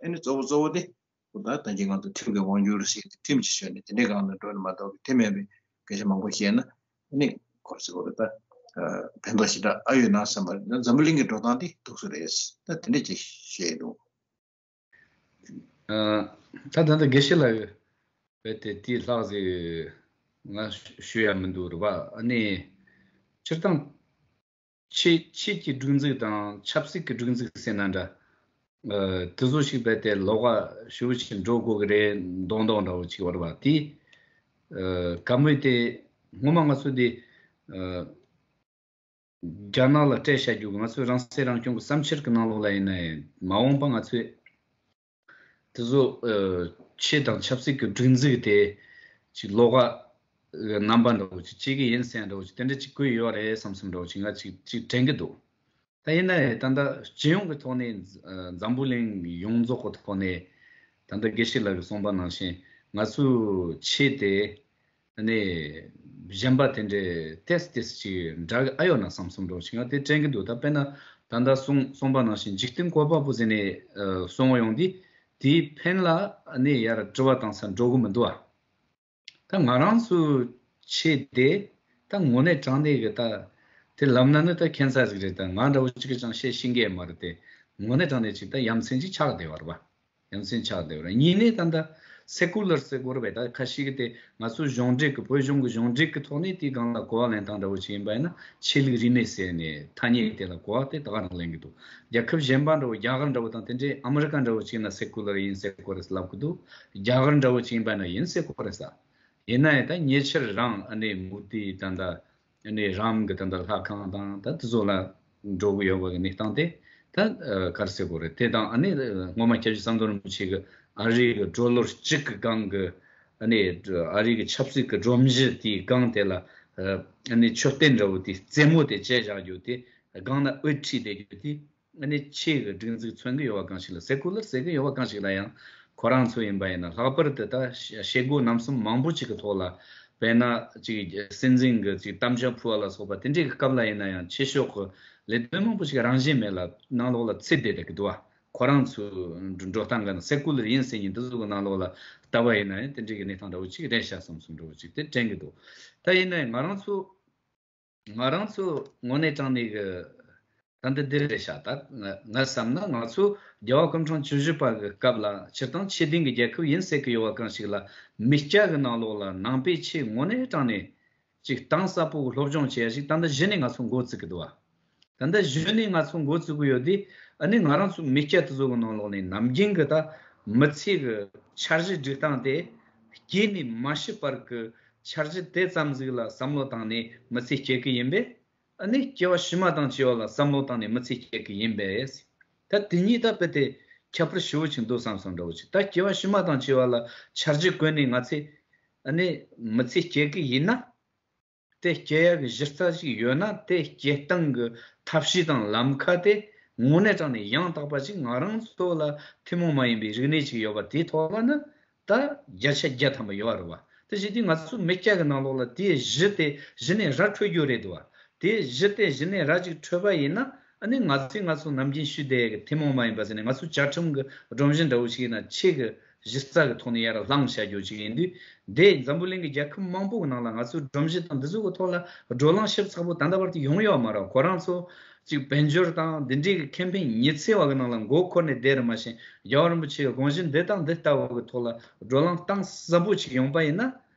ཨ་ནི་གཙོ་བོ་གཙོ་བོ་དེ། ཁོ་ད་ད་གིན་ང་ཚོ་ཁྲིམས་ཀྱི་དབང་སྒྱུར་ཟེར་ཏེ་ཁྲིམས་ཀྱི་ཞོན་ནས་དེ་འདྲའི་སྒང་ལ་འགྲོ་ནས་མ་གཏོགས་དེ་མིན་པའི་སྐད་ཆ་མང་པོ་བཤད་ན་ཨ་ནི་ཁོ་ཚོ་ད་ཕན་ཐོགས་ཞེ་དྲག་ཨ་ཡོད་ན་བསམ་པ་རེད། འཛམ་བུ་གླིང་གི་འགྲོ་སྟངས་དེ་འདུག་སེ་རེད། ད་དེ་འདྲ་ཅིག་བཤད་འདུག་ད་ད་ལྟ་དགེ་བཤེས་ལགས་རྦད་དེ་དེའི་ལྷག་ཟིག་ང་ཞུ་ཡ་མི་འདུག་རེད་བ། ཨ་ནི་སྤྱིར་བཏང་ཆོས་ཆོས་ཀྱི་སྒྲིག་འཛུགས་དང་ཆབ་སྲིད་ཀྱི་སྒྲིག་འཛུགས་ཟེར་ན་འདྲ། ཨ། དེ་ཚོ་ཞིག་རྦད་དེ་ལོགས་ཀ་ཞེ་པོ་ཞིག་འགྲོ་དགོས་ཀྱི་རེད་མདོག་མདོག་འདྲ་བོ་ཅིག་ཡོད་རེད་བ། དེ། ཨ། ག་མོས་དེ་སྔོན་མ་ང་ཚོ་དེ། ཨ། རྒྱ་ནག་ལ་སྤྲད་བཞག་རྒྱུ་གི་ང་ཚོའི་རང་སྲིད་རང་སྐྱོང་གི་བསམ་འཆར་གི་ནང་ལོགས་ལ་ཡིན་ན་ཡང་མ་འོངས་པ་ང་ཚོས་དེ་ཚོ། ཨ། ཆོས་དང་ཆབ་སྲིད་ཀྱི་སྒྲིག་འཛུགས་དེ་ཅིག་ལོགས་ཀ་ རྣམ་པ་འདྲ་བོ་ཅིག་གཅིག་གི་ཡིན་ཟེར་འདྲ་བོ་ཅིག་དེ་འདྲ་ཅིག་བཀོད་ཡོད་རེད་བསམ་བསམ་འདྲ་བོ་ཅིག་ང་ཅིག་ཅིག་དྲན་གི་འདུག་ད་ཡིན་ན་ཡང་ད་ལྟ་སྤྱི་ཡོངས་ཀྱི་ཐོག་ནས་འཛམ་བུ་གླིང་ཡོངས་རྫོགས་ཀྱི་ཐོག་ནས་ད་ལྟ་དགེ་བཤེས་ལགས་ཀྱིས་གསུངས་པ་ནང་བཞིན་ང་ཚོའི་ཆོས་དེ་ནས་གཞན་པ་དེ་འདྲའི་ཏོག་ཙམ་ཅིག་འདྲ་གི་ཨ་ཡོད་ན་བསམ་བསམ་འདྲ་བོ་ཅིག་ང་དེ་དྲན་གི་འདུག་ད་དཔེར་ན་ད་ལྟ་གསུངས་གསུངས་པ་ནང་བཞིན་འཇིག་རྟེན་བཀོད་པ་པོ་ཟེར་ནས་གསུང་བ་ཡོང་དུས་དེའི་ཕན་ལ་ནས་ཡར་དྲི་བ་བཏང་ས་འགྲོ་གི་མི་འདུག་ཨ། ད་ང་རང་ཚོའི་ཆོས་དེ་ད་དངོས་གནས་དྲང་གནས་ཀྱི་ད་དེ་ལབ་ན་ནི་ད་ཁྱད་མཚར་ཞིག་རེད། ད་ང་འདྲ་བོ་གཅིག་གིས་ཀྱང་བཤད་ཤེས་ཀྱི་མ་རེད་དེ། དངོས་གནས་དྲང་གནས་ཅིག་ད་ཡ་མཚན་ཅིག་ཆགས་བསྡད་པ་རེད་པ། ཡ་མཚན་ཆགས་བསྡད་པ་རེད། གཉིས་ནས་ད་ད་སེ་ཀུ་ལར་ཟེར་དགོས་རེད་པས། ད་ཁ་ཤས་ཀྱིས་དེ་ང་ཚོའི་གཞུང་འབྲེལ་གྱི་བོད་གཞུང་གི་གཞུང་འབྲེལ་གྱི་ཐོག་ནས་དེའི་སྒང་ལ་གོ་བ་ལེན་སྟངས་འདྲ་བོ་ཅིག་ཡིན་པ་ཡིན་ན་ཆོས་ལུགས་རིས་མེད་ཟེར་ནས་ཐ་སྙད་དེ་ལ་གོ་བ་དེ་ད་ག་རང་ལེན་གྱི་འདུག་རྒྱལ་ཁབ་གཞན་པ་འདྲ་བོ་རྒྱ་གར་འདྲ་བོ་དང་དེ་འདྲའི་ཨ་མི་རི་ཀ་འདྲ་བོ་ཅིག་ན་སེ་ཀུ་ལར་ཡིན་ཟེར་གོ་རེད་ལབ་ཀྱི་འདུག་རྒྱ་གར་འདྲ་བོ་ཅིག་ཡིན་པ་ན་ཡིན་ཟེར་གོ་རེད་ས། ཡིན་ན་ཡང་ད་ཉེ་ཆར་རང་ཨ་ནེ་མུ་དི་ད་ལྟ་ཨ་ནེ་རམ་གི་ད་ལྟ་ལྷ་ཁང་དང་ད་དེ་ཚོ་ལ་འགྲོ་གི་ཡོད་པ་གི་གནས་སྟངས་དེ་ད་ག་རེ་ཟེར་དགོས་རེད། དེ་དང་ཨ་ནེ་སྔོན་མ་སྐྱབས་རྗེ་ཟམ་གདོང་རིན་པོ་ཆེ་གི་ཨ་རི་གི་གྲོས་ལོར་གཅིག་གི་སྒང་གི་ཨ་ནེ་ཨ་རི་གི་ཆབ་སྲིད་གི་སྒྲོམ་གཞི་དེའི་སྒང་དེ་ལ་ཨ་ནེ་མཆོད་རྟེན་འདྲ་བོ་དེ་རྩེ་མོ་དེ་བཅད་བཞག་རྒྱུ་དེ་སྒང་ན་དབུ་ཁྲིད་བསྡད་རྒྱུ་དེ། ཨ་ནི་ཆོས་ཀྱི་སྒྲིག་འཛུགས་མཚོན་གྱི་ཡོད་པ་གང་ཞིག་ལ་སེ་ཀུ་ལར་ཟེར་གྱི་ཡོད་པ་གང་ཞིག་ལ་ཡང་ཁོ་རང་ཚོ་ཡིན་པ་ཡིན་ན་ལྷག་པར་དུ་ད་བྱེད་སྒོ་རྣམ་གསུམ་མང་པོ་ཅིག་གི་ཐོག་ལ་དཔེར་ན་ཅིག་སྲིད་འཛིན་གྱི་ཅིག་གཏམ་བཤད་ཕུལ་བ་ལ་སོགས་པ་དེ་འདྲའི་གི་སྐབས་ལ་ཡིན་ན་ཡང་ཆོས་ཕྱོགས་ཀྱི་ལས་དོན་མང་པོ་ཞིག་རང་བཞིན་མེད་ལ་ནང་ལོགས་ལ་ཚུད་བསྡད་བསྡད་ཀྱི་འདུག་བ། ཁོ་རང་ཚོའི་འགྲོ་སྟངས་ག་ན་སེ་ཀུ་ལར་ཡིན་ཟེར་མཁན་འདི་ཚོ་གི་ནང་ལོགས་ལ་ལྟ་བ་ཡིན་ན་ཡང་དེ་འདྲའི་གི་གནས་སྟངས་འདྲ་བོ་ཅིག་རེད་ཤག་བསམ་བསམ་འདྲ་བོ་ཅིག་དེ་དྲན་གྱི་འདུག་ད་ཡིན་ན་ཡང་ང་རང་ཚོ། ང་རང་ཚོ་དངོས་གནས་དྲང་གནས་ཀྱི་ད་འདི་འདི་རེད་ཤག་ད་ང་ང་བསམ་ན་ང་ཚོ་རྒྱལ་བ་སྐུ་ཕྲེང་བཅུ་བཞི་པ་གི་སྐབས་ལ་སྤྱིར་བཏང་ཆོས་ལྡན་གྱི་རྒྱལ་ཁབ་ཡིན་ཟེར་གི་ཡོད་པ་གང་ཞིག་ལ་མི་སྐྱ་གི་ནང་ལོགས་ལ་ནང་པའི་ཆོས་དངོས་གནས་དྲང་གནས་ཅིག་གཏིང་ཟབ་པོ་གི་སློབ་སྦྱོང་བྱེད་ཡ་ཞིག་ད་ལྟ་གཞི་ནས་ང་ཚོ་འགོ་བཙུགས་གི་འདུག་བ། ད་ལྟ་གཞི་ནས་ང་ཚོ་འགོ་བཙུགས་གི་ཡོད་དུས་ཨ་ནི་ང་རང་ཚོ་མི་སྐྱ་དེ་ཚོ་གི་ནང་ལོགས་ནས་ནམ་རྒྱུན་གི་ད་མི་ཚེ་གི་འཆར་གཞི་སྒྲིག་སྟངས་དེ་སྐྱེས་ནས་མ་ཤི་བར་གི་འཆར་གཞི་དེ་ཙམ་ཟིག་ལ་བསམ་བློ་བཏང་ནས་མི་ཚེ་སྐྱེལ་གི་ཡིན་པས། ཨ་ནི་སྐྱེ་བ་ཕྱི་མ་དང་བཅས་པ་ལ་བསམ་བློ་བཏང་ནས་མི་ཚེ་སྐྱེལ་གི་ཡིན་པས། ད་དེ་གཉིས་ད་དཔེ་དེ་ཁྱད་པར་ཞེ་པོ་ཅིག་འདུག་བསམ་བསམ་འདྲ་བོ་ཅིག་ད་སྐྱེ་བ་ཕྱི་མ་དང་བཅས་པ་ལ་འཆར་གཞི་བཀོད་ནས་ང་ཚེ་ཨ་ནི་མི་ཚེ་སྐྱེལ་གི་ཡིན་ན། དེ་སྐྱེལ་ཡག་གི་གཞི་རྩ་ཞིག་ཡོད་ན་དེ་སྐྱེལ་སྟངས་ཀྱི་ཐབས་ཤེས་དང་ལམ་ཁ་དེ་དངོས་གནས་དྲང་གནས་ཡང་དག་པ་ཞིག་ང་རང་ཚོ་ལ་ཐུན་མོང་མ་ཡིན་པའི་རིག་གནས་ཤིག་ཡོད་པ་དེའི་ཐོག་ལ་ནི་ད་བརྒྱ་ཆ་བརྒྱ་ཐམ་པ་ཡོད་རེད་བ། དེ་བྱེད་དུས་ང་ཚོ་མི་སྐྱ་གི་ནང་ལོགས་ལ་དེའི་གཞི་དེ་གཞི་ནས་ར་འཕྲོད་རྒྱུ་རེད་འདུག་བ། དེའི་གཞི་དེ་གཞི་ནས་ར་ཅིག་འཕྲོད་པ་ཡིན་ན་ཨ་ནི་ང་ཚོས་ང་ཚོ་ནམ་རྒྱུན་ཞུས་བསྡད་ཡག་གི་ཐུན་མོང་མ་ཡིན་པ་ཟེར་ནས་ང་ཚོ་བཅའ་ཁྲིམས་ཀྱི་སྒྲོམ་གཞི་འདྲ་བོ་ཞིག་ཡིན་ན་ཆེད་ཀྱི་གཞི་རྩ་གི་ཐོག་ནས་ཡར་ལངས་བྱ་རྒྱུ་ཅིག་ཡིན་དུས། འདི་འཛམ་བུ་གླིང་གི་རྒྱལ་ཁབ་མང་པོ་གི་ནང་ལ་ང་ཚོའི་སྒྲོམ་གཞི་དང་འདི་ཚོ་གི་ཐོག་ལ་བགྲོ་གླེང་ཞིབ་ཚགས་པོ་ད་ལྟ་བར་དུ་ཡོང་ཡོད་མ་རེད། ཁོ་རང་ཚོ་ཅིག་དཔལ་འབྱོར་དང་འདི་འདྲའི་གི་ཁེ་ཕན་ཉི་ཚེ་བ་གི་ནང་ལ་མགོ་འཁོར་ནས་བསྡད་རེད། མ་གཞི་རྒྱལ་བ་རིན་པོ་ཆེའི་དགོངས་གཞི་འདི་དང་འདི་ལྟ་བུ་གི་ཐོག་ལ་བགྲོ་གླེང་གཏིང་ཟབ་པོ་ཅིག་ཡོང་པ་ཡིན་ན།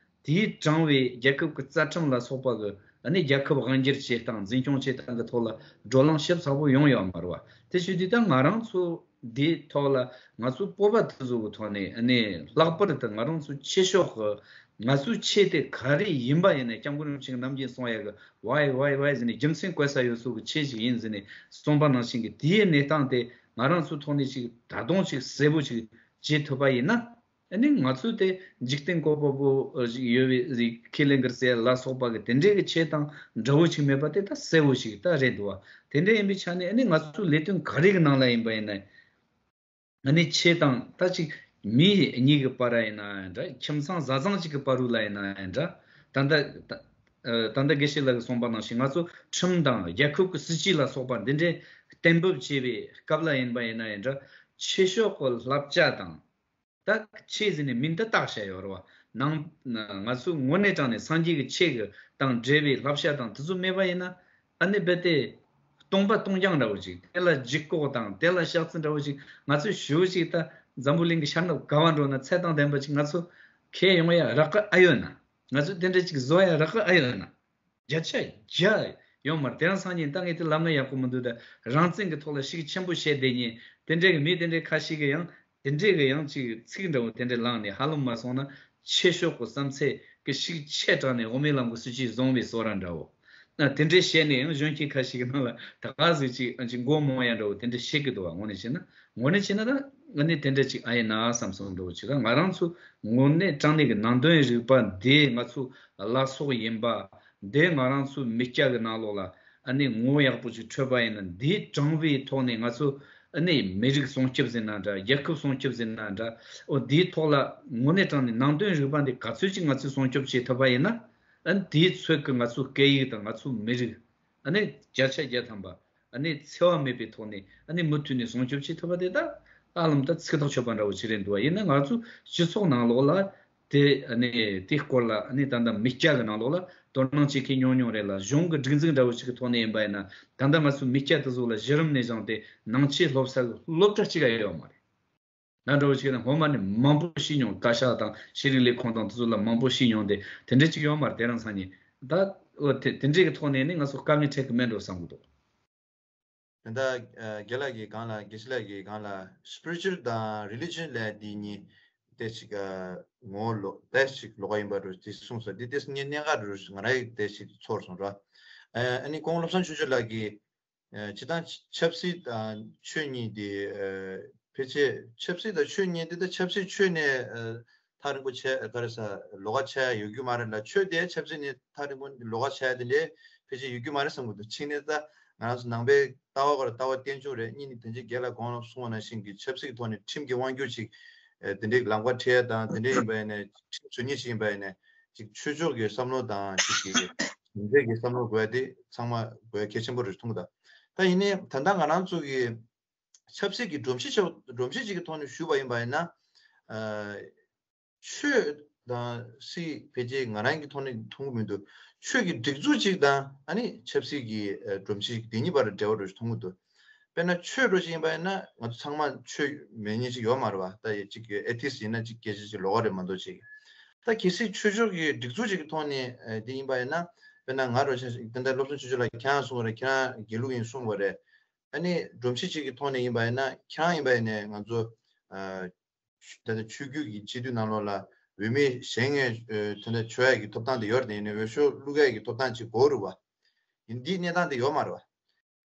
དེའི་དྲང་བའི་རྒྱལ་ཁབ་ཀྱི་རྩ་ཁྲིམས་ལ་སོགས་པ་གི་ཨ་ནི་རྒྱལ་ཁབ་དབང་སྒྱུར་བྱེད་སྟངས་འཛིན་སྐྱོང་བྱེད་སྟངས་ཀྱི་ཐོག་ལ་བགྲོ་གླེང་ཞིབ་ཚགས་པོ་ཡོང་ཡོད་མ་རེད་བ། དེ་བྱེད་དུས་ད་ང་རང་ཚོ་འདིའི་ཐོག་ལ་ང་ཚོ་སྤོབས་པ་དེ་ཚོ་གི་ཐོག་ནས་ཨ་ནི་ལྷག་པར་དུ་ང་རང་ཚོ་ཆོས་ཕྱོགས་ཀྱི་ང་ཚོའི་ཆོས་དེ་ག་རེ་ཡིན་པ་ཡིན་ནའི་སྐྱབས་མགོན་རིན་པོ་ཆེ་གི་ནམ་རྒྱུན་གསུང་ཡག་གི་ཝའི་ཝའི་ཝའི་ཟེར་ནས་རྒྱུ་མཚན་བཀོད་ས་ཡོད་ཚུལ་གི་ཆོས་ཞིག་ཡིན་ཟེར་ནས་གསུངས་པ་ནང་བཞིན་གི་དེའི་གནས་སྟངས་དེ་ང་རང་ཚོའི་ཐོག་ནས་ཅིག་ད་དུང་ཅིག་གསལ་པོ་ཅིག་བྱེད་ཐུབ་པ་ཡིན་ན། ཨ་ནི་ང་ཚོས་དེ་འཇིག་རྟེན་བཀོད་པ་པོ་ཞིག་ཡོད་པའི་ཁས་ལེན་གི་ཟེར་ལ་སོགས་པ་གི་དེ་འདྲའི་གི་ཆོས་དང་འདྲ་བོ་ཅིག་མེད་པ་དེ་ད་གསལ་བོ་ཞིག་ད་རེད་འདུག་བ། དེ་འདྲ་ཡིན་པའི་ཆ་ནས་ཨ་ནི་ང་ཚོའི་ལས་དོན་ག་རེ་གི་ནང་ལ་ཡིན་པ་ཡིན་ན། ཨ་ནི་ཆོས་དང་ད་ཅིག་མི་གཉིས་ཀྱི་བར་ཡིན་ན་ཡང་འདྲ། ཁྱིམ་ཚང་བཟའ་ཚང་གཅིག་གི་བར་རུ་ལ་ཡིན་ན་ཡང་འདྲ། ད་ལྟ་ད་ད་ལྟ་དགེ་བཤེས་ལགས་ཀྱིས་གསུངས་པ་ནང་བཞིན་ང་ཚོ་ཁྲིམས་དང་རྒྱལ་ཁབ་ཀྱི་སྲིད་ཇུས་ལ་སོགས་པ་འདི་འདྲའི་གཏན་འབེབས་བྱས་པའི་སྐབས་ལ་ཡིན་པ་ཡིན་ན་ཡང་འདྲ། ཆོས་ཕྱོགས་ཀྱི་བསླབ་བྱ་དང་། ད་ཆོས་ཟེར་ནས་མིང་དེ་བཏགས་བཞག་ཡོད་རེད་བ། ནང་ང་ཚོས་དངོས་གནས་དྲང་གནས་སངས་རྒྱས་ཀྱི་ཆོས་ཀྱི་དང་འབྲེལ་བའི་བསླབ་བྱ་དང་དེ་ཚོ་མེད་པ་ཡིན་ན་ཨ་ནི་རྦད་དེ་སྟོང་པ་སྟོང་རྐྱང་འདྲ་བོ་ཅིག་དེ་ལ་ལྗིད་ཁོག་དང་དེ་ལ་ཤ་ཚ་འདྲ་བོ་ཅིག་ང་ཚོས་ཞུ་ཅིག་ད་འཛམ་བུ་གླིང་གི་ཤར་ནུབ་ག་བ་འགྲོ་ན་ཚད་དང་ལྡན་པ་ཅིག་ང་ཚོ་ཁས་ཡོང་ཡ་རག་གི་ཨ་ཡོད་ན། ང་ཚོས་དེ་འདྲ་ཅིག་བཟོ་ཡ་རག་གི་ཨ་ཡོད་ན། བརྒྱ་ཆ་བརྒྱ་ཡོད་མ་རེད། དེ་རིང་སང་ཉིན་ད་ངས་དེ་ལབ་ན་ཡག་པོ་མི་འདུག་ད་རང་བཙན་གྱི་ཐོག་ལ་ཤུགས་ཆེན་པོ་བཤད་བསྡད་མཁན་དེ་འདྲའི་གི་མི་དེ་འདྲའི་ཁ་ཤས་ཀྱིས་ཡང་དེ་འདྲའི་གི་ཡང་ཅིག་ཚིག་འདྲ་བོ་དེ་འདྲའི་བླངས་ནས་ཧ་ལམ་མ་སོང་ན་ཆོས་ཕྱོགས་ཀྱི་བསམ་ཚད་ཀྱི་ཤུགས་ཆེ་དྲགས་ནས་དབུ་མའི་ལམ་གྱི་སྲིད་ཇུས་བཟུང་བའི་བཟོ་འདྲ་འདྲ་བོ། ན་དེ་འདྲའི་བཤད་ནས་ཡང་གཞོན་སྐྱེས་ཁ་ཤས་ཀྱི་ནང་ལ་ད་ག་ཟིག་ཅིག་ཅིག་མགོ་རྨོངས་ཡ་འདྲ་བོ་དེ་འདྲ་བཤད་ཀྱི་འདུག་བ། དངོས་གནས་བཤད་ན། དངོས་གནས་བྱས་ན་ད་ཨ་ནི་དེ་འདྲ་ཅིག་ཨ་ཡིན་ན་བསམ་སོང་འགྲོ་ཅིག་ད་ང་རང་ཚོ་དངོས་གནས་དྲང་གནས་ཀྱི་ནང་དོན་རིག་པ་འདི་ང་ཚོ་བླ་སྲོག་ཡིན་པ་འདི་ང་རང་ཚོ་མི་སྐྱ་གི་ནང་ལོགས་ལ་ཨ་ནི་ངོ་བོ་ཡག་པོ་ཅིག་འཕྲོད་པ་ཡིན་ན་འདིའི་དྲང་བའི་ཐོག་ནས་ང་ཚོ་ཨ་ནི་མི་རིགས་སྲུང་སྐྱོབ་ཟེར་ན་འདྲ། རྒྱལ་ཁབ་སྲུང་སྐྱོབ་ཟེར་ན་འདྲ། འོ་འདིའི་ཐོག་ལ་དངོས་གནས་དྲང་ནས་ནང་དོན་རིག་པ་འདི་ག་ཚོད་ཅིག་ང་ཚོས་སྲུང་སྐྱོབ་བྱེད་ཐུབ་པ་ཡིན་ན་ཨ་ནི་དེའི་ཚོད་ཀྱི་ང་ཚོའི་སྐད་ཡིག་དང་ང་ཚོའི་མི་རིགས་ཨ་ནི་བརྒྱ་ཆ་བརྒྱ་ཐམ་པ་ཨ་ནི་འཚེ་བ་མེད་པའི་ཐོག་ནས་ཨ་ནི་མུ་མཐུད་ནས་སྲུང་སྐྱོབ་བྱེད་ཐུབ་པ་དེ་ད་ཧ་ལམ་ད་ཚིག་ཐག་ཆོད་པ་འདྲ་བོ་ཅིག་རེད་འདུག་བ། ཡིན་ན་ང་ཚོ་སྤྱི་ཚོགས་ནང་ལོགས་ལ་དེ་ཨ་ནི་དེའི་སྐོར་ལ་ཨ་ནི་ད་ལྟ་མི་སྐྱ་གི་ནང་ལོགས་ལ་དོ་སྣང་བྱེད་མཁན་ཉུང་ཉུང་རེད་ལ། གཞུང་གི་སྒྲིག་འཛུགས་འདྲ་བོ་ཅིག་གི་ཐོག་ནས་ཡིན་པ་ཡིན་ན་ད་ལྟ་ང་ཚོ་མི་སྐྱ་དེ་ཚོ་ལ་གཞི་རིམ་ནས་བཟུང་སྟེ་ནང་ཆོས་སློབ་ས་གི་སློབ་གྲྭ་གཅིག་ཡང་ཡོད་མ་རེད། ང་འདྲ་བོ་ཞིག་ན་སྔོན་མ་ནས་མང་པོ་ཤེས་མྱོང་། བཀའ་ཤག་དང་ཤེས་རིག་ལས་ཁུངས་དང་དེ་ཚོ་ལ་མང་པོ་ཤེས་མྱོང་སྟེ་དེ་འདྲ་ཅིག་ཡོད་མ་རེད། དེ་རིང་སང་ཉིན་ད་འོ་དེ་དེ་འདྲའི་གི་ཐོག་ནས་ནི་ང་ཚོ་དཀའ་ངལ་འཕྲད་གི་མེད་འགྲོ་བསམ་གི་འདུག་དེ་འདྲ་རྒན་ལགས་ཀྱིས་གང་ལ་དགེ་བཤེས་ལགས་ཀྱིས་གང་ལ་spiritual་དང་religion་ལས་འདི་གཉིས་དེ་ཞིག་ངོ་ལོ་དེ་ཞིག་ལོགས་ཡིན་པ་རུ་དེ་གསུངས་སོང་། འདི་དེ་ངས་གནད་འགག་རུ་ང་རའི་དེ་ཞིག་ཚོར་སོང་ར། ཨ་ནི་ཁོང་བློ་བཟང་ཆོས་སྐྱིད་ལགས་ཀྱིས། ཨ་སྤྱིར་བཏང་ཆབ་སྲིད་དང་ཆོས་གཉིས་དེ་ཨ་ཕལ་ཆེར་ཆབ་སྲིད་དང་ཆོས་གཉིས་དེ་ད་ཆབ་སྲིད་ཆོས་ནས་ཨ་ཐག་རིང་པོ་ཆད་ག་རེ་ཟ་ལོགས་ཀ་ཆད་ཡ་ཡོད་རྒྱུ་མ་རེད་ལ། ཆོས་དེ་ཆབ་སྲིད་ནས་ཐག་རིང་པོ་ལོགས་ཀ་ཆད་ཡ་དེ་འདྲའི་ཕལ་ཆེར་ཡོད་རྒྱུ་མ་རེད་བསམ་གི་འདུག་གཅིག་ནས་ད་ང་རང་ཚོ་ནང་པའི་ལྟ་བ་ག་རེ་ལྟ་བ་རྟེན་འབྱུང་རེད། གཉིས་ནས་དེ་འདྲའི་རྒན་ལགས་གོང་ལ་གསུངས་པ་ནང་བཞིན་གྱི་ཆབ་སྲིད་ཀྱི་ཐོག་ནས་ཁྲིམས་ཀྱི་དབང་སྒྱུར་ཅིག་ཨ་དེ་འདྲའི་ལམ་ཁ་ཁྲིད་ཡ་དང་དེ་འདྲའི་ཡིན་པ་ཡིན་ནས་ཁྲིམས་བཟོ་མཁན་ཞིག་ཡིན་པ་ཡིན་ནས་ཅིག་ཆོས་ཕྱོགས་ཀྱི་བསམ་བློ་དང་ཅིག་གི་གཞུང་འབྲེལ་གྱི་བསམ་བློ་དགོས་ཡ་དེ་ཚང་མ་དགོས་ཡ་གལ་ཆེན་པོ་རེད་མཐོང་གི་འདུག་ད་ཡིན་ནའི་ད་ལྟ་ང་རང་ཚོ་གི་ཆབ་སྲིད་ཀྱི་སྒྲོམ་གཞི་ཆེ་བ་སྒྲོམ་གཞི་ཅིག་གི་ཐོག་ནས་ཞུས་པ་ཡིན་པ་ཡིན་ན། ཨ་ཆོས་དང་སྲིད་ཕལ་ཆེར་ང་རང་གི་ཐོག་ནས་མཐོང་གི་མི་འདུག་ཆོས་ཀྱི་སྒྲིག་འཛུགས་ཅིག་དང་ཨ་ནི་ཆབ་སྲིད་ཀྱི་ཨ་སྒྲོམ་གཞི་དེ་གཉིས་བར་འབྲེལ་བ་རེ་ཞིག་མཐོང་གི་འདུག་དཔེར་ན་ཆོས་འདྲ་ཞིག་ཡིན་པ་ཡིན་ན་ང་ཚོ་ཚང་མ་ཆོས་མེད་མཁན་ཅིག་ཡོད་མ་རེད་བ། ད་ཡ་གཅིག་གི་atheist་ཡིན་ན་གཅིག་སྐད་ཆ་ཅིག་ལོགས་ཀ་རེད་མ་གཏོགས་ཅིག་ད་གལ་སྲིད་ཆོས་ཕྱོགས་ཀྱི་སྒྲིག་འཛུགས་ཅིག་གི་ཐོག་ནས་ཨ་དེ་ཡིན་པ་ཡིན་ན། དཔེར་ན་ང་འདྲ་ཞིག་དེ་འདྲ་བློ་བཟང་ཆོས་སྐྱིད་ལགས་ཁྱེད་རང་གསུངས་པ་རེད། ཁྱེད་རང་དགེ་ལུགས་ཡིན་གསུངས་པ་རེད། ཨ་ནི་སྒྲོམ་གཞི་ཅིག་གི་ཐོག་ནས་ཡིན་པ་ཡིན་ན་ཁྱེད་རང་ཡིན་པ་ཡིན་ནས་ང་ཚོ་ཨ་ད་ལྟ་ཆོས་བརྒྱུད་ཀྱི་སྤྱི་འཐུས་ནང་ལོགས་ལ་འོས་མི་གཞན་ངས་ཨ་ད་ལྟ་བྱོས་ཡ་གི་ཐོབ་ཐང་དེ་ཡོད་རེད། ཡིན་ནའི་འོས་ཤོག་བླུག་ཡ་གི་ཐོབ་ཐང་ཅིག་དགོས་རེད་བ། ཡིན་འདིའི་གནས་སྟངས་དེ་ཡོད་མ་རེད་བ།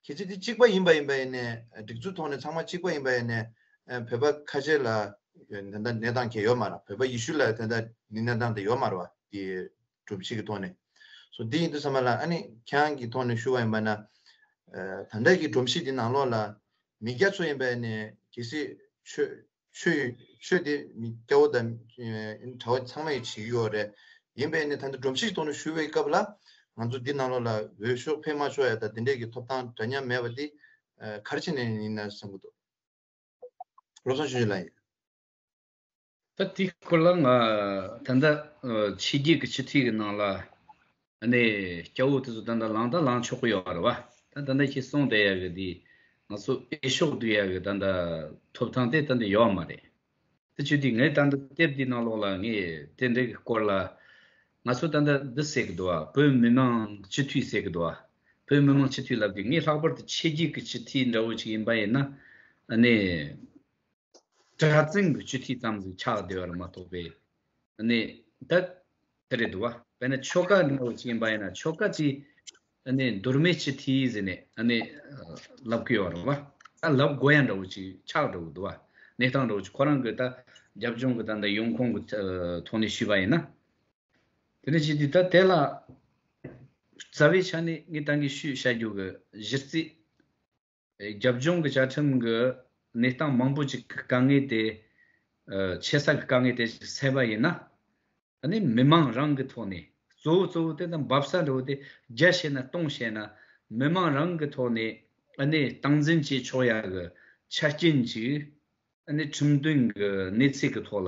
གལ་སྲིད་དེ་གཅིག་པ་ཡིན་པ་ཡིན་པ་ཡིན་ནས་སྒྲིག་འཛུགས་ཐོག་ནས་ཚང་མ་གཅིག་པ་ཡིན་པ་ཡིན་ནས་ཨ་བོད་པ་ཁ་ཤས་ལ་དེ་འདྲ་གནས་སྟངས་གང་ཡང་ཡོད་མ་རེད། བོད་པ་ཡེ་ཤུ་ལ་དེ་འདྲ་གནས་སྟངས་དེ་ཡོད་མ་རེད་བ། དེ་སྒྲོམ་གཞི་གི་ཐོག་ནས་སོ་འདི་ཡིན་དུས་ཙམ་པ་ལ་ཨ་ནི་ཁྱེད་རང་གི་ཐོག་ནས་ཞུ་བ་ཡིན་པ་ན་ཨ་ད་ལྟ་གི་སྒྲོམ་གཞི་འདི་ནང་ལོགས་ལ་མི་སྐྱ་ཚོ་ཡིན་པ་ཡིན་ནས་གལ་སྲིད་ཆོས་ཆོས་ཆོས་དེ་མི་སྐྱ་བོ་དང་ཨ་གྲྭ་བ་ཚང་མས་བྱེད་ཀྱི་ཡོད་རེད། ཡིན་པས་ནི་ད་ལྟ་སྒྲོམ་གཞི་ཐོག་ནས་ཞུ་བའི་སྐབས་ལ་ང་ཚོ་འདི་ནང་ལོགས་ལ་འོས་ཤོག་ཕུལ་མ་ཆོག་ཡ་ད་དེ་འདྲས་ཀྱི་ཐོབ་ཐང་འདྲ་མཉམ་མེད་པ་འདི་ཨ་ག་རེ་བྱས་ནས་ཡིན་ན་བསམ་གྱི་འདུག་བློ་བཟང་ཆོས་སྐྱིད་ལགས་ཡིན། ད་དེའི་སྐོར་ལ་ང་ད་ལྟ་ཨ་ཕྱི་རྒྱལ་གྱི་སྤྱི་འཐུས་ཀྱི་ནང་ལ་ཨ་ནི་སྐྱ་བོ་དེ་ཚོ་ད་ལྟ་ལངས་ད་ལངས་ཆོག་གི་ཡོད་རེད་བ། ད་ད་ལྟ་ཁྱེད་གསུངས་བསྡད་ཡ་གི་དེ་ང་ཚོ་འོས་ཤོག་བསྡུ་ཡ་གི་ད་ལྟ་ཐོབ་ཐང་དེ་ད་ལྟ་ཡོད་མ་རེད། དེ་བྱས་དུས་ངས་ད་ལྟ་དེབ་འདིའི་ནང་ལོགས་ལ་ངས་དེ་འདྲའི་གི་སྐོར་ལ་ང་ཚོ་ད་ལྟ་འདི་ཟེར་གི་འདུག་བ། བོད་མི་མང་སྤྱི་འཐུས་ཟེར་གི་འདུག་བ། བོད་མི་མང་སྤྱི་འཐུས་ལབ་དུས་ངས་ལྷག་པར་དུ་ཕྱི་རྒྱལ་གི་སྤྱི་འཐུས་འདྲ་བོ་ཅིག་ཡིན་པ་ཡིན་ན་ཨ་ནི་གྲྭ་བཙུན་གི་སྤྱི་འཐུས་ཙམ་ཟིག་ཆགས་བསྡད་པ་རེད་མ་གཏོགས་པའི་ཨ་ནི་ད་དེ་རེད་འདུག་བ། དཔེར་ན་ཆོལ་ཁ་འདྲ་བོ་ཅིག་ཡིན་པ་ཡིན་ན་ཆོལ་ཁ་ཅིག་ཨ་ནི་མདོ་སྨད་སྤྱི་འཐུས་ཟེར་ནས་ཨ་ནི་ལབ་གི་ཡོད་རེད་བ། ད་ལབ་དགོས་ཡ་འདྲ་བོ་ཅིག་ཆགས་འགྲོ་གི་འདུག་བ། གནས་སྟངས་འདྲ་བོ་ཅིག་ཁོ་རང་གི་ད་རྒྱབ་ལྗོངས་གི་ད་ད་ཡོང་ཁུངས་གི་ཐོག་ནས་ཞུས་པ་ཡིན་ན། དེ་ནས་ཅི་འདི་ད་དེ་ལ་རྩ་བའི་ཆ་ནས་ངས་ད་གིན་ཞུས་བཤད་རྒྱུ་གི་གཞི་རྩའི་རྒྱབ་ལྗོངས་ཀྱི་བཅའ་ཁྲིམས་ཀྱི་གནས་སྟངས་མང་པོ་ཅིག་གི་དཀའ་ངལ་དེ་ཨ་ཆེ་ས་གི་དཀའ་ངལ་དེ་ཅིག་སེལ་བ་ཡིན་ན། ཨ་ནི་མི་མང་རང་གི་ཐོག་ནས་གཙོ་བོ་གཙོ་བོ་དེ་དང་འབབ་ས་འདྲ་བོ་དེ་བརྒྱ་བཤད་ན་སྟོང་བཤད་ན་མི་མང་རང་གི་ཐོག་ནས་ཨ་ནི་སྟངས་འཛིན་བྱེད་ཆོག་ཡ་གི་ཆ་རྐྱེན་ཅིག་ཨ་ནི་ཁྲིམས་དོན་གྱི་གནས་ཚད་ཀྱི་ཐོག་ལ་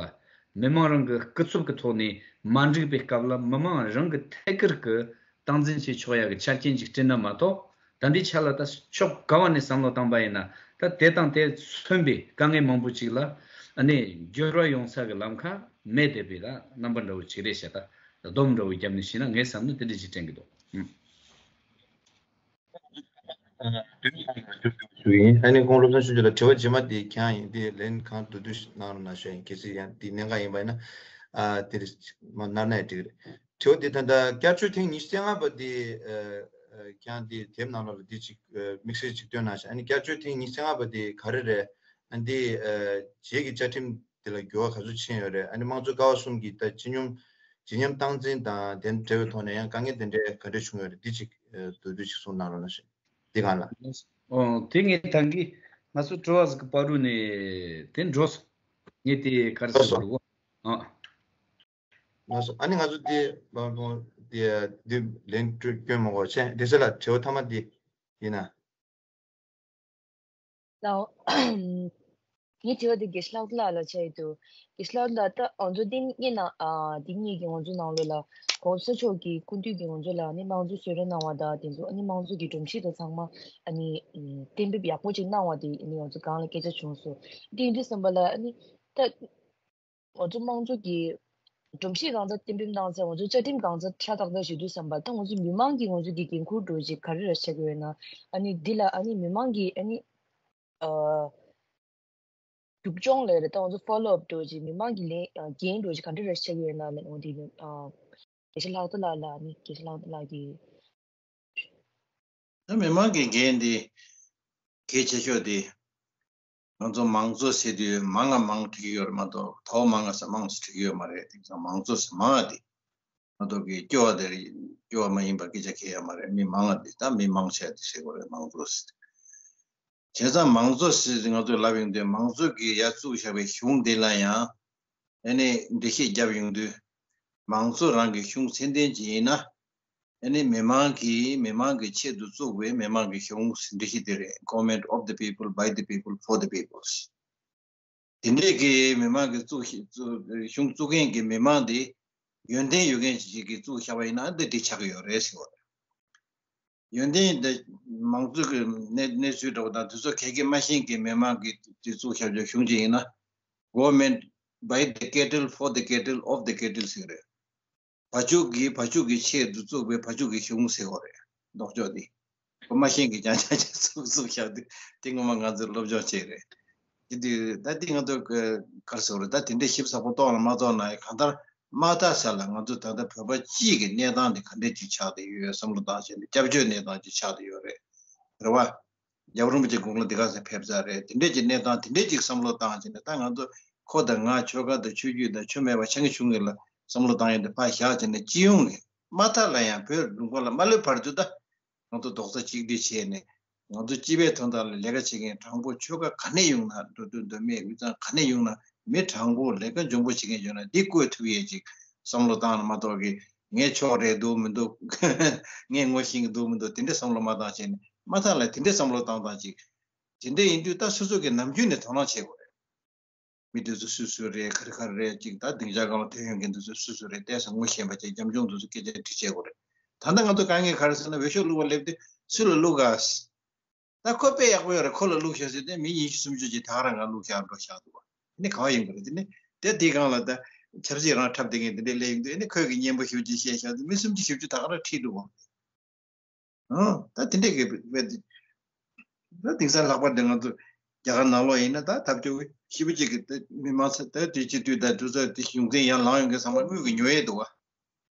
མི་མང་རང་གི་སྐུ་ཚབ་ཀྱི་ཐོག་ནས་མ་འགྲིག་པའི་སྐབས་ལ་མི་མང་རང་གི་ཐད་ཀར་གྱི་སྟངས་འཛིན་བྱེད་ཆོག་ཡ་གི་ཆ་རྐྱེན་ཅིག་བསྐྲུན་ན་མ་གཏོགས། ད་འདི་ཆ་ལ་ད་ཕྱོགས་ག་བ་ནས་བསམ་བློ་བཏང་པ་ཡིན་ན་ད་དེ་དང་དེ་མཚོན་པའི་དཀའ་ངལ་མང་པོ་ཅིག་ལ་ཨ་ནི་འགྱུར་བ་ཡོང་ས་གི་ལམ་ཁ་མེད་བསྡད་པའི་ད་རྣམ་པ་འདྲ་བོ་ཅིག་རེད་ཤག་ད་སྡོམ་འདྲ་བོ་བརྒྱབ་ནས་ཤེས་ན་ངའི་བསམ་ན་དེ་འདྲ་ཅིག་དྲན་གི་འདུག་ཨུམ། ཨ་ནི་ཁོང་བློ་བཟང་ཆོས་སྐྱིད་ལ་དྲི་བ་རྗེས་མ་དེ་ཁྱེད་རང་ཡིན་དེ་ལན་གང་བསྡུ་བསྡུ་ཞིག་གནང་རོགས་གནང་ཞུ་ཡིན། གལ་སྲིད་ཡང་དེ་གནད་འགག་ཡིན་པ་ཡིན་ན་ཨ་དེ་རེ་མ་གནང་ན་ཡང་འགྲིག་རེད། དྲི་བ་དེ་ད་ལྟ་བསྐྱར་བཅོས་ཐེངས་ཉི་ཤུ་རྩ་ལྔ་པ་དེ་ཨ་ཨ་ཁྱེད་རང་དེ་དེབ་ནང་ལ་དེ་ཅིག་ཨ་དམིགས་བསལ་ཅིག་བཏོན་གནང་ཞིག་ཨ་ནི་བསྐྱར་བཅོས་ཐེངས་ཉི་ཤུ་རྩ་ལྔ་པ་དེ་ག་རེ་རེད། ཨ་འདི་ཨ་རྗེས་ཀྱི་བཅའ་ཁྲིམས་དེ་ལ་འགྱུར་བ་ག་ཚོད་ཕྱིན་ཡོད་རེད། ཨ་ནི་དམངས་གཙོ་ཀ་བ་གསུམ་གྱི་ད་སྤྱི་སྙོམས་བརྗིད་ཉམས་སྟངས་འཛིན་དང་དེ་འབྲེལ་བའི་ཐོག་ནས་ཡང་དཀའ་ངལ་དེ་འདྲའི་ག་འདྲ་བྱུང་ཡོད་རེད། འདི་ཅིག་ཨ་མདོར་བསྡུས་ཅིག་གསུངས་གནང་རོགས་གནང་ཞུ། འདི་གང་ལ། ཨོ་དེ་ངས་ད་གིན་ང་ཚོ་དྲི་བ་ཟིག་གི་བར་དུ་ནས་དེ་འགྲོ་སོང་། ངས་དེ་ག་རེ་ཟེར་དགོས་རེད་གོ། ཨ། ལགས་སོ། ཨ་ནི་ང་ཚོ་འདི་མ་མོ་འདི་འདི་ལན་སྐྱོན་མ་དགོས་ཆེ། འདི་ཟེར་ལ་དྲི་བ་མཐའ་མ་འདི་ཡིན་ན། ལའོ། ངའི་དྲི་བ་དེ་དགེ་བཤེས་ལྷག་རྡོར་ལགས་ལ་ཆགས་ཡོད་དོ། དགེ་བཤེས་ལྷག་རྡོར་ལགས། ད་ང་ཚོ་འདི་གཉིས་ནང་ཨ་འདི་གཉིས་ཀྱི་ང་ཚོ་ནང་ལོགས་ལ་གོང་ས་མཆོག་གིས་སྐུ་མདུན་གྱིས་ང་ཚོ་ལ་ནི་དམངས་གཙོ་གསོལ་རས་གནང་བ་དང་དེ་ཚོ་ཨ་ནི་དམངས་གཙོ་གི་སྒྲོམ་གཞི་དང་ཚང་མ་ཨ་ནི་གཏན་འབེབས་ཡག་པོ་ཅིག་གནང་བ་དེ་ཨ་ནི་ང་ཚོ་སྒང་ལ་སྐད་ཆ་བྱུང་སོང་། དེ་ཡིན་དུས་ཙམ་པ་ལ་ཨ་ནི་ད། ང་ཚོ་དམངས་གཙོ་གི་སྒྲོམ་གཞི་གང་ཙམ་གཏན་འབེབས་གནང་ཚེ་ང་ཚོ་བཅའ་ཁྲིམས་གང་ཙམ་ཧྲ་ཏག་ཏག་བྱེད་དུས་ཙམ་པ་ད་ང་ཚོ་མི་མང་གིས་ང་ཚོ་གི་འགན་ཁུར་འདྲ་ཅིག་ག་རེ་ར་བྱེད་དགོས་ཡོད་ན། ཨ་ནི་འདི་ལ་ཨ་ནི་མི་མང་གིས་ཨ་ནི་ཨ་རྒྱུག་སྦྱོང་ལས་རེད། ད་ང་ཚོ་ཕོ་ལོ་ཨབ་འདྲ་ཅིག་མི་མང་གི་ལས་འགན་འདྲ་ཅིག་ག་འདྲ་ར་བྱེད་དགོས་ཡོད་ན་ལས་ང་འདི་ནི་ཨ་དགེ་བཤེས་ལྷག་རྡོར་ལགས་ལ་ཨ་ནི་དགེ་བཤེས་ལྷག་རྡོར་ལགས་ཀྱིས། ད་མི་མང་གི་འགན་འདི་གལ་ཆེ་ཤོས་དེ། ང་ཚོ་མང་གཙོ་ཟེར་དུས་མང་ང་མང་བྲིས་ཀྱི་ཡོད་རེད་མ་གཏོགས་དོ་མང་ང་ས་མང་ཟེར་བྲིས་ཀྱི་ཡོད་མ་རེད། དེང་སང་མང་གཙོ་ཟེར་མང་ང་དེ་མ་གཏོགས་ཀྱི་སྐྱོ་བ་དེ་རེད། སྐྱོ་བ་མ་ཡིན་པ་སྐད་ཆ་གལ་ཡོད་མ་རེད། མི་མང་ང་དེ་ད་མི་མང་ཆེ་དེ་ཟེར་དགོས་རེད་མང་གཙོ་ཟེར། བྱས་ཙང་མང་གཙོ་ཟེར་ང་ཚོས་ལབ་ཡོང་དུས་མང་གཙོ་གི་ཡར་བཙུགས་བཞག་པའི་གཞུང་དེ་ལ་ཡང་ཨ་ནི་འགྲེལ་བཤད་བརྒྱབ་ཡོང་དུས་མང་གཙོ་རང་གི་གཞུང་ཚད་ལྡན་ཅིག་ཡིན་ན། ཨ་ནི་མི་མང་གིས་མི་མང་གི་ཆེད་དུ་བཙུགས་པའི་མི་མང་གི་གཞུང་འདི་ཞིག་དེ་རེད། Government of the people, by the people, for the people། དེ་འདྲས་ཀྱི་མི་མང་གི་བཙུགས་ཤིག་བཙུགས་གཞུང་བཙུགས་མཁན་གྱི་མི་མང་དེ་ཡོན་ཏན་ཡོད་མཁན་ཞིག་གིས་བཙུགས་བཞག་པ་ཡིན་ན་འདི་འགྲིག་ཆགས་ཀྱི་ཡོད་རེད་ཟེར་བ་རེད། ཡོན་ཏན་འདི་མང་གཙོ་གི་གནས་གནས་ཚུལ་འདྲ་བོ་དང་དེ་ཚོ་གལ་གལ་མ་ཤེས་མཁན་མི་མང་གིས་དེ་བཙུགས་བཞག་རྒྱུ་གཞུང་ཅིག་ཡིན་ན། Government by the cattle, for the cattle, of the cattle ཟེར་གི་རེད། བ་ཕྱུགས་ཀྱི་བ་ཕྱུགས་ཀྱི་ཆེད་དུ་བཙུགས་པའི་བ་ཕྱུགས་ཀྱི་གཞུང་ཟེར་བ་རེད། ལྡོག་ཕྱོགས་འདི་ཁོ་མ་ཤེས་མཁན་རྐྱང་རྐྱང་ཅིག་བཙུགས་བཙུགས་བཞག་དུས་དེ་ངོ་མ་ང་ཚོས་སློབ་སྦྱོང་བྱེད་རེད། དེ་དུས་ད་དེ་ང་ཚོ་ག་རེ་ཟེར་དགོས་རེད། ད་དེ་འདྲའི་ཞིབ་ཚགས་པོ་རྟོགས་ལ་མ་རྟོགས་ན་གང་ལྟར་མ་མཐའ་ས་ལ་ང་ཚོ་ད་ལྟ་བོད་པ་སྤྱི་གི་གནས་སྟངས་དེ་ག་འདྲས་ཅིག་ཆགས་བསྡད་ཡོད་བསམ་བློ་བཏང་བྱས་ནས་སྐྱབས་བཅོལ་གནས་སྟངས་ཅིག་ཆགས་བསྡད་ཡོད་རེད། རེད་བ། རྒྱལ་བ་རིན་པོ་ཆེ་དགུང་ལོ་འདི་ག་ཚོད་ཕེབས་ཚར་རེད། དེ་འདྲས་ཀྱི་གནས་སྟངས་དེ་འདྲས་ཀྱི་བསམ་བློ་བཏང་བྱས་ནས་ད་ང་ཚོ་ཁོ་དང་ང་ཆོལ་ཁ་དང་ཆོས་བརྒྱུད་དང་ཆོས་མེད་པ་ཆང་གི་ཆུང་གི་ལ་བསམ་བློ་བཏང་ཡོད་དེ་ཕར་བཞག་བྱས་ནས་སྤྱི་ཡོངས་ཀྱི་མ་མཐའ་ལ་ཡང་བོད་ལུང་པ་ལ་མ་སླེབས་བར་དུ་ད་ང་ཚོ་རྡོག་རྩ་གཅིག་སྒྲིལ་བྱས་ནས་ང་ཚོ་སྤྱི་པའི་དོན་དག་ལ་ལས་ཀ་བྱེད་མཁན་དྲང་པོ་ཆོལ་ཁ་ག་ནས་ཡོང་ན་འགྲོ་དོན་འདོད་མེད་དབུས་གཙང་ག་ནས་ཡོང་ན་མི་དྲང་པོ་ལས་ཀ་འཇོན་པོ་བྱེད་མཁན་ཡོད་ན་འདི་བསྐོས་ཐུབ་ཡས་ཅིག་བསམ་བློ་བཏང་ན་མ་གཏོགས་ཀྱི་ངས་ཕྱོགས་རེད་འདུག་མི་འདུག་ངས་ངོ་ཤེས་ཀྱི་འདུག་མི་འདུག་དེ་འདྲས་བསམ་བློ་མ་བཏང་བྱས་ནས་མ་མཐའ་ལ་དེ་འདྲས་བསམ་བློ་བཏང་བཏང་ཅིག་དེ་འདྲས་ཡིན་དུས་ད་སོ་སོ་གི་ནམ་རྒྱུན་ནས་དོ་སྣང་བྱེད་དགོས་རེད། མི་དེ་ཚོ་སུ་སུ་རེད། ག་རེ་ག་རེ་རེད་ཅིག་ད་སྡིངས་ཆ་སྒང་ལ་ཐོན་ཡོང་མཁན་དེ་ཚོ་སུ་སུ་རེད་བལྟས་སོང་ངོ་ཤེས་པ་ཅིག་རྒྱབ་ལྗོངས་དེ་ཚོ་སྐད་ཆ་དྲི་བྱེད་དགོས་རེད། ད་ལྟ་ང་ཚོ་དཀའ་ངལ་ག་རེ་ཟེར་ན་འོས་ཤོག་བླུགས་པ་སླེབས་དུས་སུ་ལ་བླུགས་ག་ད་ཁོ་དཔེ་ཡག་པོ་ཡོད་རེད། ཁོ་ལ་བླུགས་ཤོག་ཟེར་ཏེ་མི་ཉི་ཤུ་སུམ་ཅུ་ཅིག་ད་ག་རང་ང་བླུགས་ཤག་འགྲོ་ཤག་འདུག་བ། དེ་ནི་ག་བ་ཡོང་གི་རེད། དེ་ནི་དེ་དེའི་སྒང་ལ་ད་ཆབ་སྲིད་རང་འཁྲབ་བསྡད་མཁན་དེ་འདྲས་སླེབས་ཡོང་དུས་ཨ་ནི་ཁོས་ཀྱི་སྙན་པོ་ཞེ་པོ་ཅིག་བཤད་ཤག་མི་སུམ་ཅུ་བཞི་བཅུ་ད་ག་རང་ཁྲིད་འདུག་བ། ཨང་ད་དེ་འདྲས་ཀྱི་དཔེ་དེ་ད་དེང་སང་ལྷག་པར་དུ་ང་ཚོ་རྒྱ་གར་ནང་ལོགས་ཡིན་ན་ད་ཐབས་སྐྱོ་བོ་ཞེ་པོ་ཅིག་གི་ད་མི་མང་ཚོ་ད་དེ་སྤྱི་འཐུས་ད་དུ་ཚོད་དེ་གཞུང་འཛིན་ཡར་ལངས་ཡོང་མཁན་ཚང་མ་དངུལ་གྱི་ཉོ་ཡས་འདུག་བ།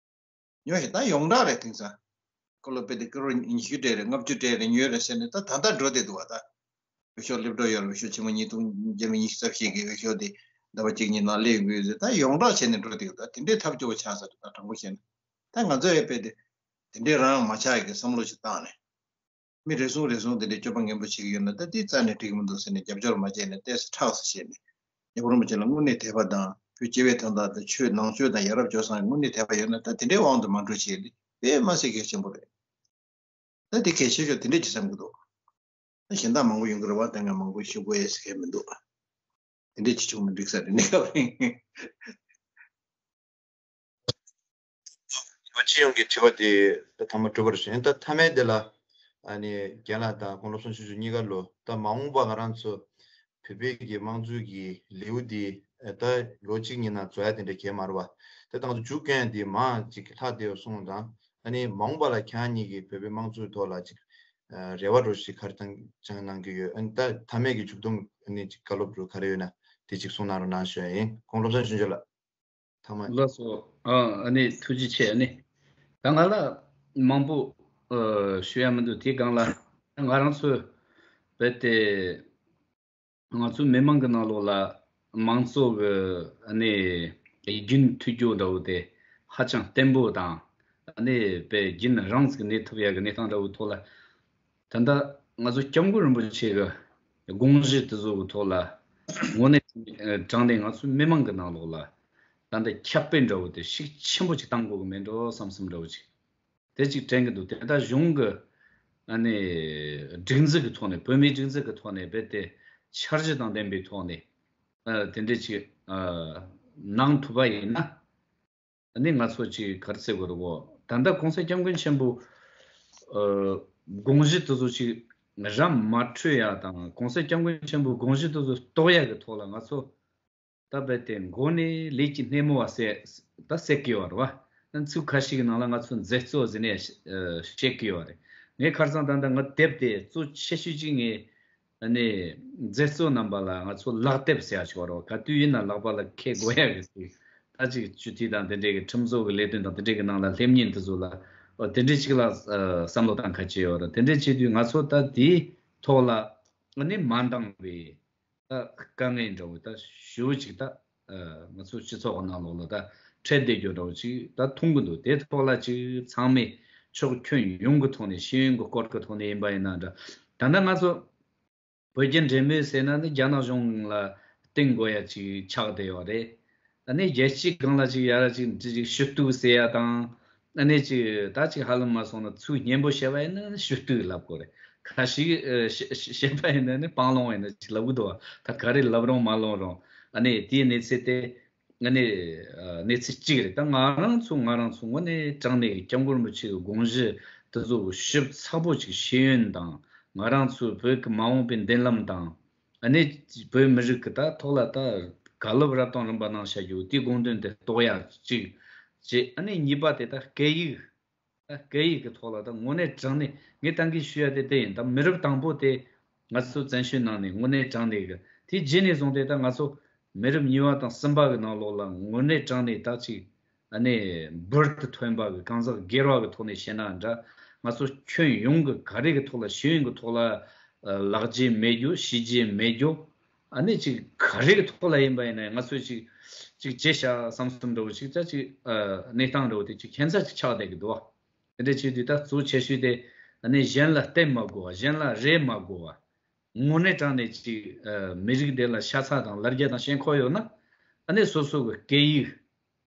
ཉོ་ཞིག་ད་ཡོངས་གྲགས་རེད། དེང་སང་ཁོ་ལོ་དཔེ་དེ་ཀི་རོ་ཉི་ཤུ་སྤྲད་རེད། ལྔ་བཅུ་སྤྲད་རེད། ཉོས་རེད་ཟེར་ནས་ད་ད་ལྟ་འགྲོ་བསྡད་འདུག་བ། ད་འོས་ཤོག་སླེབས་འགྲོ་ཡོད་རེད། འོས་ཤོག་ཆེན་མོ་ཉིས་སྟོང་བརྒྱ་མེད་ཉི་ཤུ་རྩ་བཞི་གི་འོས་ཤོག་དེ་ཟླ་བ་གཅིག་གཉིས་ནང་སླེབས་ཡོང་གི་ཡོད་ཟེར། ད་ཡོངས་གྲགས་བྱས་ནས་འགྲོ་བསྡད་འདུག་ད་དེ་འདྲའི་ཐབས་སྐྱོ་བོ་ཆགས་ས་རེད། ད་དྲང་པོ་བཤད་ན་ད་ང་ཚོ་ཡང་དཔེ་དེ་དེ་འདྲའི་རང་མ་ཆགས་ཀྱི་བསམ་བློ་ཞིག་བཏང་ནས། མི་རེ་ཟུང་རེ་ཟུང་དེ་འདྲའི་སྤྱོད་པ་ངན་པོ་བྱེད་ཀྱི་ཡོད་ན་ད་དེ་རྩ་ནས་འགྲིག་གི་མི་འདུག་ཟེར་ནས་རྒྱབ་སྐྱོར་མ་བྱས་ནས་ཏོག་ཙམ་ཁྲག་ཙམ་བྱས་ནས་རྒྱལ་བ་རིན་པོ་ཆེ་ལ་དངོས་གནས་དད་པ་དང་བོད་སྤྱི་བའི་དོན་དག་དང་ཆོས་ནང་ཆོས་དང་ཡ་རབས་སྤྱོད་བཟང་གི་དངོས་གནས་དད་པ་ཡོད་ན་ད་དེ་འདྲའི་དབང་དུ་མ་འགྲོ་བྱས་ཏེ་དཔེ་མ་སྲིད་གལ་ཆེན་པོ་རེད། ད་དེ་གལ་ཆེ་ཤོས་དེ་འདྲས་ཅིག་བསམ་གྱི་འདུག་ད་གཞན་དག་མང་པོ་ཡོང་གི་རེད་བ། ད་ངས་མང་པོ་ཞུ་དགོས་ཡས་ཟེར་མཁན་མི་འདུག་དེ་འདྲས་ཅིག་བྱུང་ན་འགྲིག་ས་རེད་གནས་སྐབས་རིང་། དྲི་བ་སྤྱི་ཡོངས་ཀྱི་དྲི་བ་དེ་ད་ཐ་མ་གྲུབ་པར་ཞུ། ད་མཐའ་མའི་དེ་ལ་ཨ་ནི་རྒན་ལགས་དང་དགུང་ལོ་སུམ་ཅུ་གཉིས་ཀ་ལོ་ད་མ་འོངས་པ་ང་རང་ཚོ་བོད་པའི་གི་དམངས་གཙོའི་གི་ལེའུ་འདི་ད་ལོ་གཅིག་གཉིས་ནང་རྫོགས་ཡ་དེ་འདྲ་གས་མ་རེད་བ། ད་ད་ང་ཚོ་མཇུག་སྐྱོན་འདི་མང་ཅིག་ལྷག་བསྡད་ཡོད་གསུངས་དང་ཨ་ནི་མ་འོངས་པ་ལ་ཁྱེད་རང་གཉིས་ཀྱི་བོད་པའི་དམངས་གཙོའི་ཐོག་ལ་ཅིག་རེ་བ་རོ་ཞིག་ག་རེ་བཏང་བྱང་གནང་གི་ཡོད། ཨ་ནི་ད་མཐའ་མའི་གི་མཇུག་སྡོམ་ཨ་ནི་ཅིག་བཀའ་སློབ་རུ་ག་རེ་ཡོད་ན་དེ་ཅིག་གསུང་གནང་རོགས་གནང་ཞུ་ཡ་ཡིན། དགུང་ལོ་སུམ་ཅུ་ལ། ཐ་མ། ལགས་སོ། ཨ་ཨ་ནི་ཐུགས་རྗེ་ཆེ། ཨ་ནི་ད་ང་ལ་མང་པོ་ཨ་ཞུ་ཡ་མི་འདུག་དེའི་སྒང་ལ་ང་རང་ཚོས་རྦད་དེ་ ང་ཚོའི་མི་མང་གི་ནང་ལོགས་ལ་མང་གཙོ་གི་ཨ་ནི་རྒྱུན་མཐུད་རྒྱུ་འདྲ་བོ་དེ་ཧ་ཅང་བརྟན་པོ་དང་། ཨ་ནི་དཔེ་རྒྱུན་རིང་ཙམ་གནས་ཐུབ་ཡ་གི་གནས་སྟངས་འདྲ་བོའི་ཐོག་ལ། ད་ལྟ་ང་ཚོ་སྐྱབས་མགོན་རིན་པོ་ཆེ་གི་དགོངས་གཞི་དེ་ཚོ་གི་ཐོག་ལ་དངོས་གནས་དྲང་གནས་ང་ཚོའི་མི་མང་གི་ནང་ལོགས་ལ་ད་ལྟ་ཁྱབ་སྤེལ་འདྲ་བོ་དེ་ཤུགས་ཆེན་པོ་ཅིག་བཏང་དགོས་གི་མེད་འགྲོ་བསམ་བསམ་འདྲ་བོ་ཅིག་དེ་ཅིག་དྲན་གི་འདུག་དེ་ད་གཞུང་གི་ཨ་ནི་སྒྲིག་འཛུགས་ཀྱི་ཐོག་ནས། བོད་མིའི་སྒྲིག་འཛུགས་ཀྱི་ཐོག་ནས་རྦད་དེ་འཆར་གཞི་དང་ལྡན་པའི་ཐོག་ནས་ཨ་དེ་འདྲས་ཅིག་ཨ་གནང་ཐུབ་པ་ཡིན་ན། ཨ་ནི་ང་ཚོ་ཅིག་ག་རེ་ཟེར་དགོས་རེད་གོ། ད་ལྟ་གོང་ས་སྐྱབས་མགོན་ཆེན་པོ་ཨ་དགོངས་གཞི་དེ་ཚོ་ཅིག་ར་མ་འཕྲོད་ཡ་དང་། གོང་ས་སྐྱབས་མགོན་ཆེན་པོའི་དགོངས་གཞི་དེ་ཚོ་རྟོགས་ཡ་གི་ཐོག་ལ་ང་ཚོ་ད་རྦད་དེ་མགོ་ནས་ལས་ཀྱི་སྣེ་མོ་བ་ཟེར་ད་ཟེར་གི་ཡོད་རེད་བ། ཚིག་ཁ་ཤས་ཀྱི་ནང་ལ་ང་ཚོ་མཛད་གཙོ་ཟེར་ནས་བཤད་ཀྱི་ཡོད་རེད། ངས་ཁ་སང་ད་ལྟ་ང་དེབ་དེ་གཙོ་ཆེ་ཤོས་ཅིག་ངས་ཨ་ནི་མཛད་གཙོ་རྣམ་པ་ལ་ང་ཚོ་ལག་དེབ་ཟེར་ཡ་ཞིག་ཡོད་རེད་བ། ག་དུས་ཡིན་ན་ལག་པ་ལ་འཁྱེར་དགོས་ཡ་གི་ཅིག་ད་ཅིག་སྤྱི་འཐུས་དང་དེ་འདྲས་ཀྱི་ཁྲིམས་བཟོ་གི་ལས་དོན་དང་དེ་འདྲས་ཀྱི་ནང་ལ་སླེབས་ཉིན་དེ་ཚོ་ལ་འོ་དེ་འདྲས་ཅིག་ལ་བསམ་བློ་བཏང་ཁ་ཆེ་ཡོད་རེད། དེ་འདྲས་བྱེད་དུས་ང་ཚོ་ད་དེའི་ཐོག་ལ་ཨ་ནི་མ་འདང་བའི་ད་དཀའ་ངལ་འདྲ་བོ་ད་ཞེ་པོ་ཅིག་ད་ཨ་ང་ཚོ་སྤྱི་ཚོགས་ཀྱི་ནང་ལོགས་ལ་ད་འཕྲད་བསྡད་རྒྱུ་འདྲ་བོ་ཅིག་ད་མཐོང་གི་འདུག་དེ་ཐོག་ལ་ཅིག་ཚང་མས་ཕྱོགས་ཁྱོན་ཡོངས་ཀྱི་ཐོག་ནས་ཤེས་ཡོན་གྱི་སྐོར་གྱི་ཐོག་ནས་ཡིན་པ་ཡིན་ན་འདྲ། ད་ལྟ་ང་ཚོ་བོད་རྒྱ་འབྲེལ་མོལ་ཟེར་ན་ནི་རྒྱ་ནག་གཞུང་ལ་བརྟེན་དགོས་ཡ་ཅིག་ཆགས་བསྡད་ཡོད་རེད། ཨ་ནི་རྒྱལ་སྤྱིའི་སྒང་ལ་ཅིག་ཡ་ར་ཅིག་འདི་ཅིག་ཞུ་གཏུག་ཟེར་ཡ་དང་། ཨ་ནི་ཅིག་ད་ཅིག་ཧ་ལམ་མ་སོང་ན་ཚུར་སྙན་པོ་བཤད་པ་ཡིན་ན་ཞུ་གཏུག་ལབ་དགོས་རེད། ཁ་ཤས་ཨ་བཤད་བཤད་པ་ཡིན་ན་ནི་སྤང་བླང་ཡིན་ན་ཅིག་ལབ་གི་འདུག་བ། ད་ག་རེ་ལབ་རུང་མ་ལབ་རུང་ཨ་ནི་དེའི་གནས་ཚུལ་དེ་ཨ་ནི་ཨ་གནས་ཚུལ་གཅིག་རེད། ད་ང་རང་ཚོ་ང་རང་ཚོ་དངོས་གནས་དྲང་གནས་ཀྱི་སྐྱབས་མགོན་རིན་པོ་ཆེ་གི་དགོངས་གཞི་དེ་ཚོ་ཞིབ་ཚགས་པོ་ཅིག་ཤེས་ཡོན་དང་། ང་རང་ཚོའི་བོད་ཀྱི་མ་འོངས་པའི་མདུན་ལམ་དང་། ཨ་ནི་བོད་མི་རིགས་ཀྱི་ད་ཐོག་ལ་ད་བཀའ་སློབ་རབ་དང་རིམ་པ་གནང་བྱ་རྒྱུ་དེའི་དགོངས་དོན་དེ་རྟོགས་ཡ་གཅིག་བྱས། ཨ་ནི་གཉིས་པ་དེ་ད་སྐད་ཡིག་ད་སྐད་ཡིག་གི་ཐོག་ལ་ད་དངོས་གནས་དྲང་གནས་ངས་ད་གིན་ཞུ་ཡ་དེ་དེ་ཡིན། ད་མི་རབས་དང་པོ་དེ་ང་ཚོ་བཙན་བྱོལ་ནང་ནས་དངོས་གནས་དྲང་གནས་གི་དེ་རྗེས་ནས་བཟུང་སྟེ་ད་ང་ཚོ་མི་རབས་གཉིས་པ་དང་གསུམ་པ་གི་ནང་ལོགས་ལ་དངོས་གནས་དྲང་གནས་ད་ཅིག་ཨ་ནི་འབུར་དུ་ཐོན་པ་གི་གང་ཟག་སྒེར་བ་གི་ཐོག་ནས་བཤད་ན་འདྲ། ང་ཚོ་ཁྱོན་ཡོངས་གི་ག་རེ་གི་ཐོག་ལ་ཤེས་ཡོན་གི་ཐོག་ལ་ལག་རྗེས་མེད་རྒྱུ། ཤེས་རྗེས་མེད་རྒྱུ། ཨ་ནི་ཅིག་ག་རེ་གི་ཐོག་ལ་ཡིན་པ་ཡིན་ན་ང་ཚོས་ཅིག་ཅིག་བྱས་ཤག་བསམ་བསམ་འདྲ་བོ་ཅིག་ད་ཅིག་ཨ་གནས་སྟངས་འདྲ་བོ་དེ་ཅིག་ཁྱད་མཚར་ཅིག་ཆགས་བསྡད་ཀྱི་འདུག་བ། དེ་འདྲ་བྱེད་དུས་ད་གཙོ་ཆེ་ཤོས་དེ་ཨ་ནི་གཞན་ལ་བརྟེན་མ་དགོས་པ། གཞན་ལ་རེ་མ་དགོས་པ། དངོས་གནས་དྲང་གནས་ཅིག་ཨ་མི་རིགས་དེ་ལ་ཤ་ཚ་དང་ལར་རྒྱ་དང་ཞེན་ཁོག་ཡོད་ན། ཨ་ནི་སོ་སོ་གི་སྐད་ཡིག་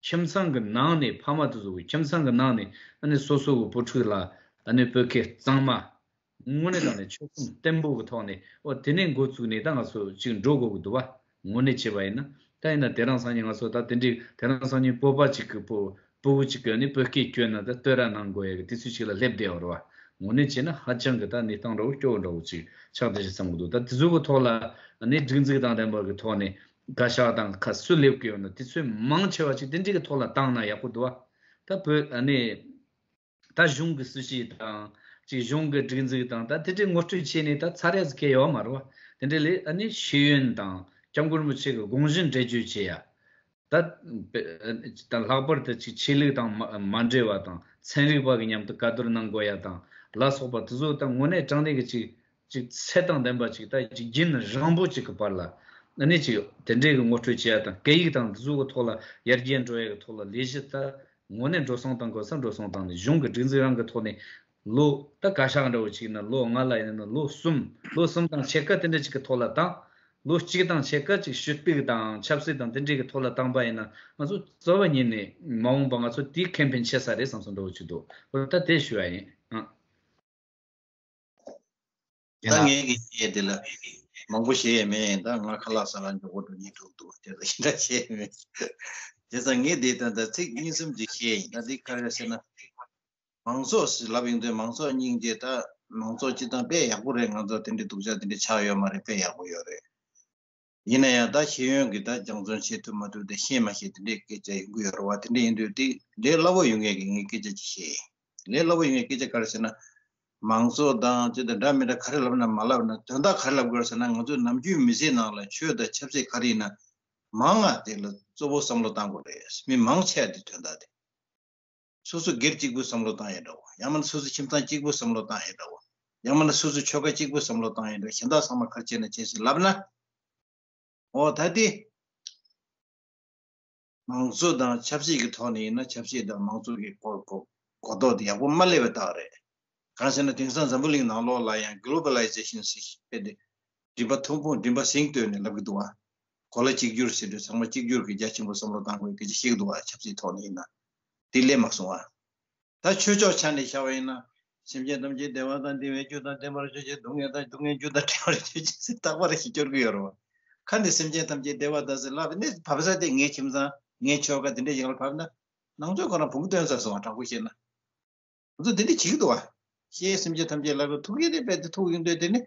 ཁྱིམ་ཚང་གི་ནང་ནས། ཕ་མ་དེ་ཚོ་གི་ཁྱིམ་ཚང་གི་ནང་ནས་ཨ་ནི་སོ་སོ་གི་བུ་ཕྲུག་ལ་ཨ་ནི་བོད་སྐད་གཙང་མ་དངོས་གནས་དྲང་གནས་ཆོལ་གསུམ་བརྟན་པོ་གི་ཐོག་ནས། ཨོ་དེ་ནས་འགོ་བཙུགས་ནས་ད་ང་ཚོ་ཅིག་འགྲོ་དགོས་ཀྱི་འདུག་བ། དངོས་གནས་བྱས་པ་ཡིན་ན། ད་ཡིན་ན་དེ་རིང་སང་ཉིན་ང་ཚོ་ད་དེ་འདྲའི་དེ་རིང་སང་ཉིན་བོད་པ་ཅིག་གི་བུ་བུ་གུ་ཅིག་གིས་ནི་བོད་སྐད་སྐྱོན་ན་ད་བསྟོད་ར་གནང་དགོས་ཡ་གི་དུས་ཚོད་ཅིག་ལ་སླེབས་བསྡད་ཡོད་རེད་བ། དངོས་གནས་བྱས་ན་ཧ་ཅང་གི་ད་གནས་སྟངས་འདྲ་བོ་སྐྱོ་བོ་འདྲ་བོ་ཅིག་ཆགས་བསྡད་ཤག་བསམ་གི་འདུག་ད་དེ་ཚོ་གི་ཐོག་ལ་ནི་སྒྲིག་འཛུགས་དང་ལྡན་པ་གི་ཐོག་ནས་བཀའ་ཤག་དང་ཁ་སུ་སླེབས་ཀྱི་ཡོད་ན་དུས་ཚོད་མང་ཆེ་བ་ཅིག་དེ་འདྲའི་གི་ཐོག་ལ་བཏང་ན་ཡག་པོ་འདུག་བ། ད་བོད་ཨ་ནི་ད་གཞུང་གི་སྲིད་བྱུས་དང་ཅིག་གཞུང་གི་སྒྲིག་འཛུགས་དང་ད་དེ་འདྲའི་ངོ་སྤྲོད་བྱས་ནས་ད་ཚར་ཡ་ཟིག་གི་ཡོད་མ་རེད་བ། དེ་འདྲ་ལས་ཨ་ནི་ཤེས་ཡོན་དང་སྐྱབས་མགོན་རིན་པོ་ཆེ་གི་དགོངས་གཞི་འགྲེལ་བརྗོད་བྱེད་ཡ། ད་ད་ལྷག་པར་དུ་ཅིག་ཆོས་ལུགས་དང་མ་མ་འབྲེལ་བ་དང་ཚན་རིག་པ་གི་མཉམ་དུ་བཀའ་བསྡུར་གནང་དགོས་ཡ་དང་ལ་སོགས་པ་དེ་ཚོ་ད་དངོས་གནས་དྲང་གནས་ཀྱི་ཅིག་ཅིག་ཚད་དང་ལྡན་པ་ཅིག་ད་ཅིག་རྒྱུན་རིང་པོ་ཅིག་གི་བར་ལ་ཨ་ནི་ཅིག་དེ་འདྲའི་གི་ངོ་སྤྲོད་བྱེད་ཡ་དང་། སྐད་ཡིག་དང་དེ་ཚོ་གི་ཐོག་ལ་ཡར་རྒྱས་འགྲོ་ཡ་གི་ཐོག་ལ་ལས་གཞི་ད་དངོས་གནས་འགྲོ་སོང་བཏང་དགོས་ས་འགྲོ་སོང་བཏང་ནས། གཞུང་གི་སྒྲིག་འཛུགས་རང་གི་ཐོག་ནས་ལོ་ད་བཀའ་ཤག་འདྲ་བོ་ཅིག་ན་ལོ་ལྔ་ལ་ཡིན་ན་ལོ་གསུམ། ལོ་གསུམ་དང་ཕྱེད་ཀ་དེ་འདྲ་ཅིག་གི་ཐོག་ལ་བཏང་། ལོ་གཅིག་དང་ཕྱེད་ཀ་ཅིག་ཞུ་གཏུག་དང་ཆབ་སྲིད་དང་དེ་འདྲའི་གི་ཐོག་ལ་བཏང་པ་ཡིན་ན་ང་ཚོ་རྩ་བ་ཉིད་ནས་མ་འོངས་པ་ང་ཚོ་དེའི་ཁེ་ཕན་ཆེ་ས་རེད་བསམ་བསམ་འདྲ་བོ་ཅིག་འདུག་འོ་ད་དེ་ཞུ་ཡ་ཡིན། ཨང་། ད་ངས་ཀྱི་བཤད་དེ་ལ་མང་པོ་བཤད་ཡས་མེད། ད་ང་ཁ་ལག་ཟ་ལ་མགྱོགས་པོ་འགྲོ་སྙིང་འདོད་འདུག་དེ་ལ་ཞེ་དྲག་བཤད་ཡས་མེད། བྱས་ཙང་ངས་དེ་ད་ད་ཚིག་གཉིས་གསུམ་ཅིག་བཤད་ཡིན། ད་འདི་ག་རེ་ཟེར་ན། མང་ཚོགས་ཟེར་ལབ་ཡོང་དུས་མང་ཚོགས་སྙིང་རྗེ། ད་མང་ཚོགས་སྤྱི་བཏང་དཔེ་ཡག་པོ་རེད། ང་ཚོ་དེ་འདྲའི་སྡུག་ཅག་དེ་འདྲའི་ཆགས་ཡོད་མ་རེད། དཔེ་ཡག་པོ་ཡོད་རེད། ཡིན་ན་ཡང་ད་ཤེས་ཡོན་གྱི་ད་སྦྱང་བརྩོན་བྱེད་ཐུབ་མ་ཐུབ་དེ་ཤེས་མ་ཤེས་དེ་འདྲའི་སྐད་ཆ་ཡོང་གི་ཡོད་རེད་བ། དེ་འདྲ་ཡིན་དུས་དེ་ལས་སླ་བོ་ཡོང་ངེས་ཀྱི་ངས་སྐད་ཆ་ཅིག་བཤད་ཡིན། ལས་སླ་བོ་ཡོང་ངེས་སྐད་ཆ་ག་རེ་ཟེར་ན། མང་ཚོགས་དང་ཅི་དང་འདྲ་མི་འདྲ་ག་རེ་ལབ་ན་མ་ལབ་ན་དོན་དག་ག་རེ་ལབ་དགོས་རེད་ཟེར་ན། ང་ཚོའི་ནམ་རྒྱུན་མི་ཚེའི་ནང་ལ་ཆོས་དང་ཆབ་སྲིད་ག་རེ་ཡིན་ན་མང་ང་དེ་ལ་གཙོ་བོ་བསམ་བློ་བཏང་དགོས་རེད། མི་མང་ཆེ་བ་དེ་དོན་དག་དེ། སོ་སོ་སྒེར་གཅིག་པུའི་བསམ་བློ་བཏང་ཡས་འདྲ་བོ། ཡང་མིན་ན་སོ་སོ་ཁྱིམ་ཚང་གཅིག་པུའི་བསམ་བློ་བཏང་ཡས་འདྲ་བོ། ཡང་མིན་ན་སོ་སོ་ཆོལ་ཁ་གཅིག་པུའི་བསམ་བློ་བཏང་ཡས་འདྲ་བོ། གཞན་དག་ཚང་མ་ག་རེ་བྱས་ན་བྱས་ཟིན་ལབ་ན། འོ་ད་དེ། མང་གཙོ་དང་ཆབ་སྲིད་ཀྱི་ཐོག་ནས་ཡིན་ན་ཆབ་སྲིད་དང་མང་གཙོ་གི་གོ་གོ་གོ་རྟོགས་དེ་ཡག་པོ་མ་སླེབས་པའི་རྟགས་རེད། གང་ཟེར་ན་དེང་སང་འཛམ་བུ་གླིང་ནང་ལོགས་ལ་ཡང་གློ་བ་ལའི་ཛེ་ཤན་ཟེར་ཞིག་སྤེལ་ཏེ། མགྲིན་པ་མཐུག་པོ་མགྲིན་པ་ཟིང་བཏོན་ནས་ལབ་ཀྱི་འདུག་བ། གོ་ལ་གཅིག་གྱུར་ཟེར་དུས་ཚང་མ་གཅིག་གྱུར་གྱི་རྒྱ་ཆེན་པོ་བསམ་བློ་བཏང་དགོས་སྐད་ཆ་བཤད་ཀྱི་འདུག་བ། ཆབ་སྲིད་ཐོག་ནས་ཡིན་ན། དེ་སླེབས་མ་སོང་བ། ད་ཆོས་ཕྱོགས་ཆ་ནས་བཞག་པ་ཡིན་ན། སེམས་ཅན་ཐམས་ཅད་བདེ་བ་དང་བདེ་བའི་རྒྱུ་དང་བདེ་བར་གྱུར་ཅིག་སྡུག་བསྔལ་དང་སྡུག་བསྔལ་རྒྱུ་དང་བྲལ་བར་གྱུར་ཅིག་ཟེར་རྟག་པར་ཞིག་སྐྱོར་གྱི་ཡོད་རེད་བ། ཁ་ནས་སེམས་ཅན་ཐམས་ཅད་བདེ་བ་དང་ཟེར་ལབ་ནས་བབས་ས་དེ་ངའི་ཁྱིམ་ཚང་ངའི་ཆོལ་ཁ་དེ་འདྲ་ཞིག་ལ་བབས་ན། ནང་ཆོས་ཁོ་རང་བུང་བཏོན་ཚར་སོང་བ། དྲང་པོ་བཤད་ན། ང་ཚོ་དེ་འདྲ་བྱེད་ཀྱི་འདུག་བ། ཤེས་སེམས་ཅན་ཐམས་ཅད་ལ་གི་ཐུགས་ཀྱི་དེ་རྦད་དེ་ཐུག་ཡོང་དུས་དེ་ནི།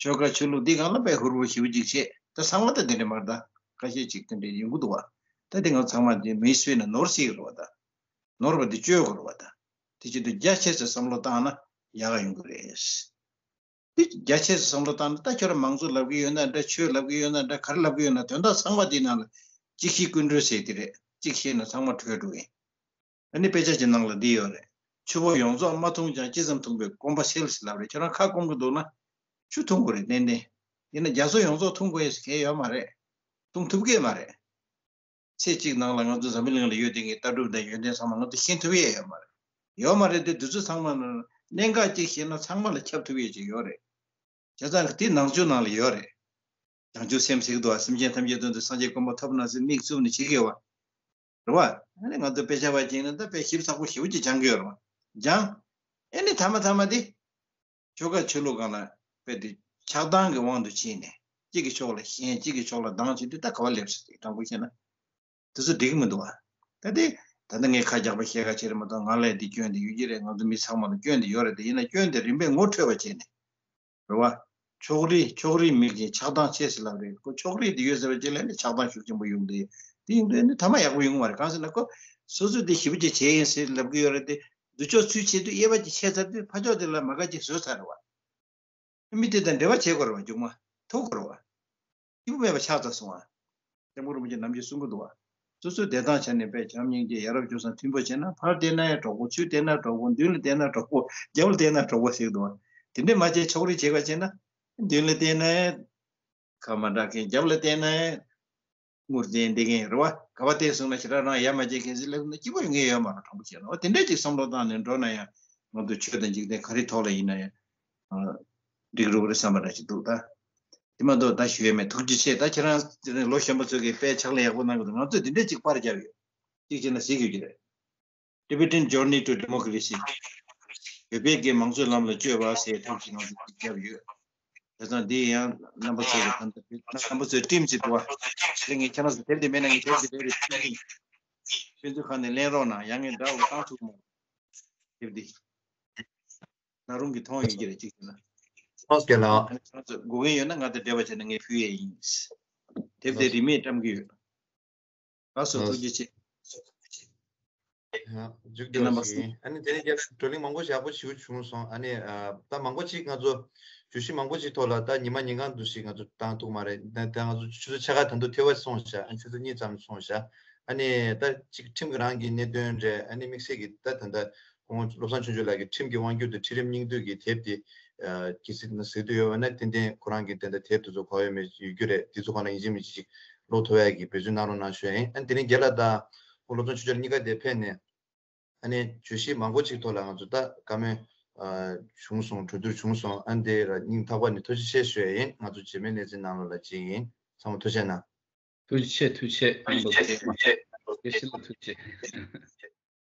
ཆོལ་ཁ་ཆོས་ལུགས་འདི་སྒང་ལ་དཔེ་ཧུར་པོ་ཞེ་པོ་ཅིག་བྱེད། ད་ཚང་མ་ད་དེ་འདྲ་མ་རེད་ད། ཁ་ཤས་ཅིག་དེ་འདྲ་ཡོང་གི་འདུག་བ། ད་དེ་ང་ཚང་མ་དེ་མི་གསོས་ན་ནོར་སྲིད་རེད་བ་ད། ནོར་བ་འདི་བཅོས་དགོས་རེད་བ་ད། དེ་བྱེད་དུས་རྒྱ་ཆེ་ཚད་བསམ་བློ་བཏང་ན་ཡག་ག་ཡོང་གི་རེད། འདི་རྒྱ་ཆེ་ཚད་བསམ་བློ་བཏང་ན་ད་ཁྱོད་རང་མང་གཙོ་ལབ་ཀྱི་ཡོད་ན་འདྲ། ཆོས་ལབ་ཀྱི་ཡོད་ན་འདྲ། ག་རེ་ལབ་ཀྱི་ཡོད་ན་དོན་དག་ཚང་མ་དེའི་ནང་ལ་གཅིག་ཤེས་ཀུན་གྲོལ་ཟེར་དེ་རེད། གཅིག་ཤེས་ན་ཚང་མ་གྲོལ་འགྲོ་ཡིན། ཨ་ནི་དཔེ་ཆ་གྱི་ནང་ལ་འདི་ཡོད་རེད། ཆུ་བོ་ཡོངས་རྫོགས་མ་འཐུང་ཀྱང་ཅི་ཙམ་འཐུང་བའི་སྐོམ་པ་སེལ་ཟེར་ལབ་རེད། ཁྱོད་རང་ཁ་སྐོམ་གྱི་འདུག་ན་ཆུ་འཐུང་དགོས་རེད་ཏན་ཏན། ཡིན་ན་རྒྱ་མཚོ་ཡོངས་རྫོགས་འཐུང་དགོས་ཡས་གལ་ཡོད་མ་རེད། འཐུང་ཐུབ་ཀྱི་མ་རེད། ཚེ་གཅིག་ནང་ལ་ང་ཚོ་འཛམ་བུ་གླིང་ལ་ཡོད་བསྡད་མཁན་ལྟ་གྲུབ་དང་ཡོན་ཏན་ཚང་མ་ང་ཚོ་ཤེས་ཐུབ་ཡས་ཡོད་མ་རེད། ཡོད་མ་རེད་དེ་དུས་ཚོད་ཚང་མ་ནང་གནད་འགག་ཅིག་ཤེས་ན་ཚང་མ་ལ་ཁྱབ་ཐུབ་ཡས་ཅིག་ཡོད་རེད། བྱས་ཙང་དེ་ནང་ཆོས་ནང་ལ་ཡོད་རེད། བྱང་ཆུབ་སེམས་ཟེར་གྱི་འདུག་བ། སེམས་ཅན་ཐམས་ཅད་དོན་དུ་སངས་རྒྱས་གོ་འཕང་ཐོབ་ན་ཟེར་དམིགས་བཙུམ་ནས་བྱེད་ཀྱི་ཡོད་བ། རེད་བ། ཨ་ནི་ང་ཚོ་དཔེ་ཆ་བ་བྱས་ན་ད་དཔེ་ཞིབ་ཚགས་པོ་ཞེ་པོ་ཅིག་སྦྱང་གི་ཡོད་རེད་བ། སྦྱང་། ཨ་ནི་མཐའ་མ་མཐའ་མ་དེ། ཆོལ་ཁ་ཆོས་ལུགས་སྒང་ལ་དཔེ་དེ་ཆགས་སྡང་གི་དབང་དུ་ཕྱིན་ནས་གཅིག་གི་ཕྱོགས་ལ་ཞེན། གཅིག་གི་ཕྱོགས་ལ་སྡང་བྱེད་དུས་ད་ག་བ་སླེབས་སོང་དེ་དྲང་པོ་བཤད་ན། དེ་ཚོ་འགྲིག་གི་མི་འདུག་བ། ད་དེ་ད་ལྟ་ངས་ཁ་རྒྱག་པ་བཤད་ཁ་བྱེད་རེད་མ་གཏོགས་ང་ལ་དེ་སྐྱོན་དེ་ཡོད་ཀྱི་རེད། ང་ཚོ་མི་ཚང་མ་ལ་སྐྱོན་དེ་ཡོད་རེད། དེ་ཡིན་ན་སྐྱོན་དེ་རིམ་པས་ངོ་འཕྲོད་པ་བྱས་ནས། རེད་བ། ཕྱོགས་རིས་ཕྱོགས་རིས་མིག་གིས་ཆགས་སྡང་བྱེད་ཟེར་ལབ་རེད། ཁོ་ཕྱོགས་རིས་དེ་ཡོད་ཟེར་བ་ཅིག་ལ་ནི་ཆགས་སྡང་ཤུགས་ཆེན་པོ་ཡོང་དུས་དེ་ཡིན་དུས་ནི་ཐ་མ་ཡག་པོ་ཡོང་གི་མ་རེད། གང་ཟེར་ན་ཁོ་སོ་སོས་དེ་ཞེ་པོ་ཅིག་བྱས་ཡིན་ཟེར་ལབ་ཀྱི་ཡོད་རེད་དེ། འདི་ཕྱོགས་ཚུར་བྱེད་དུས་དབྱེ་བ་ཅིག་ཕྱེ་ཚར་དུས་ཕར་ཕྱོགས་དེ་ལ་མ་དགའ་ཅིག་བཟོས་ཚར་རེད་བ། མི་དེ་དང་འབྲེལ་བ་བྱེད་དགོས་རེད་བ། མཇུག་མ་ཐུག་དགོས་རེད་བ། སྐྱིད་པོ་མེད་པ་ཆགས་ཚར་སོང་བ། སྐྱབས་མགོན་རིན་པོ་ཆེ་ནམ་རྒྱུན་གསུང་གི་འདུག་བ། སོ་སོའི་བདེ་ཐང་ཆ་ནས་དཔེ་བྱམས་སྙིང་རྗེ་ཡ་རབས་སྤྱོད་བཟང་མཐུན་པོ་བྱས་ན་ཕར་བལྟས་ན་ཡང་གྲོགས་པོ། ཚུར་བལྟས་ན་གྲོགས་པོ། མདུན་ལ་བལྟས་ན་གྲོགས་པོ། རྒྱབ་ལ་བལྟས་ན་གྲོགས་པོ་ཟེར་གི་འདུག་བ། དེ་འདྲས་མ་བྱས་ཕྱོགས་རིས་བྱེད་པ་བྱས་ན་མདུན་ལ་བལྟས་ན་ཡང་ཁ་མ་གྲག་མཁན། རྒྱབ་ལ་བལྟས་ན་ཡང་ངུར་བསྡད་བསྡད་མཁན་རེད་བ། ག་པ་བལྟས་སོང་ན་ཞེ་དྲག་རང་ཡ་མ་བྱེད་མཁན་ཟེར་ལབ་ན་སྐྱིད་པོ་ཡོང་གི་ཡོད་མ་རེད། དྲང་པོ་བཤད་ན། འོ་དེ་འདྲས་ཅིག་བསམ་བློ་བཏང་ནས་འགྲོ་ན་ཡང་ང་ཚོ་ཆོས་དང་འཇིག་རྟེན་ག་རེ་ཐོག་ལ་ཡིན་ན་ཡང་འགྲིག་རུ་རེད་བསམ་པ་འདྲ་ཞིག་འདུག་ད། དེ་མ་གཏོགས་ད་ཞུ་ཡས་མེད། ཐུགས་རྗེ་ཆེ། ད་ཁྱེད་རང་ལོ་གཞོན་པ་ཚོས་ཀྱི་དཔེ་ཕྱག་ལས་ཡག་པོ་གནང་གི་འདུག་ང་ཚོས་དེ་འདྲས་ཅིག་པར་བརྒྱབ་ཡོད། གཅིག་བྱས་ན་གཟིགས་ཡོད་ཀྱི་རེད། Tibetan Journey to Democracy། བོད་པའི་གི་མང་གཙོའི་ལམ་ལ་བསྐྱོད་པ་ཟེར་ཐབས་ཤིག་ང་ཚོས་བརྒྱབ་ཡོད། བྱས་ཙང་འདི་ཡང་རྣམ་པ་ཚོས་ཀྱི་ད་ལྟ་རྣམ་པ་ཚོས་ཊིམ་ཅིག་འདུག་བ། དེ་ངས་ཁྱེད་རང་ཚོ་དེབ་དེ་མེད་ན་ངས་དེབ་དེ་རེ་རེ་ཕུལ་གྱི་ཡིན། ཕན་ཚུན་ཁ་ནས་ལེན་རོགས་གནང་། ཡང་ངས་འདྲ་བོ་བཏང་ཐུབ་མོ། དེབ་འདི་ན་རུང་གི་མཐོང་ཡོད་ཀྱི་རེད། གཅིག་བྱས་ན། ཨ་ནི་ཁྱེད་རང་ཚོ་དགོས་མཁན་ཡོད་ན་ང་དང་འབྲེལ་བ་བྱས་ན་ངས་ཕུལ་ཡས་ཡིན། དེབ་དེ་རིན་མེད་བཀྲམ་གྱི་ཡོད། ལགས་སོ། ཐུགས་རྗེ་ཆེ། མཇུག་བསྡུ་བ་ཞིག་ཡིན། ཨ་ནི་དེ་རིང་རྒྱལ་བགྲོ་གླེང་མང་པོ་ཞིག་ཡག་པོ་ཞིག་བྱུང་སོང་། ཨ་ནི་ད་མང་པོ་ཅིག་ང་ཚོ་བརྗོད་གཞི་མང་པོ་ཅིག་ཐོག་ལ་ད་ཉི་མ་ཉིན་གང་འདུག་ཞིག་ང་ཚོ་བཏང་ཐུབ་མ་རེད། ད་ད་ང་ཚོ་ཆུ་ཚོད་ཕྱེད་ཀ་ད་དུང་ཐེ་བ་སོང་བཞག་ཨ་ནི་ཆུ་ཚོད་གཉིས་ཙམ་སོང་བཞག་ཨ་ནི་ད་ཅིག་ཁྲིམས་ཀྱི་རང་གི་གནད་དོན་རེད། ཨ་ནི་དམིགས་བསལ་གྱི་ད་ད་ལྟ་ཁོང་བློ་བཟང་ཆོས་འབྱོར་ལགས་ཀྱི་ཁྲིམས་ཀྱི་དབང་སྒྱུར་དང་ཁྲིམས་རིམ་སྙིང་བསྡུས་ཀྱི་དེབ་དེ་གལ་སྲིད་ན་གཟིགས་འདོད་ཡོད་པ་ན་ཏན་ཏན་ཁོ་རང་གི་དེ་འདྲ་དེབ་དེ་ཚོ་ག་པར་ཡོད་མེད་ཡོད་རྒྱུ་རེད། དེ་ཚོ་གང་ལ་ཡིན་གཅིག་མིན་གཅིག་ཀློག་ཐུབ་ཡག་གི་འབད་བརྩོན་གནང་རོགས་གནང་ཞུ་ཡ་ཡིན། ཨ་ནི་དེ་རིང་རྒན་ལགས་དང་ཁོང་བློ་བཟང་ཆོས་འབྱོར་གཉིས་ཀ་དེ་ཕེབས་ནས་ཨ་ནི་བརྗོད་གཞི་མང་པོ་ཅིག་ཐོག་ལ་ང་ཚོ་ད་བཀའ་མོལ་བྱུང་སོང་། གྲོས་བསྡུར་བྱུང་སོང་། ཨ་ནི་དེ་ར་སྙིང་ཐག་པ་ནས་ཐུགས་རྗེ་ཆེ་ཞུ་ཡ་ཡིན། ང་ཚོ་རྗེས་མའི་ལེ་ཚན་ནང་ལོགས་ལ་མཇལ་ཡིན། ཚང་མ་ཐུགས་རྗེ་གནང་། ཐུགས་རྗེ་ཆེ། ཐུགས་རྗེ་ཆེ། རྣམ་པ་ཚོ། དགེ་བཤེས་ལགས་ཐུགས་རྗེ་ཆེ།